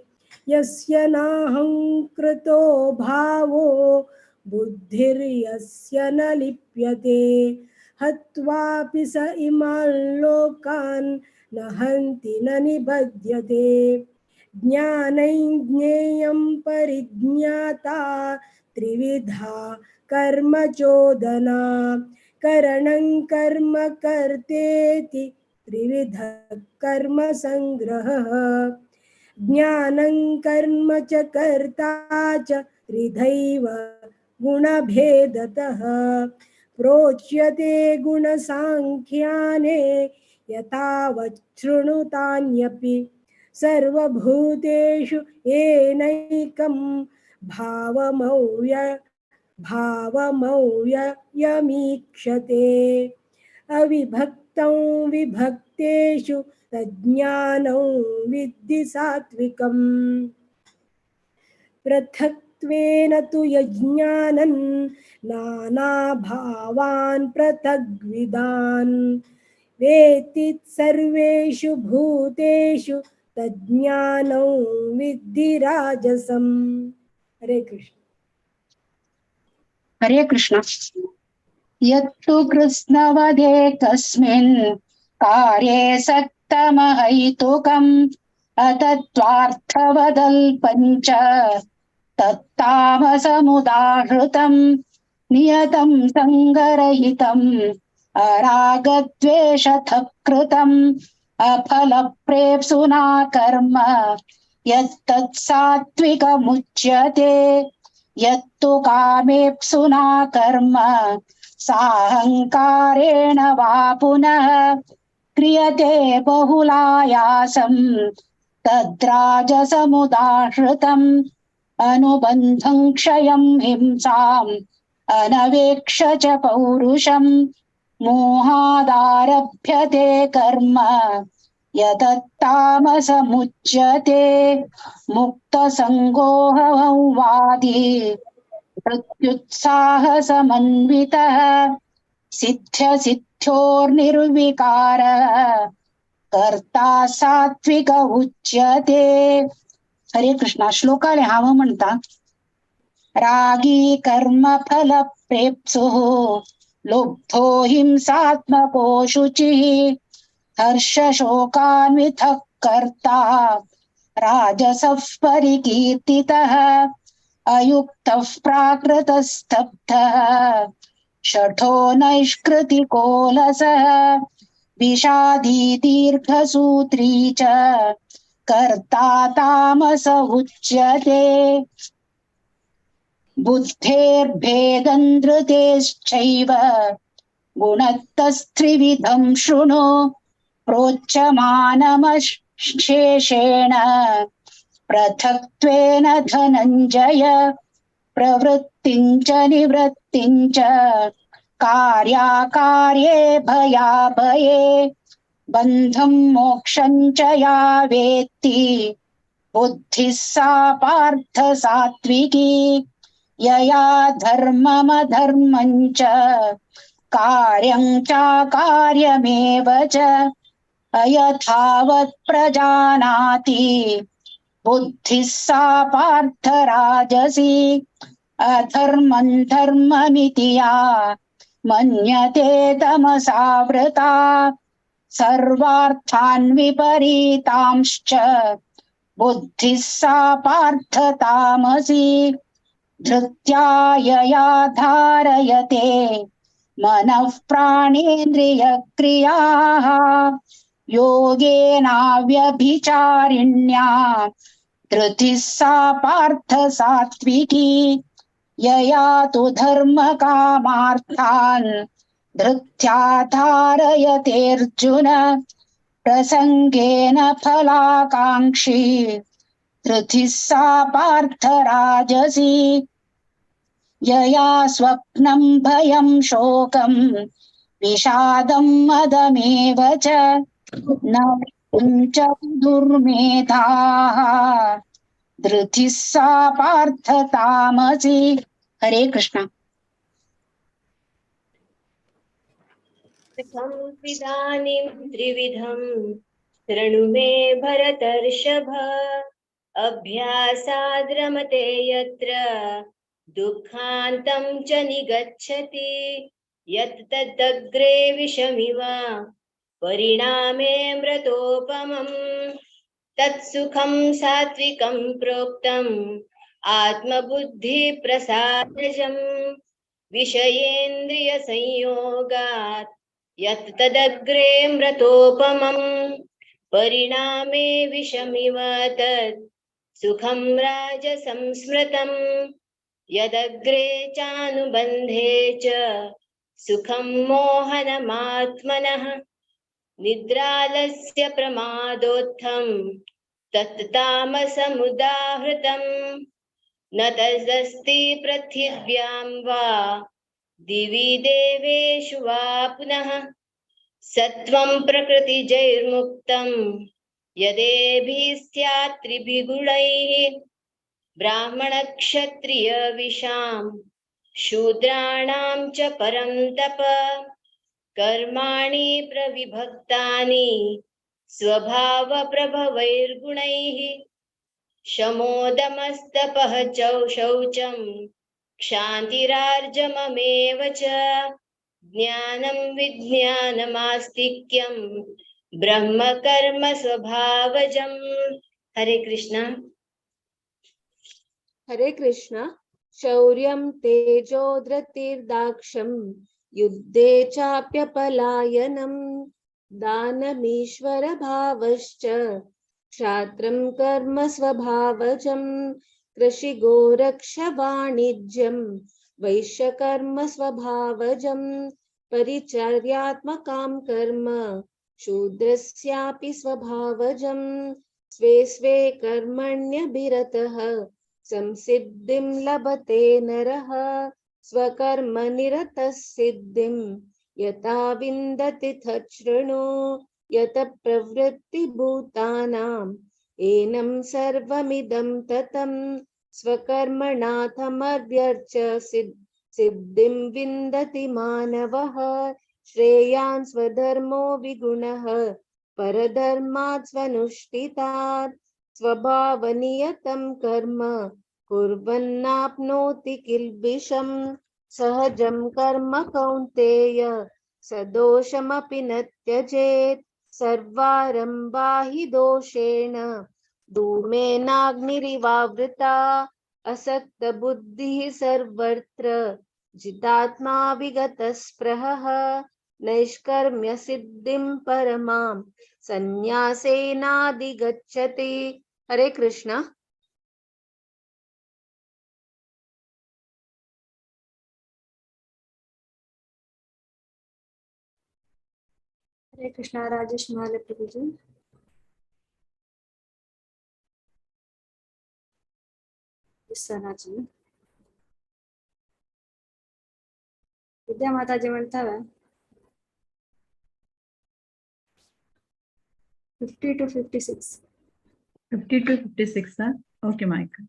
यस्य नाहङ्कृतो भावो बुद्धिर्यस्य न लिप्यते, हत्वापि स इमान् लोकान् न हन्ति न निबध्यते। ज्ञानं ज्ञेयं परिज्ञाता त्रिविधा कर्म चोदना, करणं कर्म कर्तेति त्रिविध कर्म संग्रहः। ज्ञानं कर्म च कर्ता च त्रिधैव गुणभेदतः, प्रोच्यते गुणसाङ्ख्याने यथावत् शृणुतान्यपि। सर्वभूतेषु येनैकं भावमव्ययमीक्षते, अविभक्तं विभक्तेषु तज्ज्ञानं विद्धि सात्विकम्। पृथक्त्वेन तु यज्ञानं नानाभावान् पृथग्विदान् वेत्ति सर्वेषु भूतेषु तज्ज्ञानं विद्धि राजसम्। हरे कृष्ण। हरे कृष्ण। यत्तु कृत्स्नवदे कस्मिन् कार्ये सक्तमहैतुकम् अतत्त्वार्थवदल्पं च तत्तामसमुदाहृतं नियतं सङ्गरहितम् अरागद्वेषतः कृतम् अफलप्रेप्सुना कर्म यत्तत् सात्विकमुच्यते। यत्तु कामेप्सुना कर्म साहङ्कारेण वा पुनः क्रियते बहुलायासं तद्राजसमुदाहृतम् अनुबन्धं क्षयं हिंसाम् अनवेक्ष च पौरुषं मोहादारभ्यते कर्म यतत्तामसमुच्यते। मुक्तसङ्गोऽहंवादी प्रत्युत्साहसमन्वितः सिद्ध्यसिद्ध्योर्निर्विकारः कर्ता सात्विक उच्यते। हरे कृष्णा। श्लोकाले हांव म्हणता रागी कर्म फल प्रेप्सुः लुब्धो हिंसात्मको शुचिः हर्षशोकान्वितः कर्ता राजसः परिकीर्तितः अयुक्तः प्राकृतस्तब्धः शठो नैष्कृतिकोलसः विषादी दीर्घसूत्री च कर्ता तामस उच्यते। बुद्धेर्भेदं धृतेश्चैव गुणतस्त्रिविधं शृणु प्रोच्यमानमशेषेण पृथक्त्वेन धनञ्जय प्रवृत्तिं च निवृत्तिं च कार्याकार्ये भयाभये बन्धं मोक्षं च या वेत्ति बुद्धिः सा पार्थ सात्विकी। यया धर्ममधर्मं च कार्यं चाकार्यमेव च अयथावत् प्रजानाति बुद्धिः सा पार्थ राजसी। अधर्मं धर्ममिति या मन्यते तमसावृता सर्वार्थान् विपरीतांश्च बुद्धिः सा पार्थ तामसी। धृत्या यया धारयते मनः प्राणेन्द्रियक्रियाः योगेनाव्यभिचारिण्या धृतिः सा पार्थ सात्विकी। यया तु धर्मकामार्थान् धृत्या धारयतेऽर्जुन प्रसङ्गेन फलाकाङ्क्षी धृतिः सा पार्थ राजसी। यया स्वप्नं भयं शोकं विषादं मदमेव च न च दुर्मेधाः धृतिः सा पार्थ तामसी। हरे कृष्ण। इदानीं त्रिविधं शृणु मे भरतर्षभ अभ्यासाद् रमते यत्र दुःखान्तं च निगच्छति यत् तदग्रे विषमिव परिणामे मृतोपमम् तत्सुखं सात्विकं प्रोक्तम् आत्मबुद्धिप्रसादजम् विषयेन्द्रियसंयोगात् यत् तदग्रे मृतोपमम् परिणामे विषमिव तत् सुखं राजसंस्मृतम् यदग्रे चानुबन्धे च सुखं मोहनमात्मनः निद्रालस्य प्रमादोत्थं तत्तामसमुदाहृतम् न तदस्ति पृथिव्यां वा दिवि देवेषु वा पुनः सत्वं प्रकृतिजैर्मुक्तं यदेभिः स्यात् त्रिभिगुणैः ब्राह्मणक्षत्रियविषां शूद्राणां च परं तप कर्माणि प्रविभक्तानि स्वभावप्रभवैर्गुणैः शमोदमस्तपः शौचं क्षान्तिरार्जममेव च ज्ञानं विज्ञानमास्तिक्यं ब्रह्मकर्म स्वभावजम्। हरे कृष्णा। हरे कृष्णा। शौर्यं तेजो धृतिर्दाक्ष्यं युद्धे चाप्यपलायनं दानमीश्वरभावश्च क्षात्रं कर्म स्वभावजं कृषिगोरक्षवाणिज्यं वैश्यकर्म स्वभावजं परिचर्यात्मकां कर्म शूद्रस्यापि स्वभावजं स्वे स्वे कर्मण्यभिरतः संसिद्धिं लभते नरः स्वकर्म निरतः सिद्धिं यथा विन्दति तच्छृणु यत प्रवृत्तिभूतानां एनं सर्वमिदं ततं स्वकर्मणाथमव्यर्च सिद्धिं विन्दति मानवः। श्रेयान् स्वधर्मो विगुणः परधर्मात् स्वनुष्ठितात् स्वभावनियतं कर्म कुर्वन्नाप्नोति किल्बिषं सहजं कर्म कौन्तेय सदोषमपि न त्यजेत् सर्वारम्भा हि दोषेण धूमेनाग्निरिवावृता असक्तबुद्धिः सर्वत्र जितात्मा विगतस्पृहः नैष्कर्म्य सिद्धिं परमां संन्यासेनाधिगच्छति। हरे कृष्णा। हरे कृष्णा। राजेश माले प्रभु जी। जी विद्या माता जी म्हणतावे 50 to 56. 50 to 56, huh? Okay, Michael.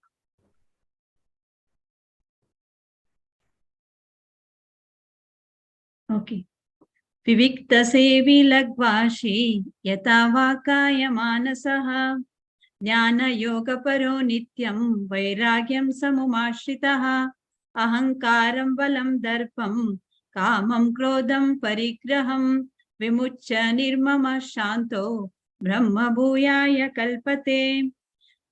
Okay. विविक्तसेवी लघ्वाशी यथा वा कायमानसः ज्ञानयोगपरो नित्यं वैराग्यं समुमाश्रितः अहंकारं बलं दर्पं कामं क्रोधं परिग्रहं विमुच्य निर्ममः शान्तो ब्रह्मभूयाय कल्पते।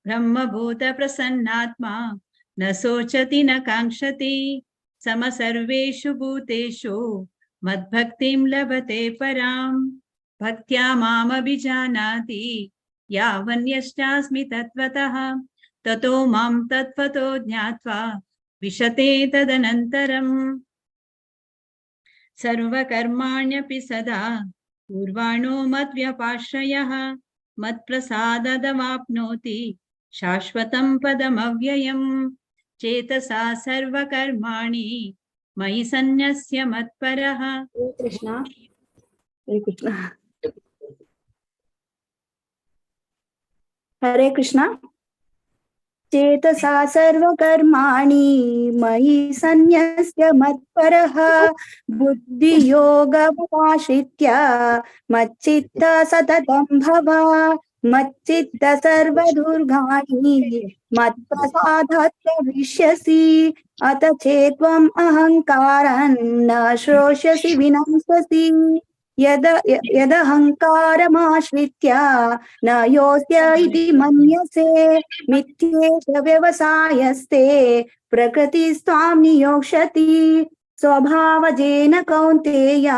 ब्रह्मभूत प्रसन्नात्मा न शोचति न काङ्क्षति समसर्वेषु भूतेषु मद्भक्तिं लभते परां। भक्त्या मामभिजानाति यावन्यश्चास्मि तत्त्वतः ततो मां तत्त्वतो ज्ञात्वा विशते तदनन्तरम्। सर्वकर्माण्यपि सदा कुर्वाणो मद्व्यपाश्रयः मत्प्रसाददवाप्नोति शाश्वतं पदमव्ययम्। चेतसा सर्वकर्माणि मयि सन्न्यस्य मत्परः। कृष्णा। हरे कृष्णा। हरे कृष्णा। चेतसा सर्वकर्माणि मयि सन्न्यस्य मत्परः बुद्धियोगमाश्रित्य मच्चित्त सततं भव मच्चित्त सर्वदुर्गाणि मत्प्रसादात् प्रविश्यसि अत चेत्त्वम् अहङ्कारं न श्रोष्यसि विनंस्यसि यदहङ्कारमाश्रित्य न योऽस्य इति मन्यसे मिथ्येष व्यवसायस्ते प्रकृतिस्त्वां नियोक्ष्यति स्वभावजेन कौन्तेय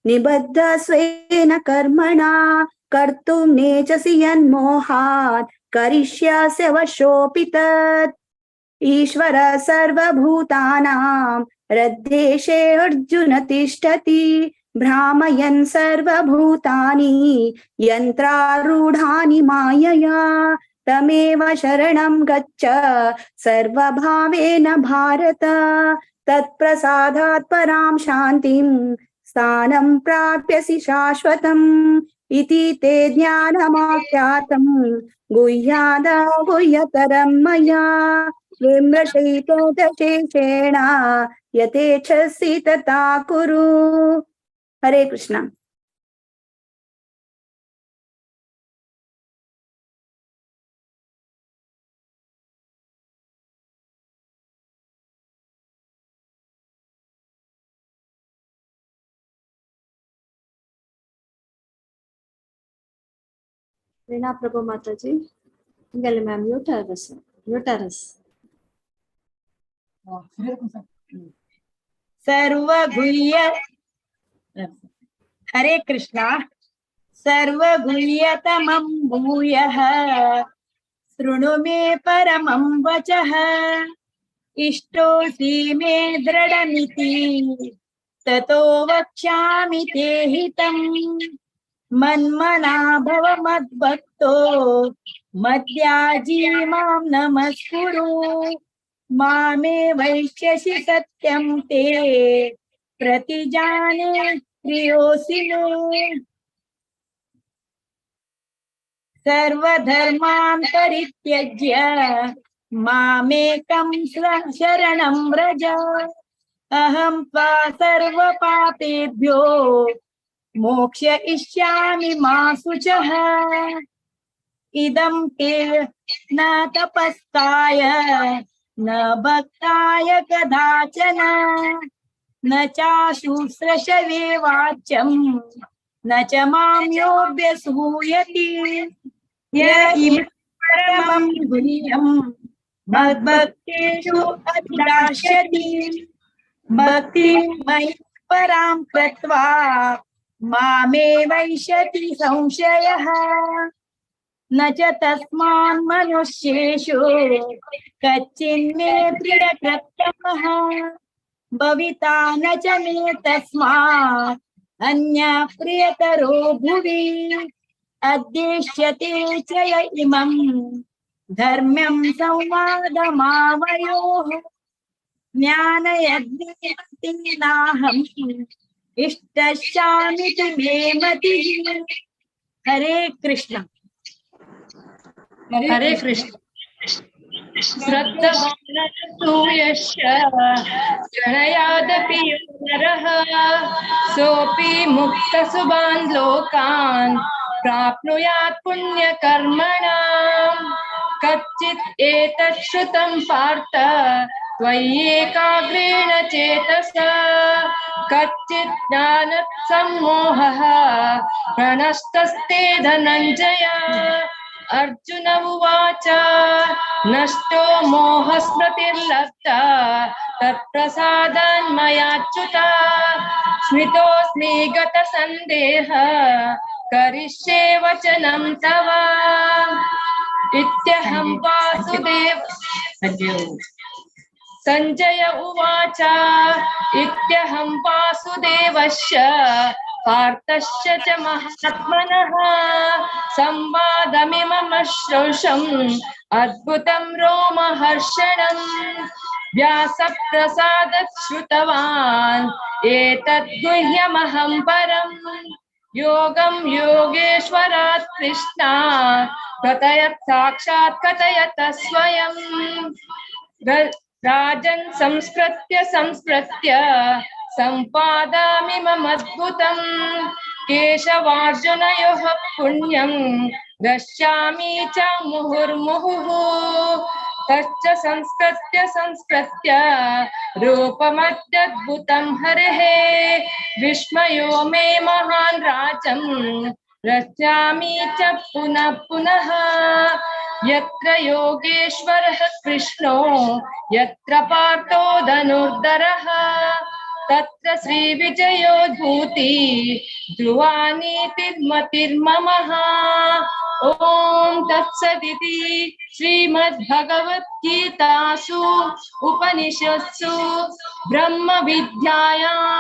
निबद्ध स्वेन कर्मणा कर्तुं नेच्छसि यन्मोहात् करिष्यस्य वशोऽपि तत्। ईश्वर सर्वभूतानां हृद्देशे अर्जुन तिष्ठति भ्रामयन् सर्वभूतानि यन्त्रारूढानि मायया तमेव शरणं गच्छ सर्वभावेन भारत तत्प्रसादात् परां शान्तिं स्थानं प्राप्यसि शाश्वतम् इति ते ज्ञानमाख्यातं गुह्याद गुह्यतरं मया विमृशैतोदशेषेण यथेच्छसि तथा कुरु। हरे Krishna. Veena Prabhu Mataji, Pingali ma'am, your terrace. सर्वगुह्य हरे कृष्णा। सर्वगुह्यतमं भूयः शृणु मे परमं वचः इष्टोऽसि मे दृढमिति ततो वक्ष्यामि ते हितम्। मन्मना भव मद्भक्तो मद्याजी मां नमस्कुरु मामे वैष्यसि सत्यं ते प्रतिजाने प्रियोऽसि मे। सर्वधर्मान् परित्यज्य मामेकं शरणं व्रज अहं त्वा सर्वपापेभ्यो मोक्षयिष्यामि मा शुचः। इदं ते न तपस्ताय न भक्ताय कदाचन न चाशुश्रूषवे वाच्यं न च मां योऽभ्यसूयति। य इमं परमं गुह्यं मद्भक्तेषु अभिलाषति भक्तिं मयि परां कृत्वा मामे वैष्यति संशयः। न च तस्मान् मनुष्येषु कच्चिन्मे प्रियकृत्तमः भविता न च मे तस्मात् अन्यः प्रियतरो भुवि। अद्देश्यते च य इमं धर्म्यं संवादमावयोः ज्ञानयज्ञेनाहम् इष्टस्यामिति मे मतिः। हरे कृष्ण। हरे कृष्ण। श्रद्धावानसूयस्य प्रणयादपि नरः सोऽपि मुक्तसुभान् लोकान् प्राप्नुयात् पुण्यकर्मणाम्। कच्चित् एतत् श्रुतं पार्थ त्वय्येकाग्रेण चेतसा कच्चित् ज्ञानसम्मोहः प्रणष्टस्ते धनञ्जय। अर्जुन उवाच नष्टो मोहस्मृतिर्लब्धा तत्प्रसादान्मयाच्युता स्मितोऽस्मि गतसन्देह करिष्ये वचनं तव। इत्यहं वासुदेव संजय उवाच इत्यहं वासुदेवस्य पार्थस्य च महात्मनः संवादमिममश्रौषम् अद्भुतं रोमहर्षणम्। व्यासप्रसादात् श्रुतवान् एतद्गुह्यमहं परम् योगं योगेश्वरात् कृष्णात् कथयत् साक्षात् कथयत स्वयं। राजन् संस्कृत्य संस्कृत्य सम्पादामिममद्भुतं केशवार्जुनयोः पुण्यं द्रक्ष्यामि च मुहुर्मुहुः। तच्च संस्कृत्य संस्कृत्य रूपमत्यद्भुतं हरेः विस्मयो मे महान् राजं द्रक्ष्यामि च पुनः पुनः। यत्र योगेश्वरः कृष्णो यत्र पार्थो धनुर्धरः तत्र श्रीविजयो भूति ध्रुवा नीतिर्मतिर्ममः। ॐ तत्सदिति श्रीमद्भगवद्गीतासु उपनिषत्सु ब्रह्मविद्यायां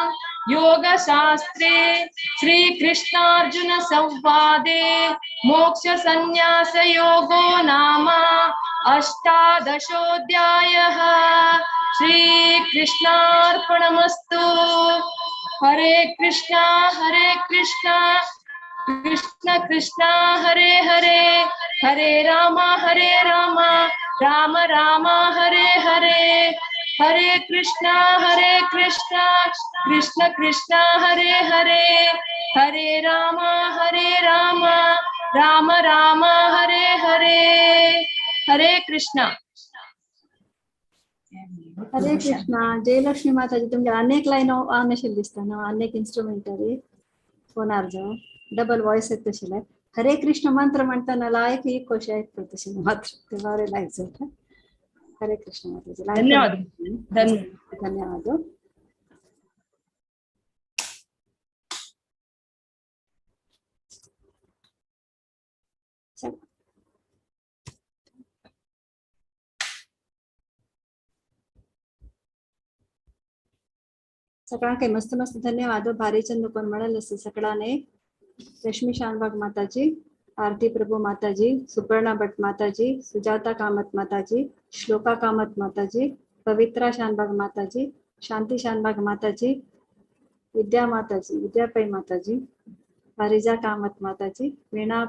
योगशास्त्रे श्रीकृष्णार्जुन संवादे मोक्षसंन्यासयोगो नाम अष्टादशोऽध्यायः। श्रीकृष्णार्पणमस्तु। Hare Krishna Hare Krishna Krishna Krishna Hare Hare Hare Rama Hare Rama Rama Rama Hare Hare Hare Krishna Hare Krishna Krishna Krishna Hare Hare Hare Rama Hare Rama Rama Rama Hare Hare Hare Krishna. Hare Krishna. Jayalakshmi Mataji तुमगे अनेक लायन ऑन आशिल्ले दिसता न्हू, अनेक इन्स्ट्रुमेंटरी फोनार जावं डबल वॉयस येता तशें. हरे कृष्ण मंत्र म्हणताना लायक ही खोशी आयकता तशें मात्र ते बरें लायक जाता. हरे कृष्ण माताजी. धन्यवाद. धन्यवाद. सगळ्यांक मस्त मस्त धन्यवाद. भारी चंद कोण म्हणाल असं सगळ्याने. रश्मी शानबाग माताजी, आरती प्रभू माताजी, सुपर्णा भट माताजी, सुजाता कामत माताजी, श्लोका कामत माताजी, पवित्रा शानबाग माताजी, शांती शानबाग माताजी, विद्या माताजी, विद्यापै माताजी, पारिजा कामत माताजी, वीणा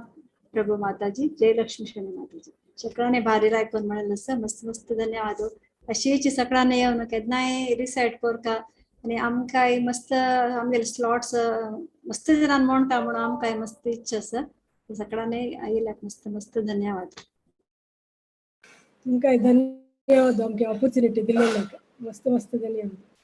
प्रभू माताजी, जयलक्ष्मी शनी माताजी. सगळ्याने भारी ऐकून म्हणाल असं मस्त मस्त धन्यवाद. अशीच सगळ्याने येऊन केन्नाय रिसायट करका आणि आमकां मस्त आमगेले स्लॉट्स मस्त जाणां म्हणटा म्हणून आमकां मस्त इच्छा आसा. सगळ्यांनी आयिल्ल्याक मस्त मस्त धन्यवाद. तुमकां धन्यवाद आमकां ऑपॉर्च्युनिटी दिल्ल्याक. मस्त मस्त धन्यवाद.